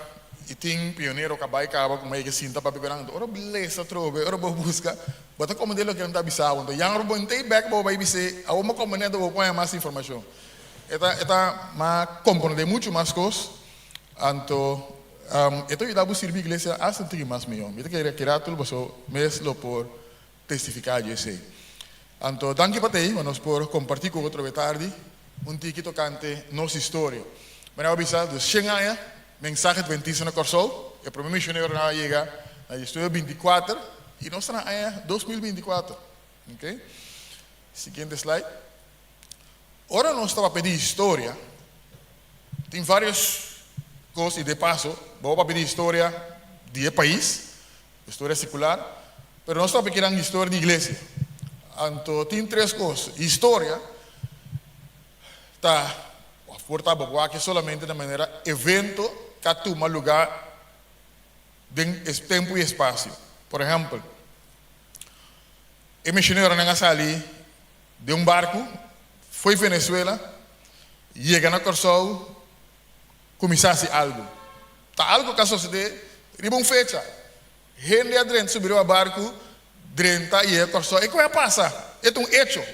C: i tin pionero ku a bai kaba ku m'a yega sinta papia ku nan. Anto ora bo lesa atrobe, ora bo buska, bo ta komprendé loke nan ta bisa bo. Anto yan ora bo henter bèk bo bai bis'é, awor bo komprendé anto bo por haña mas informashon. E ta e ta m'a komprendé muchu mas kos. Anto, e ta yuda bo sirbi iglesia asta un tiki mas mihó. Mi ta kere keda tur boso mes lo por testifiká di esei. Anto, danki pa t'ei, pa nos por kompartí ku otro awe tardi un tiki tokante nos historia. Manera bo a bisa, dus shen aña mensahe adventista na Kòrsou, e promé misioneronan a yega na diesnuebe 24 i nos ta na aña 2024. Oke. Siguiente slide. Ora nos ta papia di historia, tin varios cos y de paso bo a papia di historia di e pais, historia secular, pero nos ta papia kinan historia di iglesia. Anto tin tres cos, historia ta of por ta bo wak solamente na manera evento ca tuma lugar den tempo y espacio. Por ehempel, e misioneronan a sali Den un barku fo'i Venezuela yega na Kòrsou kuminsá hasi algu. Ta algu ku a sosodé riba un fecha. Hende a drenta subi riba barku, drenta yega Kòrsou. E ku a pasa? E ta un echo.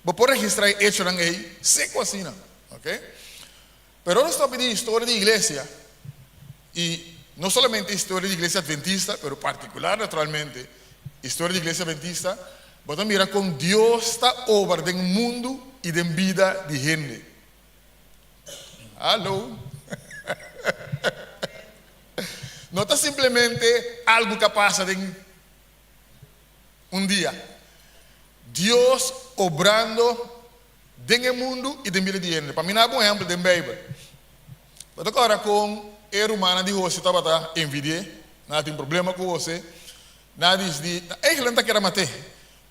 C: Bo por registrá e echonan ei seku asina. Oke. Pero nos ta pidi historia di iglesia i no solamente historia di iglesia adventista, pero partikular naturalmente historia di iglesia adventista, bo ta mira kon Dios ta obra den mundu i den bida di hende. Hallo! No ta simplemente algu ku a pasa den un dia. Dios obrando. Den e mundu i den bida di hende. Pa mi nan bon ehèmpel den Beibel. Bo ta kòrda kon e rumannan di Hose tabata envidi'é? Nan a tin problema ku Hose. Nan a disidí, eigenlijk nan ta kere mat'é,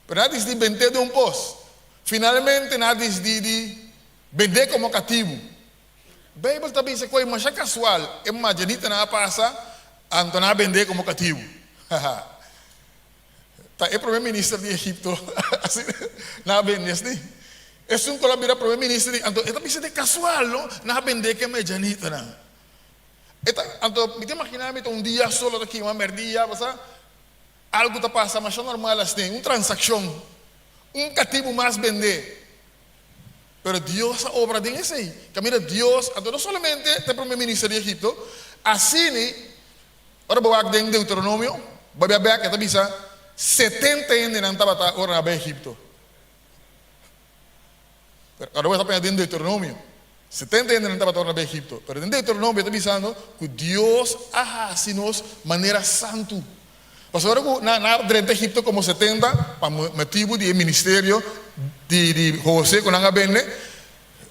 C: pero nan a disidí bent'é den un pos. Finalmente nan a disidí di bend'é komo katibu. Beibel ta bisa ku e masha kasual e madianitanan a pasa, anto nan a bend'é komo katibu. Ta e prome minister di Egipto asina nan a bende asni. Esun ku lo a bira prome minister di anto e ta bisa di kasual no nan a bende ke medianitanan. E ta anto mi ta imagina mi ta un dia solo ta kima merdia basa algu ta pasa masha normal asni un transakshon un katibu mas bende. Pero Dios a obra den esei. Kaminda Dios anto no solamente ta e prome minister di Egipto asini Ora bo wak den Deuteronomio, bo bia bek e ta bisa 70 hendenan tabata ora nan a bai Egipto. Pero ora bo ta paña den Deuteronomio, 70 hendenan tabata ora nan a bai Egipto. Pero den Deuteronomio e ta bisando ku Dios a hasi nos manera santu. Pasobra ora ku nan a drenta Egipto komo 70 pa motibu di e ministerio di di Jose ku nan a bende,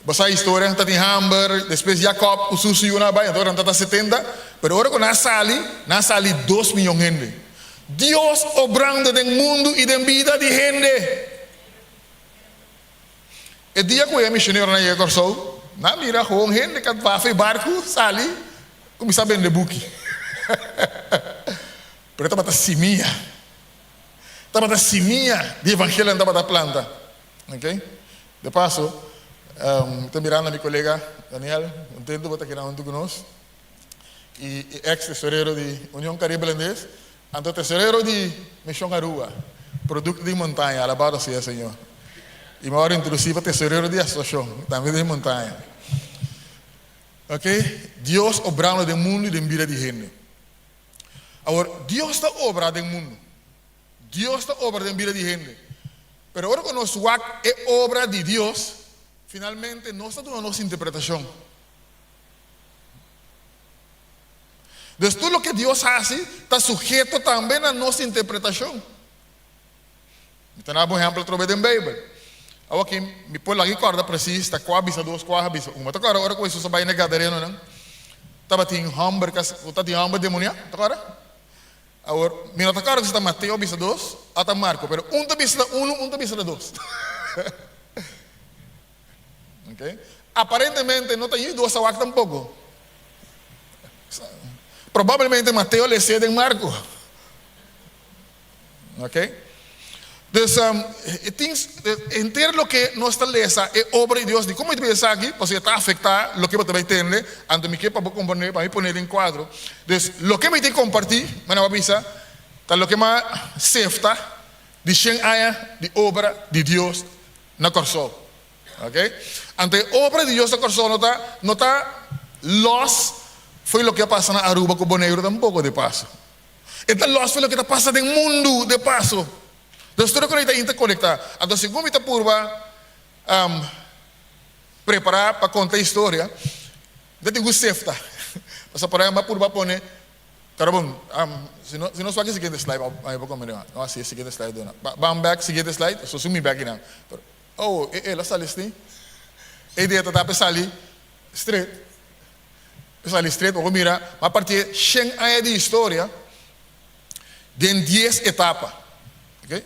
C: Bo sa historia, ta tin hamber, despues Jacob ku su yunan a bai, anto nan ta ta 70, pero ora ku nan a sali, nan a sali dos miyon hende. Dios obrando den mundu i den bida di hende. E dia ku e misioneronan yega Kòrsou, nan a mira gewoon hende ka bafa e barku, sali, kuminsá bende buki. Pero e tabata simia. Tabata simia di evangelio nan tabata planta. Ok. De paso, mi ta mirando mi colega Daniel, contento bo ta keda hunto cu nos, y e ex tesorero di Union Caribe Holandes, anto tesorero di Mision Aruba, producto di montaña, alabado sea Señor. Y mi a worde introduci pa tesorero di asociacion, tambe di montaña. Ok, Dios obrando den mundo y den bida di hende. Awor, Dios ta obra den mundo. Dios ta obra den bida di hende. Pero ora ku nos wak e obra di Dios, finalmente nos ta duna nos interpretashon. Dus tur loke Dios hasi ta suheto tambe na nos interpretashon. Mi ta daba un ehèmpel atrobe den Beibel. Awor aki mi por laga i kòrda presis ta kua bisa dos, kua bisa un. Bo ta kòrda ora ku Hesus a bai na e Gadarenonan, tabatin hòmber ku tabatin hòmber demoniá? Bo ta kòrda? Awor, mi no ta kòrda si ta Mateo a bisa dos o ta Marko, pero un ta bisa ta unu, un ta bisa ta dos. Ok. Aparentemente no ta yu dos a wak tampoko. Probablemente Mateo a les'é den Marko. Ok. Dus, e tin, henter loke nos ta lesa e obra di Dios, di komo mi ta bisa esaki? Pasobra e ta afektá loke bo ta bai tende, anto mi ke pa bo komprendé, pa mi pone den kuadro. Dus, loke mi tin kompartí, mi nan a bisa, ta loke mi a sefta di shen aña di obra di Dios na Kòrsou. Ok. Anto e obra di Dios na Kòrsou no ta, no ta lòs fo'i loke a pasa na Aruba ku Boneiru tampoko, de paso. E ta lòs for loke ta pasa den mundu de paso. Nos tur a konekta interkonektá. Anto segun mi ta purba prepará pa konta historia, mi ta tin ku sefta. Pasobra por ehèmpel mi a purba pone, pero bon, si no si nos wak e siguiente slide mi por komprendé mas. No hasi e siguiente slide duna. Ban bèk siguiente slide, so sumi bèk einan. Oh, e el a sali así. E idea ta ta pa e sali straight. E sali straight, bo por mira, ma partié shen aña di historia den dies etapa. Ok,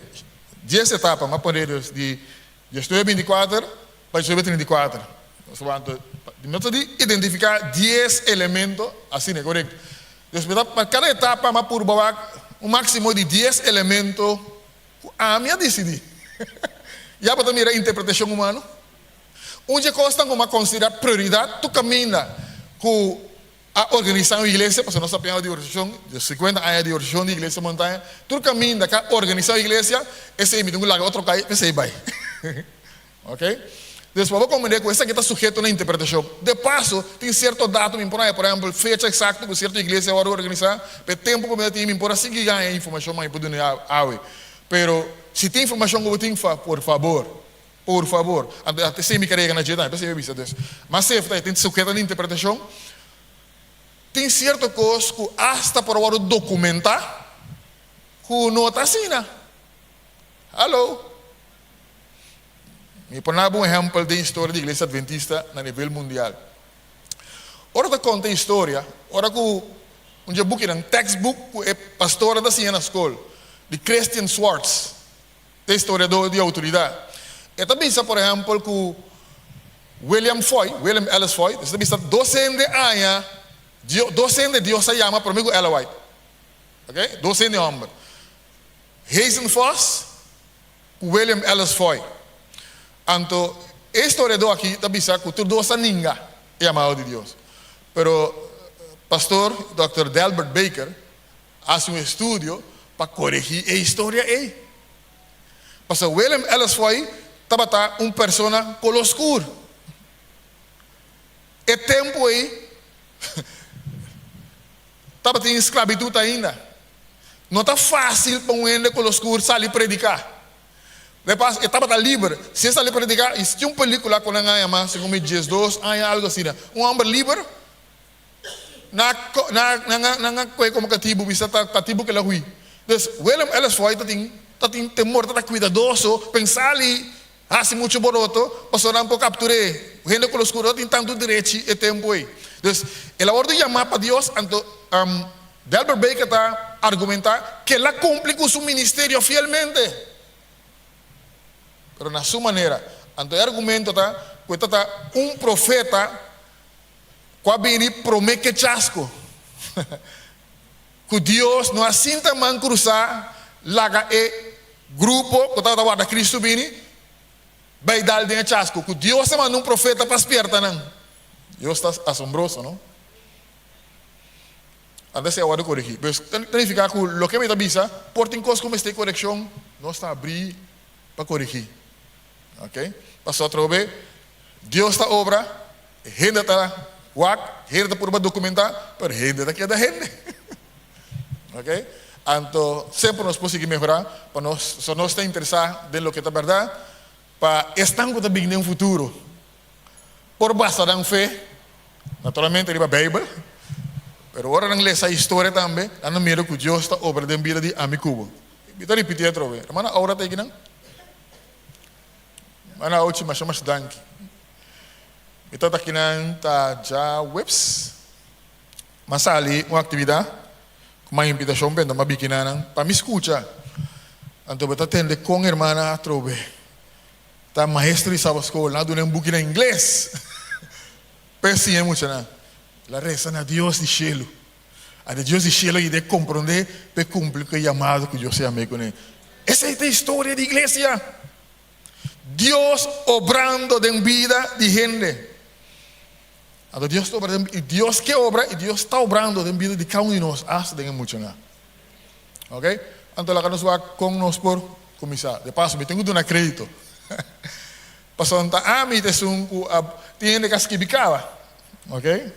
C: dies etapa, ma pone dus di diesnuebe binti kuater pa diesnuebe 34. Nos ta ta di identifiká dies elemento, asina, korekto. Dus mi ta, pa kada etapa mi a purba wak un máksimo di dies elemento ku ami a disidí. Ya bo ta mira interpretashon humano? Un dje kosnan ku mi a konsiderá prioridat tur kaminda ku a organisá un iglesia, pasobra nos ta piensa di organisashon, di sinkuenta aña di organisashon di Iglesia Montaña, tur kaminda ku a organisá un iglesia, esei mi tin ku laga otro kai pa esei bai. Ok? Dus pa bo komprendé ku esaki ta suheto na interpretashon. De paso, tin sierto dato mi por haña, por ehèmpel, fecha eksakto ku sierto iglesia a wòrdu organisá, pa e tempu ku mi ta tin mi por a sigui haña e informashon mas mi por duna awe. Pero si tin informashon ku bo tin, por fabor, Por fabor. Anto e esei mi karega na dje tambe, p'esei mi a bisa dus. Mas sefta e tin suheto na interpretashon. Tin sierto kos ku asta por a wòrdu dokumentá ku no ta asina. Hallo. Mi por naba un ehèmpel den historia di Iglesia Adventista na nivel mundial. Ora ta konta historia, ora ku un dje bukinan, textbook, ku e pastornan ta siña na skol, di Christian Swartz, ta historiadó di outoridat. E ta bisa, por ehèmpel, ku William Foy, William Ellis Foy, e ta bisa dos hende aña, dos hende Dios a yama promé ku Ella White. Ok, dos hende hòmber. Hazen Foss ku William Ellis Foy. Anto e historiadó aki ta bisa ku tur dos a ninga e yamado di Dios. Pero pastor Dòkter Delbert Baker a hasi un estudio pa koregí e historia ei. Pasobra William Ellis Foy tabata un persona koló skur. E tempu ei tabatin sklabitut ainda. No ta fásil pa un hende koló skur sali prediká. Depas e tabata liber. Si e sali prediká, i tin un pelíkula ku nan a yama, segun mi, 12 aña algu asina. Un hòmber liber Na na nan a kohe komo katibu, bisa ta katibu ku el a hui. Dus Willem Ellis Foy ta tin ta tin temor, ta ta kuidadoso, pensa li hasi muchu boroto pasobra nan por kaptur'é. Hende ku lo skuro ta tin tantu derechi e tempu ei. Dus el a wòrdu yamá pa Dios, anto Delbert Baker ta argumentá ku el a kumpli ku su ministerio fielmente, pero na su manera. Anto e argumento ta ku e ta ta un profeta Ku a bini promé ke chasko. Ku Dios no a sinta man krusá laga e grupo ku tabata warda Kristu bini bai dal den e chasko. Ku Dios a manda un profeta pa spierta nan. Dios ta asombroso, no? Antes e a wòrdu korigí. Pues ta nifiká ku loke mi ta bisa por tin kos ku mester korekshon, nos ta abrí pa korigí. Ok? Pasobra atrobe Dios ta obra, hende ta wak, hende ta purba documentá, pero hende ta keda hende. Ok? Anto semper nos por sigui mehorá pa nos, so nos ta interesá den loke ta bèrdat, pa esnan ku ta bini den futuro por basa nan fe, naturalmente riba Beibel, pero ora nan lesa historia tambe, nan ta mira ku Dios ta obra den bida di ami ku bo. Mi ta ripití atrobe, hermana Aura ta aki nan? Mana ochi masha masha danki. Mi tata kinan ta djaweps. M'a sali un aktividat ku m'a invitashon benta m'a biki nan pa mi skucha. Anto bo ta tende kon hermana atrobe ta maestro di Sabbat School. Nan a duna un buki na ingles pa e siña e muchanan. El a resa na Dios di shelu. Anto Dios di shelu a yuda e komprondé pa e kumpli ku e yamado ku Dios a yam'é kuné. Esei ta historia di iglesia. Dios obrando den bida di hende. Anto Dios ta obra den, i Dios ke obra i Dios ta obrando den bida di kada un di nos, asta den e muchanan. Ok? Anto laga nos wak kon nos por kuminsá. De paso mi tin ku duna kredito. Pasobra ta ami ta esun ku a tin hende ku a skibi kaba. Ok?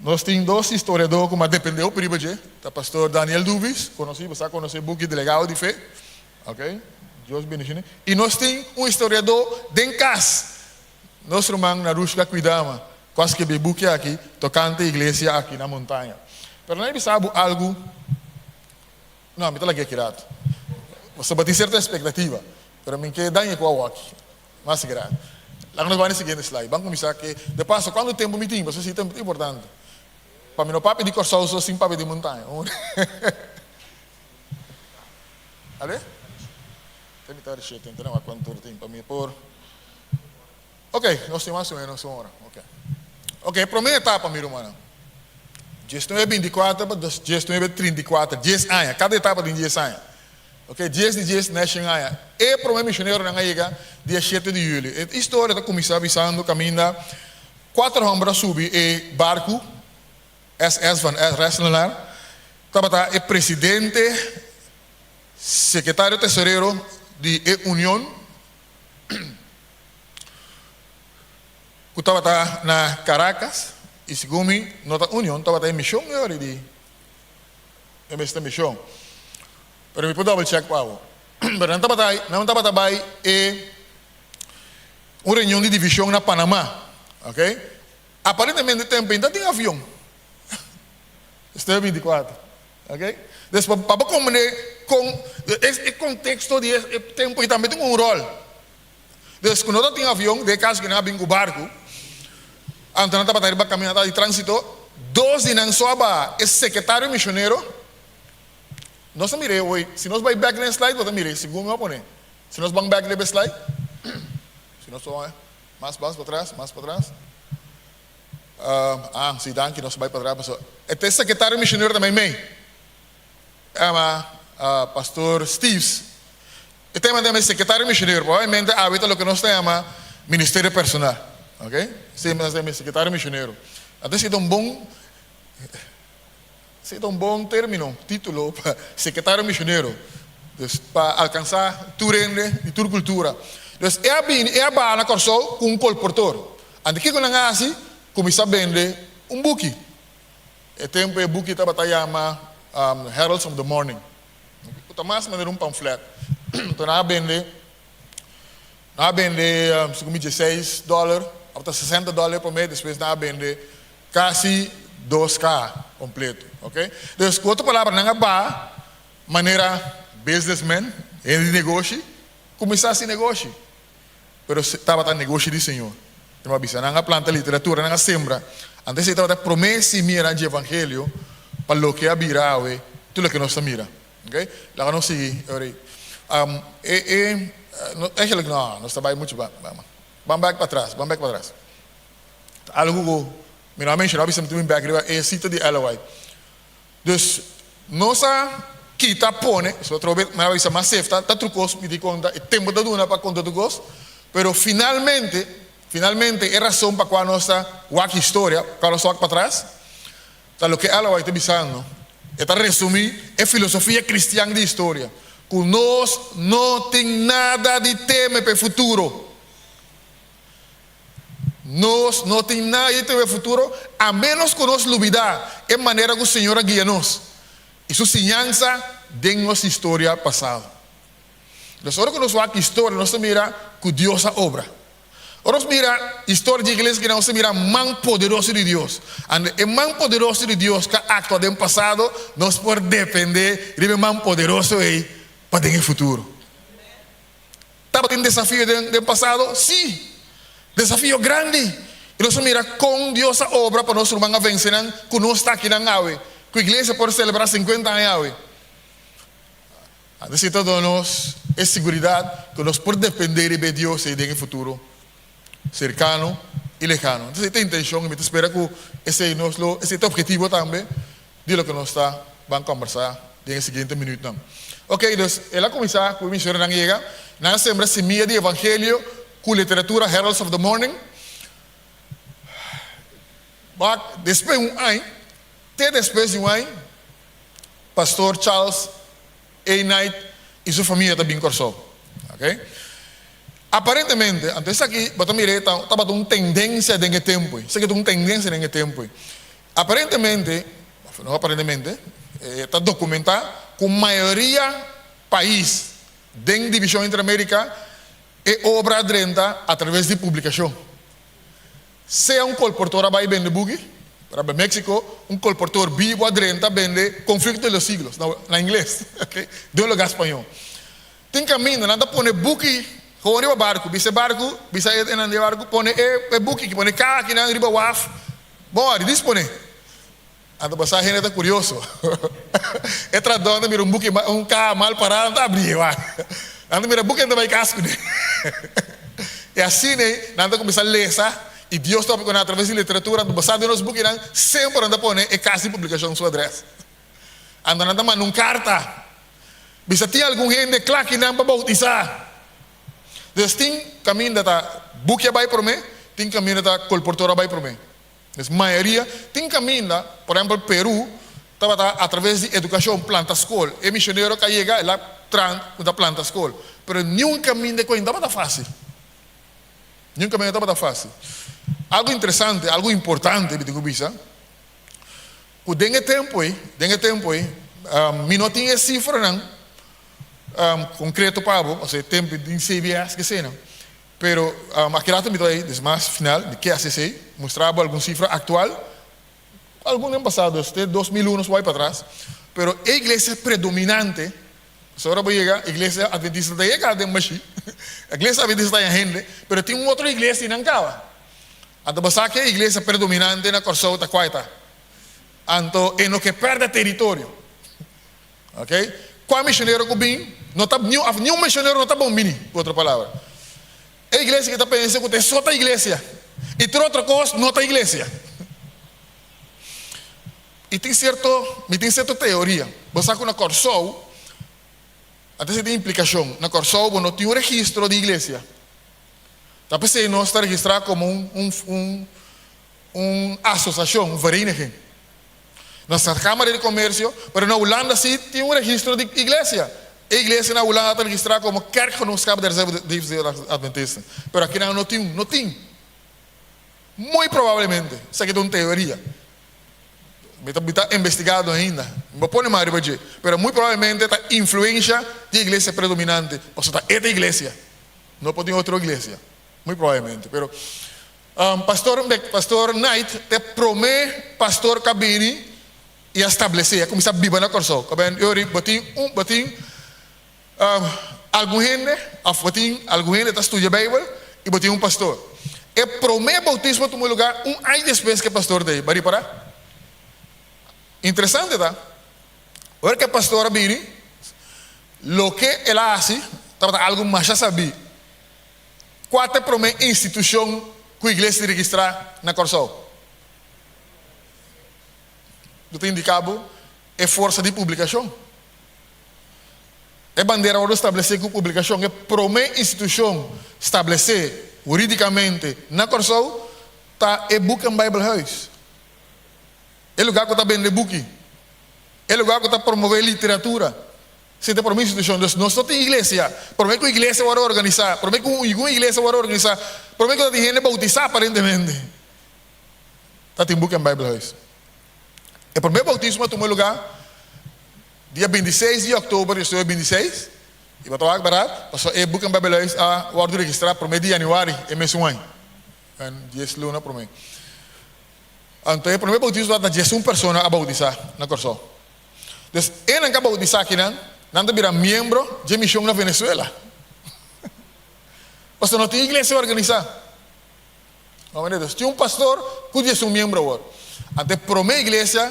C: Nos tin dos historiadó ku m'a dependé hopi riba dje, ta Pastor Daniel Dubis, konosí, bo sa konosé buki di Legado di Fe. Ok, Dios bendicione. Y nos tin un historiador den cas. Nos ruman Narushka Kwidama cu a scribi e buki aki tocante iglesia aki na Montaña. Pero nan a bisa bo algo, no, mi ta laga aki rato. Pasobra tin cierto expectativa, pero mi ke daña cu awaki. Mas grandi. Laga nos bai na e siguiente slide. Ban cuminsa ke, de paso, cuanto tempo mi tin? Pasobra si tempo ta importante. Pa mi no papia di Corsou so sin papia di Montaña. Ale? Te mitad di shete, enta wak cuanto ora tin pa mi por. Ok, nos tin mas o menos un ora. Ok. Ok, e prome etapa, mi rumannan. 19, 24 pa 19, 34, dies aña. Kada etapa tin dies aña. Ok, dies di dies na shen aña. E prome misioneronan a yega dia shete di juli. E historia ta kuminsá bisando kaminda kuater hòmber a subi e barku SS van Rensselaer tabata e presidente, sekretario tesorero di e union ku tabata na Caracas i segun mi no ta union tabata e mishon e ora di e mester mishon pero mi por double check pa bo pero nan tabata nan tabata bai e un reunion di divishon na Panama ok. Aparentemente tempo ainda tin avion. Este 24. Ok? Des pa pa bo comprende con e contexto di e tempo y tambe tin un rol. Dus ku no tabatin avion, den e kaso ku nan a bin ku barku, anto nan tabata riba kaminata di tránsito, dos di nan so a baha, e sekretario misionero, nos a mir'é hoy, si nos bai bèk den e slide bo ta mir'é, segun mi a pone, si nos ban bèk riba e slide, si nos mas mas patras, mas patras. Ah, si, danki, nos bai patras pasobra e ta e sekretario misionero ta meimei. Ama Pastor Steves. E tema ta sekretario misionero. Probablemente awe ta loke nos ta yama ministerio personal. Ok? Esei nos ta yama sekretario misionero. Anto esei ta un bon, esei ta un bon término, título pa sekretario misionero. Dus pa alkansá tur hende di tur kultura. Dus e a bini, e a baha na Kòrsou ku un kolportor. Anto kiko nan a hasi? Kuminsá bende un buki. E tempu e buki tabata yama Heralds of the Morning, ku ta mas manera un pamflet. Anto nan a bende, nan a bende segun mi dieseis dòler, tabata sesenta dòler promé, despues nan a bende kasi dos ka kompleto, oke. Dus ku otro palabra nan a baha manera businessman, hende di negoshi, kuminsá hasi negoshi. Pero tabata negoshi di Señor. E a bisa, Nan a planta literatura, nan a sembra. Anto esei tabata e promé simianan dje evangelio pa loke a bira awe tur loke nos ta mira. Ok? Laga nos sigui ora ei. E, e, no, eigenlijk no, nos ta bai muchu ban, ban bèk patras, ban bèk patras. Ta algu ku mi no a menshoná, bisa mi ta bin bèk riba e sita di Ellen White. Dus nos a kita pone, so atrobe mi a bisa mas sefta, ta tur kos mi di konta, e tempu ta duna pa konta tur kos, pero finalmente, finalmente e rason pa kua nos ta wak historia, kua nos ta wak patras, ta loke Ellen White ta bisando, e ta resumí e filosofia kristian di historia, ku nos no tin nada di teme pa e futuro. Nos no tin nada di teme futuro a ménos ku nos lubidá e manera ku Señor a guia nos i su siñansa den nos historia pasado. Entonces, ora ku nos wak historia, nos ta mira ku Dios a obra. Ora nos mira historia di iglesia kinan, nos ta mira man poderoso di Dios. And e man poderoso di Dios ku a aktua den pasado, nos por dependé riba e man poderoso ei pa den e futuro. Tabatin desafio den pasado? Sí! Desafio grandi! I nos a mira kon Dios a obra pa nos ruman a vense nan ku nos ta akinan awe, ku iglesia por selebrá sinkuenta aña awe. Antes ta duna nos e siguridat ku nos por dependé riba e Dios ei den e futuro serkano i lehano. Entonces esei ta e intenshon i mi ta spera ku esei nos lo, esei ta e ophetivo tambe di loke nos ta ban kòmbersá den e siguiente minütnan. Oke, dus el a kuminsá ku e misioneronan yega, nan a sembra simia di evangelio ku literatura Heralds of the Morning. Bak despues di un añ, te despues di un añ, Pastor Charles A. Knight i su famia ta bin Kòrsou. Oke. Aparentemente, anto esaki bo ta mira e tabata un tendensia den e tempu ei. Esaki ta un tendensia den e tempu ei. Aparentemente, of no aparentemente, e ta documentá cu mayoria pais den Division Interamerica e obra a drenta a traves di publicacion. Sea un colportor a bay bende buki, por ehempel Mexico, un colportor bibo a drenta bende Conflicto de los Siglos, na ingles, ok, den un lugar spañol. Tin caminda, nan ta pone buki gewoon riba barcu, bisa e barcu, bisa e nan di e barcu, pone e buki aki, pone e caha akinan riba waf. Bon ora, disponé. Anto bo sa hende ta kurioso. E tradó ta mira un buki, un kaha mal pará, nan ta abrié wak. Nan ta mira buki nan ta bai kas kuné. I asina ei nan ta kuminsá lesa i Dios ta papia ku nan atraves di literatura. Anto bo sa den nos bukinan semper nan ta pone e kas di publikashon su adrès. Anto nan ta manda un karta bisa tin algun hende kla kinan pa boutisá. Dus tin kaminda ta buki a bai promé, tin kaminda ta kolportor a bai promé. Dus mayoria tin kaminda, por ehèmpel Perú tabata atraves di edukashon planta skol. E misionero ku a yega el a traha ku ta planta skol. Pero niun kaminda ku ainda tabata fásil. Niun kaminda tabata fásil. Algu interesante, algu importante mi tin ku bisa, ku den e tempu ei, den e tempu ei, mi no tin e sifranan konkreto pa bo, pasobra e tempu tin CBS ke eseinan. Pero aki rato mi ta bai des mas final di ke hasi esei, mustra bo algun sifra aktual, algun den pasado, te 2001 nos bai patras, pero e iglesia predominante. Pasobra ora bo yega, iglesia adventista ta yega den mashi. Iglesia adventista ta haña hende, pero tin un otro iglesia i nan kaba. Anto bo sa ke iglesia predominante na Kòrsou ta kua e ta? Anto e no ke pèrdè teritorio. Ok? Kua misionero ku bin no ta niun òf niun misionero no ta bon bini, ku otro palabra. E iglesia ki ta pensa ku ta e so ta iglesia i tur otro kos no ta iglesia. I tin sierto, mi tin sierto teoria. Bo sa ku na Kòrsou, antes e tin implikashon, na Kòrsou bo no tin un registro di iglesia. Ta p'esei nos ta registrá komo un un un un asosiashon, un vereniging. Nos ta Kámara di Komersio, pero na Hulanda sí tin un registro di iglesia. E iglesia na Hulanda ta registrá komo Kerkgenootschap der Zevende Adventisten. Pero akinan no tin, no tin. Muy probablemente, esaki ta un teoria. Mi ta mi ta investigado ainda. Mi bo pone mas riba dje. Pero muy probablemente ta influensha di e iglesia predominante, pasobra ta e ta iglesia. No por tin otro iglesia. Muy probablemente. Pero Pastor Pastor Knight ta e prome pastor ku a bini i a stablesé, a kuminsá biba na Kòrsou. Kaben yori bo tin un bo tin algun hende òf bo tin algun hende ta studia Beibel i bo tin un pastor. E prome boutismo a tuma lugá un aña despues ku e pastor ta ei. Bo a ripará? Interesante ta, ora ku e pastor a bini, loke el a hasi tabata algu masha sabí. Kua ta e promé institushon ku iglesia di registrá na Kòrsou? Bo ta indiká bo e forsa di publikashon. E bandera wòrdu stablesé ku publikashon. E promé institushon stablesé hurídikamente na Kòrsou ta e Boek en Bijbelhuis. E lugá ku ta bende buki. E lugá ku ta promové literatura. Si ta promé institushon. Dus nos no tin iglesia. Promé ku iglesia wòrdu organisá, promé ku ningun iglesia wòrdu organisá, promé ku ta tin hende boutisá aparentemente, ta tin Boek en Bijbelhuis. E promé boutismo a tuma lugá dia bintiseis di òktober di estudio bintiseis, i bo ta wak barat, pasobra e Boek en Bijbelhuis a wòrdu registrá promé di yanüari e mesun aña, dies luna promé. Anto e promé boutismo tabata diesun persona a boutisá na Kòrsou. Dus enan ku a boutisá akinan, nan ta bira miembro dje mishon na Venezuela. Pasobra no tin iglesia organisá. Dus tin un pastor ku diesun miembro awor. Anto e promé iglesia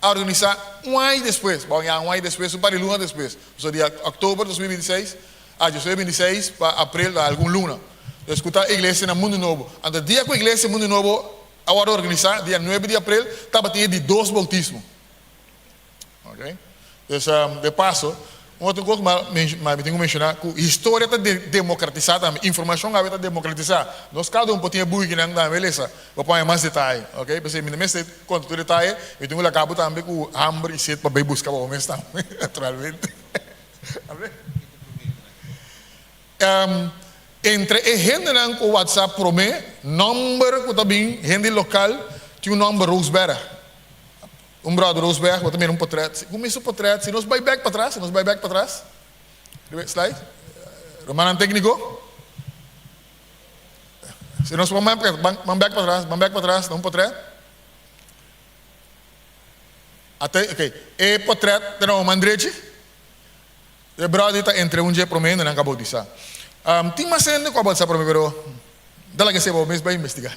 C: a organisá un aña despues, bon ya un aña despues, un par di luna despues. Pasobra di òktober 2026, a 2026 pa aprel ta algun luna. Dus ku ta iglesia na Mundu Nobo. Anto dia ku iglesia Mundu Nobo a wòrdu organisá, dia nuebe di aprel, tabatin e di dos boutismo. Ok. Dus de paso, un otro kos ma mi tin ku menshoná ku historia ta demokratisá tambe, informashon awe ta demokratisá. Nos kada un por tin e bukinan tambe lesa pa por haña mas detaye. Ok, p'esei mi no mester konta tur detaye, mi tin ku laga bo tambe ku hamber i set pa bai buska pa bo mes tambe, naturalmente. Entre e hendenan ku WhatsApp promé nòmber ku ta bin hende lokal tin un nòmber Roosberg. Un brother Roosberg, bo ta mira un potret. Ku mi su potret, si nos bai bek patras, si nos bai bek patras, riba e slide, rumannan tékniko, si nos por ban bek patras, ban bek patras na un potret. Ate, ok, e potret ta na un man drechi, e brother ta entre un dje promé hendenan ku a boutisá. Tin mas hende ku a boutisá promé, pero Ta laga esei bo mes bai investiga.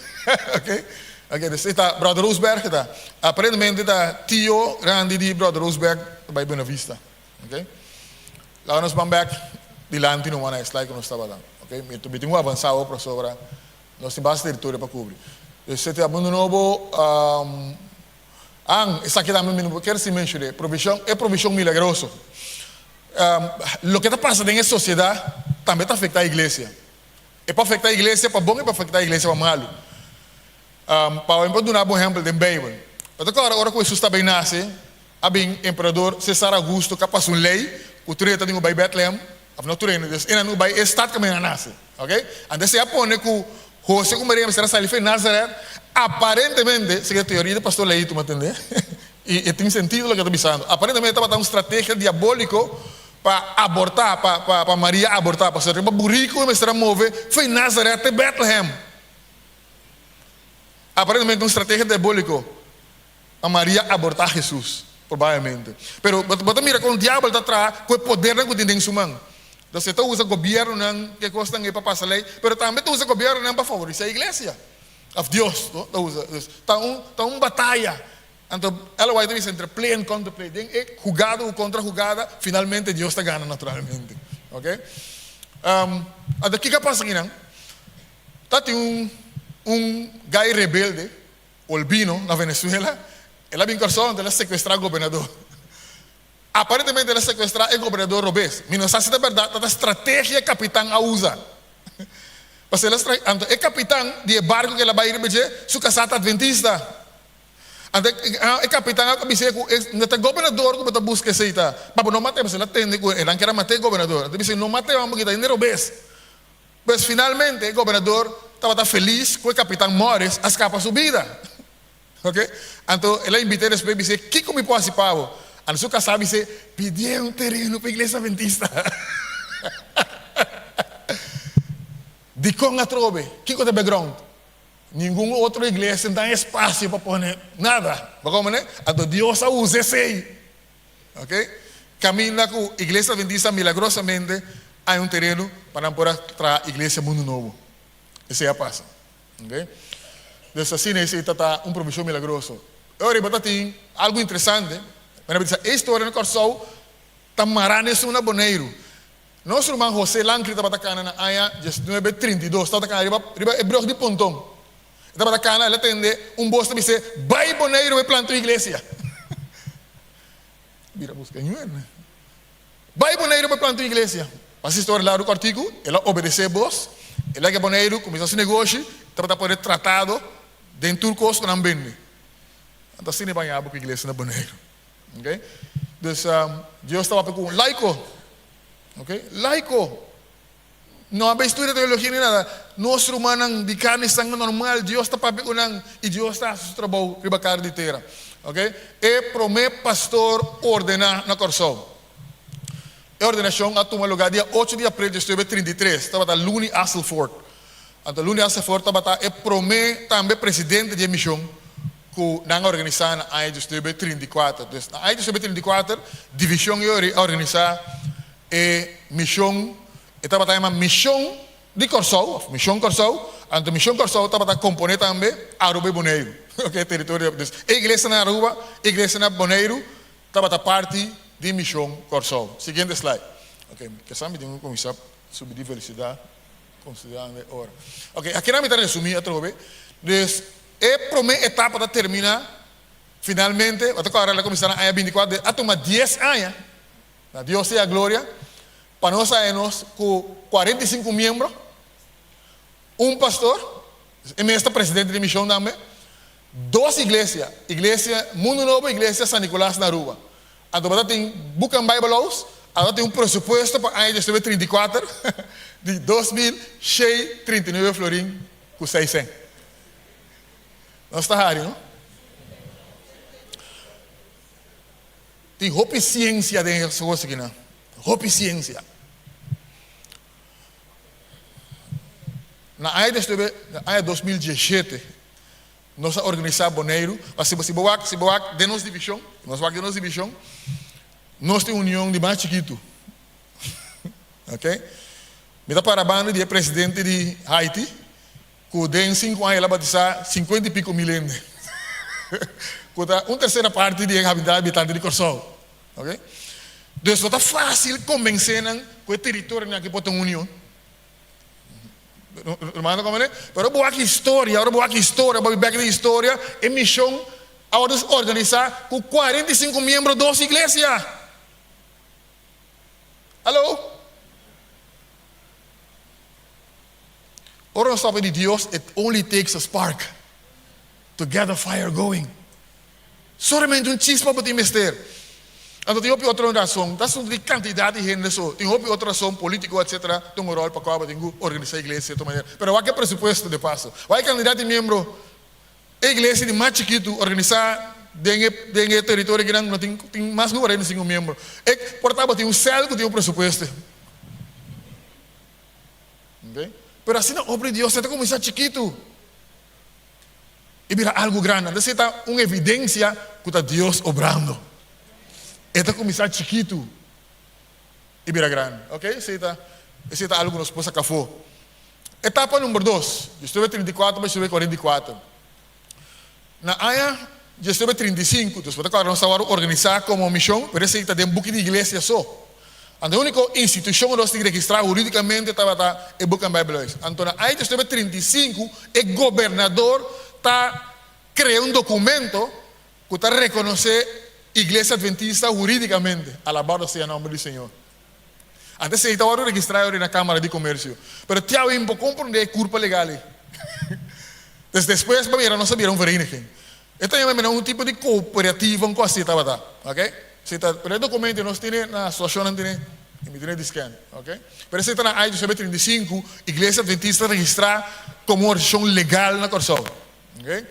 C: Ok. Ok, dus e ta Brother Roosberg ta. Aparentemente ta tio grandi di Brother Roosberg ta bai Buena Vista. Ok. Laga nos ban bek dilanti numa na e slide ku nos tabata. Ok, mi mi tin ku avansa awor pasobra nos tin basta teritorio pa kubri. Dus e ta Mundo Nobo, an, esaki tambe mi no por kier sin menshoné, provishon, e provishon milagroso. Loke ta pasa den e sosiedat tambe ta afektá iglesia. E por afektá iglesia pa bon, e por afektá iglesia pa malu. Pa mi por duna bo un ehèmpel den Beibel. Bo ta kòrda ora ku Hesus ta bin nase, a bin emperador Sesar Augusto ku a pasa un lei ku tur hende ta tin ku bai Bètlehèm, òf no tur hende, dus e nan tin ku bai e stat kaminda nan a nase. Oke? Anto esei a pone ku Hose ku Maria mester a sali for di Nazaret, aparentemente, esaki ta teoria di pastor Leito, mi a tende, i e tin sentido loke e ta bisando, aparentemente tabata un strategia diabóliko Pa abortá, pa, pa, pa Maria abortá, pasobra riba buriku e mester a move fo'i Nazaret te Bètlehèm. Aparentemente un strategia diabóliko pa Maria abortá Hesus. Probablemente. Pero bo ta mira kon diabel ta traha ku e podernan ku tin den su man. Entonces e ta usa gobiernonan ke kosnan ei pa pasa lei, pero tambe ta usa gobiernonan pa favorisé iglesia. Of Dios, no? Ta usa. Dus ta un ta un bataya. Anto Ellen White ta bisa entre play and counterplay. Den e hugada ku kontra hugada, finalmente Dios ta gana naturalmente. Ok. Anto kiko a pasa akinan? Ta tin un un gai rebelde Olbino na Venezuela, el a bin Kòrsou anto el a sekuestrá gobernador. Aparentemente el a sekuestrá e gobernador robes. Mi no sa si ta bèrdat, ta ta strategia e kapitan a usa. Pasobra el a anto e kapitan di e barku ku el a bai riba dje, su kasá ta adventista. Anto e kapitan a bis'é ku e no ta e gobernador ku bo ta buska esei ta, pa bo no mat'é, pasobra el a tende ku e nan kier a mat'é e gobernador. Anto e bis'é, no mat'é, wan bo kita hende robes. Pues finalmente e gobernador tabata felis ku e kapitan Morris a skapa su bida. Ok. Anto el a invit'é despues bis'é, Kiko mi por hasi pa bo? Anto su kasá bis'é, Pidié un tereno pa iglesia adventista. Dikon atrobe? Kiko ta e background? Ningun otro iglesia no ta espasio pa pone nada. Bo komprende? Anto Dios a usa esei. Ok. Caminda cu Iglesia Adventista milagrosamente hay un tereno pa nan por a traha Iglesia Mundo Nobo. Esey a pasa. Ok. Dus asina esey ta ta un provision milagroso. E ora bo ta tin algo interesante. Mi a bisa e historia na Corsou ta mara na esun na Boneiru. Nos ruman Jose Lancry tabata cana na aña diesnuebe 32. Tabata cana riba riba e brug di Ponton. E tabata cana el a tende un bos ta bis'é, Bai Boneiru bai planta un iglesia. Bira buska ñuer. Bai Boneiru bai planta un iglesia. Pasa historia largu cortico, el a obedece e bos, el a laga Boneiru cuminsa su negoshi, tabata pone tratado den tur cos cu nan bende. Anto asina e baña bo cu iglesia na Boneiru. Ok. Dus Dios ta papia cu un laico. Ok. Laico. No a bay studia teologia ni nada. Nos rumannan di carne y sangre normal, Dios ta papia cu nan y Dios ta haci su trabou riba cara di tera. Ok. E prome pastor ordena na Corsou. E ordenacion a tuma lugar dia ocho di april diesnuebe 33. Tabata Looney Asselford. Anto Looney Asselford tabata e prome tambe presidente di e mision cu nan a organisa na aña diesnuebe 34. Dus na aña diesnuebe 34 division a organisa E mishon, e tabata yama Mishon di Kòrsou òf Mishon Kòrsou, anto Mishon Kòrsou tabata komponé tambe Aruba i Boneiru, oke, teritorio, dus e iglesia na Aruba, e iglesia na Boneiru tabata parti di Mishon Kòrsou. Siguiente slide. Oke, mi ke sa mi tin ku kuminsá subi di velosidat konsiderando e ora. Oke, akinan mi ta resumí atrobe. Dus e promé etapa ta terminá finalmente, bo ta kòrda el a kuminsá na aña bintikuater, a tuma dies aña. Na Dios sea gloria, pa nos a nos ku 45 miembro, un pastor, e mes ta presidente di mishon tambe, dos iglesia, Iglesia Mundo Nobo, Iglesia San Nicolas na Aruba. Anto bo ta tin Book and Bible House, anto ta tin un presupuesto pa aña 1934 di 2639 florin ku seis sen. Nos ta hari, no? Tin hopi siensia den e kos akinan. Hopi siensia. Na aña desnuebe, na aña 2017, nos a organisá Boneiru. Pa si bo wak, si bo wak den nos divishon, nos wak den nos divishon, nos tin union di mas chikitu. Ok. Mi ta para banda di e presidente di Haiti, ku den sinku aña el a batisá sinkuenta i piko mil hende, ku ta un tersera parti di e habitante di Kòrsou. Ok. Dus no ta fásil kombensé nan ku e teritorionan aki por ta un union. Rumannan ta komprendé? Pero ora bo wak historia, ora bo wak historia, bo bai bèk den historia, e mishon a wòrdu organisá ku 45 miembro dos iglesia. Hallo? Ora nos papia di Dios, it only takes a spark to get a fire going. Solamente un chispa bo tin mester. Anto tin hopi otro rason, ta asunto di cantidad di hende so, tin hopi otro rason politico etcetera ta un rol pa cua bo tin cu organisa iglesia di otro manera. Pero wak e presupuesto de paso. Wak e cantidad di miembro e iglesia di mas chikitu organisa den e den e territorio kinan no tin tin mas cu 45 miembro. E por ta bo tin un cel cu tin un presupuesto. Ok. Pero asina obra di Dios ta kuminsá chikitu i bira algu grandi. Anto esei ta un evidensia ku ta Dios obrando. E ta kuminsá chikitu i bira grandi. Ok, esei ta esei ta algu ku nos por saka afó. Etapa number dos, diesnuebe 34 pa diesnuebe 44. Na aña 1935, dus bo ta kòrda nos tabata organisá komo mishon, pero esei ta den buki di iglesia so. Anto e úniko institushon ku nos tin registrá hurídikamente tabata e Boek en Bijbelhuis. Anto na aña 1935 e gobernador ta krea un dokumento ku ta rekonosé Iglesia Adventista hurídikamente. Alabado sea nòmber di Señor. Anto esei ta wòrdu registrá yori na Kámara di Komersio. Pero te awe mi por komprondé e kurpa legal ei. Des despues pa mira nos a bira un vereniging. E ta yama mira un tipo di kooperativa un kos así tabata. Ok. Esei ta, pero e dokumento nos tene na asosiashonnan tene i mi tene di scan. Ok. Pero esei ta na aña 1935 Iglesia Adventista registrá komo un organisashon legal na Kòrsou. Ok.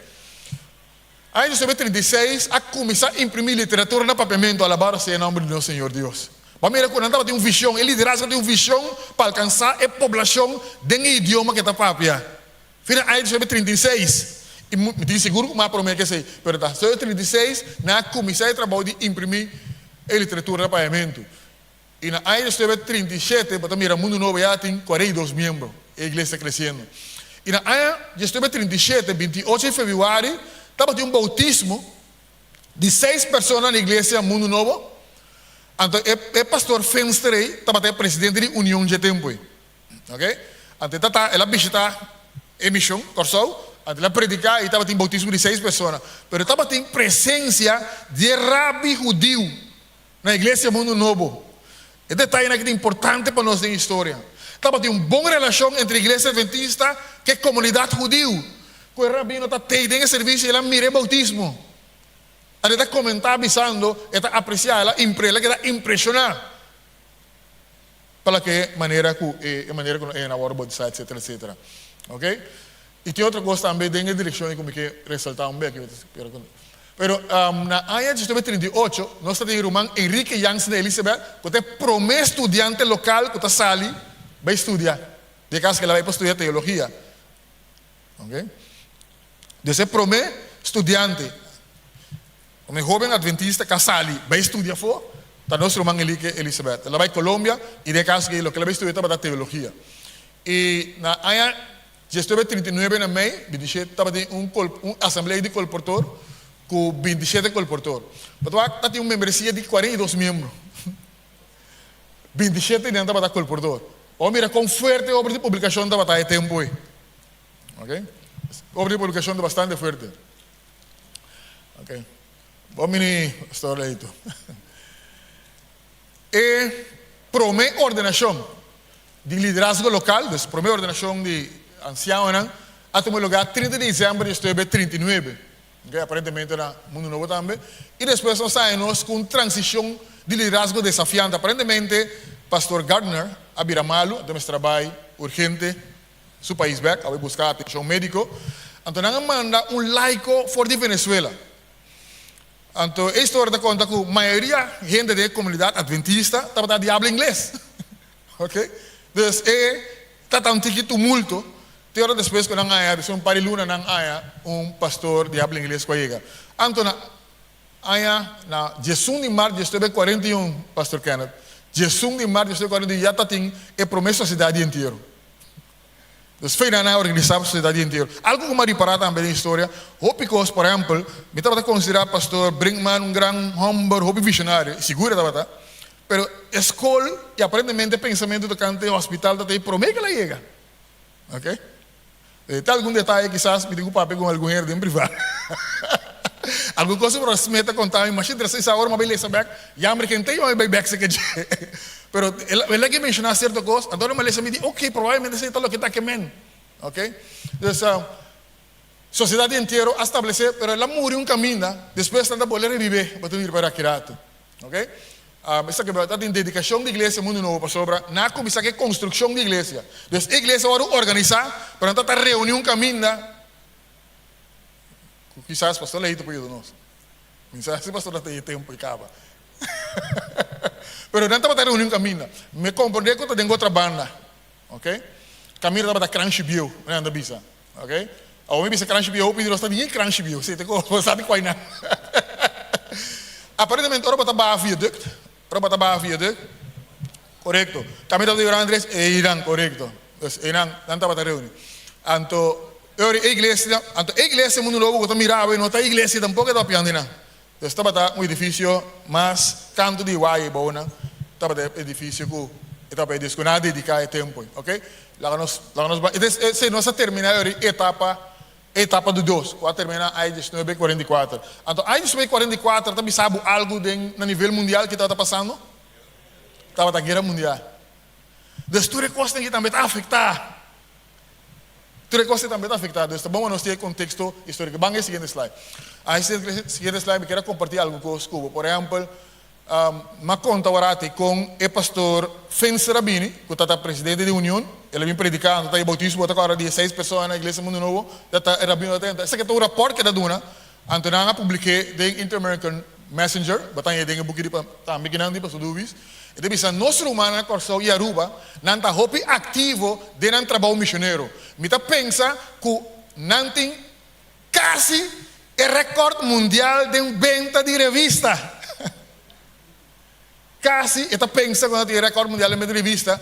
C: Aña 1936 a kuminsá imprimí literatura na papiamentu, alabado sea e nòmber di nos Señor Dios. Bo a mira ku nan tabatin un vishon, e liderazgo tabatin un vishon pa alkansá e poblashon den e idioma ku e ta papia. Fin di aña 1936, i mi tin sigur ku mas promé ku esei, pero ta 1936 nan a kuminsá e trabou di imprimí e literatura na papiamentu. I na aña 1937 bo ta mira Mundu Nobo ya tin 42 miembro, e iglesia ta kresiendo. I na aña 1937, 28 di febrüari, tabatin un boutismo di seis persona na iglesia Mundu Nobo. Anto e e pastor Finster ei tabata e presidente di Union dje tempu ei. Ok. Anto e tata el a bishita e mishon Kòrsou, anto el a prediká i tabatin boutismo di seis persona. Pero tabatin presensia di e rabi hudiu Na Iglesia Mundu Nobo, e detayenan aki ta importante pa nos den historia. Tabatin un bon relashon entre Iglesia Adventista ku e komunidat hudiu. Ku e rabino ta tei den e servisio, el a mira e boutismo. Anto e ta komentá bisando, e ta apresiá, el a el a keda impreshoná pa loke manera ku e manera ku nan a wòrdu boutisá etsetera etsetera. Oke. I tin otro kos tambe den e direkshon ei ku mi ke resaltá un bek. Pero na aña 1938 nos ta tin e ruman Enrique Jansen de Elisabeth ku ta e promé studiante lokal ku ta sali bai studia. Di e kas ku el a bai pa studia teologia. Oke. Dus e promé studiante, un e hóben adventista ku a sali bai studia afó ta nos ruman Enrique Elisabeth. El a bai Colombia i den e kas ei loke el a bai studia tabata teologia. I na aña 1939 na mei, 27, tabatin un un asamblea di kolportor ku 27 kolportor. Pasobra tabatin un membresia di 42 miembro. 27 di nan tabata kolportor. Bo a mira kon fuerte e obra di publikashon tabata e tempu ei. Ok. Obra di publikashon ta bastante fuerte. Ok. Bo a mini pastor Leito. E promé ordenashon di liderazgo lokal, dus promé ordenashon di ansianonan, a tuma lugá 30 di desèmber di 1939, ok, aparentemente na Mundu Nobo tambe, i despues nos haña nos ku un transishon di liderazgo desafiante. Aparentemente Pastor Gardner a bira malu, anto mester a bai urgente su pais bèk, a bai buska atenshon médiko. Anto nan a manda un laiko for di Venezuela. Anto e historia ta konta ku mayoria hende den e komunidat adventista tabata di habla ingles. Ok. Dus e ta un tiki tumulto te ora despues ku nan haña, despues un par di luna nan haña un pastor di habla ingles ku a yega. Anto na aña na diesun di mart 1941, Pastor Kenneth, diesun di mart 1941 ya tatin e prome sosiedat di entiero. Dus fe nan a organisá pa sosiedat di entiero. Algu ku mi a ripará tambe den historia, hopi kos, por ehèmpel, mi tabata konsiderá Pastor Brinkman un gran hòmber, hopi vishonario, i sigur e tabata, pero e skol i aparentemente e pensamentu tokante e hospital ta ta e promé ku el a yega. Oke. Ta algun detaye kisas mi tin ku papia ku algun hende den privá. Algun kos ku Bròder Smith a konta mi masha interesante, i sa ora mi a bai lesa bèk, yamber kende mi a bai bèk serka dje. Pero el a ke menshoná sierto kos, anto ora mi a lesa mi di, oke, probablemente esei ta loke ta ke men. Oke. Dus, sosiedat di entiero a stablesé, pero el a muri un kaminda, despues nan ta bolbe rebibé, bo ta mira pa rakiratu. Oke. Esaki ta tin dedikashon di iglesia Mundu Nobo pasobra nan a kuminsá ku e konstrukshon di iglesia. Dus e iglesia a wòrdu organisá, pero nan ta ta reuní un kaminda ku kisas Pastor Leito por yuda nos. Mi sa si pastor ta tin e tempu i kaba. Pero nan tabata reuní un kaminda. Mi komprendé ku ta den otra banda. Oke. Kaminda tabata kranshi bieu, nan ta bisa. Oke. Awor mi bisa kranshi bieu, hopi di nos ta di kranshi bieu. Si, te ku bo sa di kua nan.
H: Aparentemente ora bo ta baha viaduct, ora bo ta baha viaduct, korekto. Kaminda tabata yora Andres, einan, korekto. Dus einan nan tabata reuni. Anto e ora e iglesia, anto e iglesia Mundu Nobo ku ta mira awe no ta iglesia tampoko e ta papiando einan. Dus tabata un edifisio mas kantu di waya ei bounan, tabata e edifisio ku e tabata e dies ku nan a dediká e tempu ei. Oke, laga nos laga nos bai. Entonces esei nos a terminá e ora e etapa e etapa di dos ku a terminá aña diesnuebe 44. Anto aña diesnuebe 44 ta bisa bo algu den na nivel mundial ke tabata pasando? Tabata guera mundial. Dus tur e kosnan aki tambe ta afektá. Tur e kos ei tambe ta afektá. Dus ta bon pa nos tin e konteksto históriko. Ban e siguiente slide. A e siguiente slide mi kier a kompartí algun kos ku bo. Por ehèmpel, mi a konta warati kon e pastor Finster a bini, ku ta ta presidente di Union. El a bin prediká, anto ta e boutismo bo ta kòrda di e seis persona na Iglesia Mundo Nobo, ta ta e rabino ta ta. Esaki ta un rapòrt ku el a duna, anto nan a publik'é den Inter-American Messenger, bo ta hañ'é den e buki di tambe kinan di Pastor Dubis. E ta bisa, Nos rumannan na Kòrsou i Aruba, nan ta hopi aktivo den nan trabou misionero. Mi ta pensa ku nan tin kasi e rekòrt mundial den benta di revista. Kasi e ta pensa ku nan tin e rekòrt mundial den benta di revista,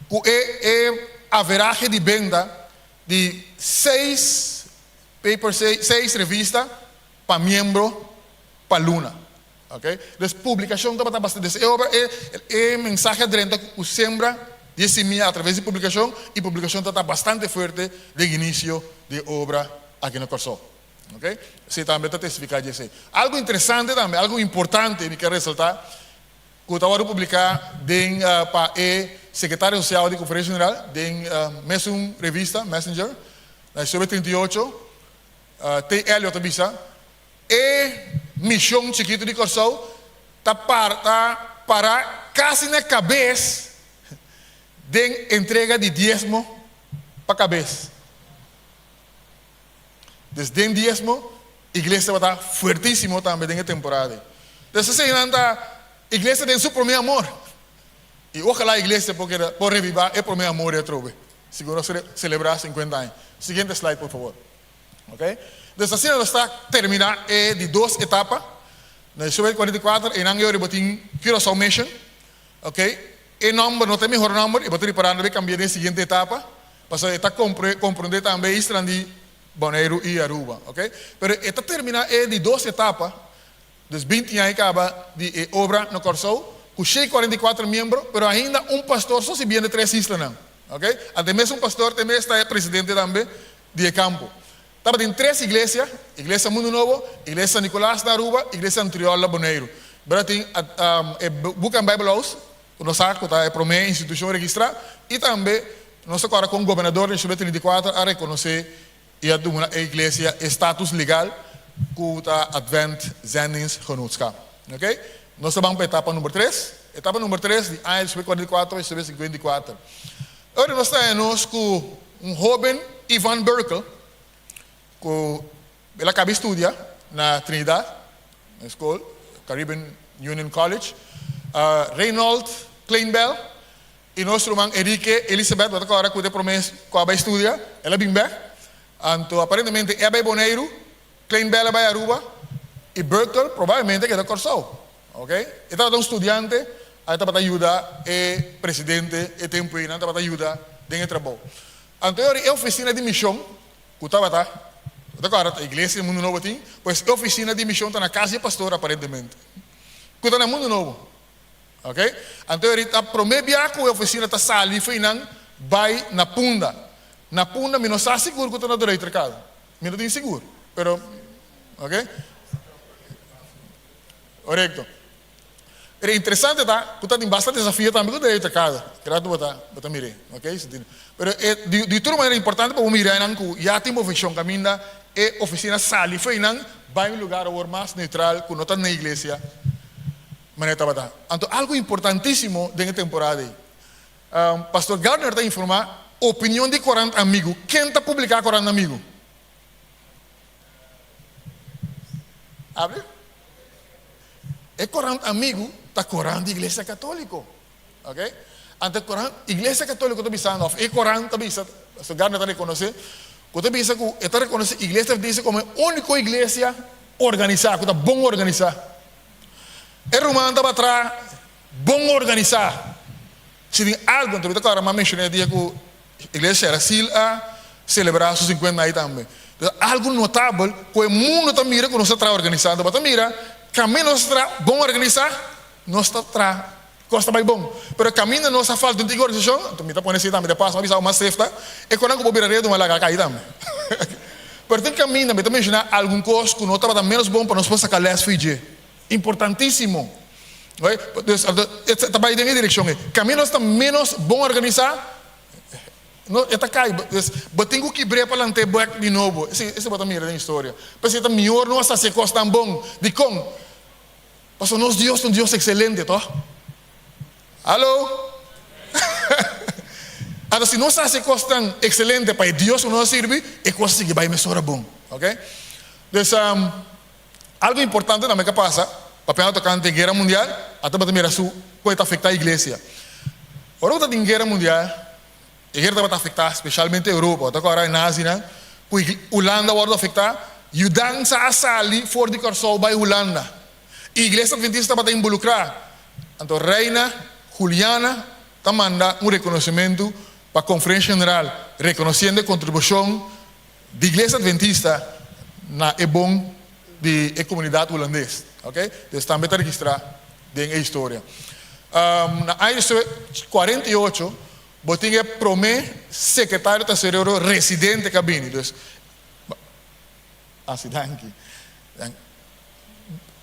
H: ku e e averahe di benta di seis paper, seis revista pa miembro pa luna. Ok, dus publicacion tabata bastante. Dus e obra, e e mensahe a drenta cu sembra di e simia a traves di publicacion y publicacion tabata bastante fuerte den inicio di e obra aki na Corsou. Ok, esey tambe ta testifica di esey. Algo interesante tambe, algo importante mi kier resalta, cu ta wordo publica den pa e secretario social di Conferencia General den mesun revista, Messenger, na diciembre 38, T. Elliot ta bisa, E mishon chikitu di Kòrsou ta ta pará kasi na kabes den entrega di diesmo pa kabes. Dus den diesmo iglesia tabata fuertísimo tambe den e temporada ei. Dus eseinan ta iglesia den su promé amor. I ojalá iglesia por keda por revivá e promé amor ei atrobe, sigur nos selebrá sinkuenta aña. Siguiente slide por favor. Ok. Dus asina nos ta termina e di dos etapa. Na Ezequiel 44 einan e ora bo tin Curaçao Mission. Ok. E nomber no ta e mihor nomber y bo ta ripara nan a cambia den e siguiente etapa. Pasobra e ta comprende tambe e islanan di Boneiru y Aruba. Ok. Pero e ta termina e di dos etapa, dus 20 aña caba di e obra na Corsou, cu 144 miembro, pero ainda un pastor so sirbiendo e tres islanan. Ok. Ante mesun pastor te mes ta e presidente tambe di e kampo. Tabatin tres iglesia, Iglesia Mundu Nobo, Iglesia San Nicolas na Aruba, Iglesia Antriol na Boneiru. Bira tin e Book and Bible House, ku nos sa ku ta e promé institushon registrá, i tambe nos ta kòrda kon gobernador di Shubé 34 a rekonosé i a duna e iglesia e status legal ku ta Advent Zendingsgenootschap. Oké, nos ta ban pa etapa number tres. Etapa number tres di aña di 44 i 54. Ora nos ta haña nos ku un hóben Ivan Berkel ku el a kaba di studia na Trinidad, na e skol, Caribbean Union College, Reynold Kleinbell i nos ruman Enrique Elizabeth, bo ta kòrda ku ta e promé ku a bai studia, el a bin bèk. Anto aparentemente e a bai Boneiru, Kleinbell a bai Aruba i Berkel probablemente a keda Kòrsou. Ok, e tabata un studiante, a tabata yuda e presidente e tempu ei, nan tabata yuda den e trabou. Anto e ora e oficina di mision cu tabata, bo ta corda ta iglesia di Mundo Nobo tin, pues e oficina di mision ta na cas di e pastor aparentemente, cu ta na Mundo Nobo. Ok, anto e ora ta prome bia cu e oficina ta sali for einan bay na Punda. Na Punda mi no sa sigur cu ta na Dorey Terkade, mi no tin sigur, pero ok. Korekto. Pero interesante ta ku ta tin basta desafio tambe ku derecho ta kada rato bo ta bo ta mir'é. Ok, pero e di di tur manera importante pa bo mira einan ku ya tin moveshon kaminda e ofisina sali for einan bai un lugar awor mas neutral ku no ta na iglesia manera tabata. Anto algu importantisimo den e temporada ei. Pastor Gardner ta informa opinion di korant Amigu. Ken ta publiká korant Amigu? Abri. E korant Amigu ta korant di Iglesia Katoliko. Ok? Anto korant Iglesia Katoliko ta bisando, of e korant ta bisa, Pastor Gardner ta rekonosé, ku ta bisa ku e ta rekonosé Iglesia Adventista komo e úniko iglesia organisá, ku ta bon organisá. E ruman tabata traha bon organisá. Si tin algu, anto mi ta kòrda mi a menshoná e dia ku Iglesia Sherasil a selebrá su sinkuenta aña tambe. Entonces, algu notabel ku e mundu ta mira ku nos ta traha organisá. Anto bo ta mira kaminda nos ta traha bon organisá, nos ta traha kos ta bai bon. Pero kaminda nos a falta un tiki organisashon, anto mi ta pone esei tambe de paso, mi a bisa bo mas sefta, e konan ku bo bira redu mi a laga kai tambe. Pero tin kaminda mi ta menshoná algun kos ku no tabata ménos bon pa nos por saka lès for dje. Importantísimo. Dus, e ta bai den e direkshon ei. Kaminda nos ta ménos bon organisá, no, e ta kai. Dus, bo tin ku kibr'é pa lant'é bèk di nobo. Esei, esei bo ta mira den historia. P'esei ta mihor nos hasi e kosnan bon. Dikon? Pasobra nos Dios ta un Dios ekselente, tòg? Hallo? Anto si nos hasi e kosnan ekselente pa e Dios ku nos a sirbi, e kos a sigui bai mesora bon. Oke? Dus, Algo importante tambe ka pasa, papiando tokante guera mundial, a tabata mira su kon e ta afektá iglesia. Ora ku ta tin guera mundial, e guera tabata afektá speshalmente Europa. Ta kòrda e nazinan ku Hulanda a wòrdu afektá, yudansa a sali for di Kòrsou bai Hulanda. I iglesia adventista tabata inbolukrá. Anto Reina Juliana ta manda un rekonosementu pa Konferensia General, rekonosiendo e kontribushon Di Iglesia Adventista na e bon di e komunidat hulandes. Ok, dus tambe ta registrá den e historia. Na aña 48 bo tin e promé sekretario tesorero residente ku a bini. Dus, asi danki.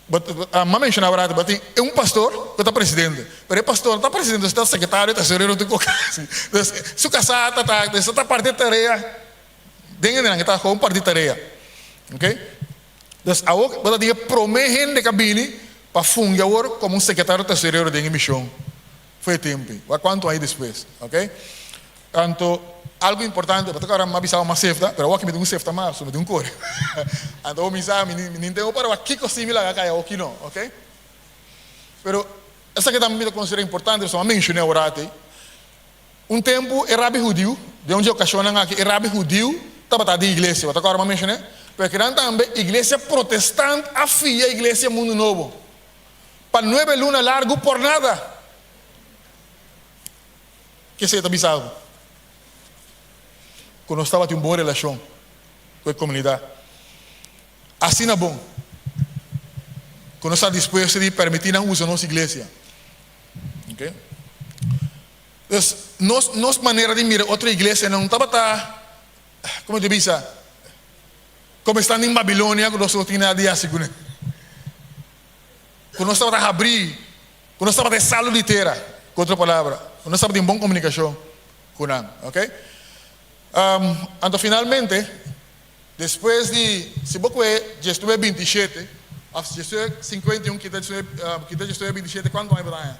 H: M'a menshoná awor bo tin un pastor ku ta presidente, pero e pastor no ta presidente, su ta sekretario, tesorero tur kos. Dus su kasá ta ta, dus ta parti tarea den hendenan, e ta gewoon parti tarea. Ok, dus awor bo ta tin e promé hende ku a bini pa fungi awor komo un sekretario, tesorero den e mishon for e tempu ei. Wak kuantu aña despues. Ok. Anto, algu importante, bo ta kòrda mi a bisa bo mas sefta, pero awor aki mi tin un sefta mas, so mi tin un kore. Anto bo misa mi nin tengo para wak kiko si mi laga kai awor ki no, ok. Pero esaki tambe mi ta konsidera importante, pasobra mi a menshoné awor ati, un tempu e rabi hudiu, den un dje okashonnan aki e rabi hudiu tabata den iglesia, bo ta kòrda mi a menshoné? Pero kinan tambe iglesia protestant a fia iglesia Mundu Nobo pa nuebe luna largu por nada. Kesey ta bisa bo ku nos tabatin un bon relashon ku e komunidat? Asina bon ku nos ta dispuesto di permití nan usa nos iglesia. Ok. Dus, nos, nos manera di mira otro iglesianan no tabata, komo ta bisa, komo esnan den Babilonia ku nos no tin nada di hasi kuné. Ku nos tabata habrí Ku nos tabata e salu di tera, ku otro palabra, ku nos tabatin bon komunikashon ku nan. Ok. Anto finalmente, despues di, si bo kue diesnuebe 27, òf diesnuebe 51 kita diesnuebe, kita diesnuebe 27, kuantu aña bo ta haña?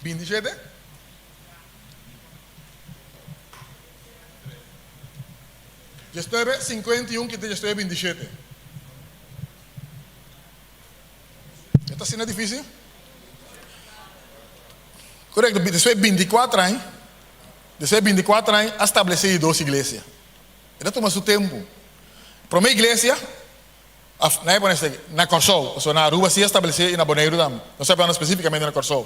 H: 27? 19, 51 kita 19, 27. E ta asina difícil? Correcto, después de 24 años, después de 24 años a establece e dos iglesia. E ta tuma su tempo. Prome iglesia, na e pone esaki, na Kòrsou, pasobra na Aruba sí a establece i na Boneiru tambe. Nos ta hablando spesífikamente na Kòrsou.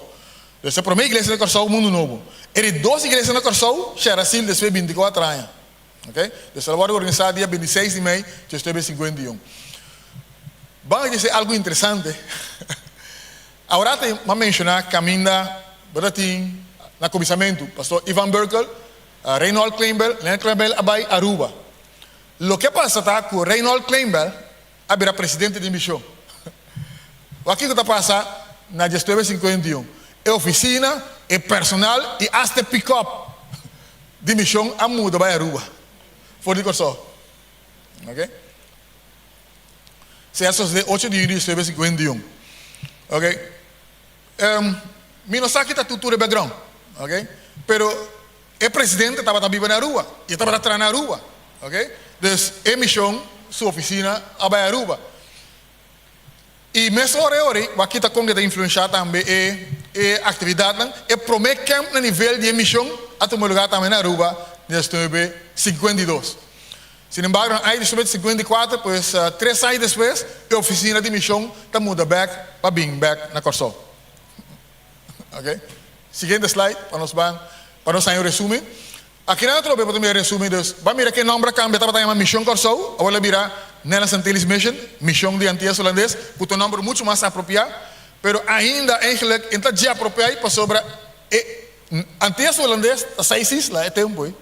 H: Entonces e prome iglesia na Kòrsou, Mundu Nobo. E di dos iglesia na Kòrsou, Sherasil, despues di 24 aña. Ok? Entonces el a wòrdu organisá dia 26 di mei, 1951. Ban a djese algu interesante. Awor ta m'a menshoná kaminda bo ta tin na kuminsamentu, Pastor Ivan Berkel, Reynold Kleinbel, Leonard Kleinbel a bai Aruba. Loke a pasa ta ku Reynold Kleinbel a bira presidente di mishon. Wak kiko ta pasa na diesnuebe 51. E ofisina, e personal i asta e pikòp di mishon a muda bai Aruba for di Kòrsou. Ok. Esei a sosodé ocho di yüni diesnuebe 51. Ok. Mi no sa kita tur tur e background. Ok. Pero E presidente tabata biba na Aruba y e tabata traha na Aruba, ok. Dus e mision su oficina a bay Aruba. Y mes ora e ora ey, wak kita con ke ta influencia tambe e e actividadnan. E prome camp na nivel di e mision a tuma lugar tambe na Aruba den 1952. Sin embargo, na aña 1954, pues tres aña despues, e ofisina di mishon ta muda bèk pa bin bèk na Kòrsou. Ok. Siguiente slide pa nos ban pa nos haña un resumen. Akinan atrobe bo ta mira resumen dus. Ban mira ke nomber a kambia tabata yama Mishon Kòrsou, awor el a bira Netherlands Antilles Mission, Mishon di Antillas Hulandes, ku ta un nomber muchu mas apropiá, pero ainda eigenlijk e no ta dje apropiá pasobra e Antillas Hulandes ta seis isla e tempu ei.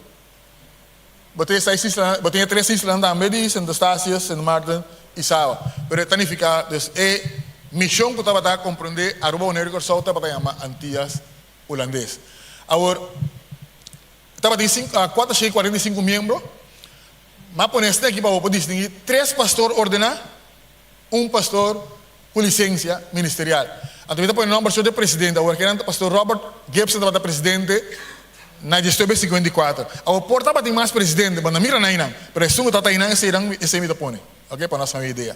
H: Bo tin e seis islanan, bo tin e tres islanan tambe di Sint Eustatius, Sint Maarten i Saba. Pero e ta nifiká dus e mishon ku tabata komprendé Aruba, Boneiru i Kòrsou tabata yama Antillas Hulandes. Awor, tabatin 445 miembro. M'a pone esne aki pa bo por distinguí tres pastor ordená, un pastor ku lisensia ministerial. Anto mi ta pone nòmber so di e presidente. Awor kinan ta pastor Robert Gibson tabata presidente na 1954. Awor por tabatin mas presidente, bo no mira nan einan, pero esun ku tabata einan eseinan esei mi ta pone, oke, pa nos haña un idea.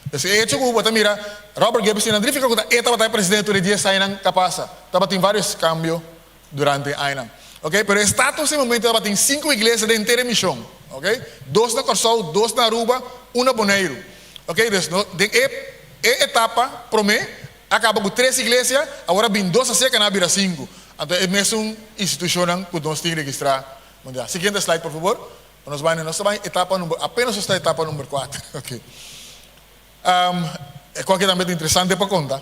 H: Pues e hecho ku bo ta mira Robert Gibson no nifica ku ta e tabata e presidente tur e dies añanan ka pasa. Tabatin varios kambio durante e añanan. Ok, pero e status e momento tabatin sinku iglesia den henter e mishon. Ok, dos na Kòrsou, dos na Aruba, un na Boneiru. Ok, dus no den e e etapa promé a kaba ku tres iglesia, awor a bin dos aserka nan a bira sinku. Anto e mesun institushonnan ku nos tin registrá mundial. Siguiente slide por fabor. Nos bai nos ta bai etapa number, apenas nos ta etapa number kuater. Ok. Um, e kos aki tambe ta interesante pa konta.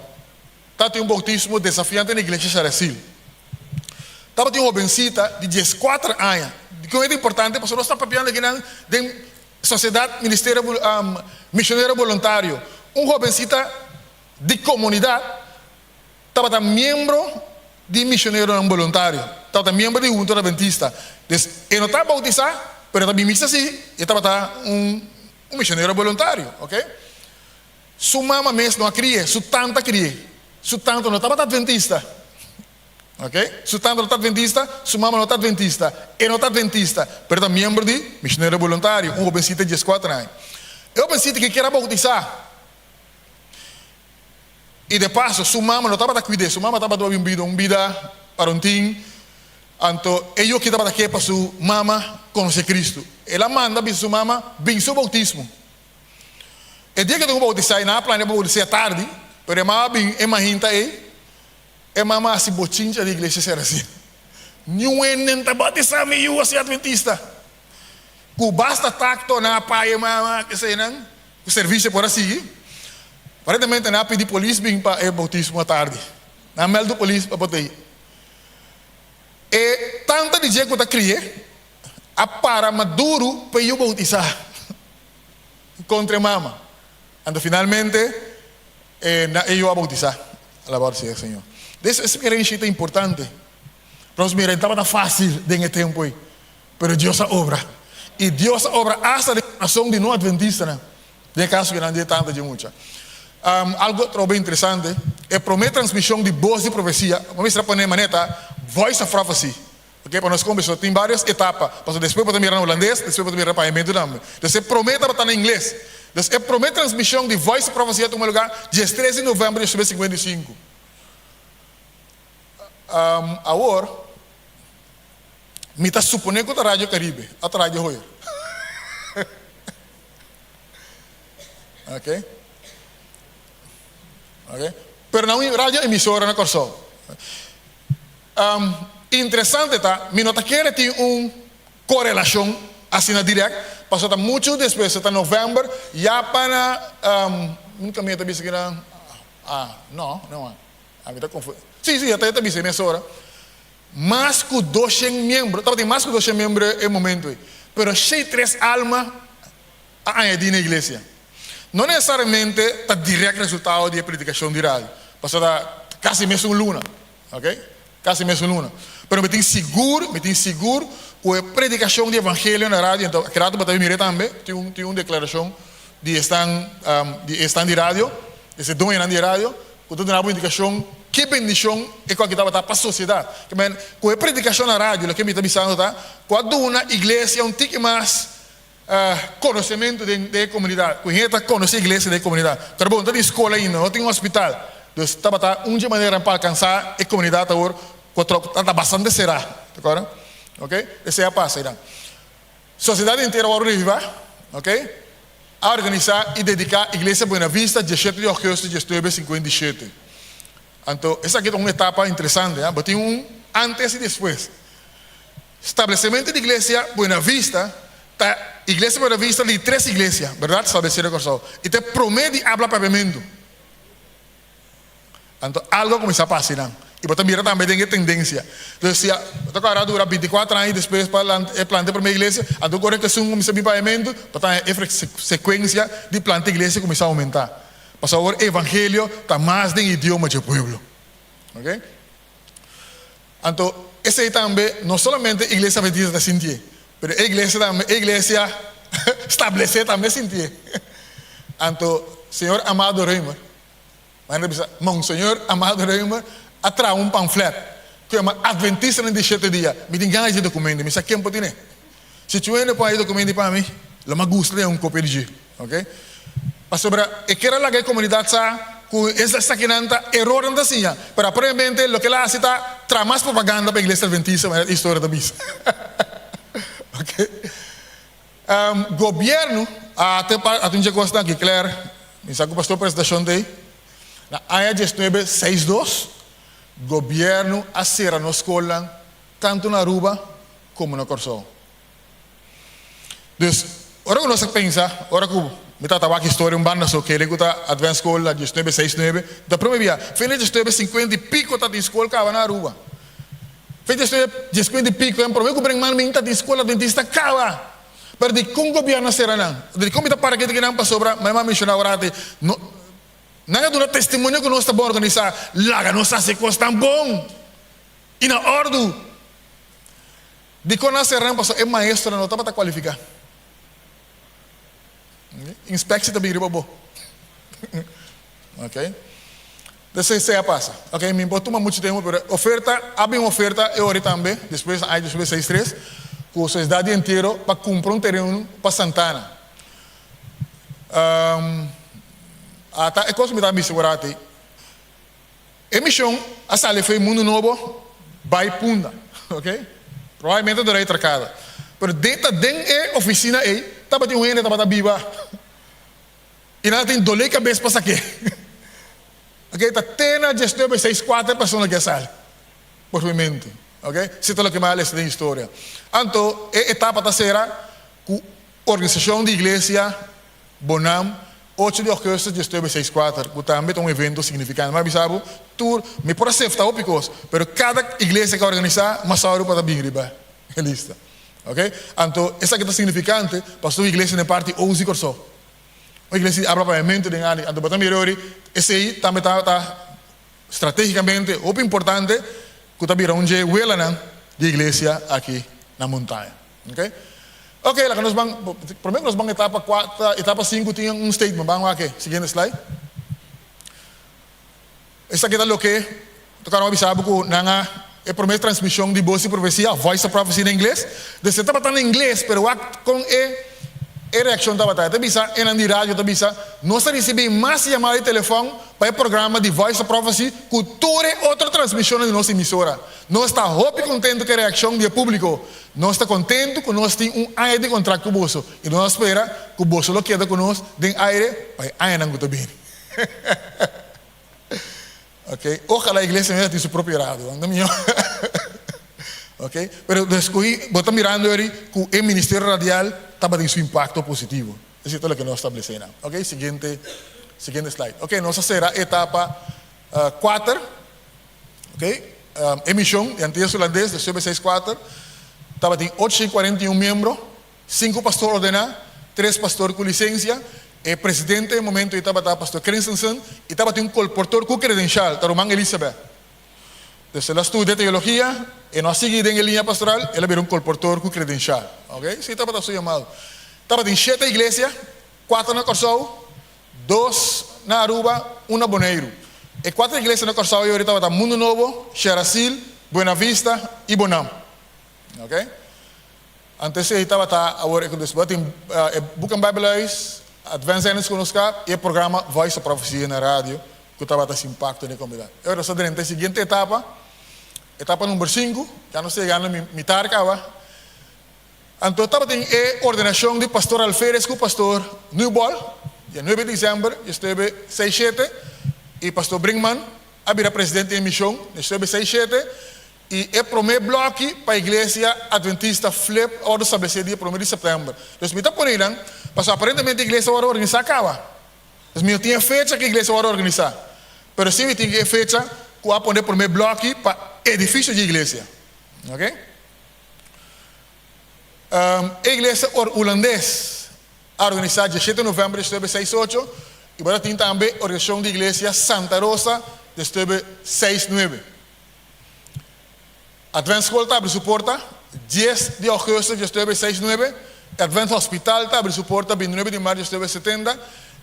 H: Tabatin un boutismo desafiante na iglesia Sharasil. Tabatin un hobensita di dieskuater aña. Dikon e ta importante? Pasobra nos ta papiando akinan den Sosiedat Ministerio um, Misionero Boluntario. Un hobensita di komunidat tabata miembro di misioneronan boluntario, tabata miembro di Hubentud Adventista. Dus e no ta bautisá, pero e ta bin misa sí, e tabata un un misionero boluntario, ok. Su mama mes no a kri'é, su tanta a kri'é. Su tanta no tabata adventista, ok. Su tanta no ta adventista, su mama no ta adventista, e no ta adventista, pero e ta miembro di misionero boluntario, un hobencita di dieskuater aña. E hobencita ke kier a bautisá. I de paso, su mama no tabata kuid'é, su mama tabata un bida, un bida parontin. Anto e yoki tabata ke pa su mama konosé Kristu. El a manda bisa su mama, Bin su boutismo. E dia ke tin ku boutisá, i nan a plania pa boutis'é atardi, pero e mama a bin e mahinta ei, e mama a hasi bochincha di iglesia sera asina. Niun hende no ta batisá mi yu a ser adventista. Ku basta takto nan a paga e mama, eseinan. Ku servisio por a sigui. Aparentemente nan a pidi polis bin pa e boutismo atardi. Nan a mèldu polis pa botei. E tanta di dje ku ta kri'é a para maduru pa e yu boutisá kontra e mama. Anto finalmente e e yu a boutisá. Alabado sea Señor. Des e eksperensia ta importante. Nos mira e tabata fásil den e tempu ei. Pero Dios a obra. I Dios a obra asta den kurason di no adventistanan, den e kaso ku nan di e tanta dje mucha. Algu atrobe interesante, e promé transmishon di Bos di Profesia, bo mester a pone manera ta Voice of Prophecy, oke, pa nos kombe so tin varios etapa, pasobra despues bo ta mira na hulandes, despues bo ta mira na pañamentu tambe. Dus e promé tabata na ingles. Dus e promé transmishon di Voice of Prophecy a tuma lugá diestres di novèmber di 1955. Awor. Mi ta supone ku ta Radio Caribe a ta Radio Hoyer. Ok. Ok. Pero na un radio emisora na Kòrsou. Um, interesante ta, mi no ta kere tin un korelashon asina dirèkt, pasobra ta muchu despues, ta novèmber, ya pa na, um, nunka mi a ta bisa kina, ah, no, no, ami ta konfundi. Si, si, ta bisa e mesora. Mas ku doshen miembro, tabatin mas ku doshen miembro e momento ei, pero shei tres alma a añadí na iglesia. No nesesariamente ta dirèkt resultado di e predikashon di radio, pasobra ta kasi mesun luna, ok, kasi mesun luna. Pero mi tin sigur, mi tin sigur ku e predikashon di evangelio na radio, anto aki rato bo ta mir'é tambe, tin un tin un deklarashon di esnan di esnan di radio, e doñonan di e radio, Ku ta duna bo indikashon ki bendishon e ku aki tabata pa sosiedat. Ke men, ku e predikashon na radio, loke mi ta bisando ta ku a duna iglesia un tiki mas konosementu den e komunidat, ku hende ta konosé iglesia den e komunidat. Pero bo no ta tin skol ainda, no tin hospital. Dus tabata un dje maneranan pa alkansá e komunidat awor ku a ta bastante será. Te akorda? Oke, esei a pasa einan. Sosiedat entero a wòrdu revivá. Ok? A organisá i dediká Iglesia Buena Vista diesshete di ougùstùs 1957. Anto esaki ta un etapa interesante, ha? Bo tin un antes i despues. Stablesementu di Iglesia Buena Vista ta Iglesia Buena Vista di tres iglesia, bèrdat, stablesé na Kòrsou i ta e promé di abla papiamentu. Anto algo a kuminsá pasa einan. I bo ta mira tambe den e tendensia. Entonces si bo ta kòrda a dura bintikuater aña despues pa e planta e promé iglesia, anto ora ku esun kuminsá bin papiamentu, bo ta haña e sekuensia di planta iglesia kuminsá oumentá. Pasobra awor evangelio ta mas den idioma dje pueblo. Ok. Anto esei tambe no solamente iglesia adventista ta sintié, pero e iglesia tambe, e iglesia stablesé tambe sintié. Anto señor Amado Römer, manera ta bisa, Monseñor Amado Römer a traha un pamflet ku yama Adventistanan di Shete Dia. Mi tin gana di dje dokumento, mi sa ken por tine. Si Chuende por haña e dokumento pa mi, lo mi a gusta den un kopia di dje. Ok. Pasobra e kier a laga e komunidat sa ku esakinan ta erornan ta siña. Pero aparentemente loke el a hasi ta traha mas propaganda pa Iglesia Adventista, manera e historia ta bisa. Ok. Gobièrnu a te pa a tin dje kosnan aki, Claire, mi sa ku pastor presentashon ta ei. Na aña diesnuebe seis dos, gobièrnu a sera nos skolnan tantu na Aruba komo na Kòrsou. Dus, ora ku nos a pensa, ora ku mi tata wak historia un banda so, kere ku ta Advent School na diesnuebe seis nuebe, ta prome bia, fin di diesnuebe sinkuenta i piko ta tin skol kaba na Aruba. Fin di diesnuebe dieskuenta i piko, en prome ku Brinkman bin ta tin skol adventista kaba. Pero dikon gobièrnu a sera nan? Dikon mi ta para kiti kinan? Pasobra, manera mi a menshoná ora ati, no, nan a duna testimonio ku nos ta bon organisá, laga nos hasi kosnan bon i na òrdu. Dikon nan sera nan? Pasobra e maestronan no tabata kualifiká. Inspeksie ta bin riba bo. Ok. Entonces esei a pasa. Ok, mi por tuma muchu tempu, pero oferta, a bin un oferta e ora tambe, despues na aña 1963, ku Sociedad di Entiero pa kumpra un tereno pa Santana. Um, ata e kos ku mi ta bisa ora ati. E mishon a sali fo'i Mundu Nobo bai Punda, ok? Probablemente dor ei trakada. Pero den ta den e ofisina ei tabatin un hende tabata biba i nan a tin dolé kabes pa sak'é. Ok, ta te na diesnuebe seis kuater persona ke a sali por mi mente, ok? Si ta loke mi a lesa den historia. Anto e etapa ta sera ku organisashon di iglesia Bonam, ocho di ougùstùs 1964, ku tambe ta un evento signifikante. Mi a bisa bo, tur, mi por a sefta hopi kos, pero kada iglesia ku a organisá, mas sòru pa ta bin riba e lista. Oke? Anto, esaki ta signifikante pasobra un iglesia den parti oost di Kòrsou. Un iglesia di abla papiamentu den área. Anto bo ta mira ori, esei tambe ta ta stratégikamente hopi importante ku ta bira un dje welanan di iglesia aki na Montaña. Ok. Ok, laga nos ban, prome ku nos ban etapa kuater, etapa sinku tin un statement, ban wak e siguiente slide. Esaki ta loke toka nos a bisa bo ku nan a e prome transmishon di Bos di Profesia, Voice of Prophecy na ingles. Des e tabata na ingles, pero wak kon e e reakshon tabata. E ta bisa, enan di radio ta bisa, nos a risibí mas yamada di telefòn pa e programa di Voice of Prophecy ku tur e otro transmishonnan di nos emisora. Nos ta hopi kontentu ku e reakshon di e públiko. Nos ta kontentu ku nos tin un aña di kontrakt ku boso i nos a spera ku boso lo keda ku nos den aire pa e añanan ku ta bini. Ok, ojalá iglesia mester tin su propio radio, anda mihó. Ok, pero deskuí bo ta mirando eri ku e ministerio radial tabatin su impakto positivo. Esei ta loke nos establesé nan. Ok, siguiente, siguiente slide. Ok, nos a sera etapa kuater. Ok, e mishon di Antillas Hulandes di 764 tabatin 841 miembro, sinku pastor ordená, tres pastor ku lisensia. E presidente e momento ei tabata Pastor Christensen i tabatin un kolportor ku kredenshal, ta ruman Elisabeth. Dus el a studia teologia, e no a sigui den e liña pastoral, el a bira un kolportor ku kredenshal. Ok, esei tabata su yamado. Tabatin shete iglesia, kuater na Kòrsou, Dos na Aruba, un na Boneiru. E kuater iglesia na Kòrsou ayori tabata Mundu Nobo, Sherasil, Buena Vista i Bonam. Ok. Anto esei tabata awor e ku despues tin e Boek en Bijbelhuis, Advent Zendings ku nos ka i e programa Voice of Prophecy na radio ku tabata hasi impakto den e komunidat. E ora nos ta drenta e siguiente etapa, etapa number sinku, ya nos ta yegando mitar kaba. Anto tabatin e ordenashon di Pastor Alferes ku Pastor Newball, dia nuebe di desèmber diesnuebe seis shete, i Pastor Brinkman a bira presidente di e mishon diesnuebe seis shete, i e promé blòki pa Iglesia Adventista Flip a wòrdu stablesé dia promé di sèptèmber. Dus mi ta pone einan, pasobra aparentemente iglesia a wòrdu organisá kaba. Dus mi no tin e fecha ku iglesia a wòrdu organisá, pero sí mi tin e fecha ku a pone promé blòki pa edifisio di iglesia. Oke. E iglesia Hulandes a organisá diesshete novèmber diesnuebe seis ocho i bo ta tin tambe organisashon di iglesia Santa Rosa diesnuebe seis nuebe. Advent School ta abri su porta dies di ougùstùs diesnuebe seis nuebe, Advent Hospital ta abri su porta bintinuebe di mart diesnuebe setenta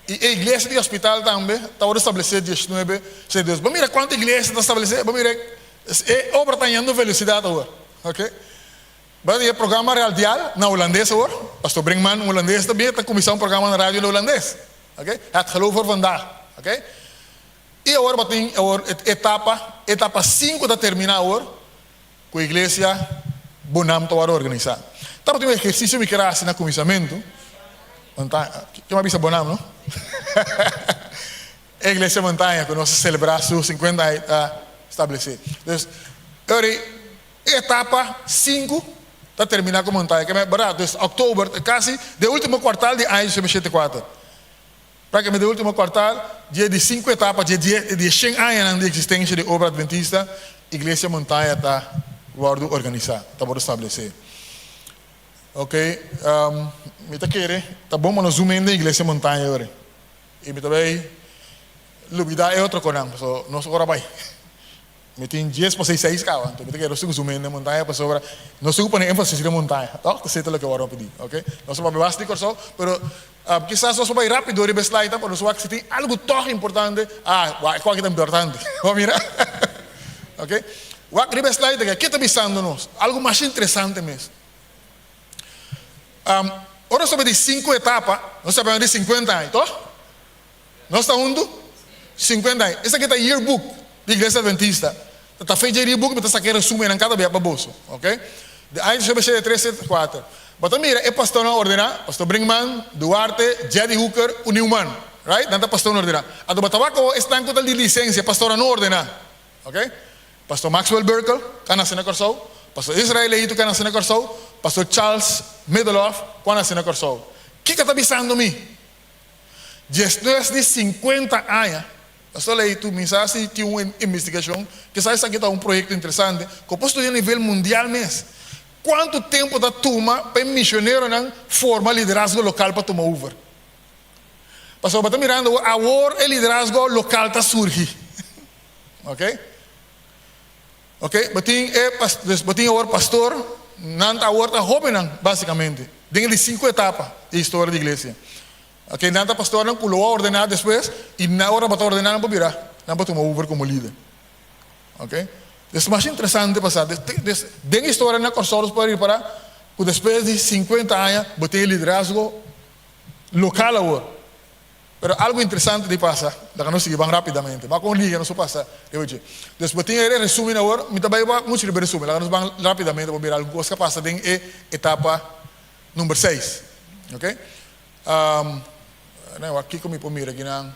H: i e iglesia di hospital tambe ta wòrdu establesé diesnuebe sesenta. Bo mira kuantu iglesia ta establesé, bo mira e obra ta hañando velosidat awor. Ok. Bo tin e programa radial na Hulandes awor. Pastor Brinkman, un Hulandes tambe, ta cuminsa un programa na radio na Hulandes. Ok. Het geloof voor vandaag. Ok. Y awor bo tin awor e etapa, etapa cinco ta termina awor cu Iglesia Bonam ta worde organisa. Tabatin un ehercicio mi kier a haci na cuminsamento. Ke mi a bisa Bonam, no? E Iglesia Montaña cu nos a celebra su 50 aña ta establece. Dus, ori e etapa sinku ta termina cu Montaña. Ke berdad, dus october ta casi de ultimo cuartal di aña 2074. Practicamente de ultimo cuartal dje di sinku etapa dje dje di e shen añanan di existencia di obra adventista, Iglesia Montaña ta wordo organisa, ta wordo establece. Ok, mi ta kere ta bon pa nos zoom in den Iglesia Montaña ori. I mi ta bai lubidá e otro konan, pasobra nos ora bai. Mi tin dies pa seis seis kaba, anto mi ta kere nos tin ku suma hende montaña pasobra nos tin ku pone énfasis riba montaña, tòg? Ta seta loke wòrdu a pidí, oke? Nos ta papia basta di Kòrsou, pero kisas nos por bai rápido riba e slide pa nos wak si tin algu tòg importante. Ah, wak e kòki ta importante. Bo a mira? Oke. Wak riba e slide aki, ke ta bisando nos? Algu masha interesante mes. Ora nos ta di sinku etapa, nos ta hablando di sinkuenta aña, toh? Nos ta huntu? Sinkuenta aña. Esaki ta yearbook di Iglesia Adventista. Ta fe dje yearbook mi ta saka e resumennan kada bia pa boso, ok? Di aña diecinuebe sesenta i tres, sesenta i kuater. Bo ta mira e pastornan ordená, Pastor Brinkman, Duarte, Jeddy Hooker ku Newman, right? Nan ta pastornan ordená. Anto bo ta wak awor esnan ku ta di lisensia, pastornan no ordená, ok? Pastor Maxwell Berkel, ku a nase na Kòrsou, Pastor Israel Leito, ku a nase na Kòrsou, Pastor Charles Middelhof, ku a nase na Kòrsou. Kiko ta bisando mi? Despues di sinkuenta aña, Pastor Leito, mi sa si tin un investigashon, kisas esaki ta un proyekto interesante, ku por studia nivel mundial mes. Kuantu tempu ta tuma pa e misioneronan forma liderazgo lokal pa tuma over? Pasobra bo ta mirando awor e liderazgo lokal ta surgi. Ok. Ok, bo tin e pas, dus bo tin awor pastor, nan ta awor ta hobennan basikamente, den e di sinku etapa di historia di iglesia. Ok, nan ta pastornan ku lo a ordená despues i na ora bo ta ordená nan por bira, nan por tuma over komo lider. Ok, dus mas interesante pa sa, dus den historia na Kòrsou nos por ripará ku despues di sinkuenta aña bo tin e liderazgo lokal awor. Pero algo interesante di pasa, laga nos sigui ban rapidamente. Ba con liga nos por pasa riba dje. Dus bo tin e resumen awor, mi ta bay wak mucho riba e resumen, laga nos ban rapidamente pa mira algun cos cu a pasa den e etapa number seis. Ok. Um, wak kico mi por mira akinan.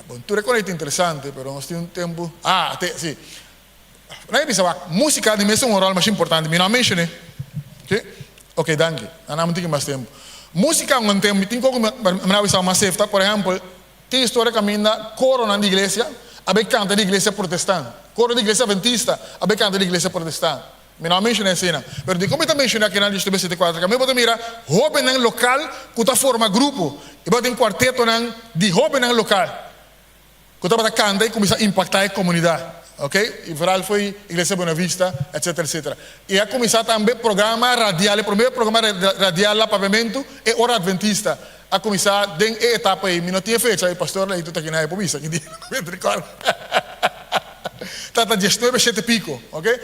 H: Bon, tur e con ei ta interesante, pero nos tin un tempo. Ah, te, si. Nan a bisa wak, musica di mes ta un rol masha importante, mi no a mencion'e. Ok, ok danki. Nan a tin mas tempo. Musica un tempo, mi tin koku mi a bisa mas sefta, por ehempel, tin historia kaminda koronan di iglesia a bay kanta di iglesia protestant, koro di iglesia adventista a bay kanta di iglesia protestant. Mi no a menciona eseinan. Pero dikon mi ta menciona akinan di Estudio 74? Kaminda bo ta mira hobennan lokal ku ta forma grupo i bo ta tin kuartetonan di hobennan lokal. Ku tabata kanta i kuminsá impaktá e komunidat, ok, i vooral fo'i Iglesia Buena Vista, etcetera, etcetera. I a kuminsá tambe programa radial, e promé programa radial na Papiamentu, e Ora Adventista, a kuminsá den e etapa ei. Mi no tin e fecha, e pastor Leito ta kina e por bisa ki dia, mi no rekòrda. Tabata diesnuebe shete piko, ok.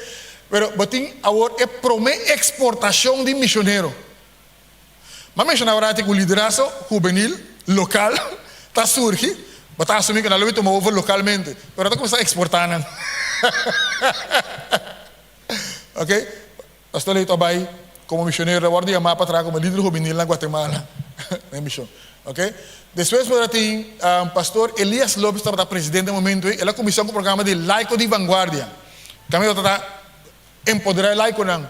H: Pero bo tin awor e promé eksportashon di mishonero. M'a menshoná ora ku liderazgo hubenil lokal ta surgi, bo ta asumí ku nan lo bin tuma over lokalmente, pero ta kuminsá eksportá nan. Ok. Pastor Leito a bai komo misionero, a wòrdu yamá pa traha komo lider hubenil na Guatemala na e mishon. Ok. Despues por a tin Pastor Elias Lopez tabata presidente e momento ei, el a kuminsá ku programa di Laiko di Vanguardia. Kaminda tabata empoderá e laikonan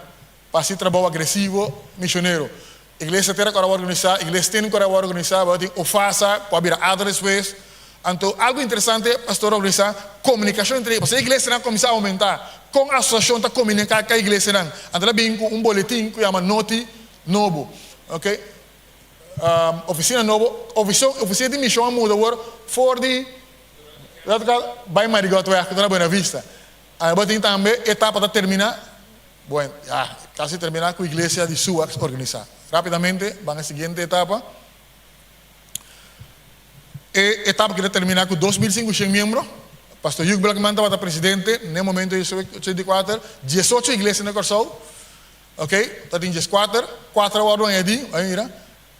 H: pa hasi trabou agresivo misionero. Iglesia Tera ku a organisá, Iglesia Ten ku a organisá, bo a tin Ofasa ku a bira Adra despues. Anto algu interesante pastor a organisá komunikashon entre pasobra e iglesianan a kuminsá oumentá. Kon asosiashon ta komuniká ku e iglesianan? Anto el a bin ku un boletin ku yama Noti Nobo. Ok. Ofisina nobo, ofisina di mishon a muda awor for di bai Marigoldweg ku ta na Buena Vista. Bo tin tambe etapa ta terminá. Bueno, ya casi termina cu iglesia di Suax organisa. Rapidamente ban e siguiente etapa. E etapa ki ta termina cu 2500 miembro. Pastor Hugh Blackman tabata presidente n'e momento di 84, 18 iglesia na Corsou. Ok, ta tin 14, cuatro a wordo añadi, bay mira.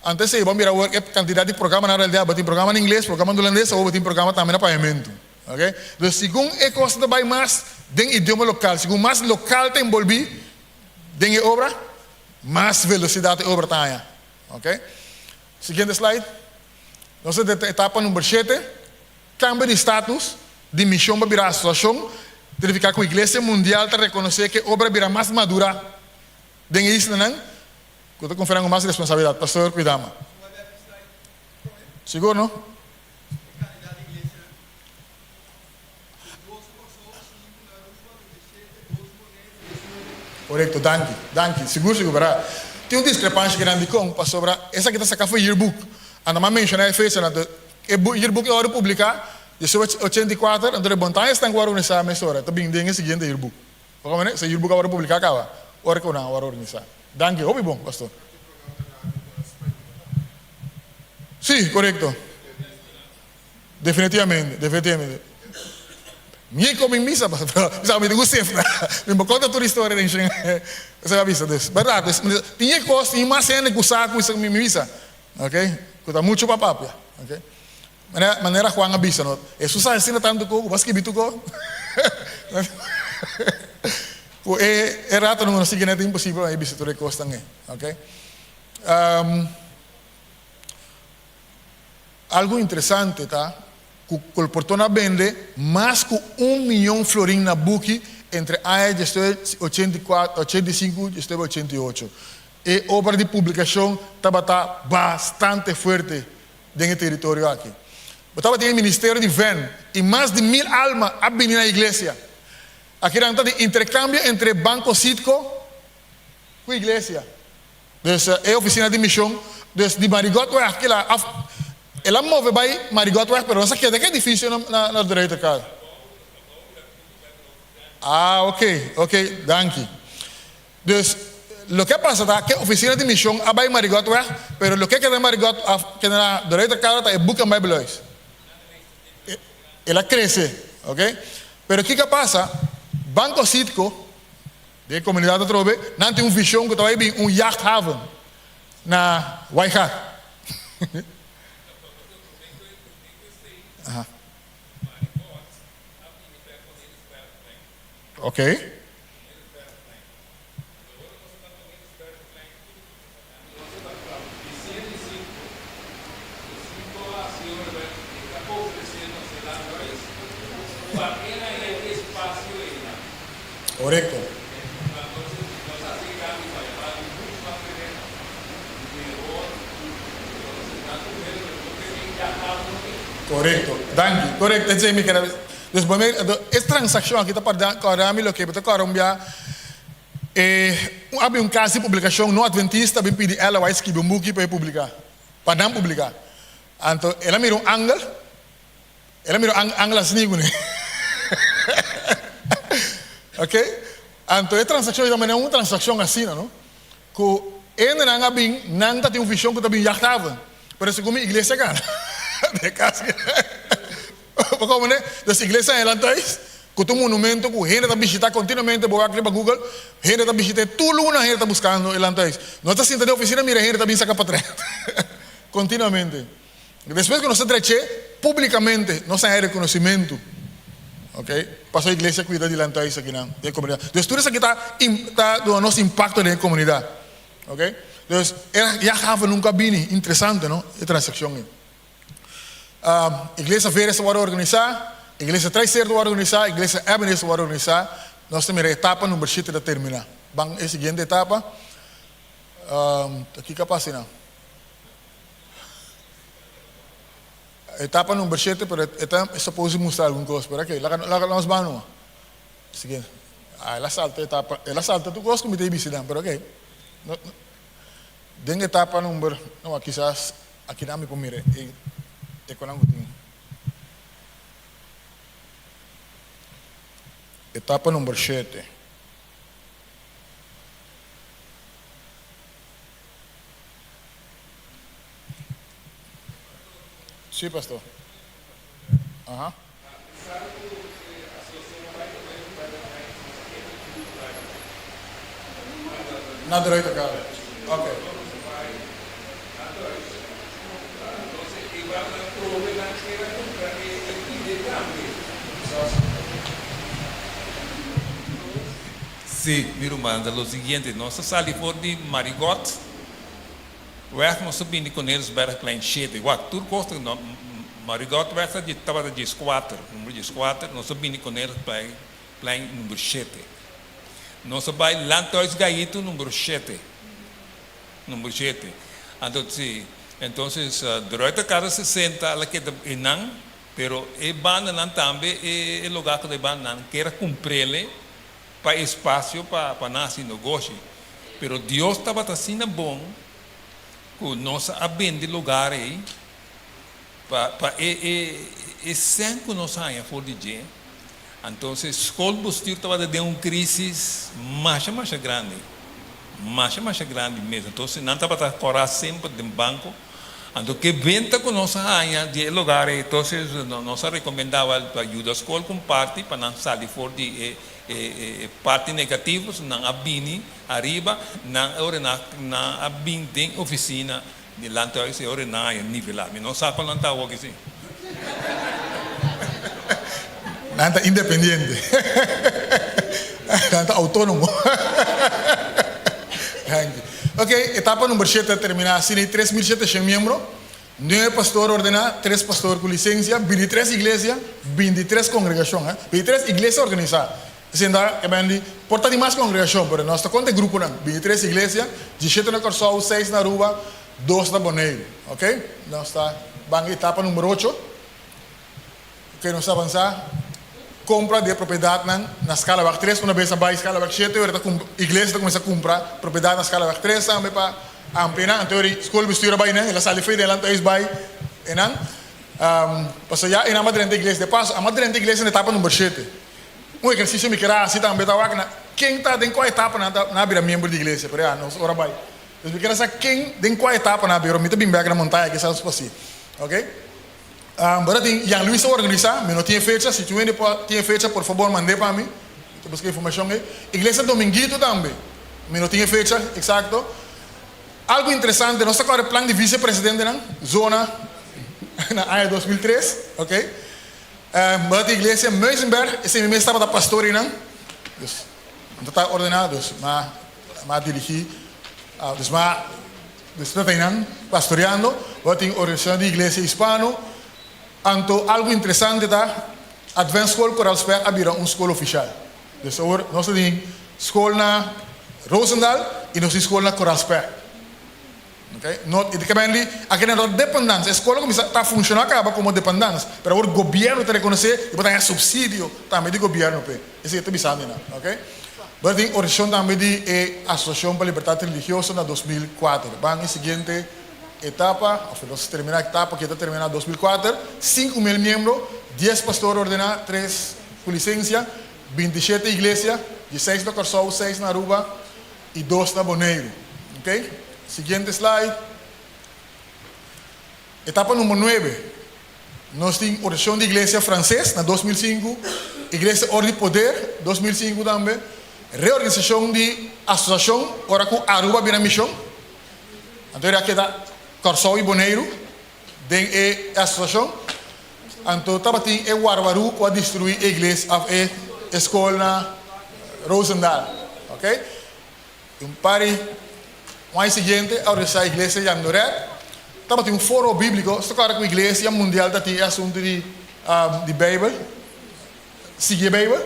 H: Antes ei, bo mira awor e cantidad di programanan realidad, bo tin programa na ingles, programa na hulandes, awor bo tin programa tambe na papiamento. Ok, dus segun e kos ta bai mas den idioma lokal, segun mas lokal ta enbolbí den e obra, mas velosidat e obra ta haña. Ok, siguiente slide. Nos ta den etapa number shete, kambio di status di mishon pa bira asosiashon, ta nifiká ku Iglesia Mundial ta rekonosé ku e obra bira mas madurá den e islanan, ku ta konferá ku mas responsabilidat. Pastor Kuidama. Sigur no? Korekto, danki, danki. Sigur sigur, bèrdat. Tin un diskrepansha grandi kon, pasobra esaki ta saka for yearbook. Anda m'a menshoná e fechanan. Anto, e yearbook a wòrdu publiká diesocho ochenta i kuater, anto e Montaña esnan ku wòrdu organisá mesora ta bin den e siguiente yearbook. Bo komprende? Esei yearbook a wòrdu publiká kaba ora ku nan a wòrdu organisá. Danki, hopi bon, pastor. Sí, korekto. Definitivamente, definitivamente. Mi e komi misa, pero mi sa mi tin ku sefta. Mi por konta tur historia den shen. Esei a bisa dus. Bèrdat, dus tin e kos, tin mas hende ku sa ku mi misa. Ok, ku ta muchu pa papia. Ok. Manera, manera Juan a bisa, no? Hesus a asina tantu ku, ku bo a skibi tur kos. Ku e, e rato no sigui neta imposibel pa mi bisa tur e kosnan ei. Ok. Algu interesante ta ku Colportona a bende mas ku un miyon florin na buki entre aña 1985 i 1988. E obra di publikashon tabata bastante fuerte den e teritorio aki. Bo tabatin e ministerio di ven i mas di mil alma a bini na iglesia. Akinan ta di interkambio entre Banco Citgo ku iglesia. Dus e oficina di mision, dus di Marigottweg kila af, el a move bai Marigottweg pero nos a keda ku edificio na na de Ruyterkade. Ah ok, ok, danki. Dus loke a pasa ta ku e oficina di mision a bai Marigottweg pero loke a keda na Marigot af keda na de Ruyterkade ta e Boek en Bijbelhuis. El a krese, ok. Pero kiko a pasa, Banco Citgo Den e komunidat atrobe, nan tin un vishon ku ta bai bin un jachthaven na Waaigat. Aha. Ok. Korekto. Korekto. Danki. Korekto. Esei mi kere. Dus bo mira, e transakshon aki ta kòrda mi loke bo ta kòrda un bia. E un abi un kas di publikashon no adventista bin pidi Ella White skibi un buki pa e publiká, pa nan publiká. Anto el a mira un angel, el a mira un angel asina kuné. Ok, anto e transakshon ta manera un transakshon asina no, ku hendenan a bin, nan ta tin un vishon ku ta bin jachthaven, pero segun mi iglesia gana. Den kas. Bo komprende? Dus iglesia en Elantuis, ku ta un monumento ku hende ta bishita kontinuamente, bo wak riba Google, hende ta bishit'é tur luna, hende ta buskando Elantuis. No ta sinta den ofisina mira hende ta bin saka patret. Kontinuamente. Despues ku nos ta drech'é, públikamente nos ta haña rekonosimentu. Ok, paso iglesia cuida di lantuis akinan den e comunidad. Dus tur esaki ta ta duna nos impacto den e comunidad. Ok, dus e jachthaven nunca a bini, interesante no, e transaccion ei. Iglesia Veres ta wòrdu organisá, Iglesia Traiser ta wòrdu organisá, Iglesia Ebenezer ta wòrdu organisá. Nos ta mira etapa number shete ta terminá. Ban e siguiente etapa. Ta kiko a pasa einan? Etapa number shete, pero e ta suppose di mustra algun kos, pero oké, laga laga nos ban numa. Siguiente. Ah, el a salta etapa, el a salta tur kos ku mi ta bisa nan, pero oké. No, den etapa number, no, kisas akinan mi por mira e e konan ku tin. Etapa number shete. Sí, pastor. Aha. Na de Ruiterkade. Ok.
I: Sí, mi ruman, ta lo siguiente, nos a sali for di Marigot. Weg nos a bini Cornelisbergplein shete. Wak, tur kos ta no, Marigottweg ta tabata dieskuater, number dieskuater, nos a bini Cornelisplein number shete. Nos a bai Landhuis Gaitu number shete, number shete. Anto si, entonces de Ruiterkade sesenta a la keda einan, pero e bandanan tambe, e lugar ku ta e bandanan kier a kumprele pa espacio pa pa nan haci nogoshi. Pero Dios tabata asina bon cu nos a bende lugar ey pa pa e e e cen cu nos haya for di dje. Entonces schoolbestuur tabata den un crisis masha masha grandi, masha masha grandi mes. Entonces nan tabata cora semper den banco. Anto ke benta ku nos a haña di e lugar ei, entonces nos a rekomendá wèl pa yuda skol ku un parti pa nan sali for di e e parti negativo, so nan a bini ariba, nan e ora nan nan a bin den ofisina di landhuis e ora nan a haña nivelá. Mi no sa kon nan ta awor ki si.
H: Nan ta independiente. Nan ta autónomo. Danki. Ok, etapa number shete a terminá asina i 3700 miembro, nuebe pastor ordená, tres pastor ku lisensia, bintitres iglesia, bintitres kongregashon, eh, bintitres iglesia organisá. Esei ta e bende por ta di mas kongregashon, pero nos ta konta e gruponan, bintitres iglesia, dieshete na Kòrsou, seis na Aruba, dos na Boneiru. Ok, nos ta ban etapa number ocho. Ok, nos ta avansá. Kompra di e propiedatnan na Skalaweg tres. Una bes a bai Skalaweg shete, ora ta iglesia ta kuminsá kumpra propiedat na Skalaweg tres tambe pa amplia nan. Anto ora skol bestuur a bai nan, el a sali fei den lantuis bai einan. Pasobra ya einan a drenta iglesia. De paso, a drenta iglesia na etapa number shete. Un ehersisio mi kier a hasi tambe ta wak na ken ta den kua etapa nan ta nan a bira miembro di iglesia. Pero ya, nos ora bai. Dus mi kier a sa ken den kua etapa nan a bira. Mi ta bin bek na montaña kisas pasí. Ok. Bo ta tin Jan Luis ta organisa, mi no tin e fecha, si tin hende por tin e fecha por fabor mand'é pa mi, mi ta buska informashon ei. Iglesia Dominguito tambe, mi no tin e fecha eksakto. Algu interesante, nos ta kòrda e plan di vise presidentenan, zona na aña 2003, ok. Bo ta tin Iglesia Muizenberg, esei mi mes tabata pastor einan, dus mi ta ordená, dus mi a dirigí, dus mi a. Dus ta teinan pastoreando, bo tin organisashon di iglesia hispano. Anto algu interesante ta, Advent School Koralsberg a bira un skol ofishal. Dus awor nos ta tin skol na Roosendaal i nos tin skol na Koralsberg. Okay? No, i ta di aki nan ta dependans. E skol a kuminsá ta funshoná kaba komo dependans, pero awor gobièrnu ta rekonosé i bo ta haña supsidio tambe di gobièrnu p'e. Esei ta bisa mi nan. Okay? Bo tin organisashon tambe di e Asosiashon pa Libertat Religioso na 2004. Ban e siguiente etapa, òf nos terminá etapa ku ta terminá 2004, 5000 miembro, dies pastor ordená, tres ku lisensia, 27 iglesia, dieseis na Kòrsou, seis na Aruba i dos na Boneiru. Okay? Siguiente slide. Etapa number nuebe. Nos tin Orashon di Iglesia Franses na 2005, Iglesia Ora di Poder, 2005 tambe, reorganisashon di asosiashon ora ku Aruba bira mishon, anto era keda Kòrsou i Boneiru den e asosiashon. Anto tabatin e warwarú ku a destruí e iglesia òf e skol na Roosendaal. Ok. I un par di un aña siguiente a organisá iglesia Jandoret. Tabatin un foro bíbliko. Esta kòrda ku iglesia mundial ta tin e asuntu di di Beibel, sigui e Beibel.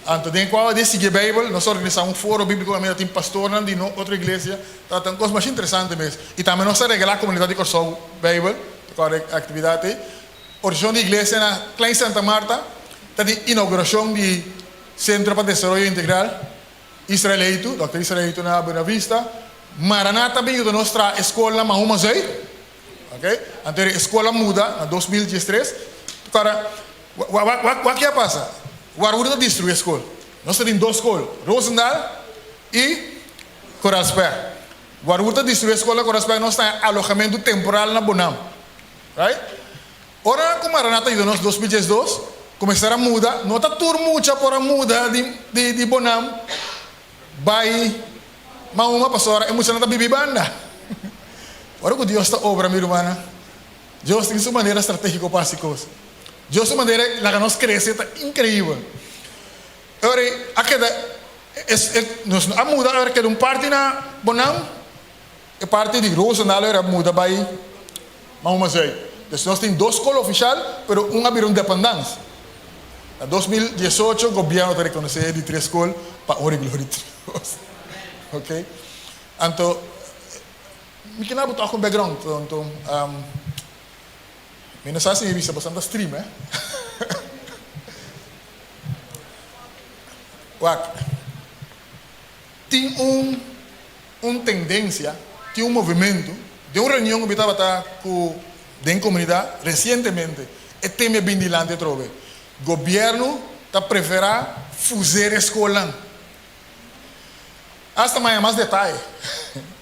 H: Anto den kua di sigui e Beibel nos a organisá un foro bíbliko kaminda tin pastornan di no otro iglesia. Tabata un kos masha interesante mes. I tambe nos a regalá komunidat di Kòrsou Beibel. Ta kòrda e aktividat ei. Organisashon di iglesia na Klein Santa Marta ta di inougurashon di Sentro pa Desaroyo Integral. Israel Eitu, Dòkter Israel Eitu na Buena Vista. Maranatha bin yuda nos traha e skol na Mahuma Zuid. Ok, anto e skol a muda na 2013. Kòrda, wak ke a pasa? Warwood ta destruí e skol. Nos ta tin dos skol, Roosendaal i Koraalsberg. Warwood ta destruí e skol na Koraalsberg, nos ta haña alojamentu temporal na Bonam. Right? Ora ku Maranatha yuda nos 2012 kumesar a muda, no ta tur mucha por a muda di di di Bonam bai Mahuma pasobra e muchanan ta bibi banda. Ora ku Dios ta obra mi rumannan, Dios tin su manera strategiko pa hasi kos. Dios su manera laga nos krese ta inkreibel. Ora a keda es e nos a muda ora keda un parti na Bonam. E parti di Roosendaal era muda bai Mahuma Zuid. Dus nos tin dos skol ofishal, pero un a bira un dependans. Na 2018 gobièrnu ta rekonosé e di tres skol pa ora i gloria di Dios. Ok. Anto, mi kina bo tòg un background. Anto, mi no sa si mi bisa boso ta stream, eh. Wak, tin un. Un tendensia, tin un movimentu. Den un reunion ku mi tabata ku den komunidat resientemente, e tema e bin dilanti atrobe. Gobièrnu ta preferá fuser e skolnan. Asta maya mas detaye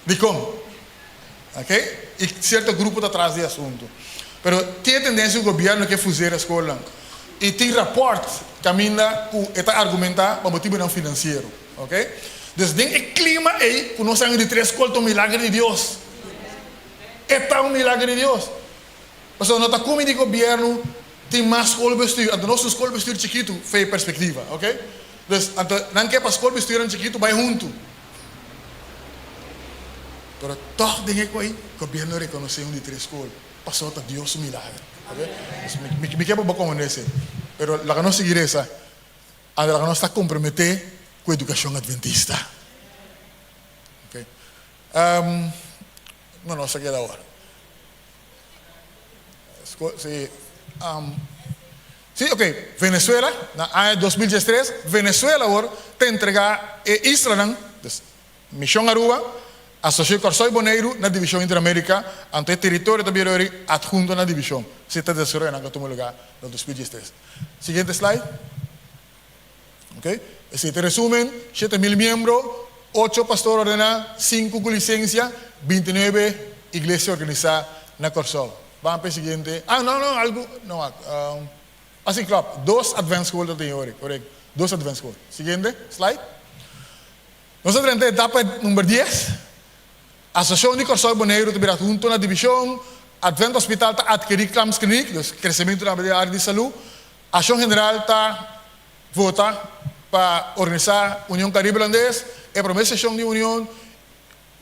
H: dikon. Ok? I sierto grupo ta tras di e asuntu. Pero tin e tendensia ku gobièrnu ke fuser e skolnan. I tin rapòrt kaminda ku e ta argumentá pa motibunan finansiero. Ok? Dus den e klima ei ku nos a di tres skol ta un milager di Dios. E ta un milager di Dios. Pasobra no ta kumi di gobièrnu tin mas skolbestuur. Anto nos un skolbestuur chikitu fe e perspektiva. Ok? Dus anto nan ke pa skolbestuurnan chikitu bai huntu. Pero tòg den e ku ei gobièrnu rekonosé un di tres skol. Pasobra ta Dios su milager. Ok? Dus mi mi ke pa bo komprendé esei. Pero laga nos sigui resa. Anto laga nos ta komprometé ku edukashon adventista. Ok. Um, no, nos ta keda awor. Si, um, si, ok. Venezuela, na aña 2013, Venezuela awor ta entregá e islanan, dus Mishon Aruba, Asosiashon Kòrsou i Boneiru na Divishon Interamérika, anto e teritorio ta bira ori adhunto na divishon. Si ta desaroyonan ku a tuma lugá na 2013. Siguiente slide. Ok, esei ta e resumen, 7000 miembro, ocho pastor ordená, sinku ku lisensia, 29 iglesia organisá na Kòrsou. Ban pa e siguiente. Ah, no, no, algu, no wak. Ah, si, klòp. Dos Advent School ta tin ori, korekto. Dos Advent School. Siguiente slide. Nos a drenta etapa number dies. Asosiashon di Kòrsou i Boneiru ta bira huntu na divishon. Advent Hospital ta atkerí Klams Kliniek, dus kresementu na e área di salú. Akshon General ta vota pa organisá Union Karibe Hulandes. E promé seshon di Union,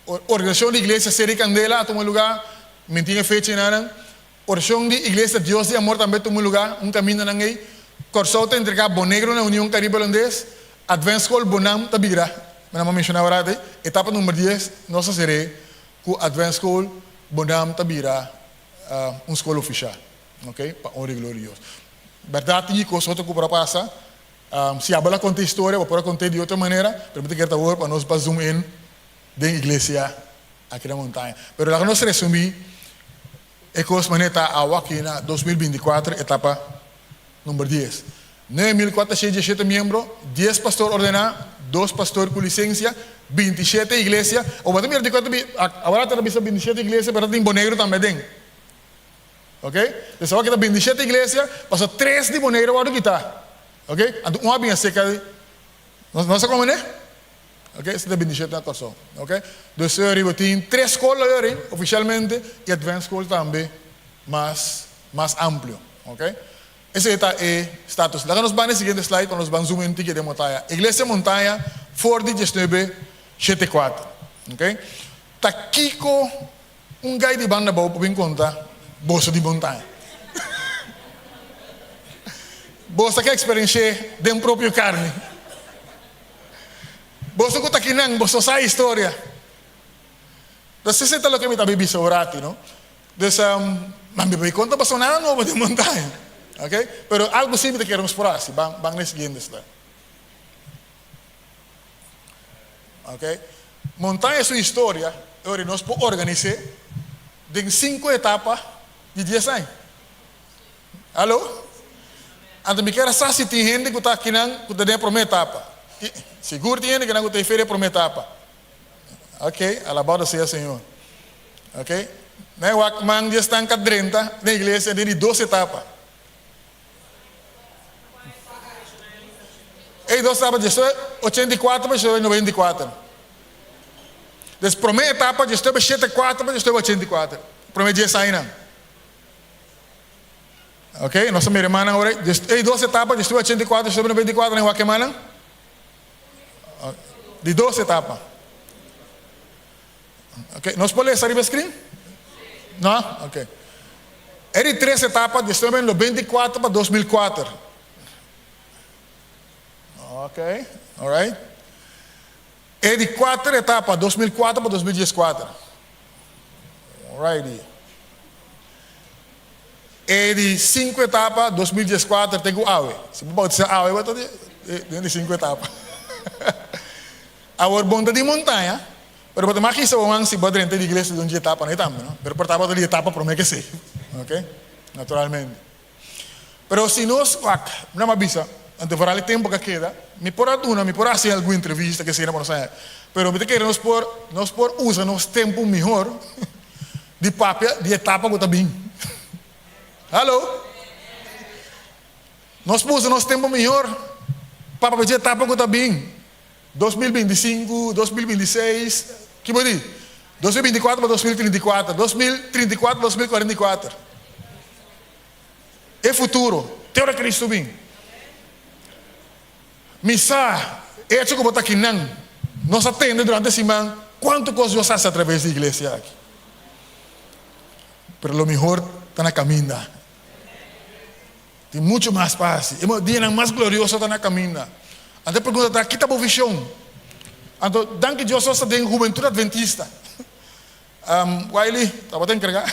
H: Organisashon di Iglesia Seri Kandela a tuma lugá, mi tin e fecha enanan. Orashon di Iglesia Dios di Amor tambe tuma lugá un kamindanan ei. Kòrsou ta entregá Bonegro na Union Karibe Holandes. Advent School Bonam ta bira, mi nan a menshoná ora ei, etapa number dies nos a ser'é ku Advent School Bonam ta bira un skol ofishal, ok, pa honra i gloria di Dios. Bèrdat tin kos otro ku por a pasa. Si abo la konta e historia bo por a kont'é di otro manera, pero mi ta kere ta awor pa nos ba zoom in den iglesia aki na Montaña. Pero laga nos resumí. E kos manera ta awa aki na 2024, etapa number dies. 9417 miembro, dies pastor ordená, dos pastor ku lisensia, 27 iglesia. O bo ta mira dikon ta bi, awor ta bisa 27 iglesia, pero ta tin Boneiru tambe aden. Ok? Des awor aki ta 27 iglesia, pasobra tres di Boneiru a wòrdu kitá. Ok? Anto un a bin aserka di, nos a komo ne? Ok, esei ta 27 na Kòrsou. Ok, dus riba tin tres skol awor ofishalmente i Advent School tambe mas mas amplio. Ok. Esei ta e status. Laga nos bai na e siguiente slide pa nos ban zoom in un tiki den Montaña. Iglesia Montaña for di diesnuebe shete kuater. Ok. Ta kiko un gai di banda abou por bin konta boso di Montaña? Boso ke eksperensh'é den propio karni. Boso ku ta kinan, boso sa e historia. Entonces esei ta loke mi ta bin bisa orati, no? Dus, ma mi bai konta boso nada nobo den Montaña. Ok? Pero algu si mi ta kere nos por hasi. Ban, ban na e siguiente slide. Ok? Montaña su historia, e ora nos por organis'é den sinku etapa di dies aña. Alo? Anto mi kier a sa si tin hende ku ta akinan ku ta den e promé etapa. Sigur tin hende kinan ku ta e promé etapa. Ok, alabado sea Señor. Ok, nan e wak man di esnan ka drenta den iglesia den di dos etapa. E dos etapa djesnuebe 84 pa djesnuebe 94. Des promé etapa djesnuebe 74 pa djesnuebe 84. Promé dies añanan. Ok, nos a mira e mannan ora. E dos etapa djesnuebe 84 djesnuebe 94 nan wak e mannan. Di dos etapa. Ok, nos por lesa riba e screen? No? Ok. E di tres etapa 1994 pa 2004. Ok, alright. E di kuater etapa 2004 pa 2014. Alrighty. E di sinku etapa, 2014 te ku awe. Si bo bautisa awe, bo ta den di sinku etapa. Awor bon ta di montaña, pero bo ta mas kisa bo man si bo a drenta di iglesia den dje etapa no tambe, no? Pero por ta bo ta di etapa prome ke si, ok? Naturalmente. Pero si nos wak, mi a bisa, anto vooral e tempo ku a keda, mi por a duna, mi por a hasi algun entrevista ke asina pa nos haña, pero mi ta kere nos por, nos por usa nos tempu mihor. Di papia di etapa ku ta bin. Hallo! Nos puso nos tempu mihor pa papia di etapa ku ta bin. 2025, 2026, ki bo di? 2024 pa 2034, 2034 pa 2044. E futuro, te ora Kristu bin. Mi sa, echo ku bo ta akinan, nos a tende durante siman kuantu kos Dios hasi atraves di iglesia aki. Pero lo mihor ta na kaminda. Tin muchu mas pa hasi. E dianan mas glorioso ta na kaminda. Anto e pregunta ta, ki ta bo vishon? Anto, danki Dios nos ta den Hubentud Adventista. Wiley, tabata enkargá.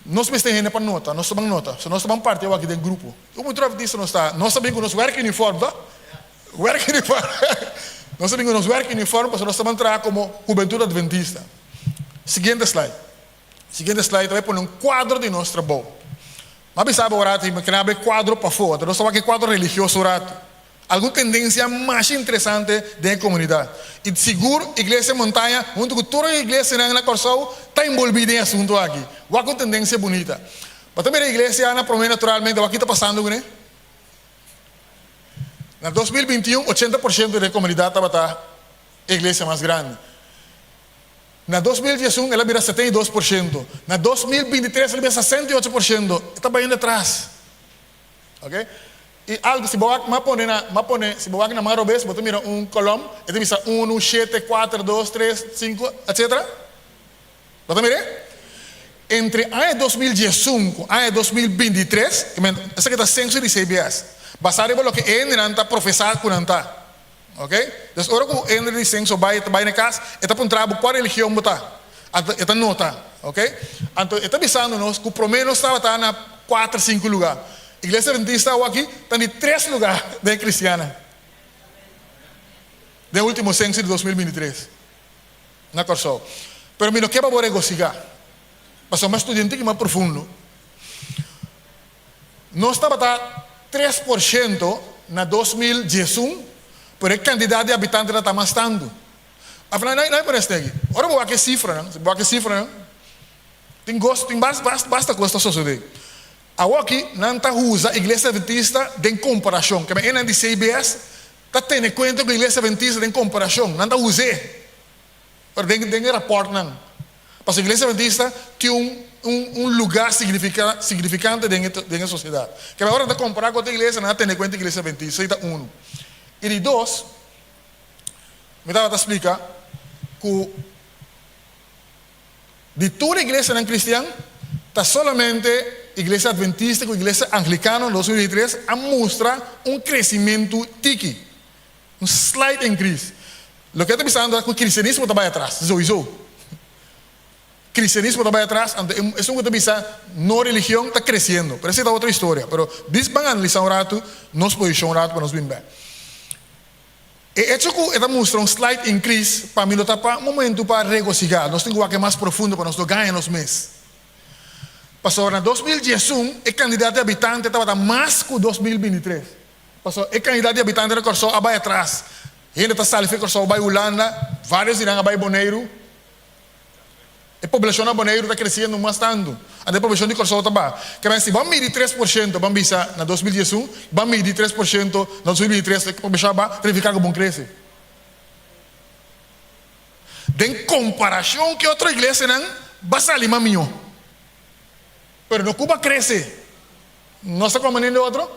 H: Nos mester hende pa nota, nos ta ban nota. So nos ta ban parti awaki den grupo. Un mucho adventista nos ta, nos ta bin ku nos werkuniform, to? Werkuniform. Nos ta bin ku nos werkuniform pasobra nos ta ban traha komo Hubentud Adventista. Siguiente slide. Siguiente slide ta bai pone un kuadro di nos trabou. M'a bisa bo ora mi kere habri kuadro pafó, anto nos ta wak e kuadro religioso un ratu. Algun tendensia masha interesante den e komunidat. I sigur Iglesia Montaña huntu ku tur e iglesianan na Kòrsou ta enbolbí den e asuntu aki. Wak un tendensia bunita. Bo ta mira e iglesia na promé naturalmente wak ki ta pasando kuné. Na 2021 80% di e komunidat tabata e iglesia mas grandi. Na 2011 el a bira 72%. Na 2023 el a bira 68%. E ta bayendo atras. Ok. I algu, si bo wak, m'a pone na, m'a pone, si bo wak na man robes, bo ta mira un kolom, e ta bisa unu, shete, kuater, dos, tres, sinku, etsetera. Bo ta mir'é? Entre aña 2011 ku aña 2023, ke men, esaki ta senso di CBS, basá riba loke e hendenan ta profesá ku nan ta. Ok? Dus ora ku hende di senso bai, ta bai na kas, e ta puntra bo kua religion bo ta. Anto e ta nota. Ok? Anto e ta bisando nos ku promé nos tabata na kuater, sinku lugá. Iglesia Adventista awaki ta di tres lugar den e cristiannan den ultimo censo di 2023 na Corsou. Pero mi no ke pa bo regociga, pasobra mi a studia un tiki mas profundo. Nos tabata 3% na 2011, pero e cantidad di habitantenan ta mas tantu. Afinal, no hay por este aki. Ora bo wak e cifranan, si bo wak e cifranan, tin gosto, tin basta cos ta sosode. Awoki nan ta usa Iglesia Adventista den komparashon. Keme enan di CBS ta tene kuenta ku Iglesia Adventista den komparashon. Nan ta us'é pero den den e rapòrtnan. Pasobra Iglesia Adventista tin un un un lugá signifiká signifikante den e den e sosiedat. Kebé ora nan ta kompará ku otro iglesia nan a tene kuenta Iglesia Adventista. Esei ta unu. I di dos, mi tabata splika ku di tur iglesianan kristian ta solamente Iglesia Adventista ku Iglesia Anglikano na 2023 a mustra un kresimentu tiki. Un slight increase. Loke ta bisando ta ku kristianismo ta bai atras, souiso. Kristianismo ta bai atras, anto esun ku ta bisa no religion ta kresiendo. Pero esei ta otro historia. Pero dis ban analisa un ratu nos posishon un ratu pa nos bin bek. E echo ku e ta mustra un slight increase pa mi lo ta pa momentu pa regosiga. Nos tin ku wak e mas profundo pa nos no gaña nos mes. Pasobra na 2011 e kandidat di habitante tabata mas ku 2023. Pasobra e kandidat di habitante na Kòrsou a bai atras. Hende ta sali for Kòrsou bai Hulanda, vários di nan a bai Boneiru. E poblashon na Boneiru ta kresiendo mas tantu. Anto e poblashon di Kòrsou ta baha. Ke si bo a midi 3%, ban bisa na 2011, bo a midi 3% na 2023, e poblashon a baha, ta nifiká ku bon krese. Den komparashon ku e otro iglesianan, bo a sali mas mihó. Pero no ku bo a krese. Nos ta komprendendo otro?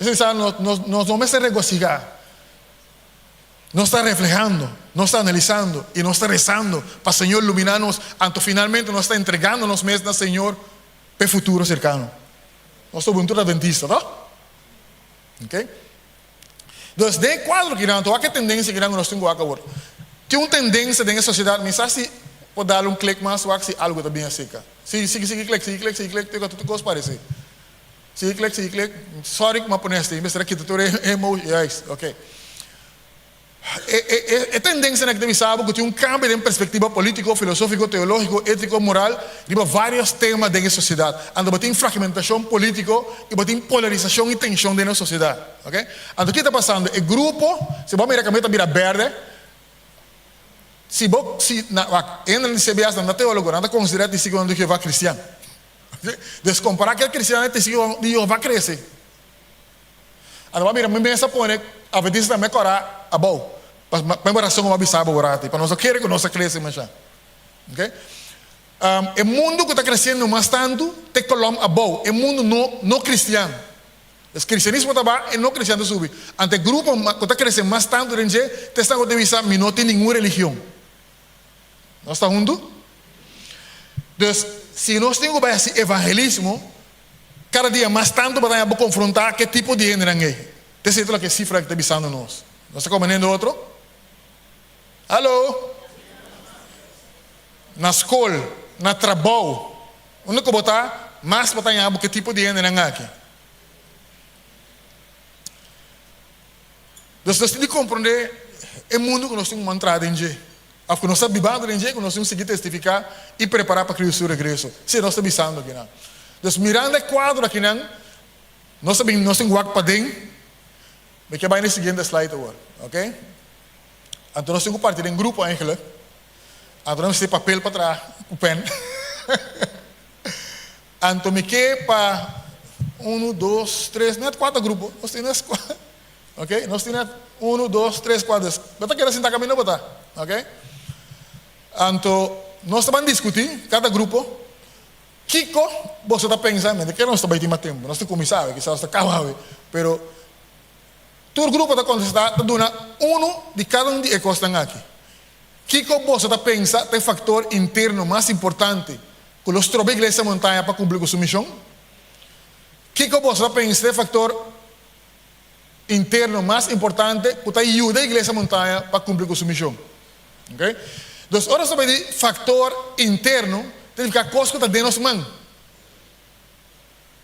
H: Esei sa nos nos no mester regosihá. Nos ta reflehando, nos ta analisando i nos ta rezando pa Señor luminá nos, anto finalmente nos ta entregando nos mes na Señor p'e futuro serkano. Nos ta un adventista, to? Ok. Dus den e kuadro kinan, anto wak e tendensia kinan ku nos tin ku wak awor. Tin un tendensia den e sosiedat, mi sa si por dal un klik mas wak si algu ta bin asika. Sigui, sigui, sigui klik, sigui klik, sigui klik, te ku tur kos parese. Sigui klik, sigui klik. Sorry ku mi a pone así, mi mester a kita tur e emoji. Juist, ok. E, e, e, e tendensianan aki ta bisa bo ku tin un kambio den perspektiva polítiko, filosófiko, teológiko, étiko, moral riba vários tema den e sosiedat. Anto bo tin fragmentashon polítiko i bo tin polarisashon i tenshon den nos sosiedat. Ok. Anto ki ta pasando? E grupo, si bo a mira kaminda ta bira bèrdè, si bo, si, na, wak, hende di CBS nan ta teólogo, nan ta konsiderá Testigunan di Jehová kristian. Ok. Dus kompará ku e kristiannan e Testigunan di Jehová krese. Anto bo a mira mi mes a pone Adventista tambe kora abou. Pa pa rason ku bo a bisa bo wor pa nos no kere ku nos a krese masha. Ok. E mundu ku ta kresiendo mas tantu ta e kolom abou, e mundu no no kristian. Pues kristianismo ta baha, e no kristian ta subi. Anto e grupo ku ta krese mas tantu den dje ta esnan ku ta bisa mi no tin ningun religion. Nos ta huntu? Dus si nos tin ku bai hasi evangelismo, Kada dia mas tantu bo ta haña bo konfrontá ku e tipo di hendenan ei. Ta esei ta loke e sifra aki ta bisando nos. Nos ta komenendo otro? Hallo! Na skol, na trabou, unda ku bo ta, mas bo ta haña bo ku e tipo di hendenan aki. Dus nos tin di komprondé e mundu ku nos tin ku mantra den dje. Of ku nos ta bibando den dje ku nos tin sigui testifiká i prepará pa Cristo su regreso. Sí, nos ta bisando akinan. Dus mirando e kuadro akinan, nos ta bin, nos tin wak paden. Mi ke bai na e siguiente slide awor, ok? Anto nos tin ku parti den grupo eigenlijk. Anto nos mester papel pa traha ku pen. Anto mi ke pa unu, dos, tres, net kuater grupo. Nos tin nes Ok, nos tin unu, dos, tres, kuater. Bo ta keda sinta kaminda bo ta. Ok. Anto nos ta ban diskutí, kada grupo, kiko boso ta pensa, mi ta kere nos ta bai tin mas tempu, nos ta kuminsá awe, kisas nos ta kaba awe, pero tur grupo ta kontestá, ta duna unu di kada un di e kosnan aki. Kiko boso ta pensa ta e faktor interno mas importante ku lo stroba Iglesia Montaña pa kumpli ku su mishon? Kiko boso ta pensa ta e faktor interno mas importante ku ta yuda Iglesia Montaña pa kumpli ku su mishon. Ok. Dus ora nos ta pidi faktor interno, ta nifiká kos ku ta den nos man.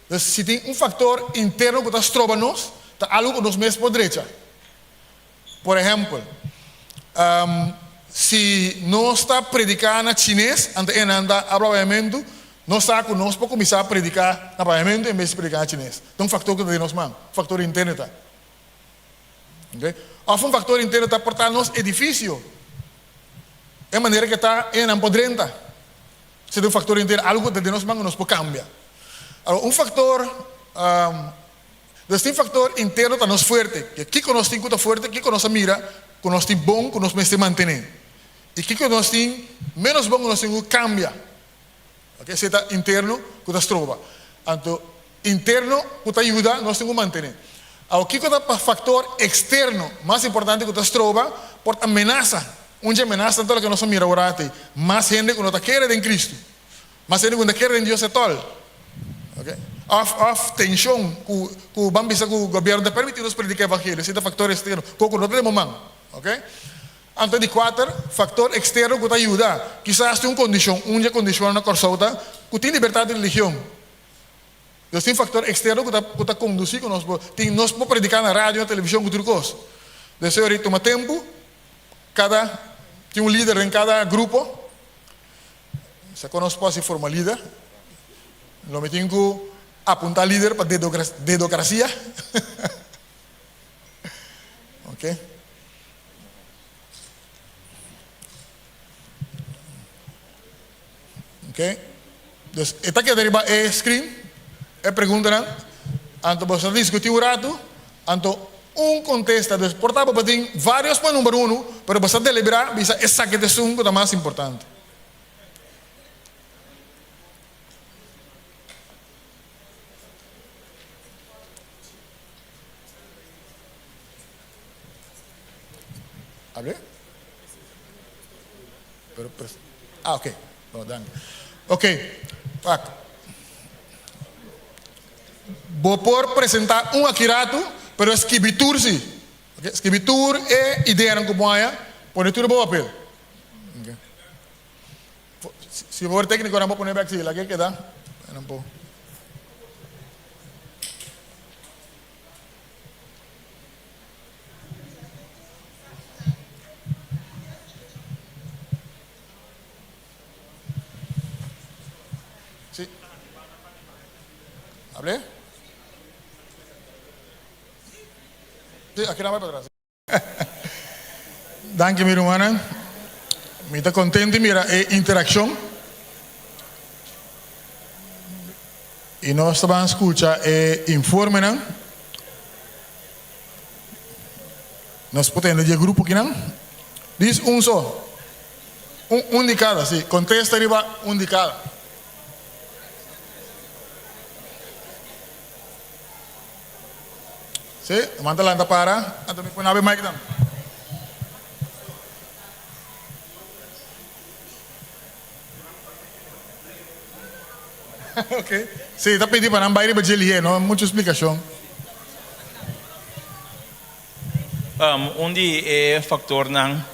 H: Dus si tin un faktor interno ku ta stroba nos, ta algu ku nos mes por drecha. Por ehèmpel, si nos ta prediká na chines, anto e nan ta abla papiamentu, nos sa ku nos por kuminsá prediká na papiamentu en bes di prediká na chines. Ta un faktor ku ta den nos man, un faktor interno ta. Oke. Òf un faktor interno ta por ta nos edifisio, e manera ku e ta, e nan por drenta. Esei ta un faktor interno, algu ku ta den nos man ku nos por kambia. Awor, un faktor. Nos tin factor interno ta nos fuerte, ke kiko nos tin ku ta fuerte, kiko nos a mira ku nos tin bon ku nos mester mantene. I kiko nos tin ménos bon ku nos tin ku kambia. Ok, esei ta interno ku ta stroba. Anto interno ku ta yuda nos tin ku mantené. Awor kiko ta pa faktor eksterno mas importante ku ta stroba por ta menasa. Un dje menasa ta loke nos a mira ora ati, mas hende ku no ta kere den Kristu, mas hende ku no ta kere den Dios etòl. Ok, òf òf tenshon ku ku ban bisa ku gobièrnu ta permití nos prediká evangelio, esei ta faktor eksterno ku ku no ta den bo man. Ok. Anto di kuater, faktor eksterno ku ta yuda. Kisas tin un kondishon, un di e kondishonnan na Kòrsou ta ku tin libertat di religion. Dus tin faktor eksterno ku ta ku ta kondusí ku nos por tin nos por prediká na radio, na televishon ku tur kos. Dus e ora ei tuma tempu, kada tin un lider den kada grupo. Sa kon nos por hasi forma lider? Lo mi tin ku apuntá lider pa dedokrasia. Ok. Ok. Dus e ta keda riba e screen, e preguntanan. Anto boso ta discuti un ratu, anto un contesta. Dus por ta bo por tin varios pa number uno, pero boso ta delibera bisa esaki ta esun cu ta mas importante. Abre? Pero, pero, ah, ok. No, dank. Ok, wak. Bo por presenta un aki ratu, pero skibi tur si. Ok, skibi tur e ideanan ku bo haña, pone tur riba papel. Ok. Si bo por técnico nan por pone bek si, laga e keda. Nan por. Sí. Hablé? Sí, aquí no voy para atrás. Danki mi rumannan. Mi ta contento di mira e interaccion. Y nos ta ban scucha e informenan. Nos por tende di e grupo kinan. Dis un so. Un, un di cada, si. Contesta riba un di cada. Sí, man ta lanta para, anto mi pone abe mic dan. Ok, sí, ta pidi pa nan bai riba dje lihé, no mucho splikashon.
S: Um, un di e faktornan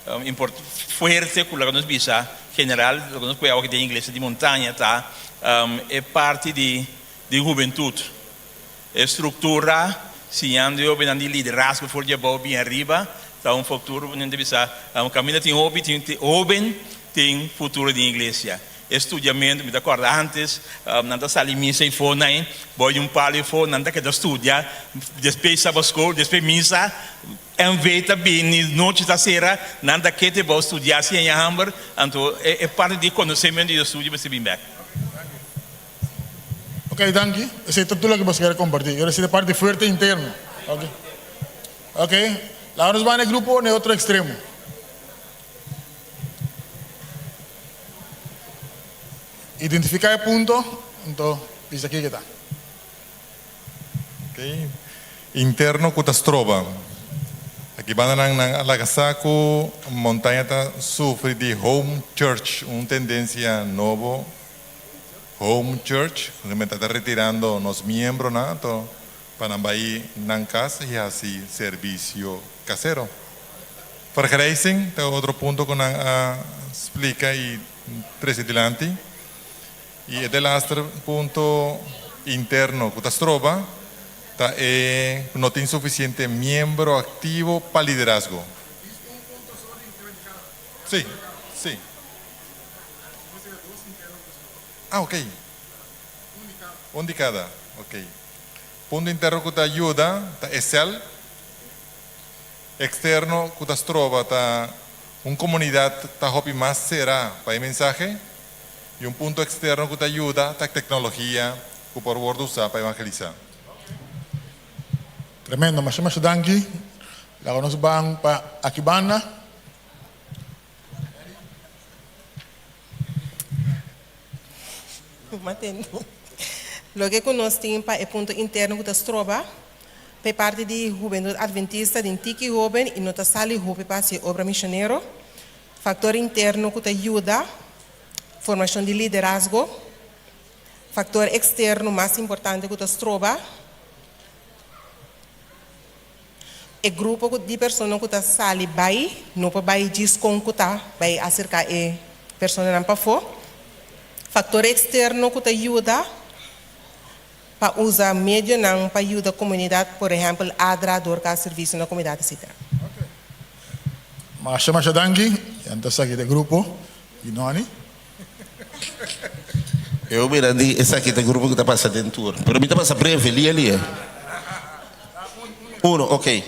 S: um, import, fuerte ku laga nos bisa general, loke nos pone awe den iglesia di montaña ta um, e parti di di hubentut. E struktura siñando e hobennan di liderazgo for di abou bin ariba ta un faktur ku nan ta bisa kaminda tin hopi tin hoben tin futuro den iglesia. E studiamentu mi ta kòrda ántes nan ta sali misa efo nan bou di un palu efo nan ta keda studia despues saba skol despues misa NV ta bini nochi ta sera nan ta kete bou studia siña hamber anto e parti di konosementu di e studio mester bin bèk.
H: Ok, danki. Esei ta tur loke boso kere kompartí. Yo resibi parti fuerte interno. Ok. Ok. Laga nos bai na e grupo na e otro ekstremo. Identifiká e punto, anto bisa kiko ta.
O: Ok. Interno ku ta stroba. Aki bandanan nan a laga sa ku Montaña ta sufri di home church, un tendensia nobo. Home Church, cu ta retirando nos miembronan anto pa nan bay nan cas y haci servicio casero. Vergrijzing ta otro punto cu nan a splica y trece dilanti. Y e delaster punto interno cu ta stroba ta e cu no tin suficiente miembro activo pa liderazgo. Sí, sí. Ah, ok. Un di kada. Ok. Punto interno ku ta yuda ta e sèl. Eksterno ku ta stroba ta un komunidat ta hopi mas será pa e mensahe. I un punto eksterno ku ta yuda ta teknologia ku por wòrdu usá pa evangelisá.
H: Tremendo. Masha masha danki. Laga nos ban pa aki banda.
L: Mantende. Loke ku nos tin pa e punto interno ku ta stroba pa e parti di Hubentut Adventista den tiki hoben i no ta sali hopi pa hasi e obra mishonero. Faktor interno ku ta yuda formashon di liderazgo. Faktor eksterno mas importante ku ta stroba e grupo ku di persona ku ta sali bai no por bai djis kon ku ta bai aserká e personanan pafó. Faktor eksterno ku ta yuda pa usa medionan pa yuda komunidat, por ehèmpel ADRA, Dorcas, servisio na komunidat etcetera.
H: Masha masha danki. Yan ta saki de grupo di Noni.
J: Eu mira di esaki ta grupo ku ta pasa den tur. Pero mi ta pasa breve, lia lia. Uno, ok.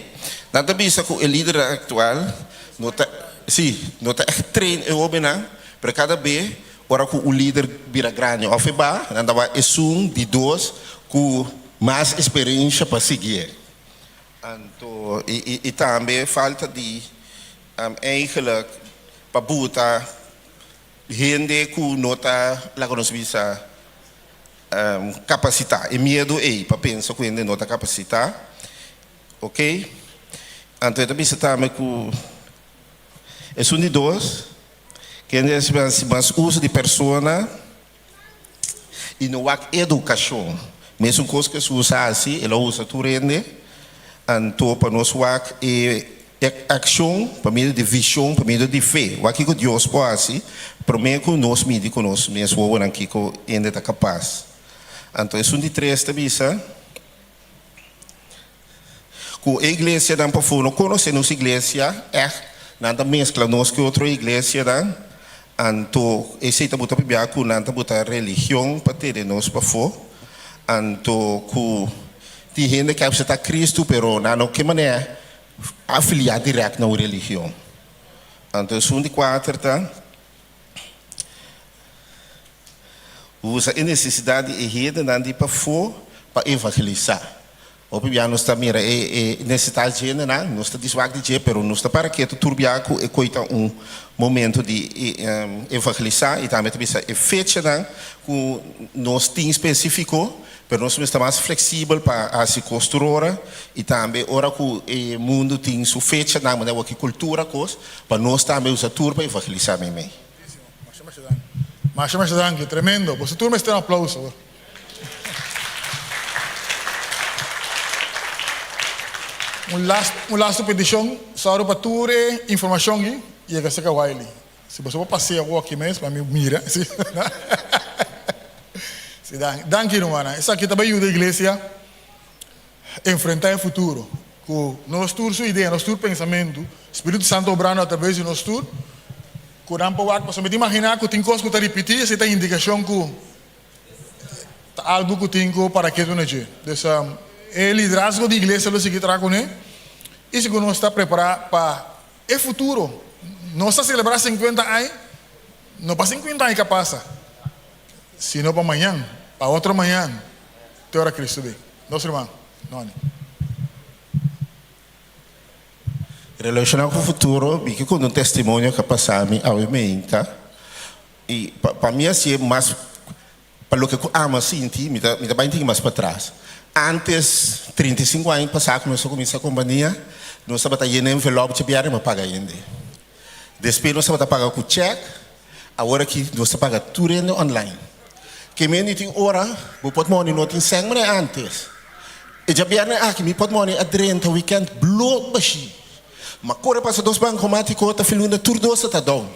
J: Nan ta bisa ku e lidernan aktual no ta, si, no ta ègt train e hóbennan, pero kada be ora ku un lider bira grandi òf e ba, nan ta wak esun di dos ku mas eksperensha pa siguié. Anto, i tambe falta di eigenlijk pa buta Hende ku no ta, laga nos bisa, kapasitá. E miedu ei pa pensa ku hende no ta kapasitá. Oke. Anto e ta bisa tambe ku esun di dos, kende a hasi mas uso di persona i no wak edukashon. Mesun kos ku Hesus a hasi, el a usa tur hende. Anto pa nos wak e akshon pa medio di vishon, pa medio di fe. Wak kiko Dios por hasi promé ku nos midi ku nos mes wowonan kiko hende ta kapas. Anto esun di tres ta bisa ku e iglesianan pafó no konosé nos iglesia ègt, nan ta meskla nos ku e otro iglesianan. Anto esei ta buta pabia ku nan ta buta religion pa tene nos pafó. Anto ku tin hende ke a akseptá Kristu pero nan no ke manera afiliá dirèkt na un religion. Anto esun di kuater ta usa e nesesidat di e hendenan di pafó pa evangelisá. Hopi bia nos ta mira e e nesesidat dje hendenan, nos ta diswak di dje, pero nos ta para ketu tur bia ku e koi ta un momento di evangelisá i tambe ta bisa e fechanan ku nos tin spesífiko, pero nos mester ta mas fleksibel pa hasi kos tur ora i tambe ora ku e mundu tin su fechanan manera wak e kultura kos, pa nos tambe usa tur pa evangelisá meimei.
H: Masha masha danki, tremendo. Boso tur mester un aplauso. Un last, un lastu petishon, sòru pa tur e informashon ki yega serka Wiley. Si boso por pasea awor aki mes pa mi mira. Si, si, danki. Danki rumannan. Esaki ta bai yuda iglesia enfrentá e futuro ku nos tur su idea, nos tur pensamentu, Spiritu Santu obrando atraves di nos tur, ku nan por wak. Pasobra mi ta imaginá ku tin kos ku ta ripití, esei ta indikashon ku. Ta algu ku tin ku para ketu na dje. Dus e liderazgo di iglesia lo sigui traha kuné i sigur nos ta prepará pa e futuro. Nos ta selebrá sinkuenta aña, no pa sinkuenta aña ka pasa, sino pa mañan, pa otro mañan, te ora Kristu bin. Nos ruman, Noni.
J: Relashoná ku futuro, mi ke konta un testimonio ku a pasa mi awe meinta. I pa mi hasié mas pa loke ku amo a sinti, mi ta mi ta bai tin mas patras. Antes, 35 aña pasá ku nos a kuminsá kompania, nos tabata yena envelòp dje bièrnè pa paga hende. Despues nos tabata paga ku chèk, awor aki nos ta paga tur hende online. Ke mende tin ora bo pòtmòni no tin sèn manera antes. E djabièrnè aki mi pòtmòni a drenta wikènt blot bashí. Ma kore pasa dos bankomátiko ta filunda tur dos ta ta down.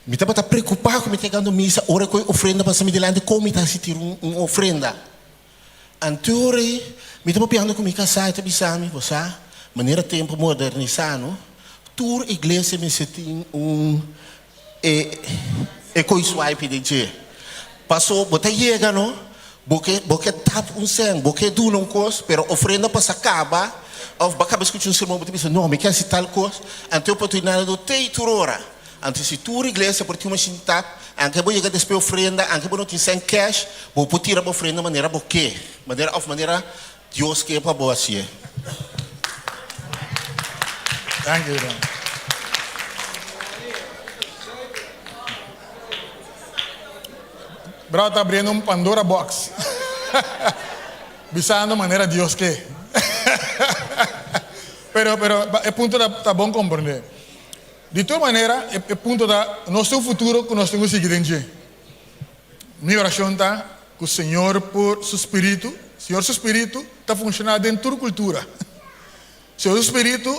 J: Mi tabata preokupá ku mi ta yegando misa ora ku e ofrenda pasa mi dilanti kon mi ta hasi tira un ofrenda. Anto ora mi ta papiando ku mi kasá e ta bisa mi, Bo sa, manera tempu modernisá no, tur iglesia mester tin un e e koi swipe den dje. Paso bo ta yega no, bo ke bo ke tap un sèn, bo ke duna un kos, pero ofrenda pasa kaba òf bo a kaba skucha un sermon bo ta bisa no mi ke hasi tal kos, anto e oportunidat no t'ei tur ora. Anto si tur iglesia por tin un mashin tap, anke bo yega despues ofrenda, anke bo no tin sèn cash, bo por tira bo ofrenda manera bo ke, manera òf manera Dios ke pa bo hasié.
H: Thank you, Ron. Brou ta abriendo un Pandora box. Bisando manera Dios ke. Pero, pero e punto ta, ta bon komprendé. Di tur manera, e, e punto ta, nos tin un futuro ku nos tin ku sigui den dje. Mi orashon ta ku Señor por su spiritu, Señor su spiritu ta funshoná den tur kultura. Señor su spiritu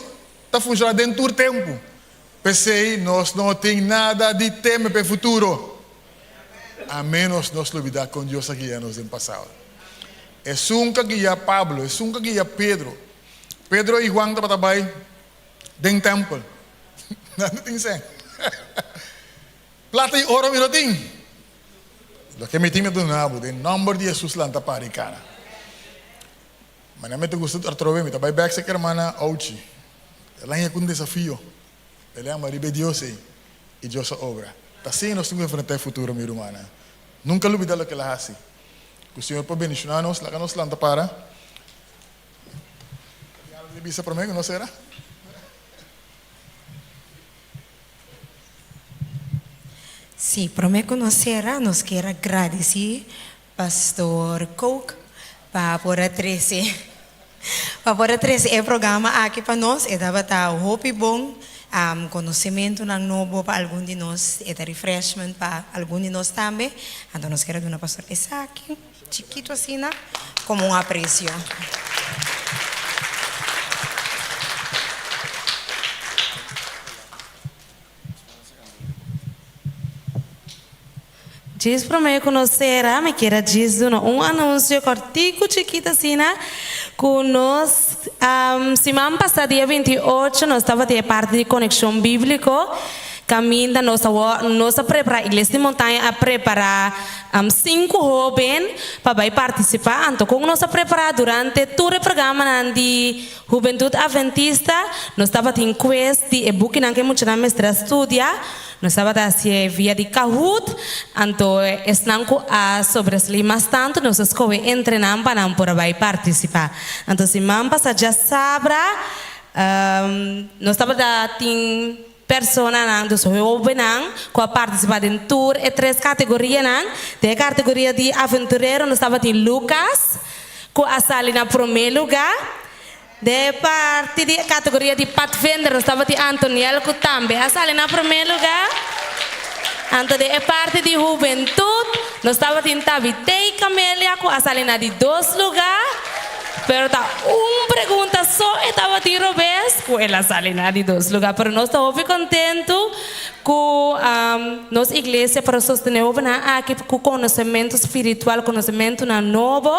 H: ta funshoná den tur tempu. P'esei nos no tin nada di teme p'e futuro, a ménos nos lubidá kon Dios a guia nos den pasado. Esun ku a guia Pablo, esun ku a guia Pedro. Pedro i Juan tabata bai den tèmpel. Nan no tin sèn. Plata i oro mi no tin. Loke mi tin mi a duna bo. Den nòmber di Hesus lanta para i kana. Manera mi ta gusta atrobe mi ta bai bèk serka hermana Ouchi. El a haña ku un desafio. El a yama riba e Dios ei i Dios a obra. Ta asina nos tin ku enfrentá e futuro, mi rumannan. Nunka lubidá loke el a hasi. Ku Señor por bendishoná nos. Laga nos lanta para. Tin algu di bisa promé ku nos sera?
U: Sí, promé ku nos sera nos kier a gradisí Pastor Kook pa por a trese pa por a trese e programa aki pa nos. E tabata hopi bon, konosementunan nobo pa algun di nos, e ta refreshment pa algun di nos tambe. Anto nos kier a duna Pastor esaki chikitu asina komo un apresio.
V: Djis promé ku nos sera, mi kier a djis duna un anunsio kòrtiku chikit asina ku nos siman pasá dia 28 nos tabatin e parti di Konekshon Bíbliko kaminda nos a nos a prepará Iglesia di Montaña a prepará sinku hóben pa bai partisipá. Anto kon nos a prepará durante tur e programanan di Hubentut Adventista nos tabatin kues di e bukinan ku e muchanan mester a studia. Nos tabata hasié via di Kahoot, anto esnan ku a sobresalí mas tantu nos a skohe entre nan pa nan por a bai partisipá. Anto siman pasá djasabra nos tabata tin personanan, dus hóbennan ku a partisipá den tur e tres kategorianan. Den e kategoria di aventurero nos tabatin Lucas ku a sali na promé lugá. Den e parti di e kategoria di padvinder nos tabatin Antoniel ku tambe a sali na promé lugá. Anto den e parti di hubentut nos tabatin Tabitey Camelia ku a sali na di dos lugá. Pero ta un pregunta so e tabatin robes ku el a sali na di dos lugá. Pero nos ta hopi kontentu ku nos iglesia por a sostené hóbennan aki ku konosementu spiritual, konosementunan nobo.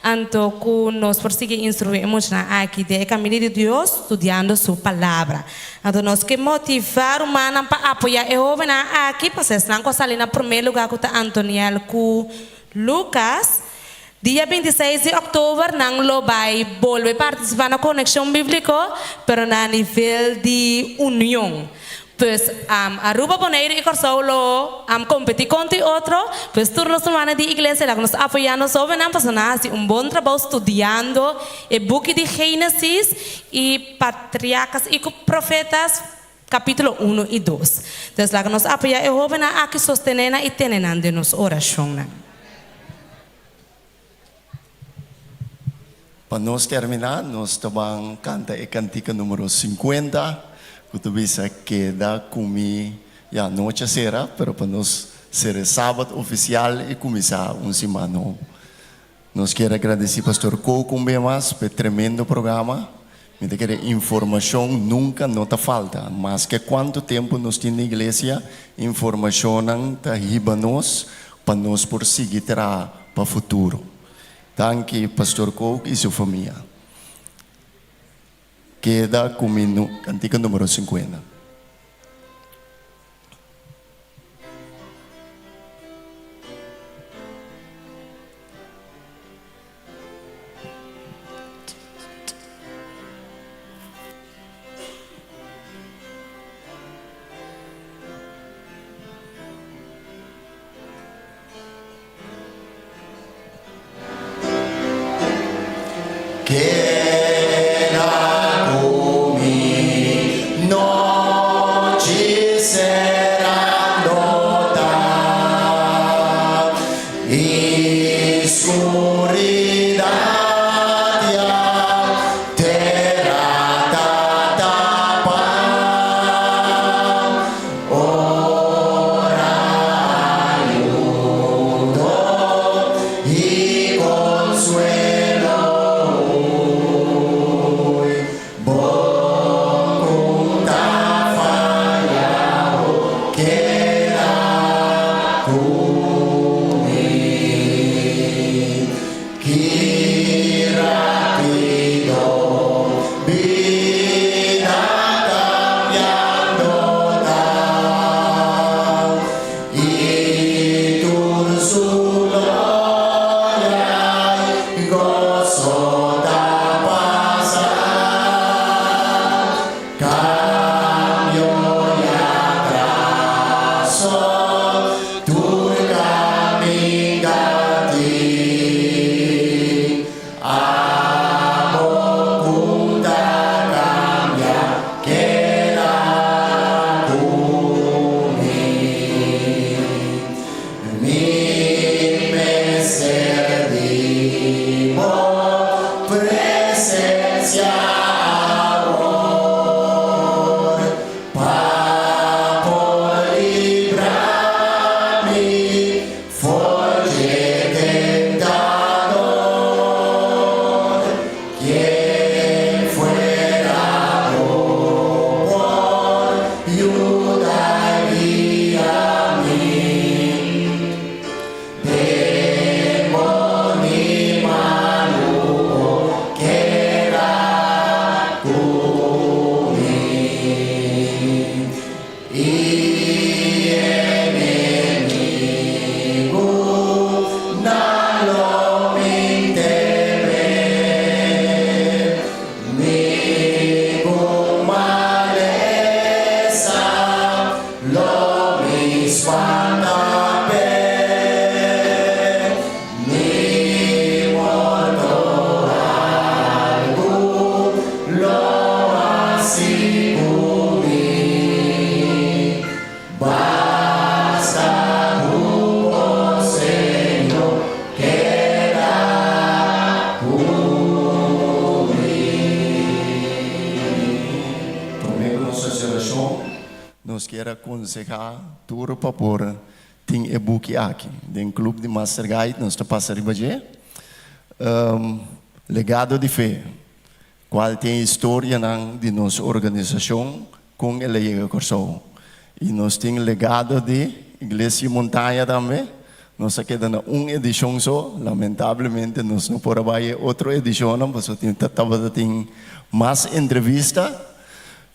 V: Anto ku nos por sigui instruí e muchanan aki den e kaminda di Dios studiando su Palabra. Anto nos ke motivá rumannan pa apoyá e hóbennan aki, pasobra esnan ku a sali na promé lugá ku ta Antoniel ku Lucas, dia 26 di òktober nan lo bai bolbe partisipá na Konekshon Bíbliko, pero na nivel di union. Pues Aruba, Boneiru i Kòrsou lo kompetí kontra i otro. Pues tur nos rumannan di iglesia laga nos apoyá nos hóbennan pasobra nan a hasi un bon trabou studiando e buki di Génesis i Patriarkas i Profetas kapítulo unu i dos. Entonces laga nos apoyá e hóbennan aki, sostené nan i tene nan den nos orashonnan.
G: Pa nos terminá, nos ta ban kanta e kantika número 50, ku ta bisa Keda ku mi. Ya, nochi a sera, pero pa nos sera e sabat ofisial i kuminsá un siman nobo. Nos kier a gradisí Pastor Coco un bes mas pa e tremendo programa. Mi ta kere informashon nunka no ta falta. Maske kuantu tempu nos tin na iglesia, informashonnan ta hiba nos pa nos por sigui traha pa futuro. Danki Pastor Kook y su famia. Keda cu mi cantica numero 50. Keda ku mi nochi será no ta.
A: I skuridat ya tera ta tapa. Ora ayudo i konsuelo hui, bo ku ta faya bo keda ku mi. Ki rápido bida kambiando ta i tur su gloria i goso ta pasa. Kambio i atraso tur kaminda tin. Abo ku ta kambia keda ku mi. Mi mester di bo presensia awor pa por libra mi for dje tentador. Ken fuera bo por yuda i guia mi? Den bon i malu bo keda ku mi. I enemigunan lo mi'n teme. Ningun malesa lo mi spanta p'e. Ni morto algu lo hasi ku mi. Basta ku bo, Señor, keda ku mi.
G: Promé ku nos hasi orashon, nos kier a konsehá tur pa por tin e buki aki. Den Club di Master Guide nos ta pasa riba dje. Legado di Fe, kual tin historianan di nos organisashon kon el a yega Kòrsou. I nos tin Legado di Iglesia Montaña tambe. Nos a keda na un edishon so. Lamentablemente nos no por a bai e otro edishonnan pasobra tin tabata tin mas entrevista.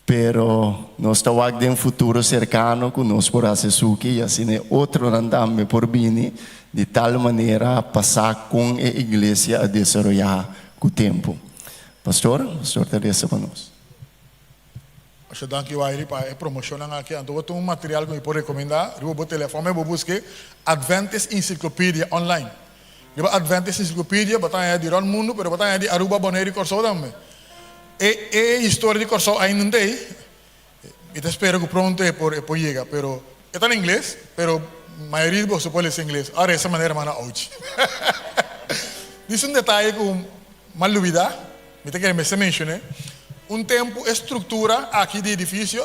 G: Pero nos ta wak den futuro serkano ku nos por hasi esuki i asina e otronan tambe por bini di tal manera pa sa kon e iglesia a desaroyá ku tempu. Pastor, Pastor ta resa pa nos.
H: Masha danki Wairi pa e promocionnan aki. Anto bo tin un material cu mi por recomenda riba bo telefon bo busque Adventist Encyclopedia online. Riba Adventist Encyclopedia bo ta haña di rond mundo pero bo ta haña di Aruba, Bonaire y Corsou tambe. E e historia di Corsou ainda no ta ey. Mi ta spera cu pronto e por e por yega pero e ta na ingles pero mayoria di boso por lesa ingles. Ora esa manera manda ouchi. Dice un detaye cu m'a lubida, mi ta kere mester mencion'e. Un tempo e structura aki di edificio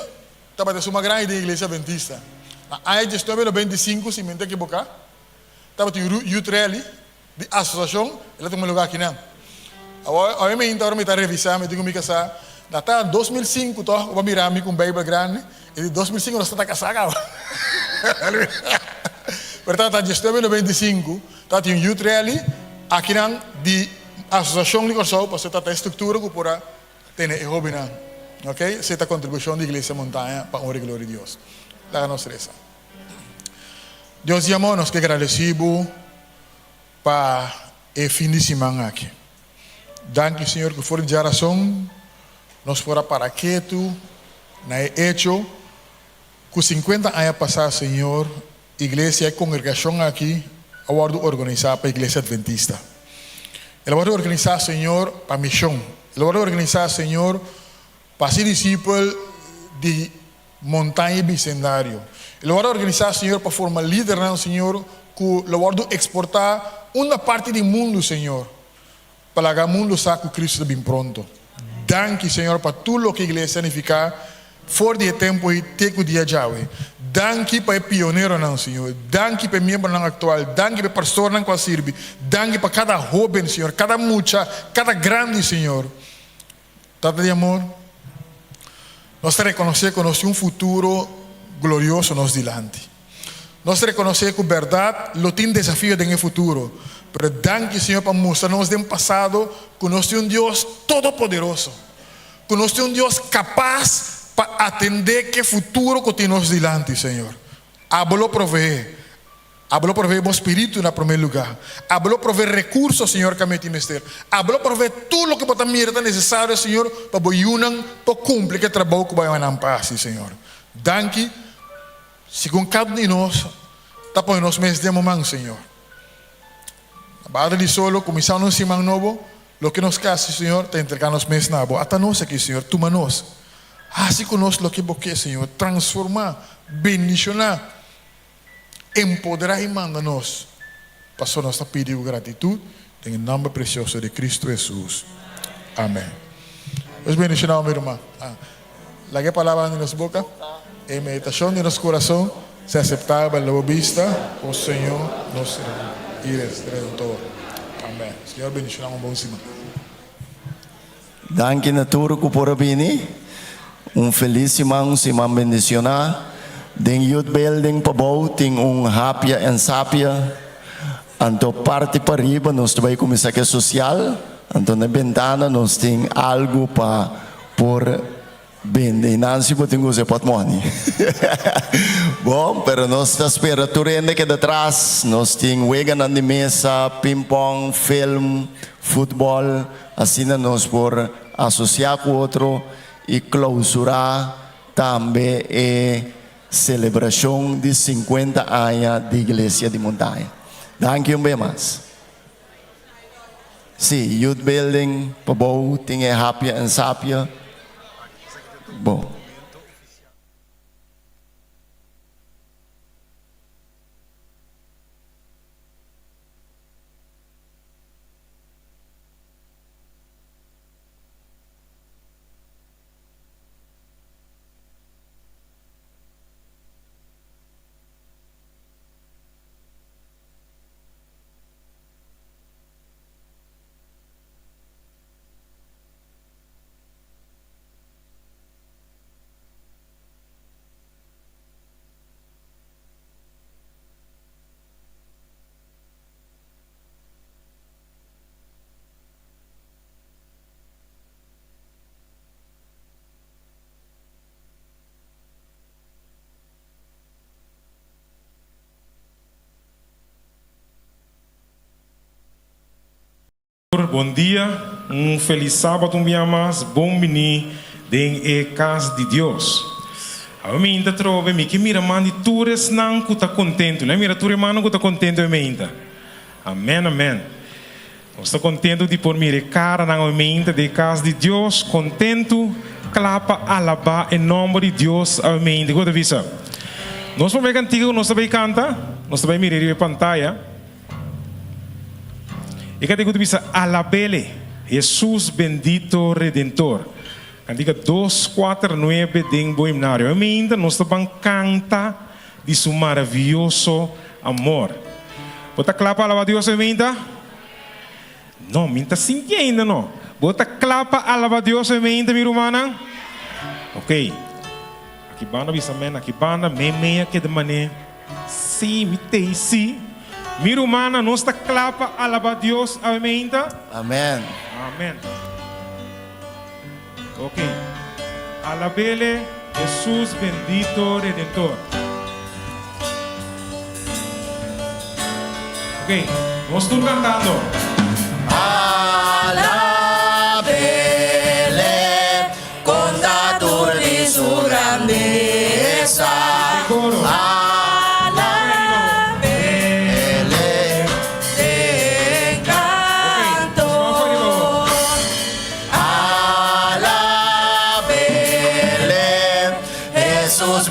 H: tabata esun mas grandi den Iglesia Adventista. Na aña diesnuebe noventa i sinku si mi no ta ekiboca. Tabatin un youth rally di asosiashon, el a tuma lugá akinan. Awor, awe meinta ora mi ta revisá, mi tin ku mi kasá, na ta 2005 tòg, bo a mira mi ku un Beibel grandi, i di 2005 nos ta ta kasá kaba. Pero tabata 1995, tabatin un youth rally akinan di asosiashon di Kòrsou, pasobra tabata e struktura ku por a tene e hóbennan. Oke, esei ta kontribushon di Iglesia Montaña pa honra i gloria di Dios. Laga nos resa. Dios di amor, nos ke gradesí bo pa e fin di siman aki. Danki, Señor, ku for di djarason nos por a para ketu na e echo ku sinkuenta aña pasá, Señor, iglesia, e kongregashon aki a wòrdu organisá pa Iglesia Adventista. El a wòrdu organisá, Señor, pa mishon. El a wòrdu organisá, Señor, pa hasi disipel di. Montaña i bisendario. I lo wòrdu organisá, Señor, pa forma lidernan, Señor, ku lo wòrdu eksportá unda parti di mundu, Señor, pa laga mundu sa ku Cristo ta bin pronto. Danki, Señor, pa tur loke iglesia a nifiká for di e tempu ei te ku dia djawe. Danki pa e pioneronan, Señor. Danki pa e miembronan aktual. Danki pa e pastornan ku a sirbi. Danki pa kada hóben, Señor, kada mucha, kada grandi, Señor. Tata di amor, nos ta rekonosé ku nos tin un futuro glorioso nos dilanti. Nos ta rekonosé ku bèrdat lo tin desafio den e futuro, pero danki Señor pa mustra nos den pasado ku nos tin un Dios todopoderoso, ku nos tin un Dios kapas pa atendé ku e futuro ku tin nos dilanti, Señor. Abo lo proveé. Abo lo provee bo spiritu na promé lugá. Abo lo provee rekurso, Señor, ku ami tin mester. Abo lo provee tur loke bo ta mira ta nesesario, Señor, pa bo yunan por kumpli ku e trabou ku bo a yama nan pa hasi, Señor. Danki, segun kada un di nos ta pone nos mes den bo man, Señor. Na bada di solo, kuminsando un siman nobo, loke nos ke hasi, Señor, ta entregá nos mes na bo. Ata nos aki, Señor, tuma nos. Hasi ku nos loke bo ke, Señor. Transformá, bendishoná. Empoderá i manda nos, pasobra nos ta pidi ku gratitut den e nòmber presioso di Kristu Hesus. Amèn. Dios bendishoná bo, mi ruman. Laga e palabranan di nos boka, e meditashon di nos kurason sea aseptabel na bo bista, o Señor, nos i Redentor. Amèn. Señor bendishoná bo. Un bon siman.
G: Danki na tur ku por a bini. Un felis siman, un siman bendishoná. Den Youth Building pabou tin un hapia en sapia. Anto parti pariba nos ta bai kuminsá ku e sosial. Anto na e bentana nos tin algu pa por Bende y Nancy bo tin cu usa e potmoni. Bon, pero nos ta spera tur hende keda tras. Nos tin weganan di mesa, ping-pong, film, futbol. Asina nos por asocia cu otro y clausura tambe e celebracion di 50 aña di Iglesia di Montaña. Danki un bes mas. Sí, Youth Building pabou tin e hapia en sapia. Bon.
F: Bon dia, un felis sabat un bia mas, bon bini den e kas di Dios. Awe mi inta trobe, mi ke mira man di tur esnan ku ta kontentu. Nan mira tur e mannan ku ta kontentu awe mi inta. Amen, amen. Nos ta kontentu di por mira e karanan awe mi inta den e kas di Dios, kontentu, kla pa alabá e nòmber di Dios awe mi inta. Kiko ta bisa? Nos promé kantika ku nos ta bai kanta, nos ta bai mira riba e pantaya. E kantika ku ta bisa, Alabele, Hesus bendito Redentor. Kantika dos, kuater, nuebe den bo himnario. Awe mi inta nos ta ban kanta di su maravioso amor. Bo ta kla pa alabá Dios awe meinta? No, mi ta sinti ainda no. Bo ta kla pa alabá Dios awe meinta, mi rumannan? Ok. Aki banda bisa amen, aki banda mei mei a keda man'é. Sí, mi t'ei sí. Mi rumannan, nos ta kla pa alabá Dios awe meinta?
G: Amen.
F: Amen. Ok. Alabele Jesus bendito Redentor. Ok, nos tur cantando.
A: Alabele con ta tur di su grandeza. Alabele den canto. Alabele, Hesus.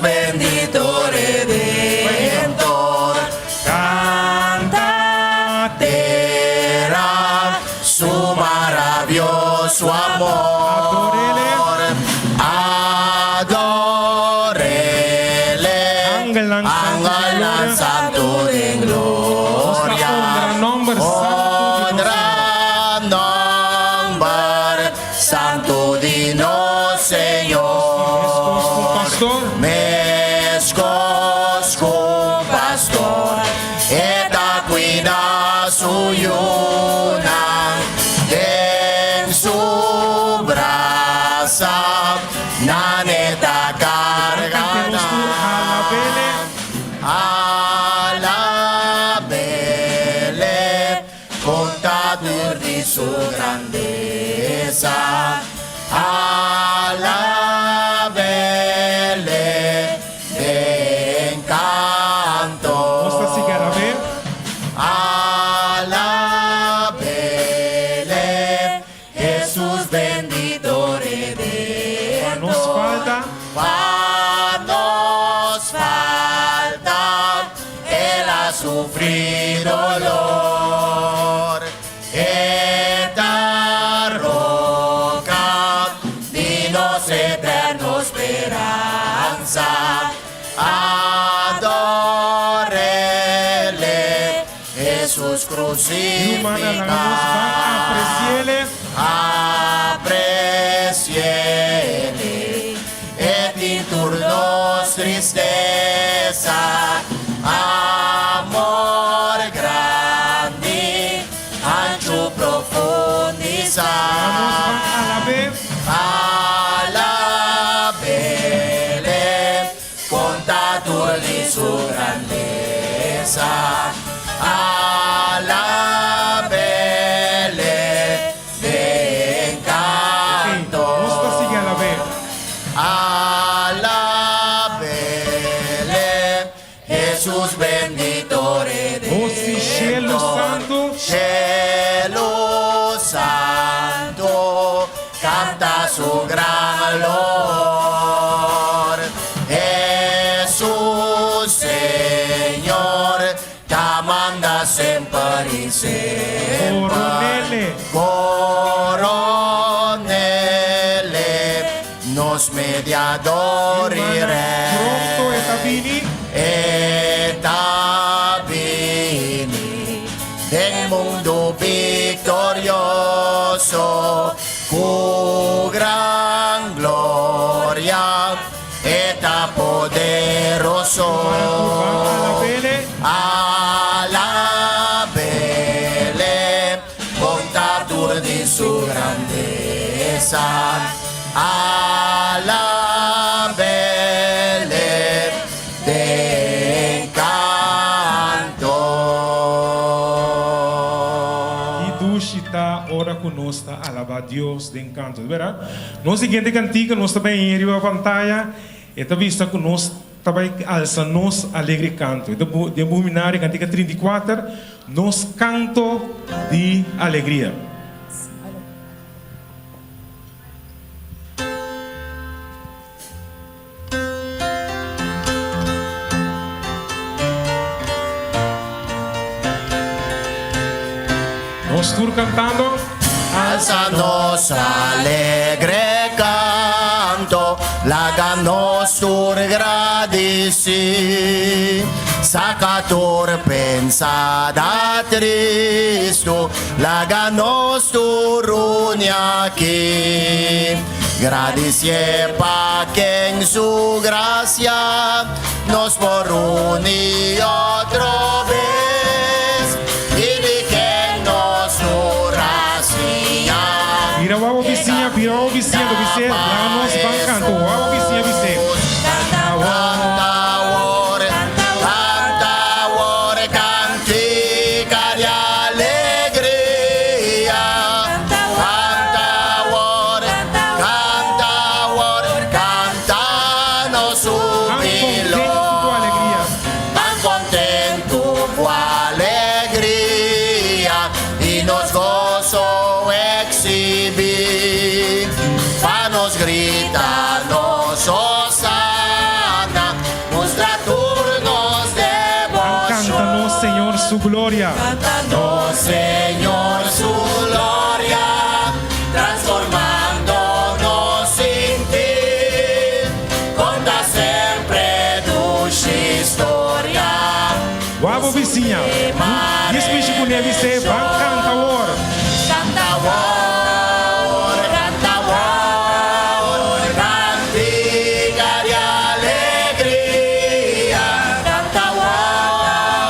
A: amor. E ta cuida su yunan den su brasa, nan e ta carga nan. Alabele, conta tur di su grandeza. Alabele den canto.
F: Nos ta sigui alab'é.
A: Alabele, Jesus bendito Redentor.
F: Pa nos falta.
A: Pa nos falta, El a sufri dolor. E ta roca di nos eterno speransa. Adorele, Jesus crucificá. Apreciele, e tin tur nos tristesa. Amor grandi, hanchu profundisá. Alabele, konta tur di su grandesa. Alabele den kanto.
F: Nos ta sigui alab'é.
A: Alabele, Jesus bendito Redentor.
F: Hosi Shelu Santu.
A: Shelu Santu, kanta su gran loor. Jesus Señor, ta manda semper i semper.
F: Coronele.
A: Coronele, nos mediador i rey.
F: Pronto e ta bini.
A: E ta bini den mundu viktorioso ku gran gloria e ta poderoso. Alabele, konta tur di su grandesa. Alabele den kanto.
F: Ki dushi ta ora ku nos ta alabá Dios den kanto, bèrdat? Nos siguiente kantika nos ta bai riba pantaya, e ta bisa ku nos ta bai alsa nos alegre kanto. E ta den Buminario kantika 34, Nos kanto di alegria. Nos tur cantando.
A: Alza nos alegre canto, laga nos tur gradici. Saca tur pensada tristu, laga nos tur uni aki. Gradicié pa ken su gracia nos por uni otro bes y di ken nos tur a siña.
F: Bira wou bisiña, bira wou bisiña, ta bis'é, laga nos ban canta, wou bisiña bis'é.
A: Canta awor, canta awor, cantica di alegria. Canta awor, canta awor, canta nos hubilo. Ban contento cu alegria y nos gozo exhibi. Pa nos grita nos hosana, mustra tur nos
F: Canta nos
A: deboshon.
F: Señor su gloria.
A: Canta nos Señor su gloria, transformando nos sintir. Conta sempre dushi historia.
F: Wak bo bisiña. Dies mishi ku nebi se ban canta awor.
A: Canta awor, canta awor, cantica di alegria. Canta awor,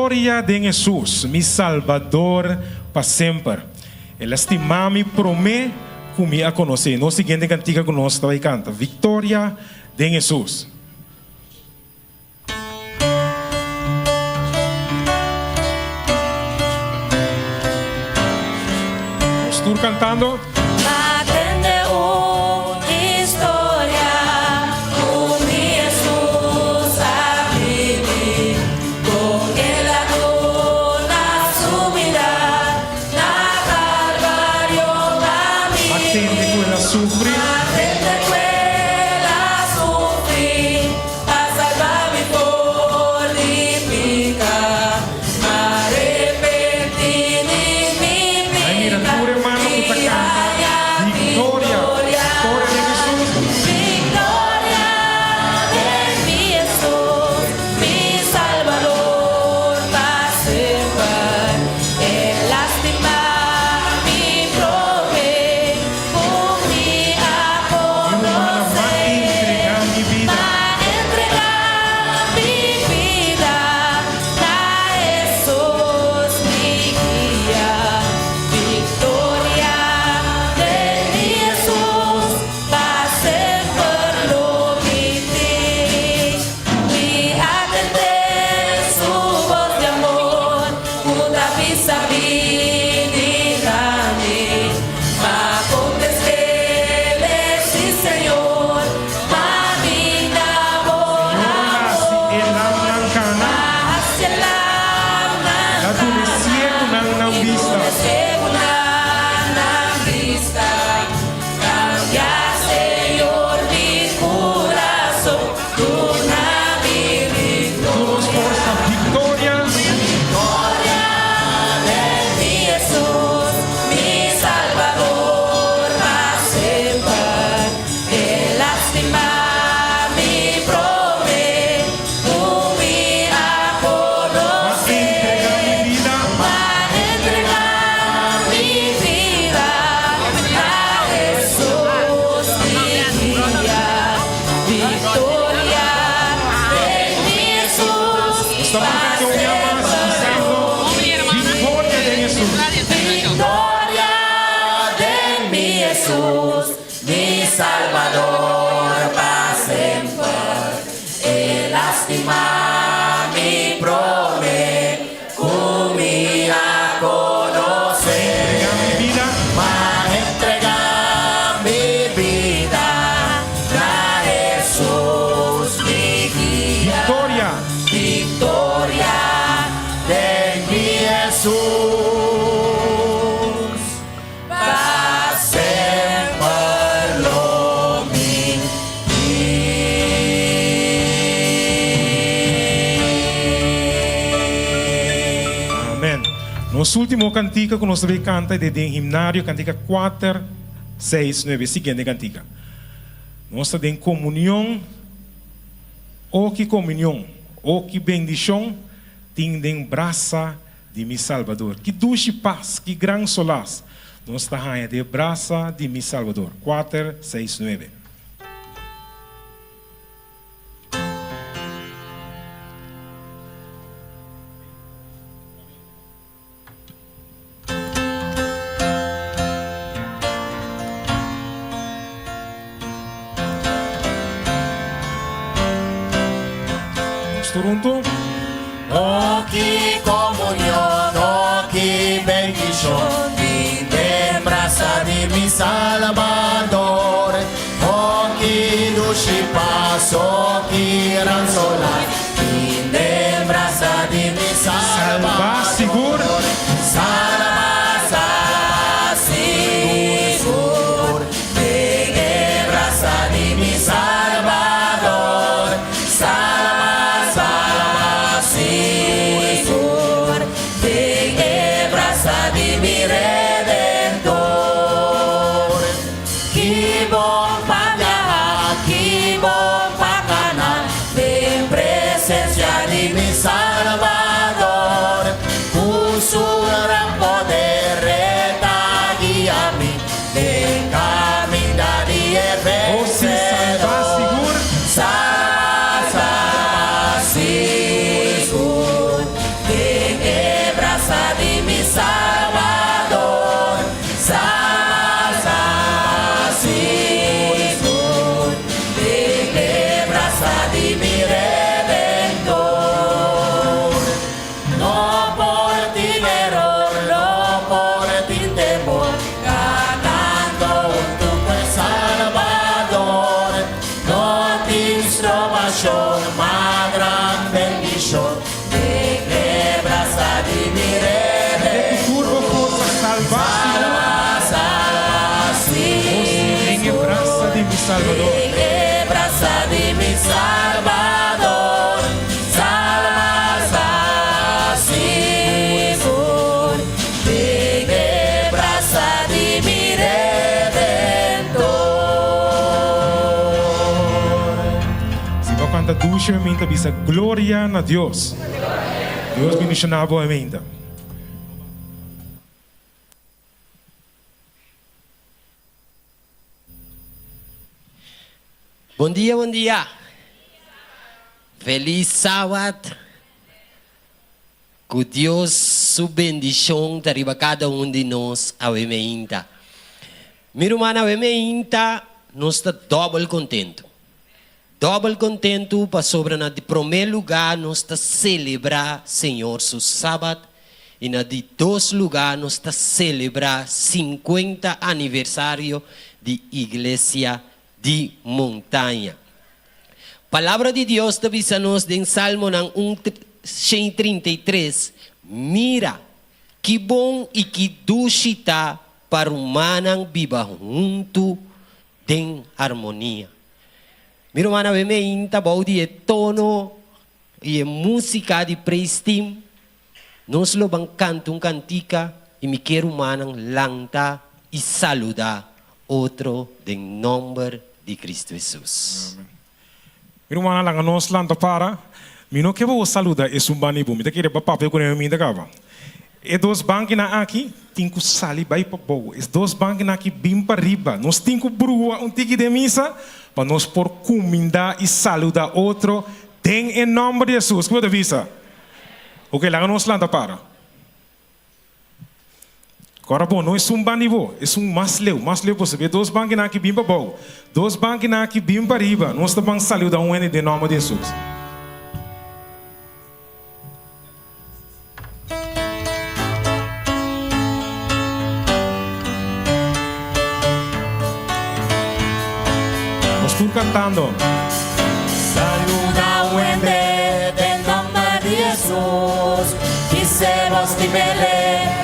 F: Viktoria den Hesus, mi Salbador pa semper. El a stima mi promé ku mi a konosé. Nos siguiente kantika ku nos ta bai kanta, Viktoria den Hesus. Nos tur kantando.
A: Atende un historia ku mi Hesus a bibi, kon el a duna su bida na Kalvario pa mi.
F: Atende ku el a sufri.
A: Atende ku el a sufri. Pa salba mi for di pica, m'a repenti di mi
F: Ai mira
A: pica
F: tur e mano ku ta
A: i
F: kanta
A: haña
F: Victoria,
A: victoria.
F: Victoria den Hesus.
A: Victoria den mi Hesus, mi Salbador pa semper. El a stima mi prome ku mi a
F: Mi humana
A: konosé.
F: m'a entrega mi bida.
A: M'a entrega mi bida na Hesus mi guia. Victoria den mi Hesus pa semper lo mi tin. Mi a tende su bos di amor ku ta bisa bini na mi. M'a kontest'é si Señor, m'a bin na bo
F: Señor a hasi e lamnan kana.
A: M'a hasi e lamnan
F: El a duna e siegunan nan
A: I
F: bista.
A: duna e siegunan nan bista. Kambia, Señor, mi kurason, duna mi
F: Tur nos
A: viktoria.
F: forsa, Victoria.
A: Victoria den mi Hesus, mi Salbador pa semper. El a stima mi prome ku mi a
F: M'a
A: konosé.
F: entrega mi bida.
A: M'a entrega mi bida na Hesus mi guia. Victoria den mi Hesus
F: Nos ta
A: pa
F: canta un bia mas
A: semper
F: bisando
A: lo mi
F: Victoria den Hesus.
A: Victoria den mi Hesus, mi Salbador pa semper. El a stima mi prome ku mi a konosé.
F: Entrega mi bida.
A: M'a entrega mi bida na Hesus mi guia.
F: Victoria.
A: Victoria den mi Hesus pa semper lo mi tin.
F: Amen. Nos ultimo kantika ku nos ta bai kanta ta den himnario, kantika 4, 6, 9. Siguiente kantika. Nos ta den komunion, o ki komunion, o ki bendishon tin den brasa di mi Salbador. Ki dushi pas, ki gran solas nos ta haña den brasa di mi Salbador. 4, 6, 9. Nos tur huntu.
A: O ki komunion, o ki bendishon tin den brasa di mi Salbador. O ki dushi pas, o ki gran solas tin den brasa di mi
F: Salba
A: Salbador.
F: sigur.
A: Salba, salba sigur den e brasa di mi Salbador. Salba, salba sigur den e brasa di mi Redentor. Ki bon pa biaha, ki bon pa kana den presensia di mi Salbador. Ku su
F: Salbador.
A: Den e brasa di mi Salbador, Salma sa sigur. Den e brasa di mi Redentor.
F: Si bo kanta dushi mi ta bisa gloria na Dios. Dios bendiciona bo aminta.
M: Bon dia, bon dia. Feliz Sabat. Ku Dios su bendishon ta riba kada un di nos awe meinta. Mi ruman awe meinta nos ta dòbel kontentu. Dòbel kontentu pasobra na di promé lugá nos ta selebrá Señor su Sabat i na di dos lugá nos ta selebrá sinkuenta aniversario di Iglesia di Montaña. Palabra di Dios ta bisa nos den Salmonan un 133, Mira, ki bon i ki dushi ta pa rumannan biba huntu den harmonia. Mi ruman awe me inta bou di e tono i e músika di praise team. Nos lo ban kanta un kantika i mi ke rumannan lanta i saludá otro den nòmber di Kristu Hesus.
F: Mi rumannan laga nos lanta para. Mi no ke bo saluda esun banda i bo. Mi ta kere pa papia ku nan mi ta kaba. E dos bankinan aki tin ku sali bai pa bou. Es dos bankinan aki bin pa riba. Nos tin ku brua un tiki den misa pa nos por kuminda i saluda otro den e nòmber di Hesus. Kiko bo ta bisa? Oke, laga nos lanta para. Ora bo no esun ban di bo, esun mas leu, mas leu posibel. E dos bankinan aki bin pa bou, dos bankinan aki bin pa riba. Nos ta ban saluda un hende den nòmber di Hesus. Nos tur kantando.
A: Saluda un hende den nòmber di Hesus. Bis'é bos di bele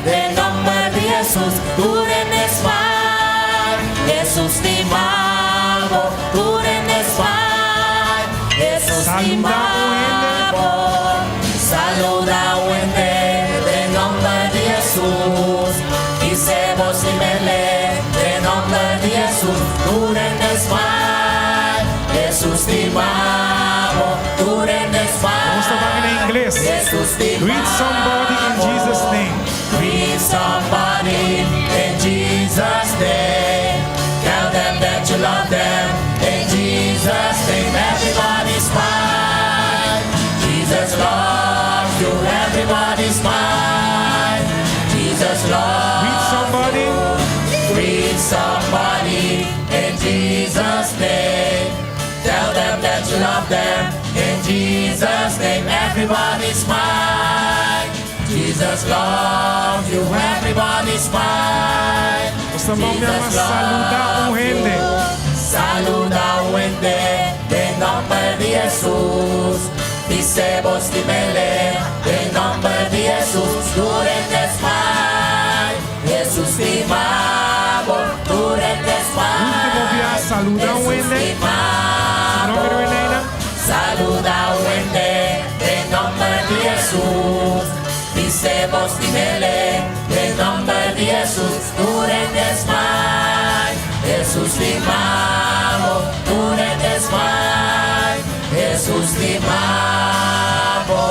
A: den nòmber di Hesus. Tur hende spar, Hesus stima bo. Tur hende spar, Hesus stima bo. Saluda un hende den nòmber di Hesus. Bis'é bos di bele den nòmber di Hesus. Tur hende spar, Hesus stima bo. Tur hende spar,
F: Nos ta ban na ingles.
A: Hesus stima
F: Greet somebody in Jesus name.
A: Greet somebody in Jesus name. Tell them that you love them in Jesus name. Everybody smile. Jesus loves you. Everybody smile. Jesus loves
F: Greet somebody.
A: you. Greet somebody in Jesus name. Tell them that you love them in Jesus name. Everybody smile. Jesus loves you. Everybody smile.
F: Nos ta ban
A: Jesus
F: saluda un
A: loves
F: hende.
A: you. Saluda un hende den nòmber di Hesus. Bis'é bo stim'é den nòmber di Hesus. Tur hende smile. Hesus stima bo. Tur hende smile.
F: Último biaha, saluda un
A: Hesus
F: hende.
A: stima
F: Nòmber
A: bo.
F: di Elena.
A: Saluda un hende den nòmber di Hesus. Bis'é bo stim'é den nòmber di Hesus. Tur hende smile. Hesus stima bo. Tur hende smile. Hesus stima bo.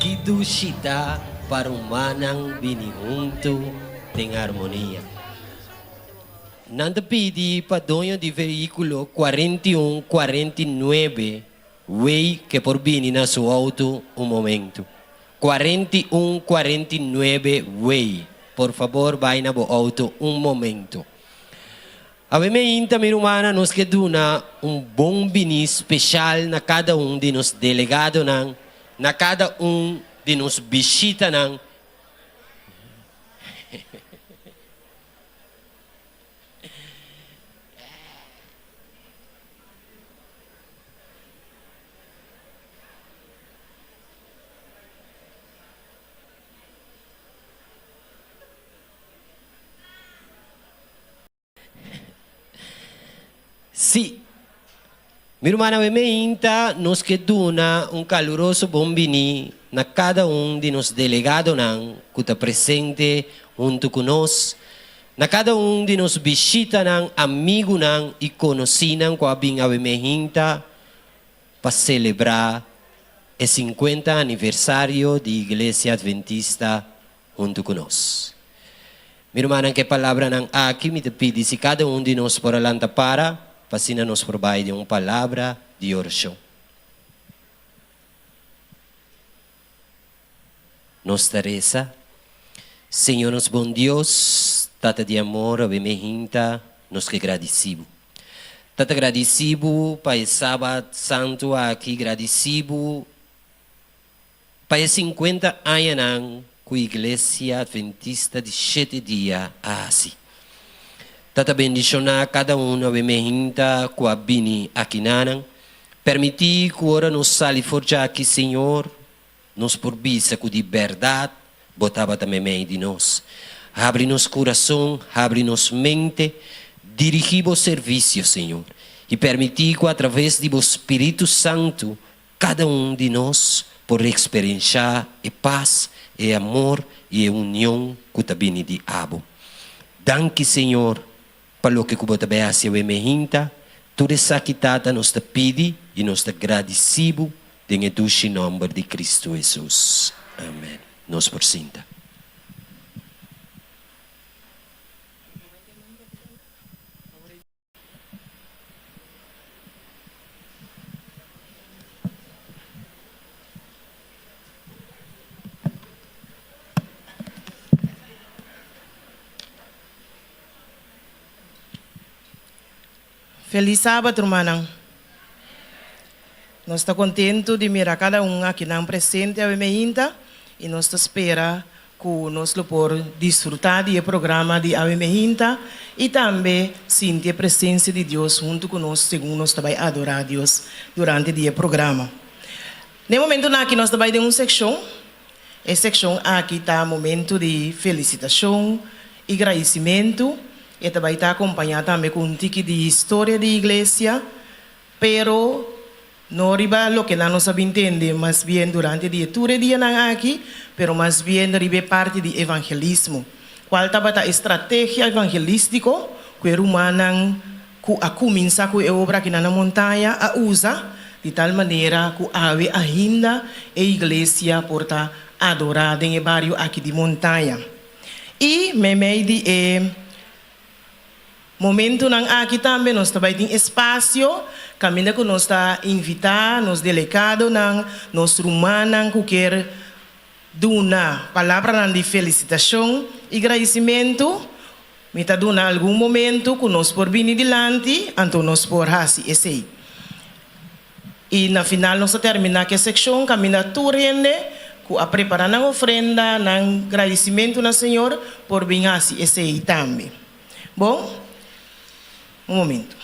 M: Ki dushi ta pa rumannan bini huntu den harmonia. Nan ta pidi pa doño di vehíkulo 41 49 Way ke por bini na su outo un momentu. 41 49 Way, por fabor bai na bo outo un momentu. Awe meinta mi rumannan nos ke duna un bon bini speshal na kada un di nos delegadonan, na kada un di nos bishitanan. Sí. Mi rumannan awe meinta nos ke duna un kaluroso bon bini na kada un di nos delegadonan ku ta presente huntu ku nos, na kada un di nos bishitanan, amigunan i konosínan ku a bin awe meinta pa selebrá e sinkuenta aniversario di Iglesia Adventista huntu ku nos. Mi rumannan, ku e palabranan aki mi ta pidi si kada un di nos por a lanta para, pa asina nos por bai den un palabra di orashon. Nos ta resa, Señor nos bon Dios, Tata di amor, awe mi hinta, nos ke gradisí bo. Tata gradisí bo pa e Sabat santu aki, gradisí bo Pa e sinkuenta añanan ku Iglesia Adventista di Shete Dia a hasi. Ta ta bendishoná kada un awe mehinta ku a bini akinanan. Permití ku ora nos sali for djaki, Señor, nos por bisa ku di bèrdat Bo tabata meimei di nos. Habri nos kurason, habri nos mente, dirigí Bo servisio, Señor, i permití ku atraves di Bo Spiritu Santu Kada un di nos por eksperenshá e pas, e amor i e union ku ta bini di abo. Danki, Señor, pa loke ku bo ta bai hasi awe mehinta. Tur esaki, Tata, nos ta pidi i nos ta gradisí bo den e dushi nòmber di Kristu Hesus. Amèn. Nos por sinta.
E: Felis Sabat rumannan. Nos ta kontentu di mira kada un akinan presente awe meinta i nos ta spera ku nos lo por disfrutá di e programa di awe mehinta i tambe sinti e presensia di Dios huntu ku nos segun nos ta bai adorá Dios durante di e programa. Na e momentunan aki nos ta bai den un sekshon. E sekshon aki ta momentu di felisitashon i gradisimentu. E ta bai ta akompañá tambe ku un tiki di historia di iglesia, pero No riba loke nan nos a bin tende mas bien durante di e tur e dianan aki, pero mas bien riba e parti di evangelismo. Cual tabata e strategia evangelístico cu e rumannan cu a cuminsa cu e obra aki na na montaña a usa, di tal manera cu awe ainda e iglesia por ta adora den e bario aki di montaña. Y meimei di e. Momentunan aki tambe nos ta bai tin espasio kaminda ku nos ta invitá nos delegadonan, nos rumannan ku kier duna palabranan di felisitashon i gradisimentu. Mi ta duna algun momentu ku nos por bini dilanti, anto nos por hasi esei. I na final nos ta terminá ku e sekshon kaminda tur hende ku a prepará nan ofrenda, nan gradisimentu na Señor por bin hasi esei tambe. Bon, un momento.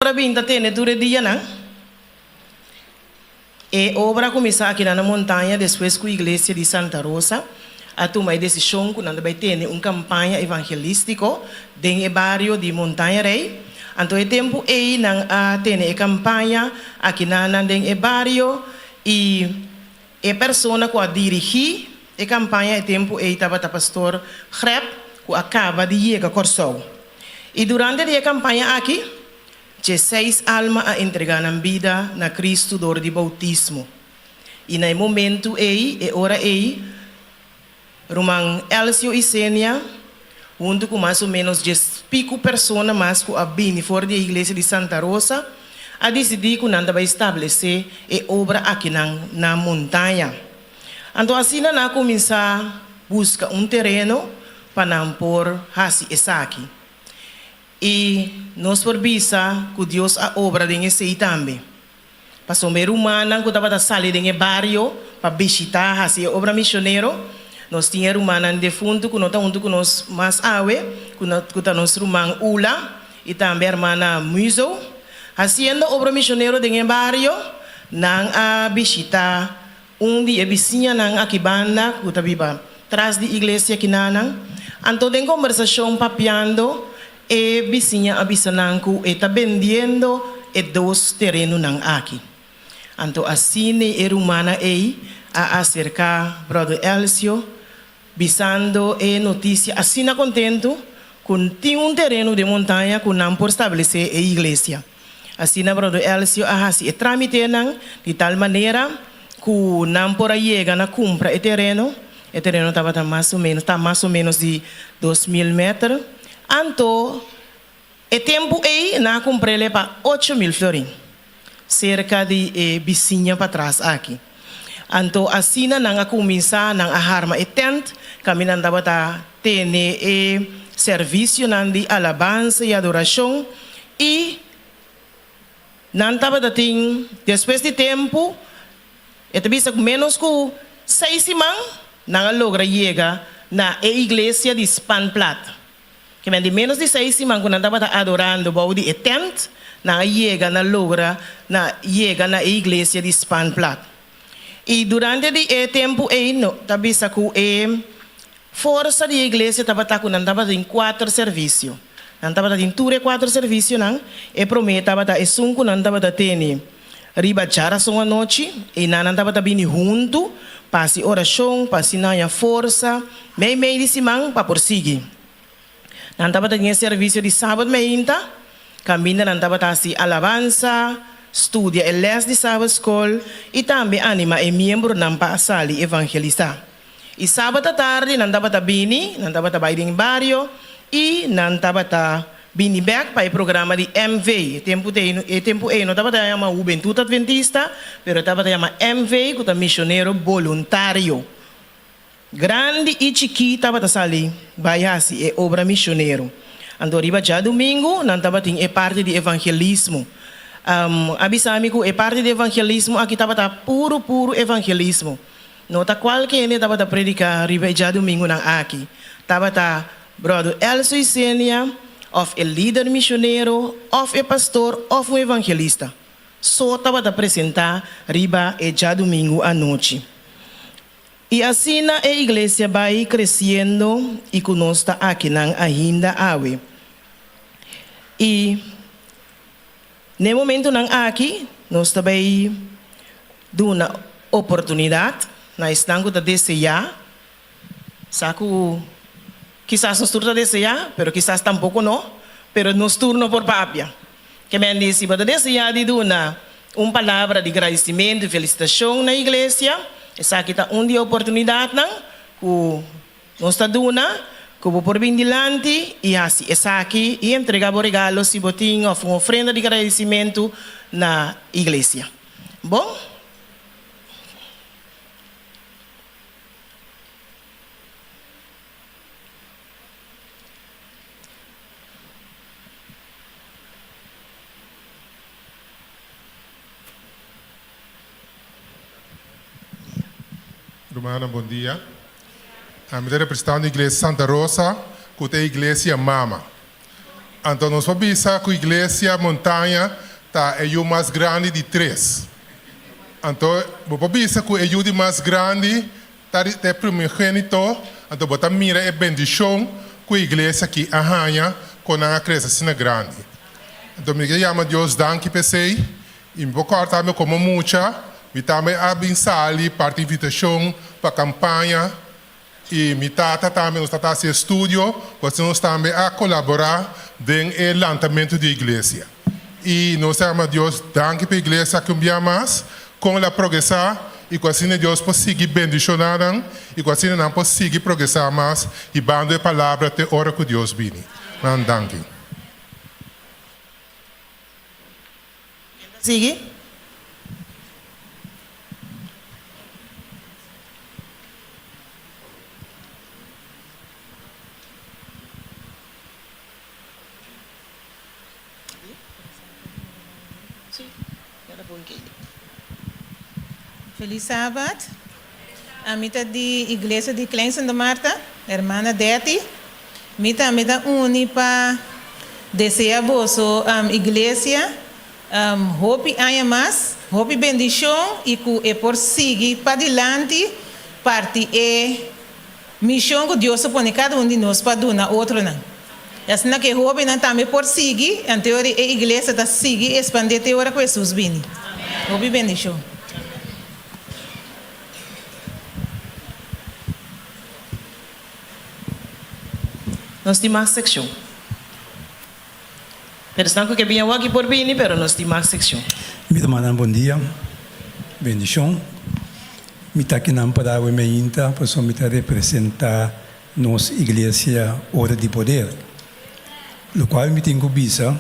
E: Ora bin ta tene tur e dianan. E obra a kuminsá akinan na Montaña despues ku Iglesia di Santa Rosa a tuma e desishon ku nan ta bai tene un kampaña evangelístiko den e bario di Montaña Rey. Anto e tempu ei nan a tene e kampaña akinanan den e bario i e persona ku a dirigí e kampaña e tempu ei tabata Pastor Grep ku a kaba di yega Kòrsou. I durante di e kampaña aki, Djeseis alma a entregá nan bida na Kristu dor di boutismo. I na e momentu ei, e ora ei, ruman Elsio i Senia, huntu ku mas o ménos djes piku persona mas ku a bini for di e iglesia di Santa Rosa, a disidí ku nan ta bai stablesé e obra akinan na Montaña. Anto asina nan a kuminsá buska un tereno pa nan por hasi esaki. I nos por bisa ku Dios a obra den esei tambe. Pasobra e rumannan ku tabata sali den e bario pa bishitá hasi e obra misionero, nos tin e rumannan defuntu ku no ta huntu ku nos mas awe, ku ta nos ruman Ula i tambe hermana Muzo. Hasiendo obra misionero den e bario, nan a bishitá. Un di e bisiñanan aki banda ku ta biba tras di iglesia kinanan. Anto den kombersashon papiando e bisiña a bisa nan ku e ta bendiendo e dos terenunan aki. Anto asina e rumannan ei a aserká Bròder Elcio bisando e notisia asina kontentu ku tin un tereno den montaña ku nan por stablesé e iglesia. Asina Bròder Elcio a hasi e trámitenan di tal manera ku nan por a yega na kumpra e tereno. E tereno tabata mas o ménos, ta mas o ménos di 2000 mèter. Anto e tempu ei nan a kumpr'el pa 8000 florin, serka di e bisiña patras aki. Anto asina nan a kuminsá, nan a harma e tènt kaminda nan tabata tene e servisionan di alabansa i adorashon, i nan tabata tin, despues di tempu, e ta bisa ku ménos ku seis siman, nan a logra yega na e iglesia di Spanplat. Ke men di ménos di seis siman ku nan tabata adorando bou di e tènt, nan a yega na logra na yega na e iglesia di Spanplat. I durante di e tempu ei no ta bisa ku e forsa di e iglesia tabata ku nan tabatin kuater servisio. Nan tabata tin tur e kuater servisionan. E promé tabata esun ku nan tabata tene riba djarason anochi. Einan nan tabata bini huntu pa hasi orashon, pa asina haña forsa meimei di siman pa por sigui. Nan tabata tin e servisio di Sabat meinta, kaminda nan tabata hasi alabansa, studia e lès di Sabat skol i tambe anima e miembronan pa a sali evangelisá. I Sabat atardi nan tabata bini, nan tabata bai den bario i nan tabata bini bèk pa e programa di MV. E tempu ei, e tempu ei no tabata yama Hubentut Adventista, pero e tabata yama MV ku ta Misionero Boluntario. Grandi i chikí tabata sali bai hasi e obra misionero. Anto riba djadumingu nan tabatin e parti di evangelismo. A bisa mi ku e parti di evangelismo aki tabata puru puru evangelismo. No ta kualke hende tabata prediká riba e djadumingunan aki. Tabata Bròder Elso Isenia òf e lider misionero òf e pastor òf un evangelista so tabata presentá riba e djadumingu anochi. I asina e iglesia bai kresiendo i ku nos ta akinan ainda awe. I n'e momentunan aki nos ta bai duna oportunidat na esnan ku ta deseá, sa ku kisas nos tur ta deseá, pero kisas tampoko no, pero nos tur no por papia. Ke men di, si bo ta deseá di duna un palabra di gradisimentu i felisitashon na iglesia, esaki ta un di e oportunidatnan ku nos ta duna, ku bo por bin dilanti i hasi esaki i entregá bo regalo si bo tin òf un ofrenda di gradisimentu na iglesia. Bon.
P: Rumannan bon dia. Ami ta representando Iglesia Santa Rosa ku ta e iglesia mama. Anto nos por bisa ku Iglesia Montaña ta e yu mas grandi di tres. Anto bo por bisa ku e yu di mas grandi Ta di e primogénito, anto bo ta mira e bendishon ku e iglesia aki a haña kon nan a krese asina grandi. Anto mi ke yama Dios danki p'esei, i mi por kòrda tambe komo mucha mi tambe a bin sali parti invitashon pa kampaña, i mi tata tambe nos tata hasi estudio ku asina nos tambe a kolaborá den e lantamentu di e iglesia. I nos ta yama Dios danki pa e iglesia aki un bia mas, kon el a progresá i ku asina Dios por sigui bendishoná nan i ku asina nan por sigui progresá mas hibando e palabra te ora ku Dios bini. Nan danki.
E: Ken ta sigui?
Q: Feliz Sabat. Ami ta di Iglesia di Klein Santa Marta, hermana Detty. Mi tambe ta uni pa desea boso iglesia. Hopi aña mas, hopi bendishon i ku e por sigui padilanti parti e mishon ku Dios a pone kada un di nos pa duna otronan. I asina ku e hóbennan tambe por sigui, anto ora e iglesia ta sigui espandé te ora ku Hesus bini. Hopi bendishon.
E: Nos tin mas sekshon. Pero esnan ku ke bini awor aki por bini, pero nos tin mas sekshon.
B: Mi rumannan bon dia, bendishon. Mi ta akinan pa da awe meinta pasobra mi ta representa nos Iglesia Ora di Poder. Lokual mi tin ku bisa,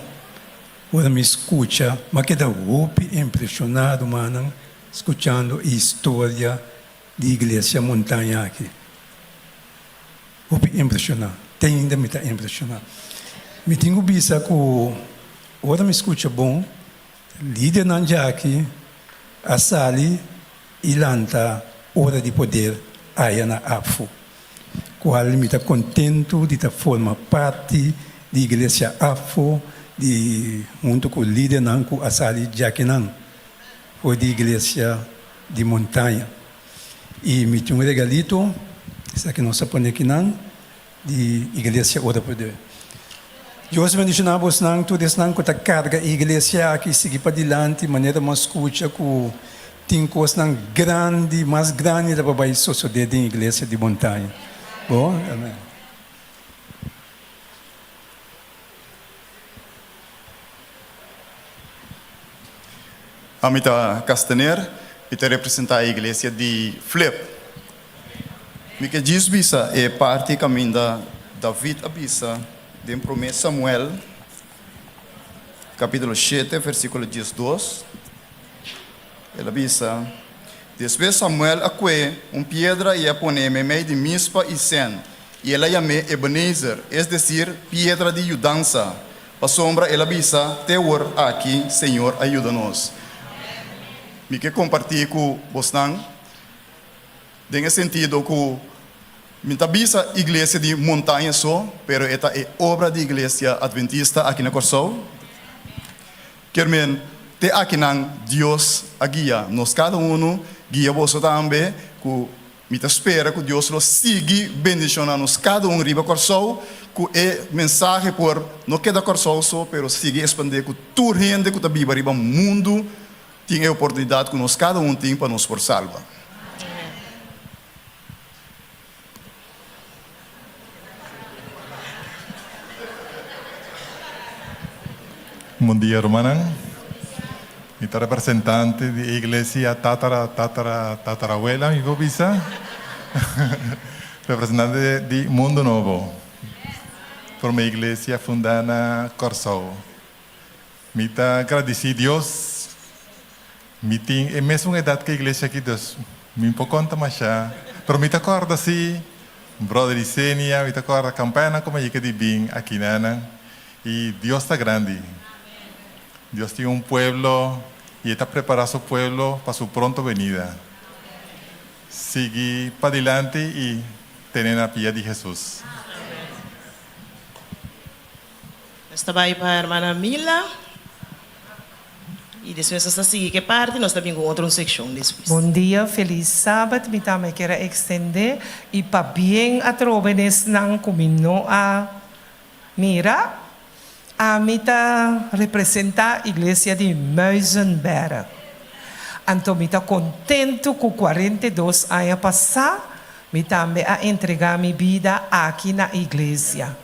B: ora mi skucha, mi a keda hopi impreshona rumannan skuchando e historia di Iglesia Montaña aki. Hopi impreshoná. Te ainda mi ta impreshoná. Mi tin ku bisa ku ora mi skucha bon, lidernan djaki a sali i lanta Ora di Poder aya na APFU, kual mi ta kontentu di ta forma parti di Iglesia APFU di huntu ku lidernan ku a sali djakinan for di Iglesia di Montaña. I mi tin un regalito, esaki nos a pone akinan, di Iglesia Ora Poder. Dios bendiciona bosnan, tur esnan cu ta carga e iglesia aki, sigui padilanti, manera bo a scucha cu tin cosnan grandi, mas grandi ta pa bay sosode den Iglesia di Montaña. Bo? Amen.
R: Ami ta Castaner, mi ta representá e iglesia di Flip. Mi ke djis bisa e parti kaminda David a bisa den Promé Samuel kapítulo shete versíkulo diesdos. El a bisa, Despues Samuel a kue un piedra i a pon'é meimei di Mispa i Sen, i el a yam'é Ebenezer, es desir, Piedra di Yudansa. Pasobra el a bisa, Te awor aki Señor a yuda nos. Mi ke kompartí ku bosnan den e sentido ku mi ta bisa Iglesia di Montaña so, pero e ta e obra di Iglesia Adventista aki na Kòrsou. Kier men, te akinan Dios a guia nos kada unu, guia boso tambe, ku Mi ta spera ku Dios lo sigui bendishoná nos kada un riba Kòrsou ku e mensahe por no keda Kòrsou so pero sigui espandé ku tur hende ku ta biba riba mundu tin e oportunidat ku nos kada un tin pa nos por salba.
O: Bon dia rumannan. Mi ta representante di e iglesia tatara tatara tatarabuela mi por bisa. Representante di Mundo Nobo. Prome iglesia funda na Kòrsou. Mi ta gradisí Dios. Mi tin e mesun edat ku e iglesia aki, dus mi por konta mashá. Pero mi ta kòrda sí, bròder Isenia, mi ta kòrda kampañanan ku mi a yega di bin akinanan. I Dios ta grandi. Dios tin un pueblo i e ta prepará su pueblo pa su pronto benida. Sigui padilanti i tene na pia di Hesus.
E: Nos ta bai pa hermana Mila y despues nos ta sigui ke parti nos ta bin ku otro un seccion despues.
W: Bon dia felis sabat mi tambe kier a extende y pabien atrobe nesnan cu mi no a mira ami ta representa iglesia di Muizenberg anto mi ta contento cu 42 aña pasa mi tambe a entrega mi bida aki na iglesia.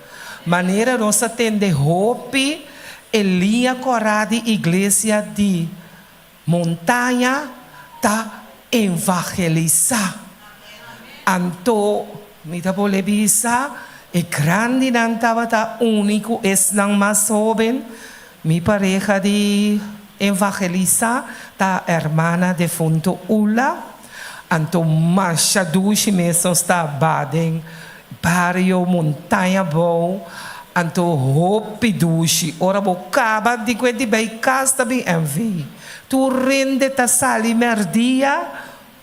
W: Manera nos a tende hopi e liña kòrá di iglesia di Montaña ta evangelisá. Anto mi ta bolbe bisa e grandinan tabata uni ku esnan mas hóben. Mi pareha di evangelisá ta hermana defunto Ula. Anto masha dushi mes nos ta baden Bario Montaña Bou anto hopi dushi ora bo kaba di kue di bay kas ta bin NV tur rende ta sali merdia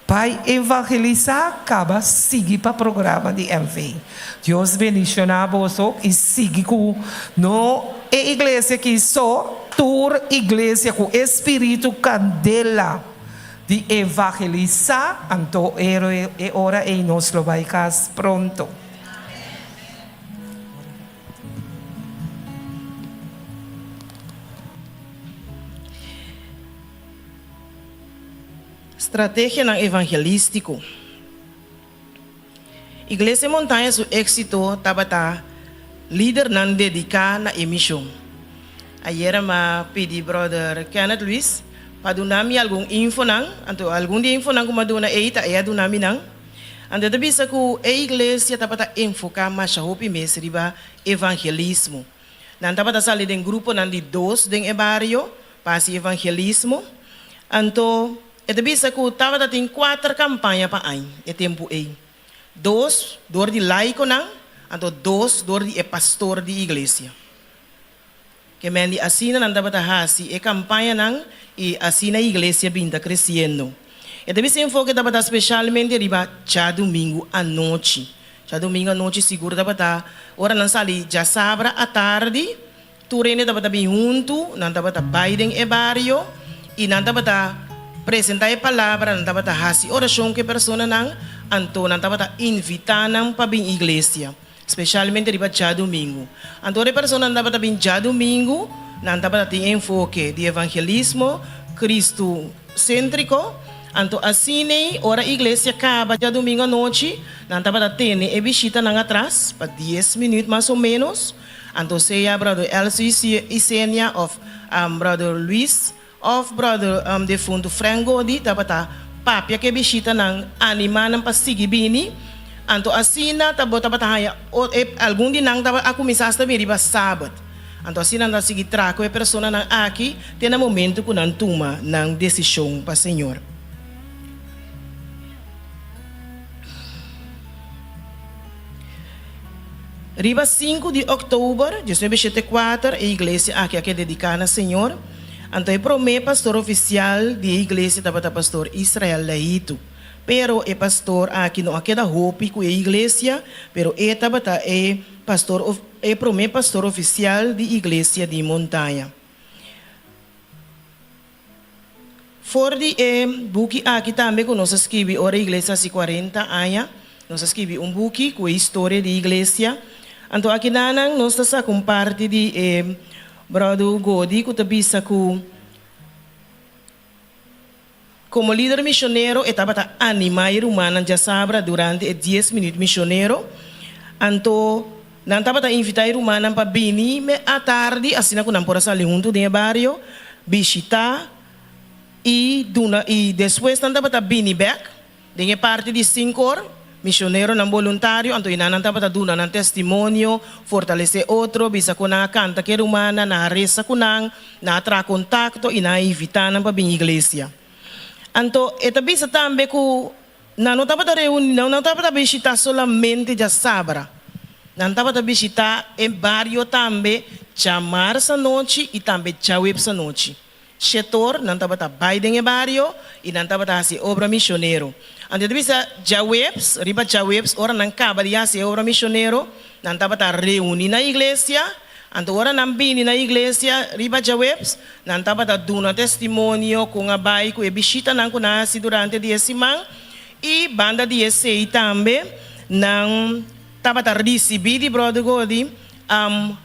W: bay evangelisa kaba sigui pa programa di NV Dios bendiciona boso y sigui ku no. e iglesia aki so, tur iglesia ku e spiritu kandela di evangelisá, anto e ora ei nos lo bai kas pronto.
E: Strategianan evangelístiko. Iglesia Montaña su éksito tabata lidernan dediká na e mishon. Ayera m'a pidi bròder Kenneth Luis pa duna mi algun infonan, anto algun di e infonan ku m'a duna ei ta e a duna mi nan. Anto e ta bisa ku e iglesia tabata enfoká masha hopi mes riba evangelismo. Nan tabata sali den gruponan di dos den e bario pa hasi evangelismo. Anto e ta bisa ku tabata tin kuater kampaña pa añ e tempu ei, dos dor di laikonan, anto dos dor di e pastor di iglesia. Ke men di asina nan tabata hasi e kampañanan i asina iglesia bin ta kresiendo. E ta bisa enfoke tabata speshalmente riba djadumingu anochi. Djadumingu anochi sigur tabata ora nan sali djasabra atardi, tur hende tabata bin huntu, nan tabata bai den e bario i nan tabata presentá e palabra, nan tabata hasi orashon ku e personanan, anto nan tabata invitá nan pa bin iglesia. Spesialmente riba djadumingu. Anto ora e personanan tabata bin djadumingu, nan tabata tin e enfoke di evangelismo kristusentriko. Anto asin'ei ora iglesia kaba djadumingu anochi, nan tabata tene e bishitanan atras pa dies minüt mas o ménos. Anto sea bròder Elso Isenia òf bròder Luis òf bròder defuntu Frank Godi tabata papia ku e bishitanan, animá nan pa sigui bini. Anto asina ta bo tabata haña e algun di nan tabata a kuminsá asta bini riba sabat. Anto asina nan ta sigui traha ku e personanan aki te na momentu ku nan tuma nan desishon pa Señor. Riba sinku di òktober 1974 e iglesia aki a keda dediká na Señor. Anto e promé pastor ofisial di e iglesia tabata pastor Israel Leito. Pero e pastor aki no a keda hopi ku e iglesia, pero e tabata e pastor e promé pastor ofisial di iglesia di Montaña. For di e buki aki tambe ku nos a skibi ora e iglesia hasi kuarenta aña, nos a skibi un buki ku e historia di iglesia. Anto akinanan nos ta saka un parti di e Bròder Godi ku ta bisa ku komo lider mishonero e tabata animá e rumannan djasabra durante e dies minüt mishonero. Anto nan tabata invitá e rumannan pa bini me atardi asina ku nan por a sali huntu den e bario, bishitá i duna i despues nan tabata bini bèk. Den e parti di sinkor, misioneronan boluntario anto i nan tabata duna nan testimonio, fortalesé otro, bisa ku nan a kanta ku e rumannan, nan a resa ku nan, nan a traha kontakto i nan a invitá nan pa bin iglesia. Anto e ta bisa tambe ku nan no tabata reuní, nan no tabata bishitá solamente djasabra, nan tabata bishitá e bario tambe djamars anochi i tambe djaweps anochi. Shetor, nan tabata bai den e bario i nan tabata hasi e obra misionero. Anto e ta bisa djaweps, riba djaweps ora nan kaba di hasi e obra misionero, nan tabata reuní na iglesia. Anto ora nan bini na iglesia riba djaweps, nan tabata duna testimonio kon a bai ku e bishitanan ku nan a hasi durante di e siman. I banda di esei tambe nan tabata risibí di Bròder Godi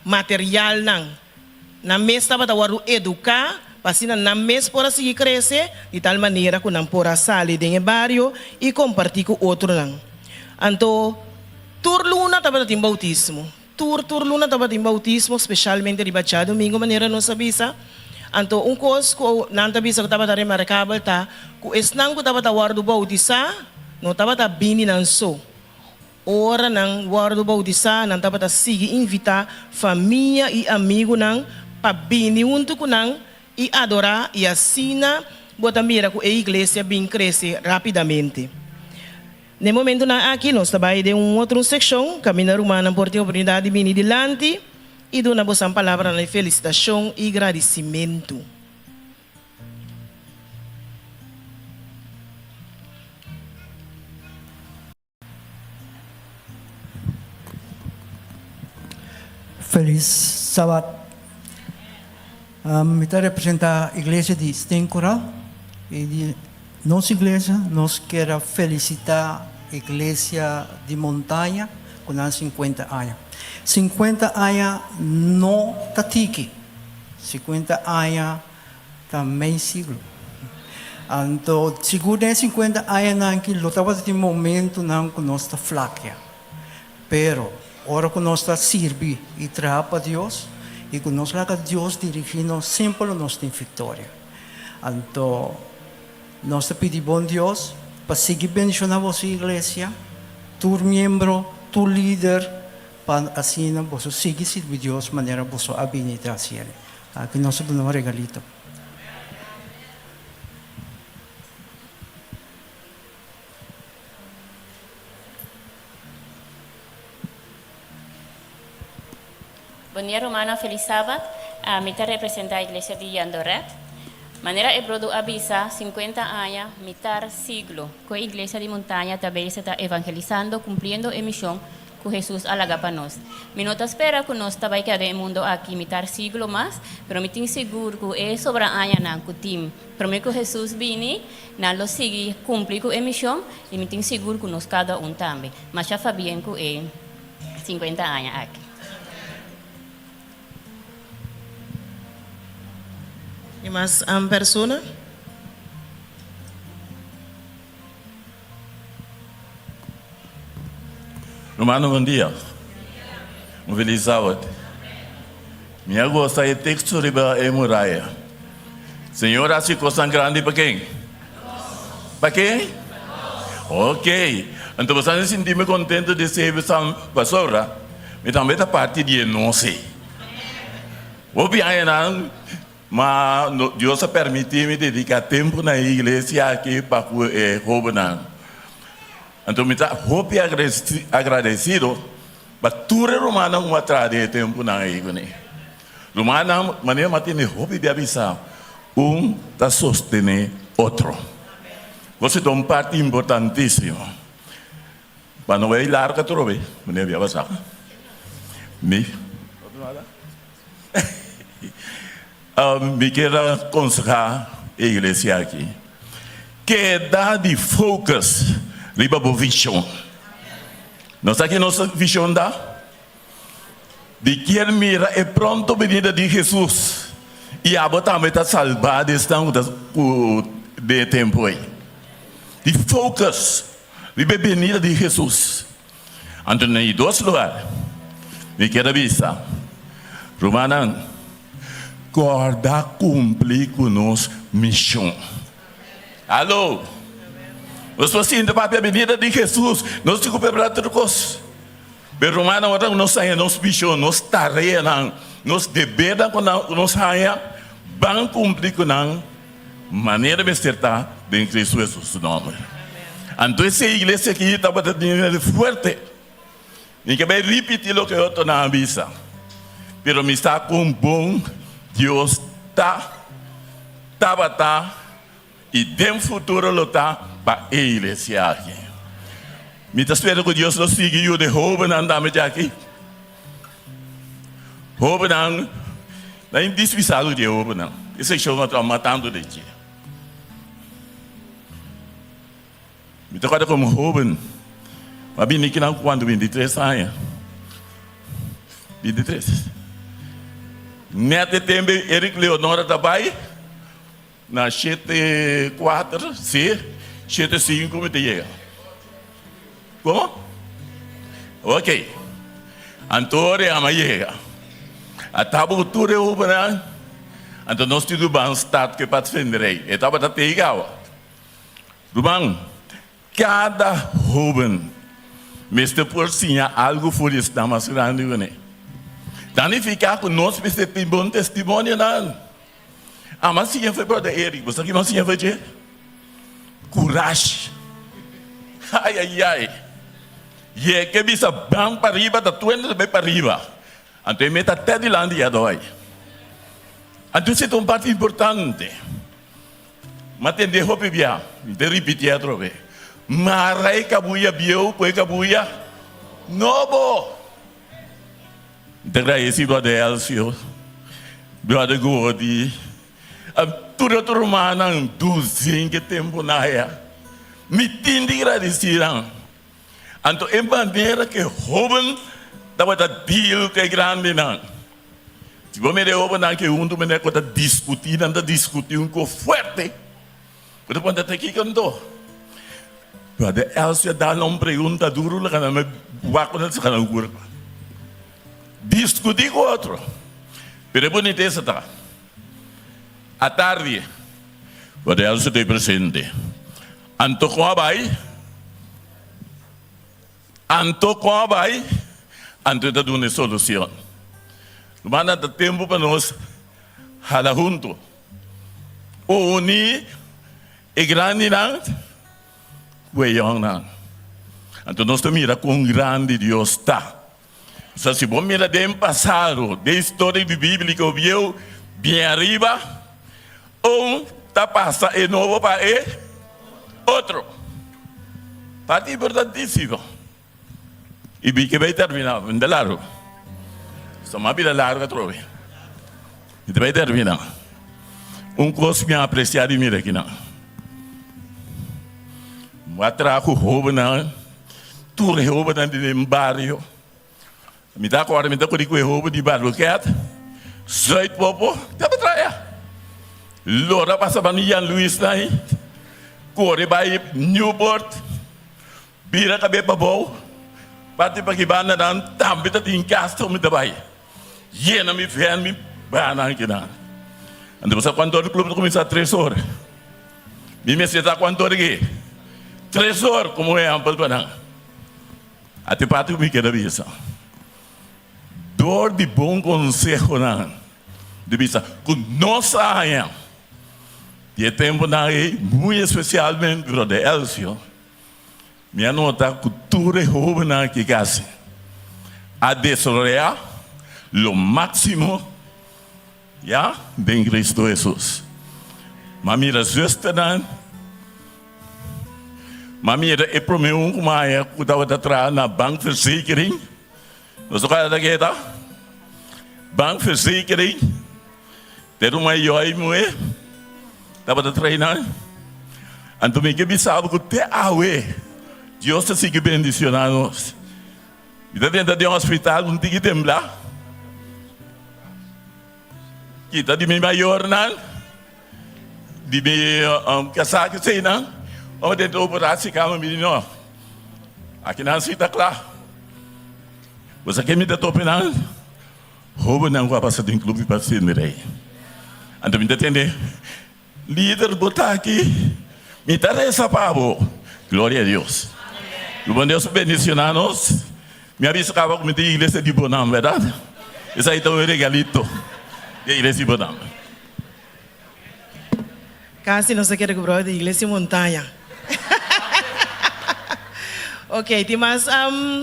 E: materialnan. Nan mes tabata wòrdu eduká pa asina nan mes por a sigui krese di tal manera ku nan por a sali den e bario i kompartí ku otronan. Anto, tur luna tabata tin boutismo. Tur, tur luna tabata tin boutismo, speshalmente riba djadumingu manera nos a bisa. Anto, un kos ku nan ta bisa ku tabata remarkabel ta ku esnan ku tabata wòrdu boutisá no tabata bini nan so. Ora nan wòrdu boutisá, nan tabata sigui invitá famia i amigunan pa bini huntu ku nan i adorá, i asina bo ta mira ku e iglesia bin krese rápidamente. Na e momentunan aki nos ta bai den un otro sekshon kaminda rumannan por tin oportunidat di bini dilanti i duna bosan palabranan di felisitashon i gradisimentu.
D: Felis Sabat. Mi ta representa iglesia di Steen Coral y di nos iglesia nos kier a felicita iglesia di Montaña cu nan 50 aña. 50 aña no ta tiki, 50 aña ta mei siglo. Anto sigur den e 50 añanan aki lo tabata tin momentonan cu nos ta flakia. Pero, ora ku nos ta sirbi i traha pa Dios i ku nos laga Dios dirigí nos, semper lo nos tin viktoria. Anto, nos ta pidi bon Dios pa sigui bendishoná boso iglesia, tur miembro, tur lider, pa asina boso sigui sirbi Dios manera boso a bini ta hasiel. Aki nos ta duna un regalito.
K: Bon dia rumannan, felis sabat. Mi ta representa iglesia di Jandoret. Manera e brodu a bisa, 50 aña, mitar siglo, ku e iglesia di Montaña ta bezig ta evangelisando, kumpliendo e mishon ku Hesus a laga pa nos. Mi no ta spera ku nos ta bai keda den e mundo aki mitar siglo mas, pero mi tin sigur ku e sobra añanan ku tin promé ku Hesus bini, Nan lo sigui cumpli cu e mision y mi tin sigur cu nos cada un tambe. Masha fabien cu e 50 aña aki.
E: Tin mas persona?
T: Rumannan bon dia. Un feliz sabad. Mi a gosta e teksto riba e muraya. Señor hasi kosnan grandi pa ken? Pa ken? Ok. Anto boso a sinti mi kontento di sirbi san pasobra mi tambe ta parti di e nos ei. Hopi añanan ma Dios a permiti mi dedica tempo na e iglesia aki pa ku e hobennan. Anto mi ta hopi agradecido pa tur e rumannan ku a traha den e tempunan ei kuné. Rumannan, manera mi a tende hopi bia bisa, un ta sostené otro. Gosi ta un parti importantísimo. Pa no bai larga atrobe, manera bia pasá. Mi Mi kier a konsehá e iglesia aki, keda di focus riba bo vishon. Nos sa ki nos vishon ta? Di kier mira e pronto binida di Hesus i abo tambe ta salbá di esnan ku ta ku den e tempu ei. Di focus riba e binida di Hesus. Anto na e dos lugar mi kier a bisa, Rumannan, kòrda kumpli ku nos mishon. Alo! Nos por sinti papia binida di Hesus, nos tin ku prepará tur kos. Pero rumannan, ora ku nos haña nos mishon, nos tareanan, nos debernan ku nos haña, ban kumpli ku nan manera mester ta den Cristo Hesus su nomber. Anto ese iglesia aki tabata tin un hende fuerte. Mi ke bai ripiti loke otronan a bisa, pero mi sa kon bon Dios ta, tabata i den futuro lo ta pa e iglesia aki. Mi ta spera ku Dios lo sigui yuda e hobennan tambe djaki. Hobennan, nan indispisabel di e hobennan. E sekshon a trauma tantu den dje. Mi ta kòrda komo hoben, mi a bini kinan ku kuantu? 23 aña. 23. Nèt e tempu Eric Leonora ta bai na shete kuater, si, shete sinku mi ta yega. Komo? Ok. Anto ora e ama yega, a taba ku tur e hobennan, anto nos tin ruman stad ku e patvenderij. E tabata tei awa. Ruman, kada hoben mester por siña algu for di esnan mas grandi kuné. Ta nifiká ku nos mester tin bon testimonionan. Ama siña for brother Eric, bo sa ki mi a siña for dje? Kurashi. Ai ai ai. Ye ke bisa ban pariba ta tuende ta bai pariba. Anto e meta te dilanti ya doi. Anto esei ta un parti importante. Mi a tende hopi bia, mi ta ripiti atrobe. Mara e kabuya bieu ku e kabuya nobo. Mi ta gradesi brother Elcio. Brother Gordy, tur otro rumannan dulce ke tempu na haya. Mi tin di gradisí nan. Anto e manera ku e hóben tabata deal ku e grandinan. Si bo mira e hóbennan ke huntu manera ku ta diskutí, nan ta diskutí un kos fuerte. Bo ta puntra ta kiko anto? Brother Elsie a dal nan un pregunta duru laga nan me wak ku nan saka nan kurpa. Diskutí ku otro. Pero e bunitesa ta, atardi Brother Elsie ta presente. Anto kon a bai? Anto kon a bai? Anto e ta duna e solucion. Rumannan, ta tempu pa nos hala hunto, uni e grandinan ku e yòngnan. Anto nos ta mira kon grandi Dios ta. Sa si bo mira den pasado, den historia di bíbliko bieu, bien ariba, un ta pasa e nobo pa e otro. Parti importantísimo. I bi ke bai terminá, mi ta largu. So mi a bira largu atrobe. Mi ta bai terminá. Un kos mi a apresiá di mira akinan. Mi a traha ku hóbennan. Tur e hobennan di den bario. Mi ta acorda mi ta kuri ku e hoben di Barboket, Zuid Popo, ta traha. Lora pasa ban di Jan Luis nan ei, kore bai Newport, bira kabe pabou, parti pa ki banda nan tambe ta tin kas mi ta bai. Yena mi ven mi bana kinan. Anto bo sa kuantu ora club ta kuminsá? Tres ora. Mi mester ta kuantu ora ki? Tres or komo ehèmpel pa nan. Ate parti ku mi keda bisa. Dor di bon konsehonan di bisa ku nos a haña di e tempunan ei, muy espesialmente Brother Elcio, Mi a nota ku tur e hóbennan aki kasi a desaroyá lo máksimo ya den Kristu Hesus. Mi a mira zusternan, mi a mira e promé un ku mi a haña ku tabata traha na bankverzekering. Nos a kòrda ke ta? Bankverzekering. Te ruman yòi muhé tabata traí nan. Anto mi ke bisa bo ku te awe Dios ta sigui bendisioná nos. Mi ta drenta den hospital un tiki temblá. Kita di mi mayornan, di mi kasá keseinan, ora den ta operasi kama mi di no, akinan si ta kla. Bo sa ke mi ta tope nan? Hóbennan ku a pasa den klup di Pastor Rey. Anto mi ta tende, Lider bo ta aki, mi ta resa pa bo. Gloria a Dios. Ku bon Dios bendiciona nos. Mi a bisa caba ku mi ta iglesia di Bonam, berdad? Esaki ta un regalito di iglesia di Bonam.
E: Casi nos a keda ku brother di iglesia Montaña. Ok, tin mas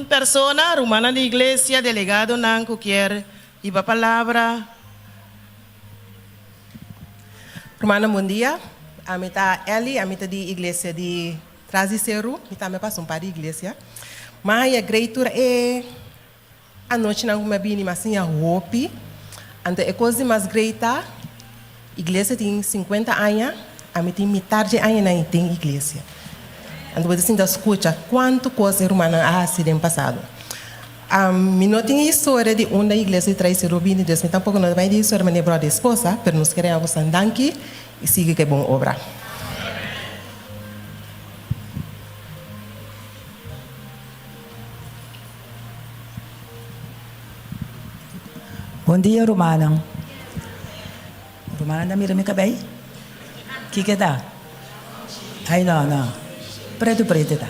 E: persona, rumannan di iglesia, delegadonan ku kier hiba palabra?
C: Rumannan bon dia, ami ta Elly, ami ta di iglesia di Tras di Seru, mi tambe a pasa un par di iglesia. M'a haña grei tur e Anochinan ku mi a bini mi a siña hopi. Anto e kos di mas grei ta, iglesia tin sinkuenta aña, ami tin mitar dje añanan i den iglesia. Anto bo ta sinta skucha kuantu kos e rumannan a hasi den pasado. Mi no tin e historia di unda iglesia di Traiseru bini, dus mi tampoko no ta bai di historia manera bròder i esposa, pero nos kere a boso danki i sigui ku e bon obra.
I: Bon dia rumannan. Rumannan ta mira mi kabei? Kiko ta? Ai no no. Pretu pretu ta.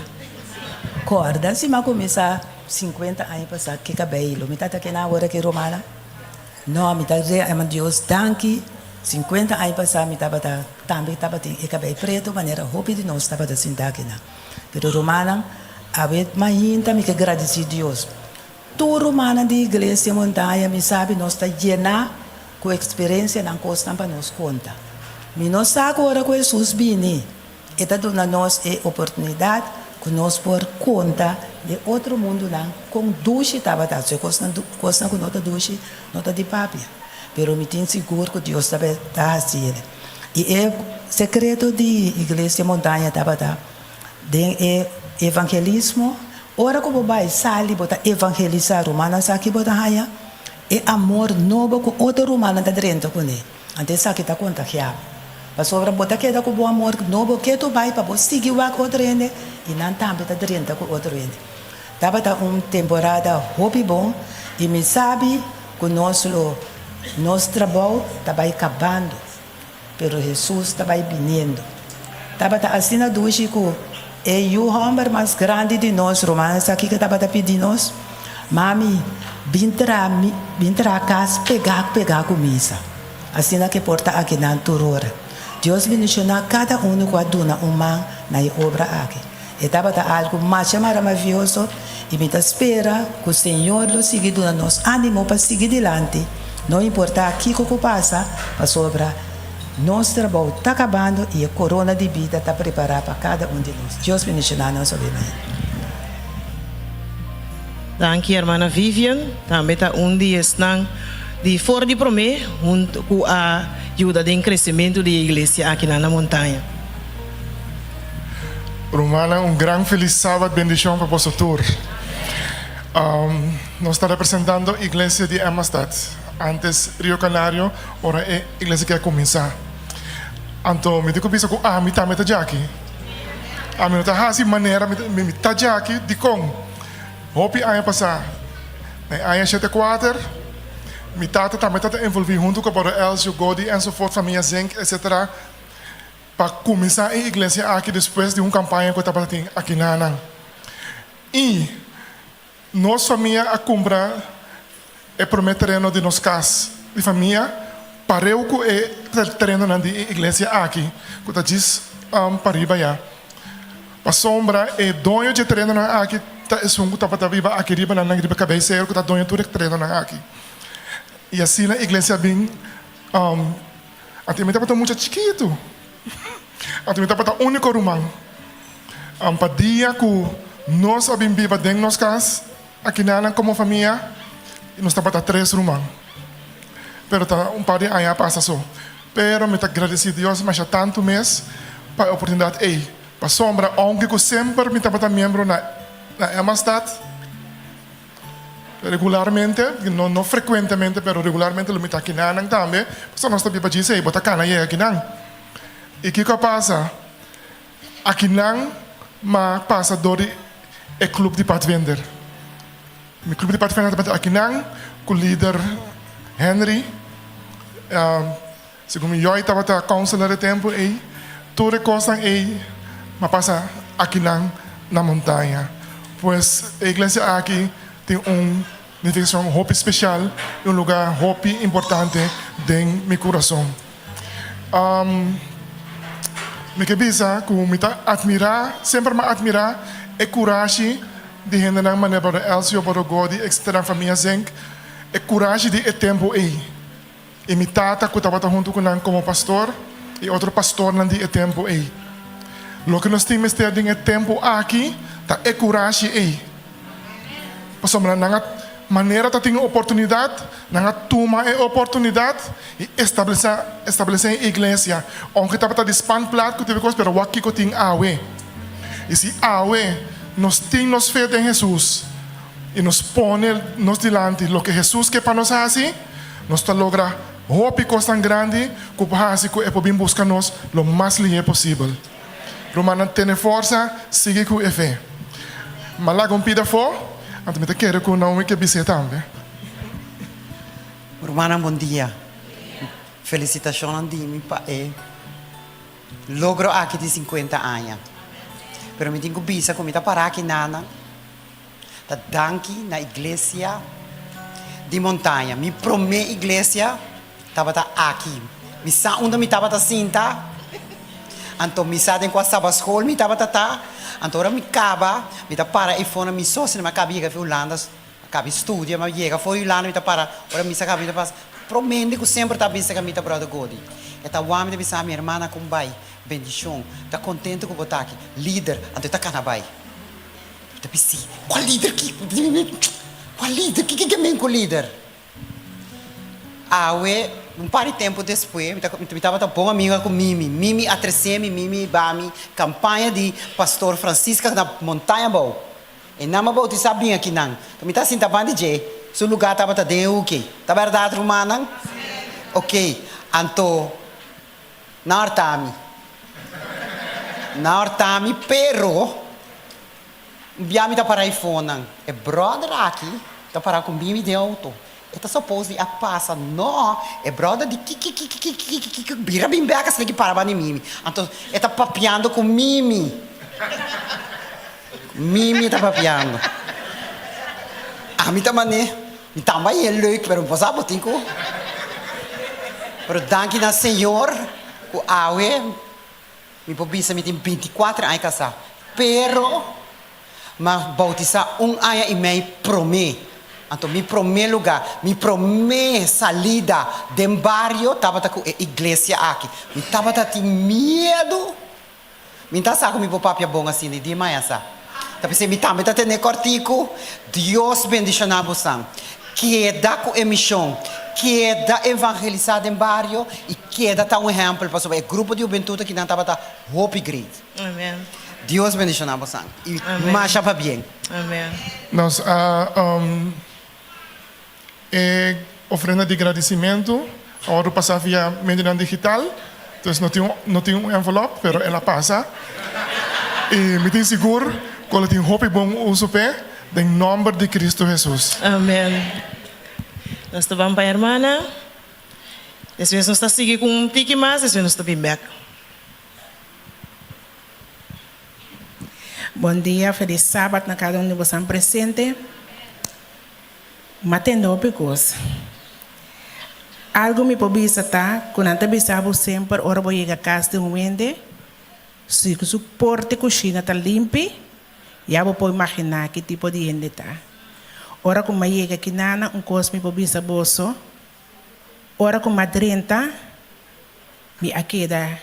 I: Korda si mi a kuminsá sinkuenta aña pasá ki kabei lo mi ta ta kina awor aki rumannan? No mi ta re ama Dios danki sinkuenta aña pasá mi tabata tambe tabatin e kabei pretu manera hopi di nos tabata sinta akinan. Pero rumannan, awe mainta mi ke gradisí Dios. Tur rumannan di Iglesia Montaña mi sabi nos ta yená ku eksperensianan kosnan pa nos konta. Mi no sa ku ora ku Hesus bini, E ta duna nos e oportunidat ku nos por konta den otro mundunan kon dushi tabata. So e kosnan kosnan ku no ta dushi no ta di papia. Pero mi tin sigur ku Dios ta ta hasiel. I e sekreto di Iglesia Montaña tabata den e evangelismo. Ora ku bo bai sali bo ta evangelisá rumannan sa ki bo ta haña? E amor nobo ku otro rumannan ta drenta kuné. Anto esaki ta kontagiá bo. Pasobra bo ta keda ku bo amor nobo ketu bai pa bo sigui wak otro hende i nan tambe ta drenta ku otro hende. Tabata un temporada hopi bon i mi sabi ku nos lo nos trabou ta bai kabando, pero Hesus ta bai biniendo. Tabata asina dushi ku e yu hòmber mas grandi di nos ruman esaki ke tabata pidi nos, Mami, bin traha mi, bin traha kas pegá pegá ku misa. Asina ke por ta akinan tur ora. Dios bendishoná kada unu ku a duna un man na e obra aki. E tabata algu masha maramavioso i mi ta spera ku Señor lo sigui duna nos ánimo pa sigui dilanti, no importá kiko ku pasa, pasobra nos trabou ta kabando i e korona di bida ta prepará pa kada un di nos. Dios bendishoná nos obi mañana.
E: Danki hermana Vivian, tambe ta un di esnan di for di promé hunto ku a yuda den kresementu di e iglesia akinan na Montaña.
P: Rumannan un gran felis sabat bendishon pa boso tur. Nos ta representando iglesia di Emmastad, antes Rio Canario, ora e iglesia ke a kuminsá. Anto mi tin ku bisa ku ami tambe ta djaki. Ami no ta hasi manera mi ta djaki. Dikon? Hopi aña pasá, na e aña 74, mi tata tambe tabata envolví huntu ku Brother Elcio, Godi ensovoorts, famia Zink, etcetera. Pa kuminsá e iglesia aki despues di un kampaña ku tabata tin akinanan. I nos famia a kumpra e promé tereno di nos kas di famia pareu ku e terenonan di e iglesia aki ku ta djis pariba ya. Pasobra e doño dje terenonan aki ta esun ku tabata biba aki riba nan riba kabei seru ku ta doño tur e terenonan aki. I asina iglesia a bin. Anto mi tabata mucha chikitu. Anto mi tabata úniko ruman. Pa dia ku nos a bin biba den nos kas akinanan komo famia, nos tabata tres ruman. Pero ta un par di aña a pasa so. Pero mi ta gradisí Dios masha tantu mes pa e oportunidat ei. Pasobra ounke ku semper mi tabata miembro na Emmastad, Regularmente, no no frekuentemente, pero regularmente lo mi ta akinanan tambe, pasobra nos ta biba djis ei, bo ta kana yega akinan. I kiko a pasa? Akinan m'a pasa dor di e klup di Padvinder. Mi klup di Padvinder tabata akinan ku lider Henry, segun mi Joy tabata counselor e tempu ei. Tur e kosnan ei m'a pasa akinan na Montaña. Pues e iglesia aki tin un nifikashon hopi speshal i un lugá hopi importante den mi kurason. Mi ke bisa ku mi ta atmirá, semper m'a atmirá e kurashi di hendenan manera Brother Elcio, Brother Godi, etcetera, famia Zink, e kurashi di e tempu ei. I mi tata ku tabata huntu ku nan komo pastor i otro pastornan di e tempu ei. Loke nos tin mester den e tempu aki ta e kurashi ei. Pasobra nan a manera ta tin e oportunidat, nan a tuma e oportunidat i establesá establesé e iglesia. Ounke tabata di spanplaat ku tur e kos, pero wak kiko tin awe. I si awe nos tin nos fe den Hesus i nos pone nos dilanti loke Hesus ke pa nos hasi, Nos ta logra hopi kosnan grandi ku por hasi ku e por bin buska nos lo mas lihé posibel. Rumannan tene forsa, sigui ku e fe. M'a laga un pida afó, anto mi ta kere ku Naomi ke bis'é tambe.
L: Rumannan bon dia. Felisitashonnan di mi pa e logro aki di sinkuenta aña. Pero mi tin ku bisa ku mi ta pará aki nana. Ta danki na iglesia di Montaña. Mi promé iglesia tabata aki. Mi sa unda mi tabata sinta, anto mi sa den kua sabaschool mi tabata ta. Anto ora mi kaba, mi ta para eifonan mi so, asina mi a kaba yega fi Hulanda, a kaba studia, mi a yega for Hulanda, mi ta para, ora misa kaba mi ta pasa, promé hende ku semper ta bisa ku mi ta Brother Gody. E ta wak mi ta bisa, mi hermana kon bai? Bendishon, ta kontento ku bo ta aki. Lider, anto e ta kana bai. Mi ta bisí, Kua lider ki? Kua lider? Kiko ke men ku lider? Awe, un par di tempu despues, mi ta mi tabata bon amiga ku Mimi. Mimi a trese mi, Mimi ba mi kampaña di Pastor Francisca na Montaña Abou. E nan a boutisá bin akinan. Mi ta sinta ban di dje. Su lugá tabata den e huki. Ta bèrdat, rumannan? Oké. Anto, nan hòrta mi. Nan hòrta mi, pero un bia mi ta pará ei fonan. E bròder aki ta pará ku Mimi den outo. E ta suppose di a pasa. No, e bròder di kikikikikikikiki bira bin bèk asina ki para ban di Mimi. Anto e ta papiando ku Mimi. Mimi ta papiando. Ami ta man'é, mi tamba e leuk pero mi por sa bo tin ku. Pero danki na Señor ku awe mi por bisa mi tin bintikuater aña kasá. Pero m'a boutisá un aña i mei promé. Anto mi promé lugá, mi promé salida den bario tabata ku e iglesia aki. Mi tabata tin miedu. Mi ta sa ku mi por papia bon asina di maya sa. Ta p'esei mi tambe ta tene kòrtiku. Dios bendishoná bosan. Keda ku e mishon. Keda evangelisá den bario i keda ta un ehèmpel pasobra e grupo di hubentut akinan tabata hopi great.
E: Amen.
L: Dios bendishoná bosan i
E: Amen.
L: masha pabien.
E: Amen.
J: Nos a e ofrenda di gradisimentu a wòrdu pasá via medionan digital, dus no tin un no tin un envelòp, pero el a pasa i mi tin sigur ku lo tin hopi bon uso p'e den nòmber di Kristu Hesus.
E: Amen. Nos ta ban pa hermana, despues nos ta sigui ku un tiki mas, despues nos ta bin bèk.
N: Bon dia, felis sabat na kada un di bosan presente. M'a tende hopi kos. Algu mi por bisa ta ku nan ta bisa bo semper ora bo yega kas di un wende, si su porta i kushina ta limpi, ya bo por imaginá ki tipo di hende ta. Ora ku m'a yega kinana un kos mi por bisa boso, ora ku m'a drenta mi a keda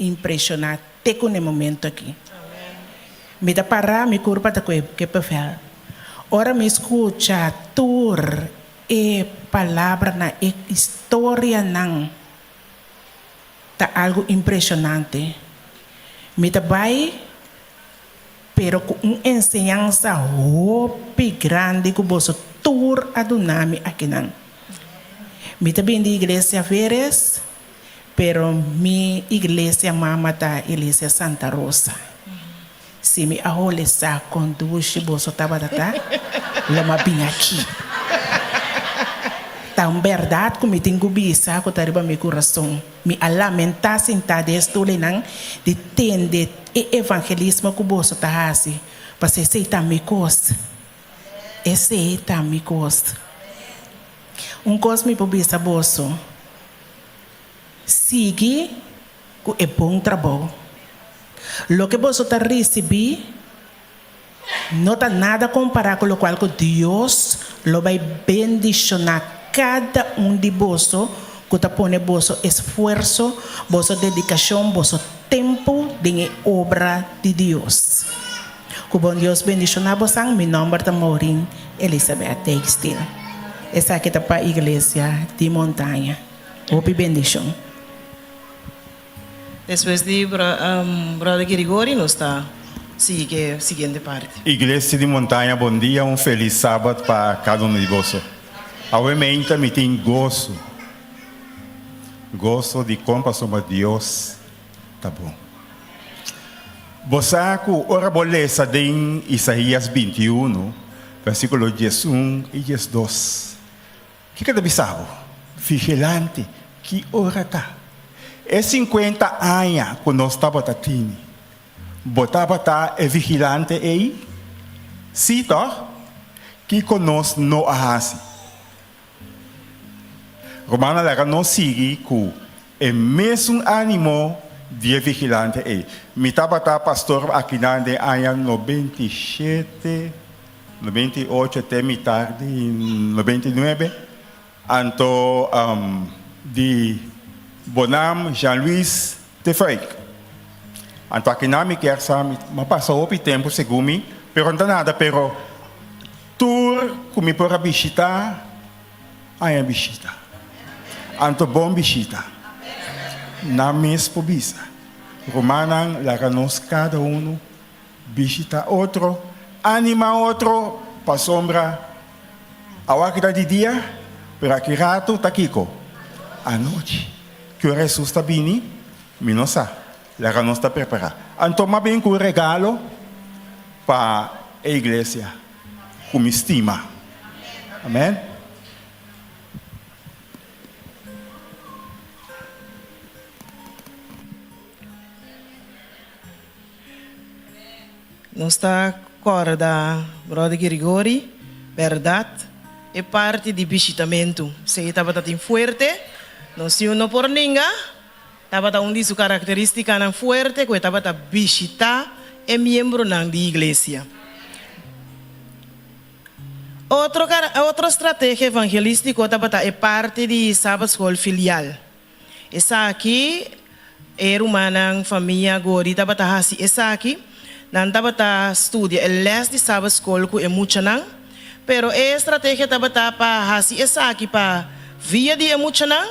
N: impreshoná te ku n'e momento aki. Mi ta pará, mi kurpa ta kue kippenvel. Ora mi skucha tur e palabranan, e historianan, ta algu impreshonante. Mi ta bai, pero ku un enseñansa hopi grandi ku boso tur a duna mi akinan. Mi ta bini di Iglesia Veres. Pero mi iglesia mama ta Iglesia Santa Rosa. Si mi a hole sa kon dushi boso tabata ta, lo m'a bin aki. Ta un bèrdat ku mi tin ku bisa ku ta riba mi kurason. Mi a lamentá sintá den e stoelnan di tende e evangelismo ku boso ta hasi, pasobra esei ta mi kos. Esei ta mi kos. Un kos mi por bisa boso. Sigui ku e bon trabou. Loke boso ta risibí no ta nada kompará ku lokual ku Dios lo bai bendishoná kada un di boso ku ta pone boso esfuerso, boso dedikashon, boso tempu den e obra di Dios. Ku bon Dios bendishoná bosan. Mi nòmber ta Maureen Elizabeth Dijksteel. Esaki ta pa Iglesia di Montaña. Hopi bendishon.
E: Despues di Brother Girigori nos ta sigui ke siguiente parti.
S: Iglesia di Montaña bon dia un felis sabat pa kada uno di boso. Awe meinta mi tin goso goso di kon pasobra Dios ta bon. Bo sa ku ora bo lesa den Isaías 21 versikulo 11 i 12. Kiko ta bisa bo? Vigilante, ki ora ta? E sinkuenta aña ku nos tabata tini, bo tabata e vigilante ei? Sí, tòg? Kiko nos no a hasi? Rumannan, laga nos sigui ku e mesun ánimo di e vigilante ei. Mi tabata pastor akinan den aña 97. 98 te mitar di 99, anto di Bonam Jean Louis te Fuik. Anto akinan mi kier sa mi a pasa hopi tempu segun mi, pero no ta nada, pero tur ku mi por a bishita, a haña bishita. Anto bon bishita. Nan mes por bisa. Rumannan laga nos kada unu bishita otro, anima otro, pasobra awaki ta di dia, pero aki ratu ta kiko? Anochi. Ki ora Hesus ta bini? Mi no sa. Laga nos ta prepará. Anto m'a bin ku un regalo pa e iglesia ku mi stima. Amen.
E: Nos ta kòrda Bròder Girigori, bèrdat, e parti di bishitamentu. Esei tabata tin fuerte. Nos tin un no por ninga. Tabata un di su karakterístikanan fuerte ku e tabata bishitá e miembronan di iglesia. Otro otro strategia evangelístiko tabata e parti di Sabatskol filial. Esaki e rumannan famia Gori tabata hasi esaki. Nan tabata studia e lès di Sabatskol ku e muchanan, pero e strategia tabata pa hasi esaki pa via di e muchanan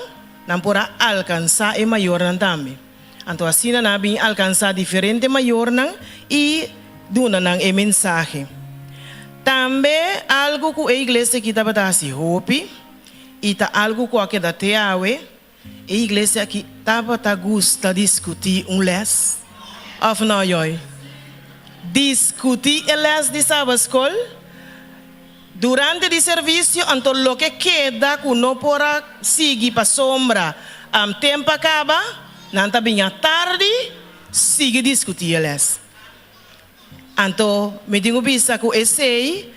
E: Nan por a alkansá e mayornan tambe. Anto asina nan a bin alkansá diferente mayornan i duna nan e mensahe. Tambe algu ku e iglesia aki tabata hasi hopi i ta algu ku a keda te awe, e iglesia aki tabata gusta diskutí un lès, òf no, Joy? Diskutí e lès di Sabatskol. Durante di servisio anto loke keda ku no por a sigui pasobra tempu a kaba, nan ta bin atardi sigui diskutí e lès. Anto mi tin ku bisa ku esei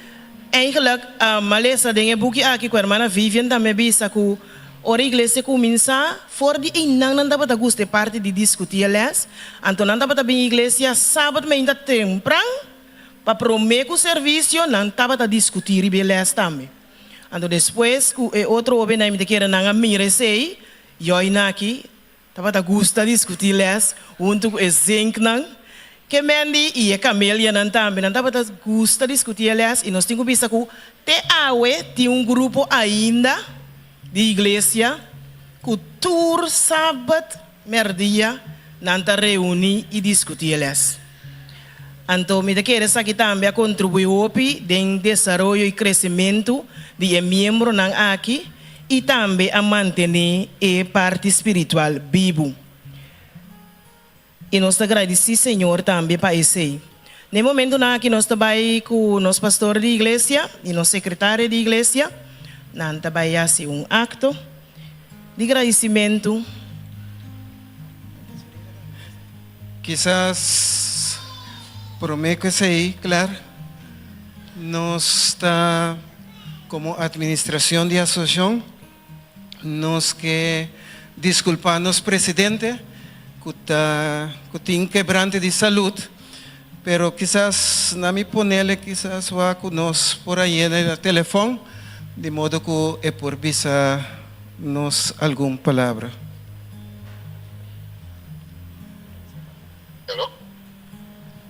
E: eigenlijk m'a lesa den e buki aki ku hermana Vivian tambe a bisa ku ora iglesia kuminsá for di einan nan tabata gusta e parti di diskutí e lès, anto nan tabata bin iglesia sabat mainta tempran. Pa promé ku servisio nan tabata diskutí riba e lès tambe. Anto despues ku e otro hóbennan mi ta kere nan a mira esei, yòinan aki tabata gusta diskutí lès huntu ku e zinknan ke Mandy i e Camelianan tambe. Nan tabata gusta diskutí e lès i nos tin ku bisa ku te awe tin un grupo ainda di iglesia ku tur sabat mèrdia nan ta reuní i diskutí e lès. Anto mi ta kere esaki tambe a kontribuí hopi den desaroyo i kresementu di e miembronan aki i tambe a mantené e parti spiritual bibu. I nos ta gradisí Señor tambe pa esei. Na e momentunan aki nos ta bai ku nos pastor di iglesia i nos sekretario di iglesia. Nan ta bai hasi un akto di gradisimentu.
H: Kisas promé ku esei, klar, nos ta komo administrashon di asosiashon nos ke diskulpá nos presidente ku ta ku tin kebrante di salud, pero kisas na mi ponele kisas wak ku nos por a yena na telefòn di modo ku e por bisa nos algun palabra.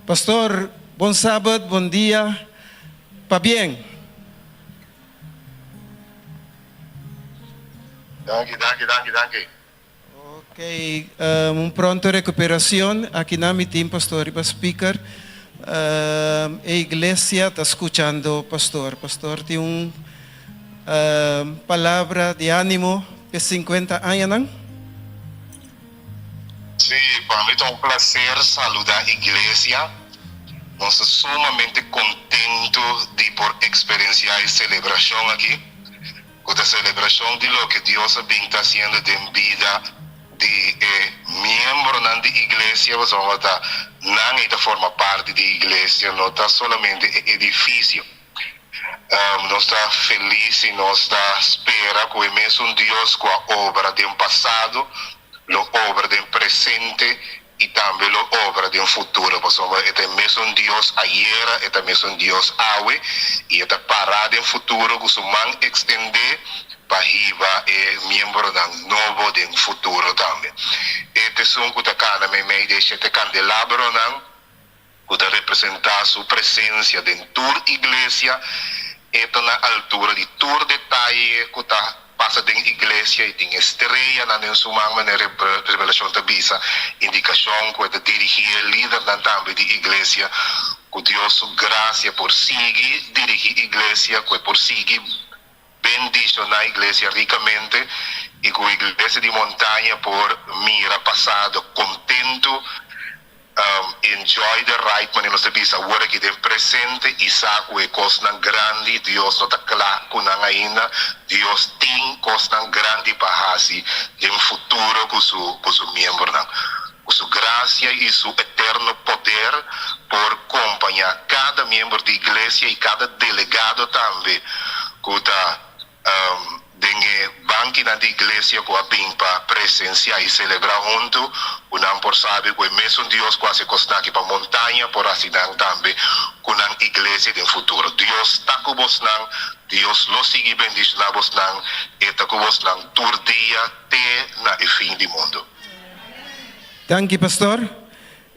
H: Pastor, bon sabat, bon dia, pabien.
U: Danki, danki, danki, danki.
H: Ok, un pronto recuperacion. Aki nan mi tin pastor riba speaker. E iglesia ta scuchando pastor. Pastor tin un palabra di animo p'e 50 añanan.
U: Sí, pa mi ta un placer saluda iglesia. Nos ta sumamente contento di por experiencia e celebracion aki, cu ta celebracion di loke Dios a bin ta haciendo den bida di e miembronan di iglesia, pasobra ta nan ei ta forma parti di iglesia, no ta solamente e edificio. Nos ta felis i nos ta spera ku e mesun Dios ku a obra den pasado lo obra den presente i tambe lo obra den futuro, pasobra e ta e mesun Dios ayera, e ta mesun Dios awe i e ta pará den futuro ku su man ekstendé pa hiba e miembronan nobo den futuro tambe. E ta esun ku ta kana meimei di e shete kandelabronan. ku ta representá su presensia den tur iglesia, e ta na altura di tur detaye ku ta. pasa den iglesia i tin e streanan den su man manera e Revelashon ta bisa, indikashon ku e ta dirigí e lidernan tambe di iglesia, ku Dios su grasia por sigui dirigí iglesia, ku e por sigui bendishoná iglesia rikamente i ku iglesia di Montaña por mira pasado kontentu. Enjoy the ride manera nos ta bisa awor aki den presente y sa cu e cosnan grandi Dios no ta cla cu nan ainda. Dios tin cosnan grandi pa haci den futuro cu su cu su miembronan. Cu su gracia y su eterno poder por compaña cada miembro di iglesia y cada delegado tambe cu ta Den e bankinan di iglesia ku a bin pa presensiá i selebrá huntu, ku nan por sabi ku e mesun Dios ku hasi kosnan aki pa montaña por hasi nan tambe ku nan iglesia den futuro. Dios ta ku bosnan, Dios lo sigui bendishoná bosnan, E ta ku bosnan tur dia te na e fin di mundu.
H: Danki pastor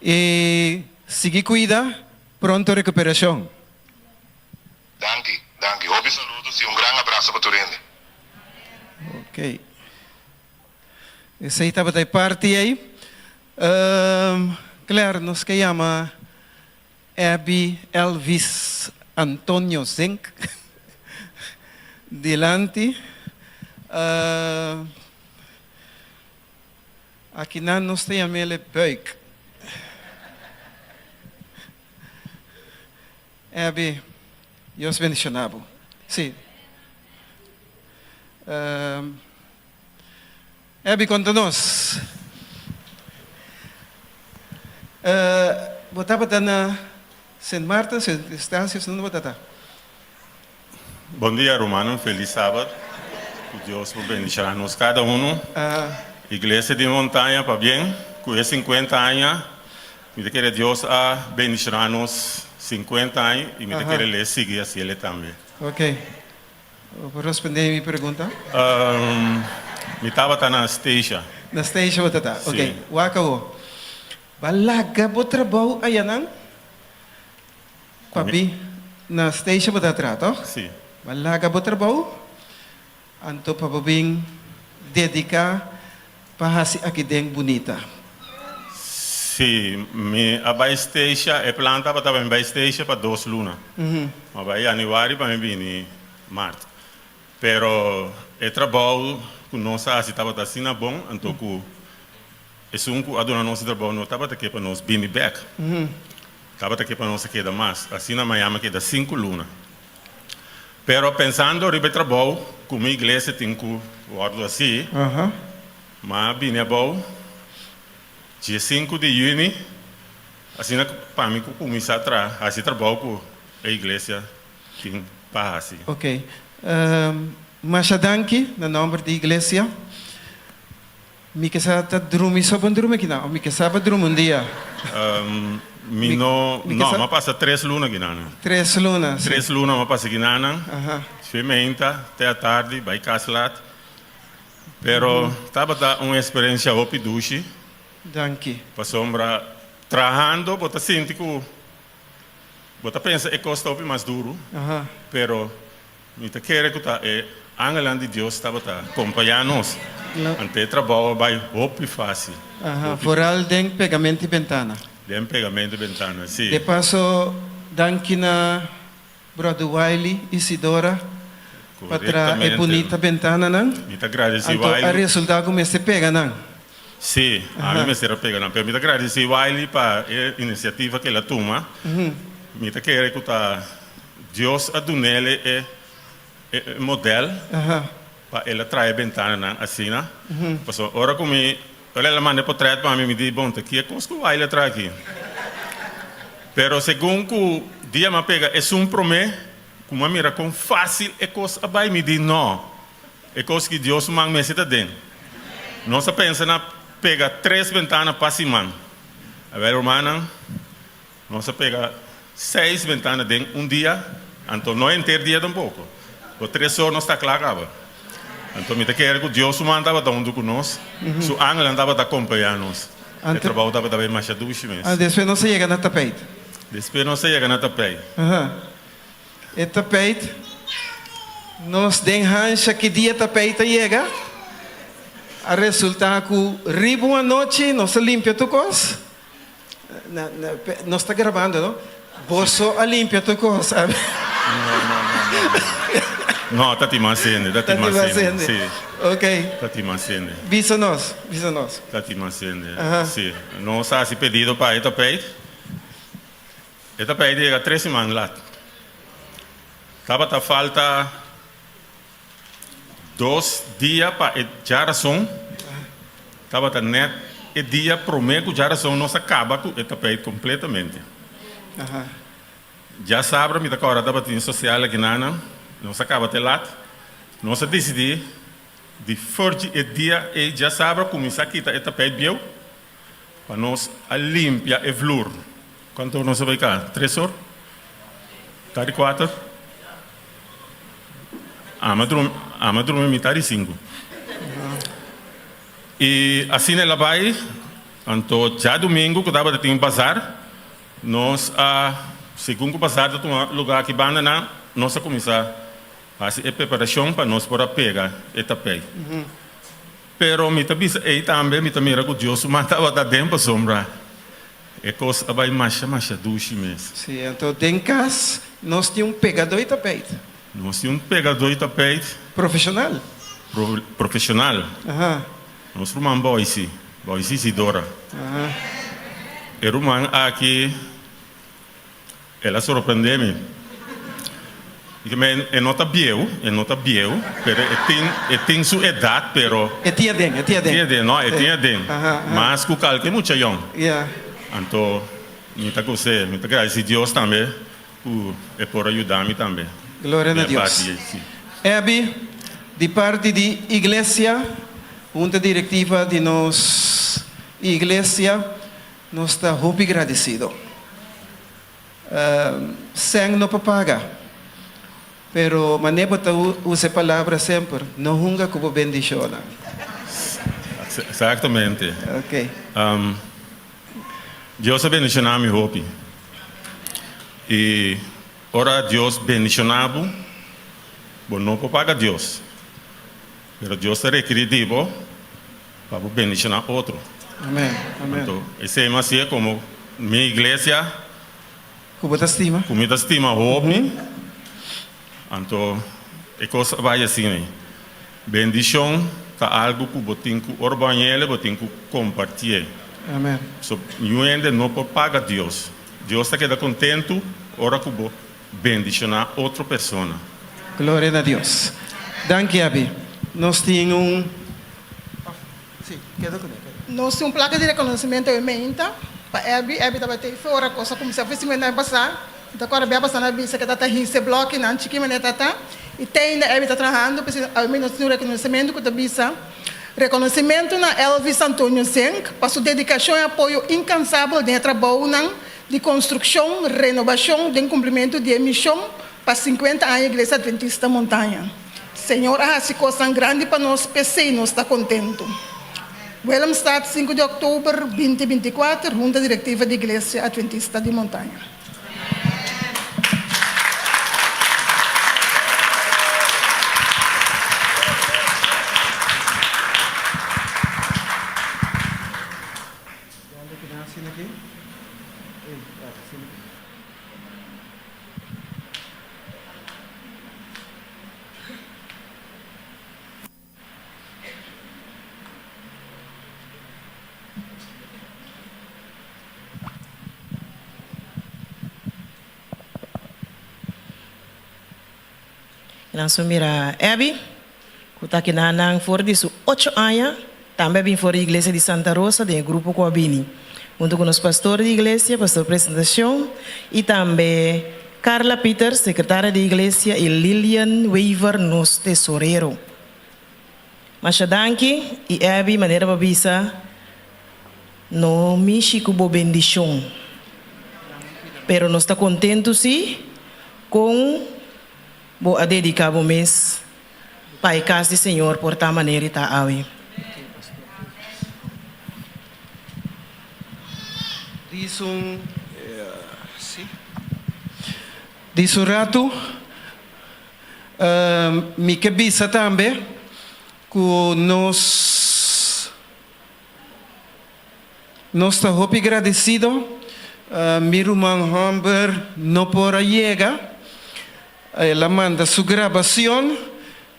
H: y sigui cuida pronto recuperacion.
U: Danki, danki. Hopi saludos y un gran abrazo pa tur hende.
H: Ok. Esey tabata e parti ey. Ehm, Claire, nos ke yama Abby Elvis Antonio Zink dilanti. Ehm, akinan nos ta yam'el e Buik. Abby, Dios bendiciona bo. Si. Um, Abby, conta nos. Uh, bo tabata na Sint Maarten, Sint Eustatius, unda bo tata?
O: Bon dia rumannan, felis sabat. Ku Dios por bendiciona nos cada uno. Iglesia di Montaña pabien ku e 50 aña. Mi ta kere Dios a bendiciona nos 50 aña y mi ta kere le sigui haciele tambe.
H: Ok. Bo por responde mi pregunta?
O: Mi tabata na Statia.
H: Na Statia bo ta ta? Ok.
O: Si.
H: Wak awo. Bo a laga bo trabou ayanan? Papi, na Statia bo ta traha, toch?
O: Si.
H: Bo a laga bo trabou, anto pa bo bin dedica pa haci aki den bunita.
O: Si, mi a bai Statia, e plan tabata pa mi bai Statia pa dos luna. Mi a bai januari pa mi bini mart. Pero e trabou cu nos a haci tabata asina bon, anto cu esun cu a duna nos e trabou no tabata ke pa nos bini bek. Tabata ke pa nos a keda mas. Asina Miami a keda sinku luna. Pero pensando riba e trabou ku mi iglesia tin ku wòrdu hasi, m'a a bini abou diesinku di yüni, asina ku pa mi ku kuminsá traha, hasi trabou ku e iglesia tin pa hasi.
H: Ok. Masha danki na nòmber di iglesia. Mi ke sa ta drumi so bon drumi kinan of mi ke sa pa drumi un dia?
O: Mi no, no, m'a pasa tres luna kinanan.
H: Tres luna, si.
O: Tres luna m'a pasa kinanan, fe meinta te atardi, bai kas lat. Pero tabata un experiencia hopi dushi.
H: Danki.
O: Pasobra trahando bo ta sinti ku bo ta pensa e kos ta hopi mas duru, pero Mi ta kere ku ta e angelnan di Dios tabata kompañá nos. Anto e trabou a bai hopi fásil.
H: Aha, foral den pegamento di bentana.
O: Den pegamento di bentana, sí.
H: De paso, danki na Brother Wiley Isidora pa traha e bunita bentananan.
O: Mi ta gradisí Wiley.
H: Anto a resultá ku mester pega nan.
O: Sí, ami mester a pega nan. Pero mi ta gradisí Wiley pa e inisiativa ku el a tuma. Mi ta kere ku ta Dios a dunele e e model pa el a traha e bentananan asina. Pasobra ora ku mi, ora el a manda e potret pa mi, mi di, bon, ta ki e kos ku Wiley a traha aki? Pero segun ku dia mi a pega esun promé, ku mi a mira kon fásil e kos a bai, mi di, no, e kos ki Dios su man mester ta den. Nos a pensa na pega tres bentana pa siman. Awel, rumannan. Nos a pega seis bentana den un dia, anto no henter dia tampoco. Por tres or nos ta cla caba. Anto mi ta kere cu Dios su man tabata hunto cu nos, su angelnan tabata acompaña nos. E trabao tabata bay masha dushi mes.
H: Ah, despues nos a yega na tapijt.
O: Despues nos a yega na tapijt.
H: Aha. E tapijt. Nos den hansha ki dia tapei ta yega. A resulta ku riba un anochi nos a limpia tur kos. Na, na, nos ta grabando, no? Boso a limpia tur kos.
O: No, no, no, no. No, ta tin mas hende, ta tin mas hende. Si.
H: Ok.
O: Ta tin mas hende.
H: Bisa nos, bisa nos.
O: Ta tin mas hende, si. Nos a hasi pedido pa e tapijt. E tapijt yega tres siman lat. Tabata falta dos dia pa e djarason. Tabata net e dia prome ku djarason nos a kaba ku e tapijt kompletamente. Djasabra mi ta kòrda tabatin sosial akinana. Nos a kaba te lat. Nos a disidí di for di e dia ei djasabra kuminsá kita e tapijt bieu. Pa nos a limpia e vloer. Cuanto or nos a bay ca? Tres or? Tardi cuater? Ami a drumi, ami a drumi mitad di cinco. Y asina el a bay, anto djadumingo cu tabata tin bazar, nos a, segun cu bazar ta tuma lugar aki banda nan, nos a cuminsa haci e preparacion pa nos por a pega e tapey. Pero mi ta bisa ei tambe mi ta mira ku Dios su man tabata den pasobra e kos a bai masha masha dushi mes.
H: Sí, anto den kas nos tin un pegadó i tapeit.
O: Nos tin un pegadó i tapeit.
H: Profeshonal.
O: Profeshonal.
H: Aha.
O: Nos ruman Boisi, Boisi Isidora.
H: Aha.
O: E ruman aki. El a sorprendé mi. Mi men, e no ta bieu, e no ta bieu, pero e tin, e tin su edat, pero.
H: E tin aden, e tin aden.
O: E tin aden, no, e tin aden.
H: Aha, aha.
O: Mas ku kalke mucha yòn.
H: Ya.
O: Anto, mi ta gos'é, mi ta gradisí Dios tambe ku e por a yuda mi tambe.
H: Gloria na
O: Den e
H: Dios.
O: parti ei, si.
H: Abby, di parti di Iglesia, Hunta Direktiva di nos Iglesia, Nos ta hopi gradisido. Sèn no por paga, pero manera bo ta usa e palabra semper, no hunga ku bo bendishonnan.
O: Exactamente.
H: Ok.
O: Dios a bendishoná mi hopi. I ora Dios bendishoná bo, bo no por paga Dios, pero Dios ta rekirí di bo Pa bo bendiciona otro.
H: Amen, amen.
O: Anto esey mi hacié como mi iglesia.
H: Cu bo ta stima.
O: Cu mi ta stima hopi. Anto e cos a bay asina ey. Bendicion ta algo cu bo tin cu ora bo hañele bo tin cu compartié.
H: Amen.
O: So niun hende no por paga Dios. Dios ta keda contento ora cu bo bendiciona otro persona.
H: Gloria na Dios. Danki Abi. Nos tin un.
F: Nos tin un plaka di rekonosementu e meinta pa Abby. Abby tabata ei for ora kos a kuminsá for 50 aña pasá. Mi ta kòrda bia pasá nan a bisa ku e tabata hinse blòkinan chikí manera e tabata. I te ainda Abby ta trahando. P'esei awe nos tin un rekonosementu ku ta bisa, Rekonosementu na Elvis Antonio Zenk pa su dedikashon i apoyo inkansabel den e trabounan di konstrukshon, renobashon den kumplimentu di e mishon pa 50 aña Iglesia Adventista Montaña. Señor a hasi kosnan grandi pa nos, p'esei nos ta kontentu. Willemstad, sinku di òktober, 2024, Hunta Direktiva di Iglesia Adventista di Montaña.
E: Nan su mira Abby, ku ta kina nan for di su ocho aña, tambe a bin for di iglesia di Santa Rosa den e grupo ku a bini hunto ku nos pastor di iglesia, pastor Presentacion, i tambe Carla Pieters, sekretaria di iglesia, i Lilian Wever, nos tesorero. Masha danki, i Abby, manera bo a bisa, no mishi ku bo bendishon. Pero nos ta kontentu si kon bo a dediká bo mes pa e kas di Señor por ta manera e ta awe.
H: Di su ratu. Mi ke bisa tambe ku nos nos ta hopi gradesido. Mi ruman hòmber no por a yega, el a manda su grabacion,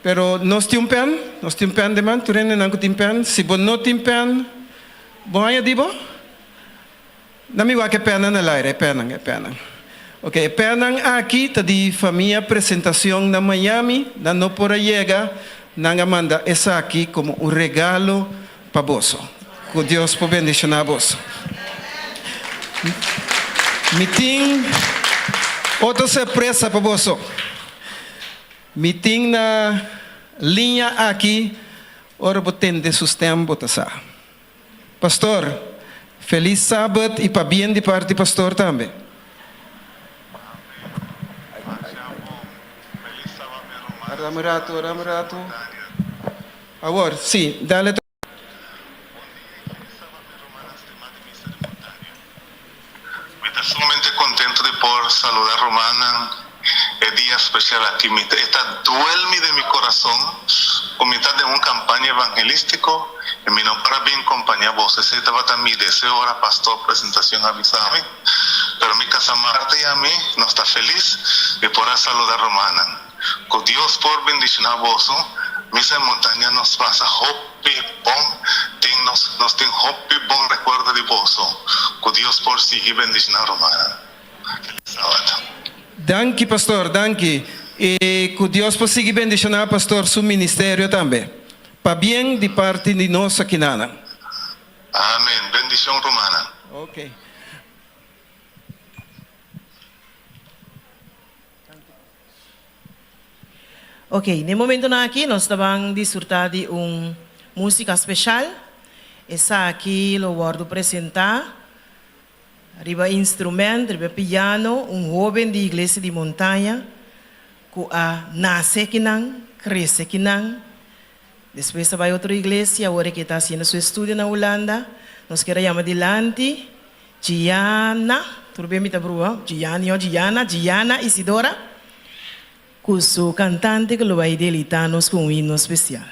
H: pero nos tin un pen, nos tin un pen den man, tur hendenan ku tin pen, si bo no tin pen, bo haña di bo? Na mi wak e pennan na laira, e pennan, e pennan. Ok, e pennan aki ta di famia Presentacion na Miami, nan no por a yega, nan a manda esaki como un regalo pa boso. Cu Dios por bendiciona boso. Mi tin otro sorpresa pa boso. Mi tin na liña aki, ora bo tende su stem bo ta sa. Pastor, felis Sabbat y pabien di parti pastor tambe. Dame un rato, dame un rato. Awor, si, dale.
U: Mi ta sumamente contento di por saluda rumannan e dia special aki. Mi ta e ta duel mi den mi corazon cu mi ta den un campaña evangelistico y mi no por a bin compaña boso. Esey tabata mi deseo ora pastor Presentacion a bisa mi. Pero mi casa Marta y ami nos ta feliz di por a saluda rumannan. Cu Dios por bendiciona boso. Misa en Montaña nos pasa hopi bon tin nos nos tin hopi bon recuerdo di boso. Cu Dios por sigui bendiciona rumannan. Feliz Sabat.
H: Danki pastor danki y cu Dios por sigui bendiciona pastor su ministerio tambe. Pabien di parti di nos akinanan.
U: Amen bendicion rumannan.
H: Ok.
E: Ok, n'e momentonan aki nos ta ban disfruta di un musica special. Esaki lo wordo presenta riba instrument, riba piano, un hoben di Iglesia di Montaña cu a nace akinan, crece akinan, despues a bay otro iglesia, awor e ta haciendo su estudio na Hulanda. Nos kier a yama dilanti Gianna, tur bien mi ta brua, Gianni o Gianna, Gianna Isidora, cu su cantante cu lo bay delita nos cu un himno special.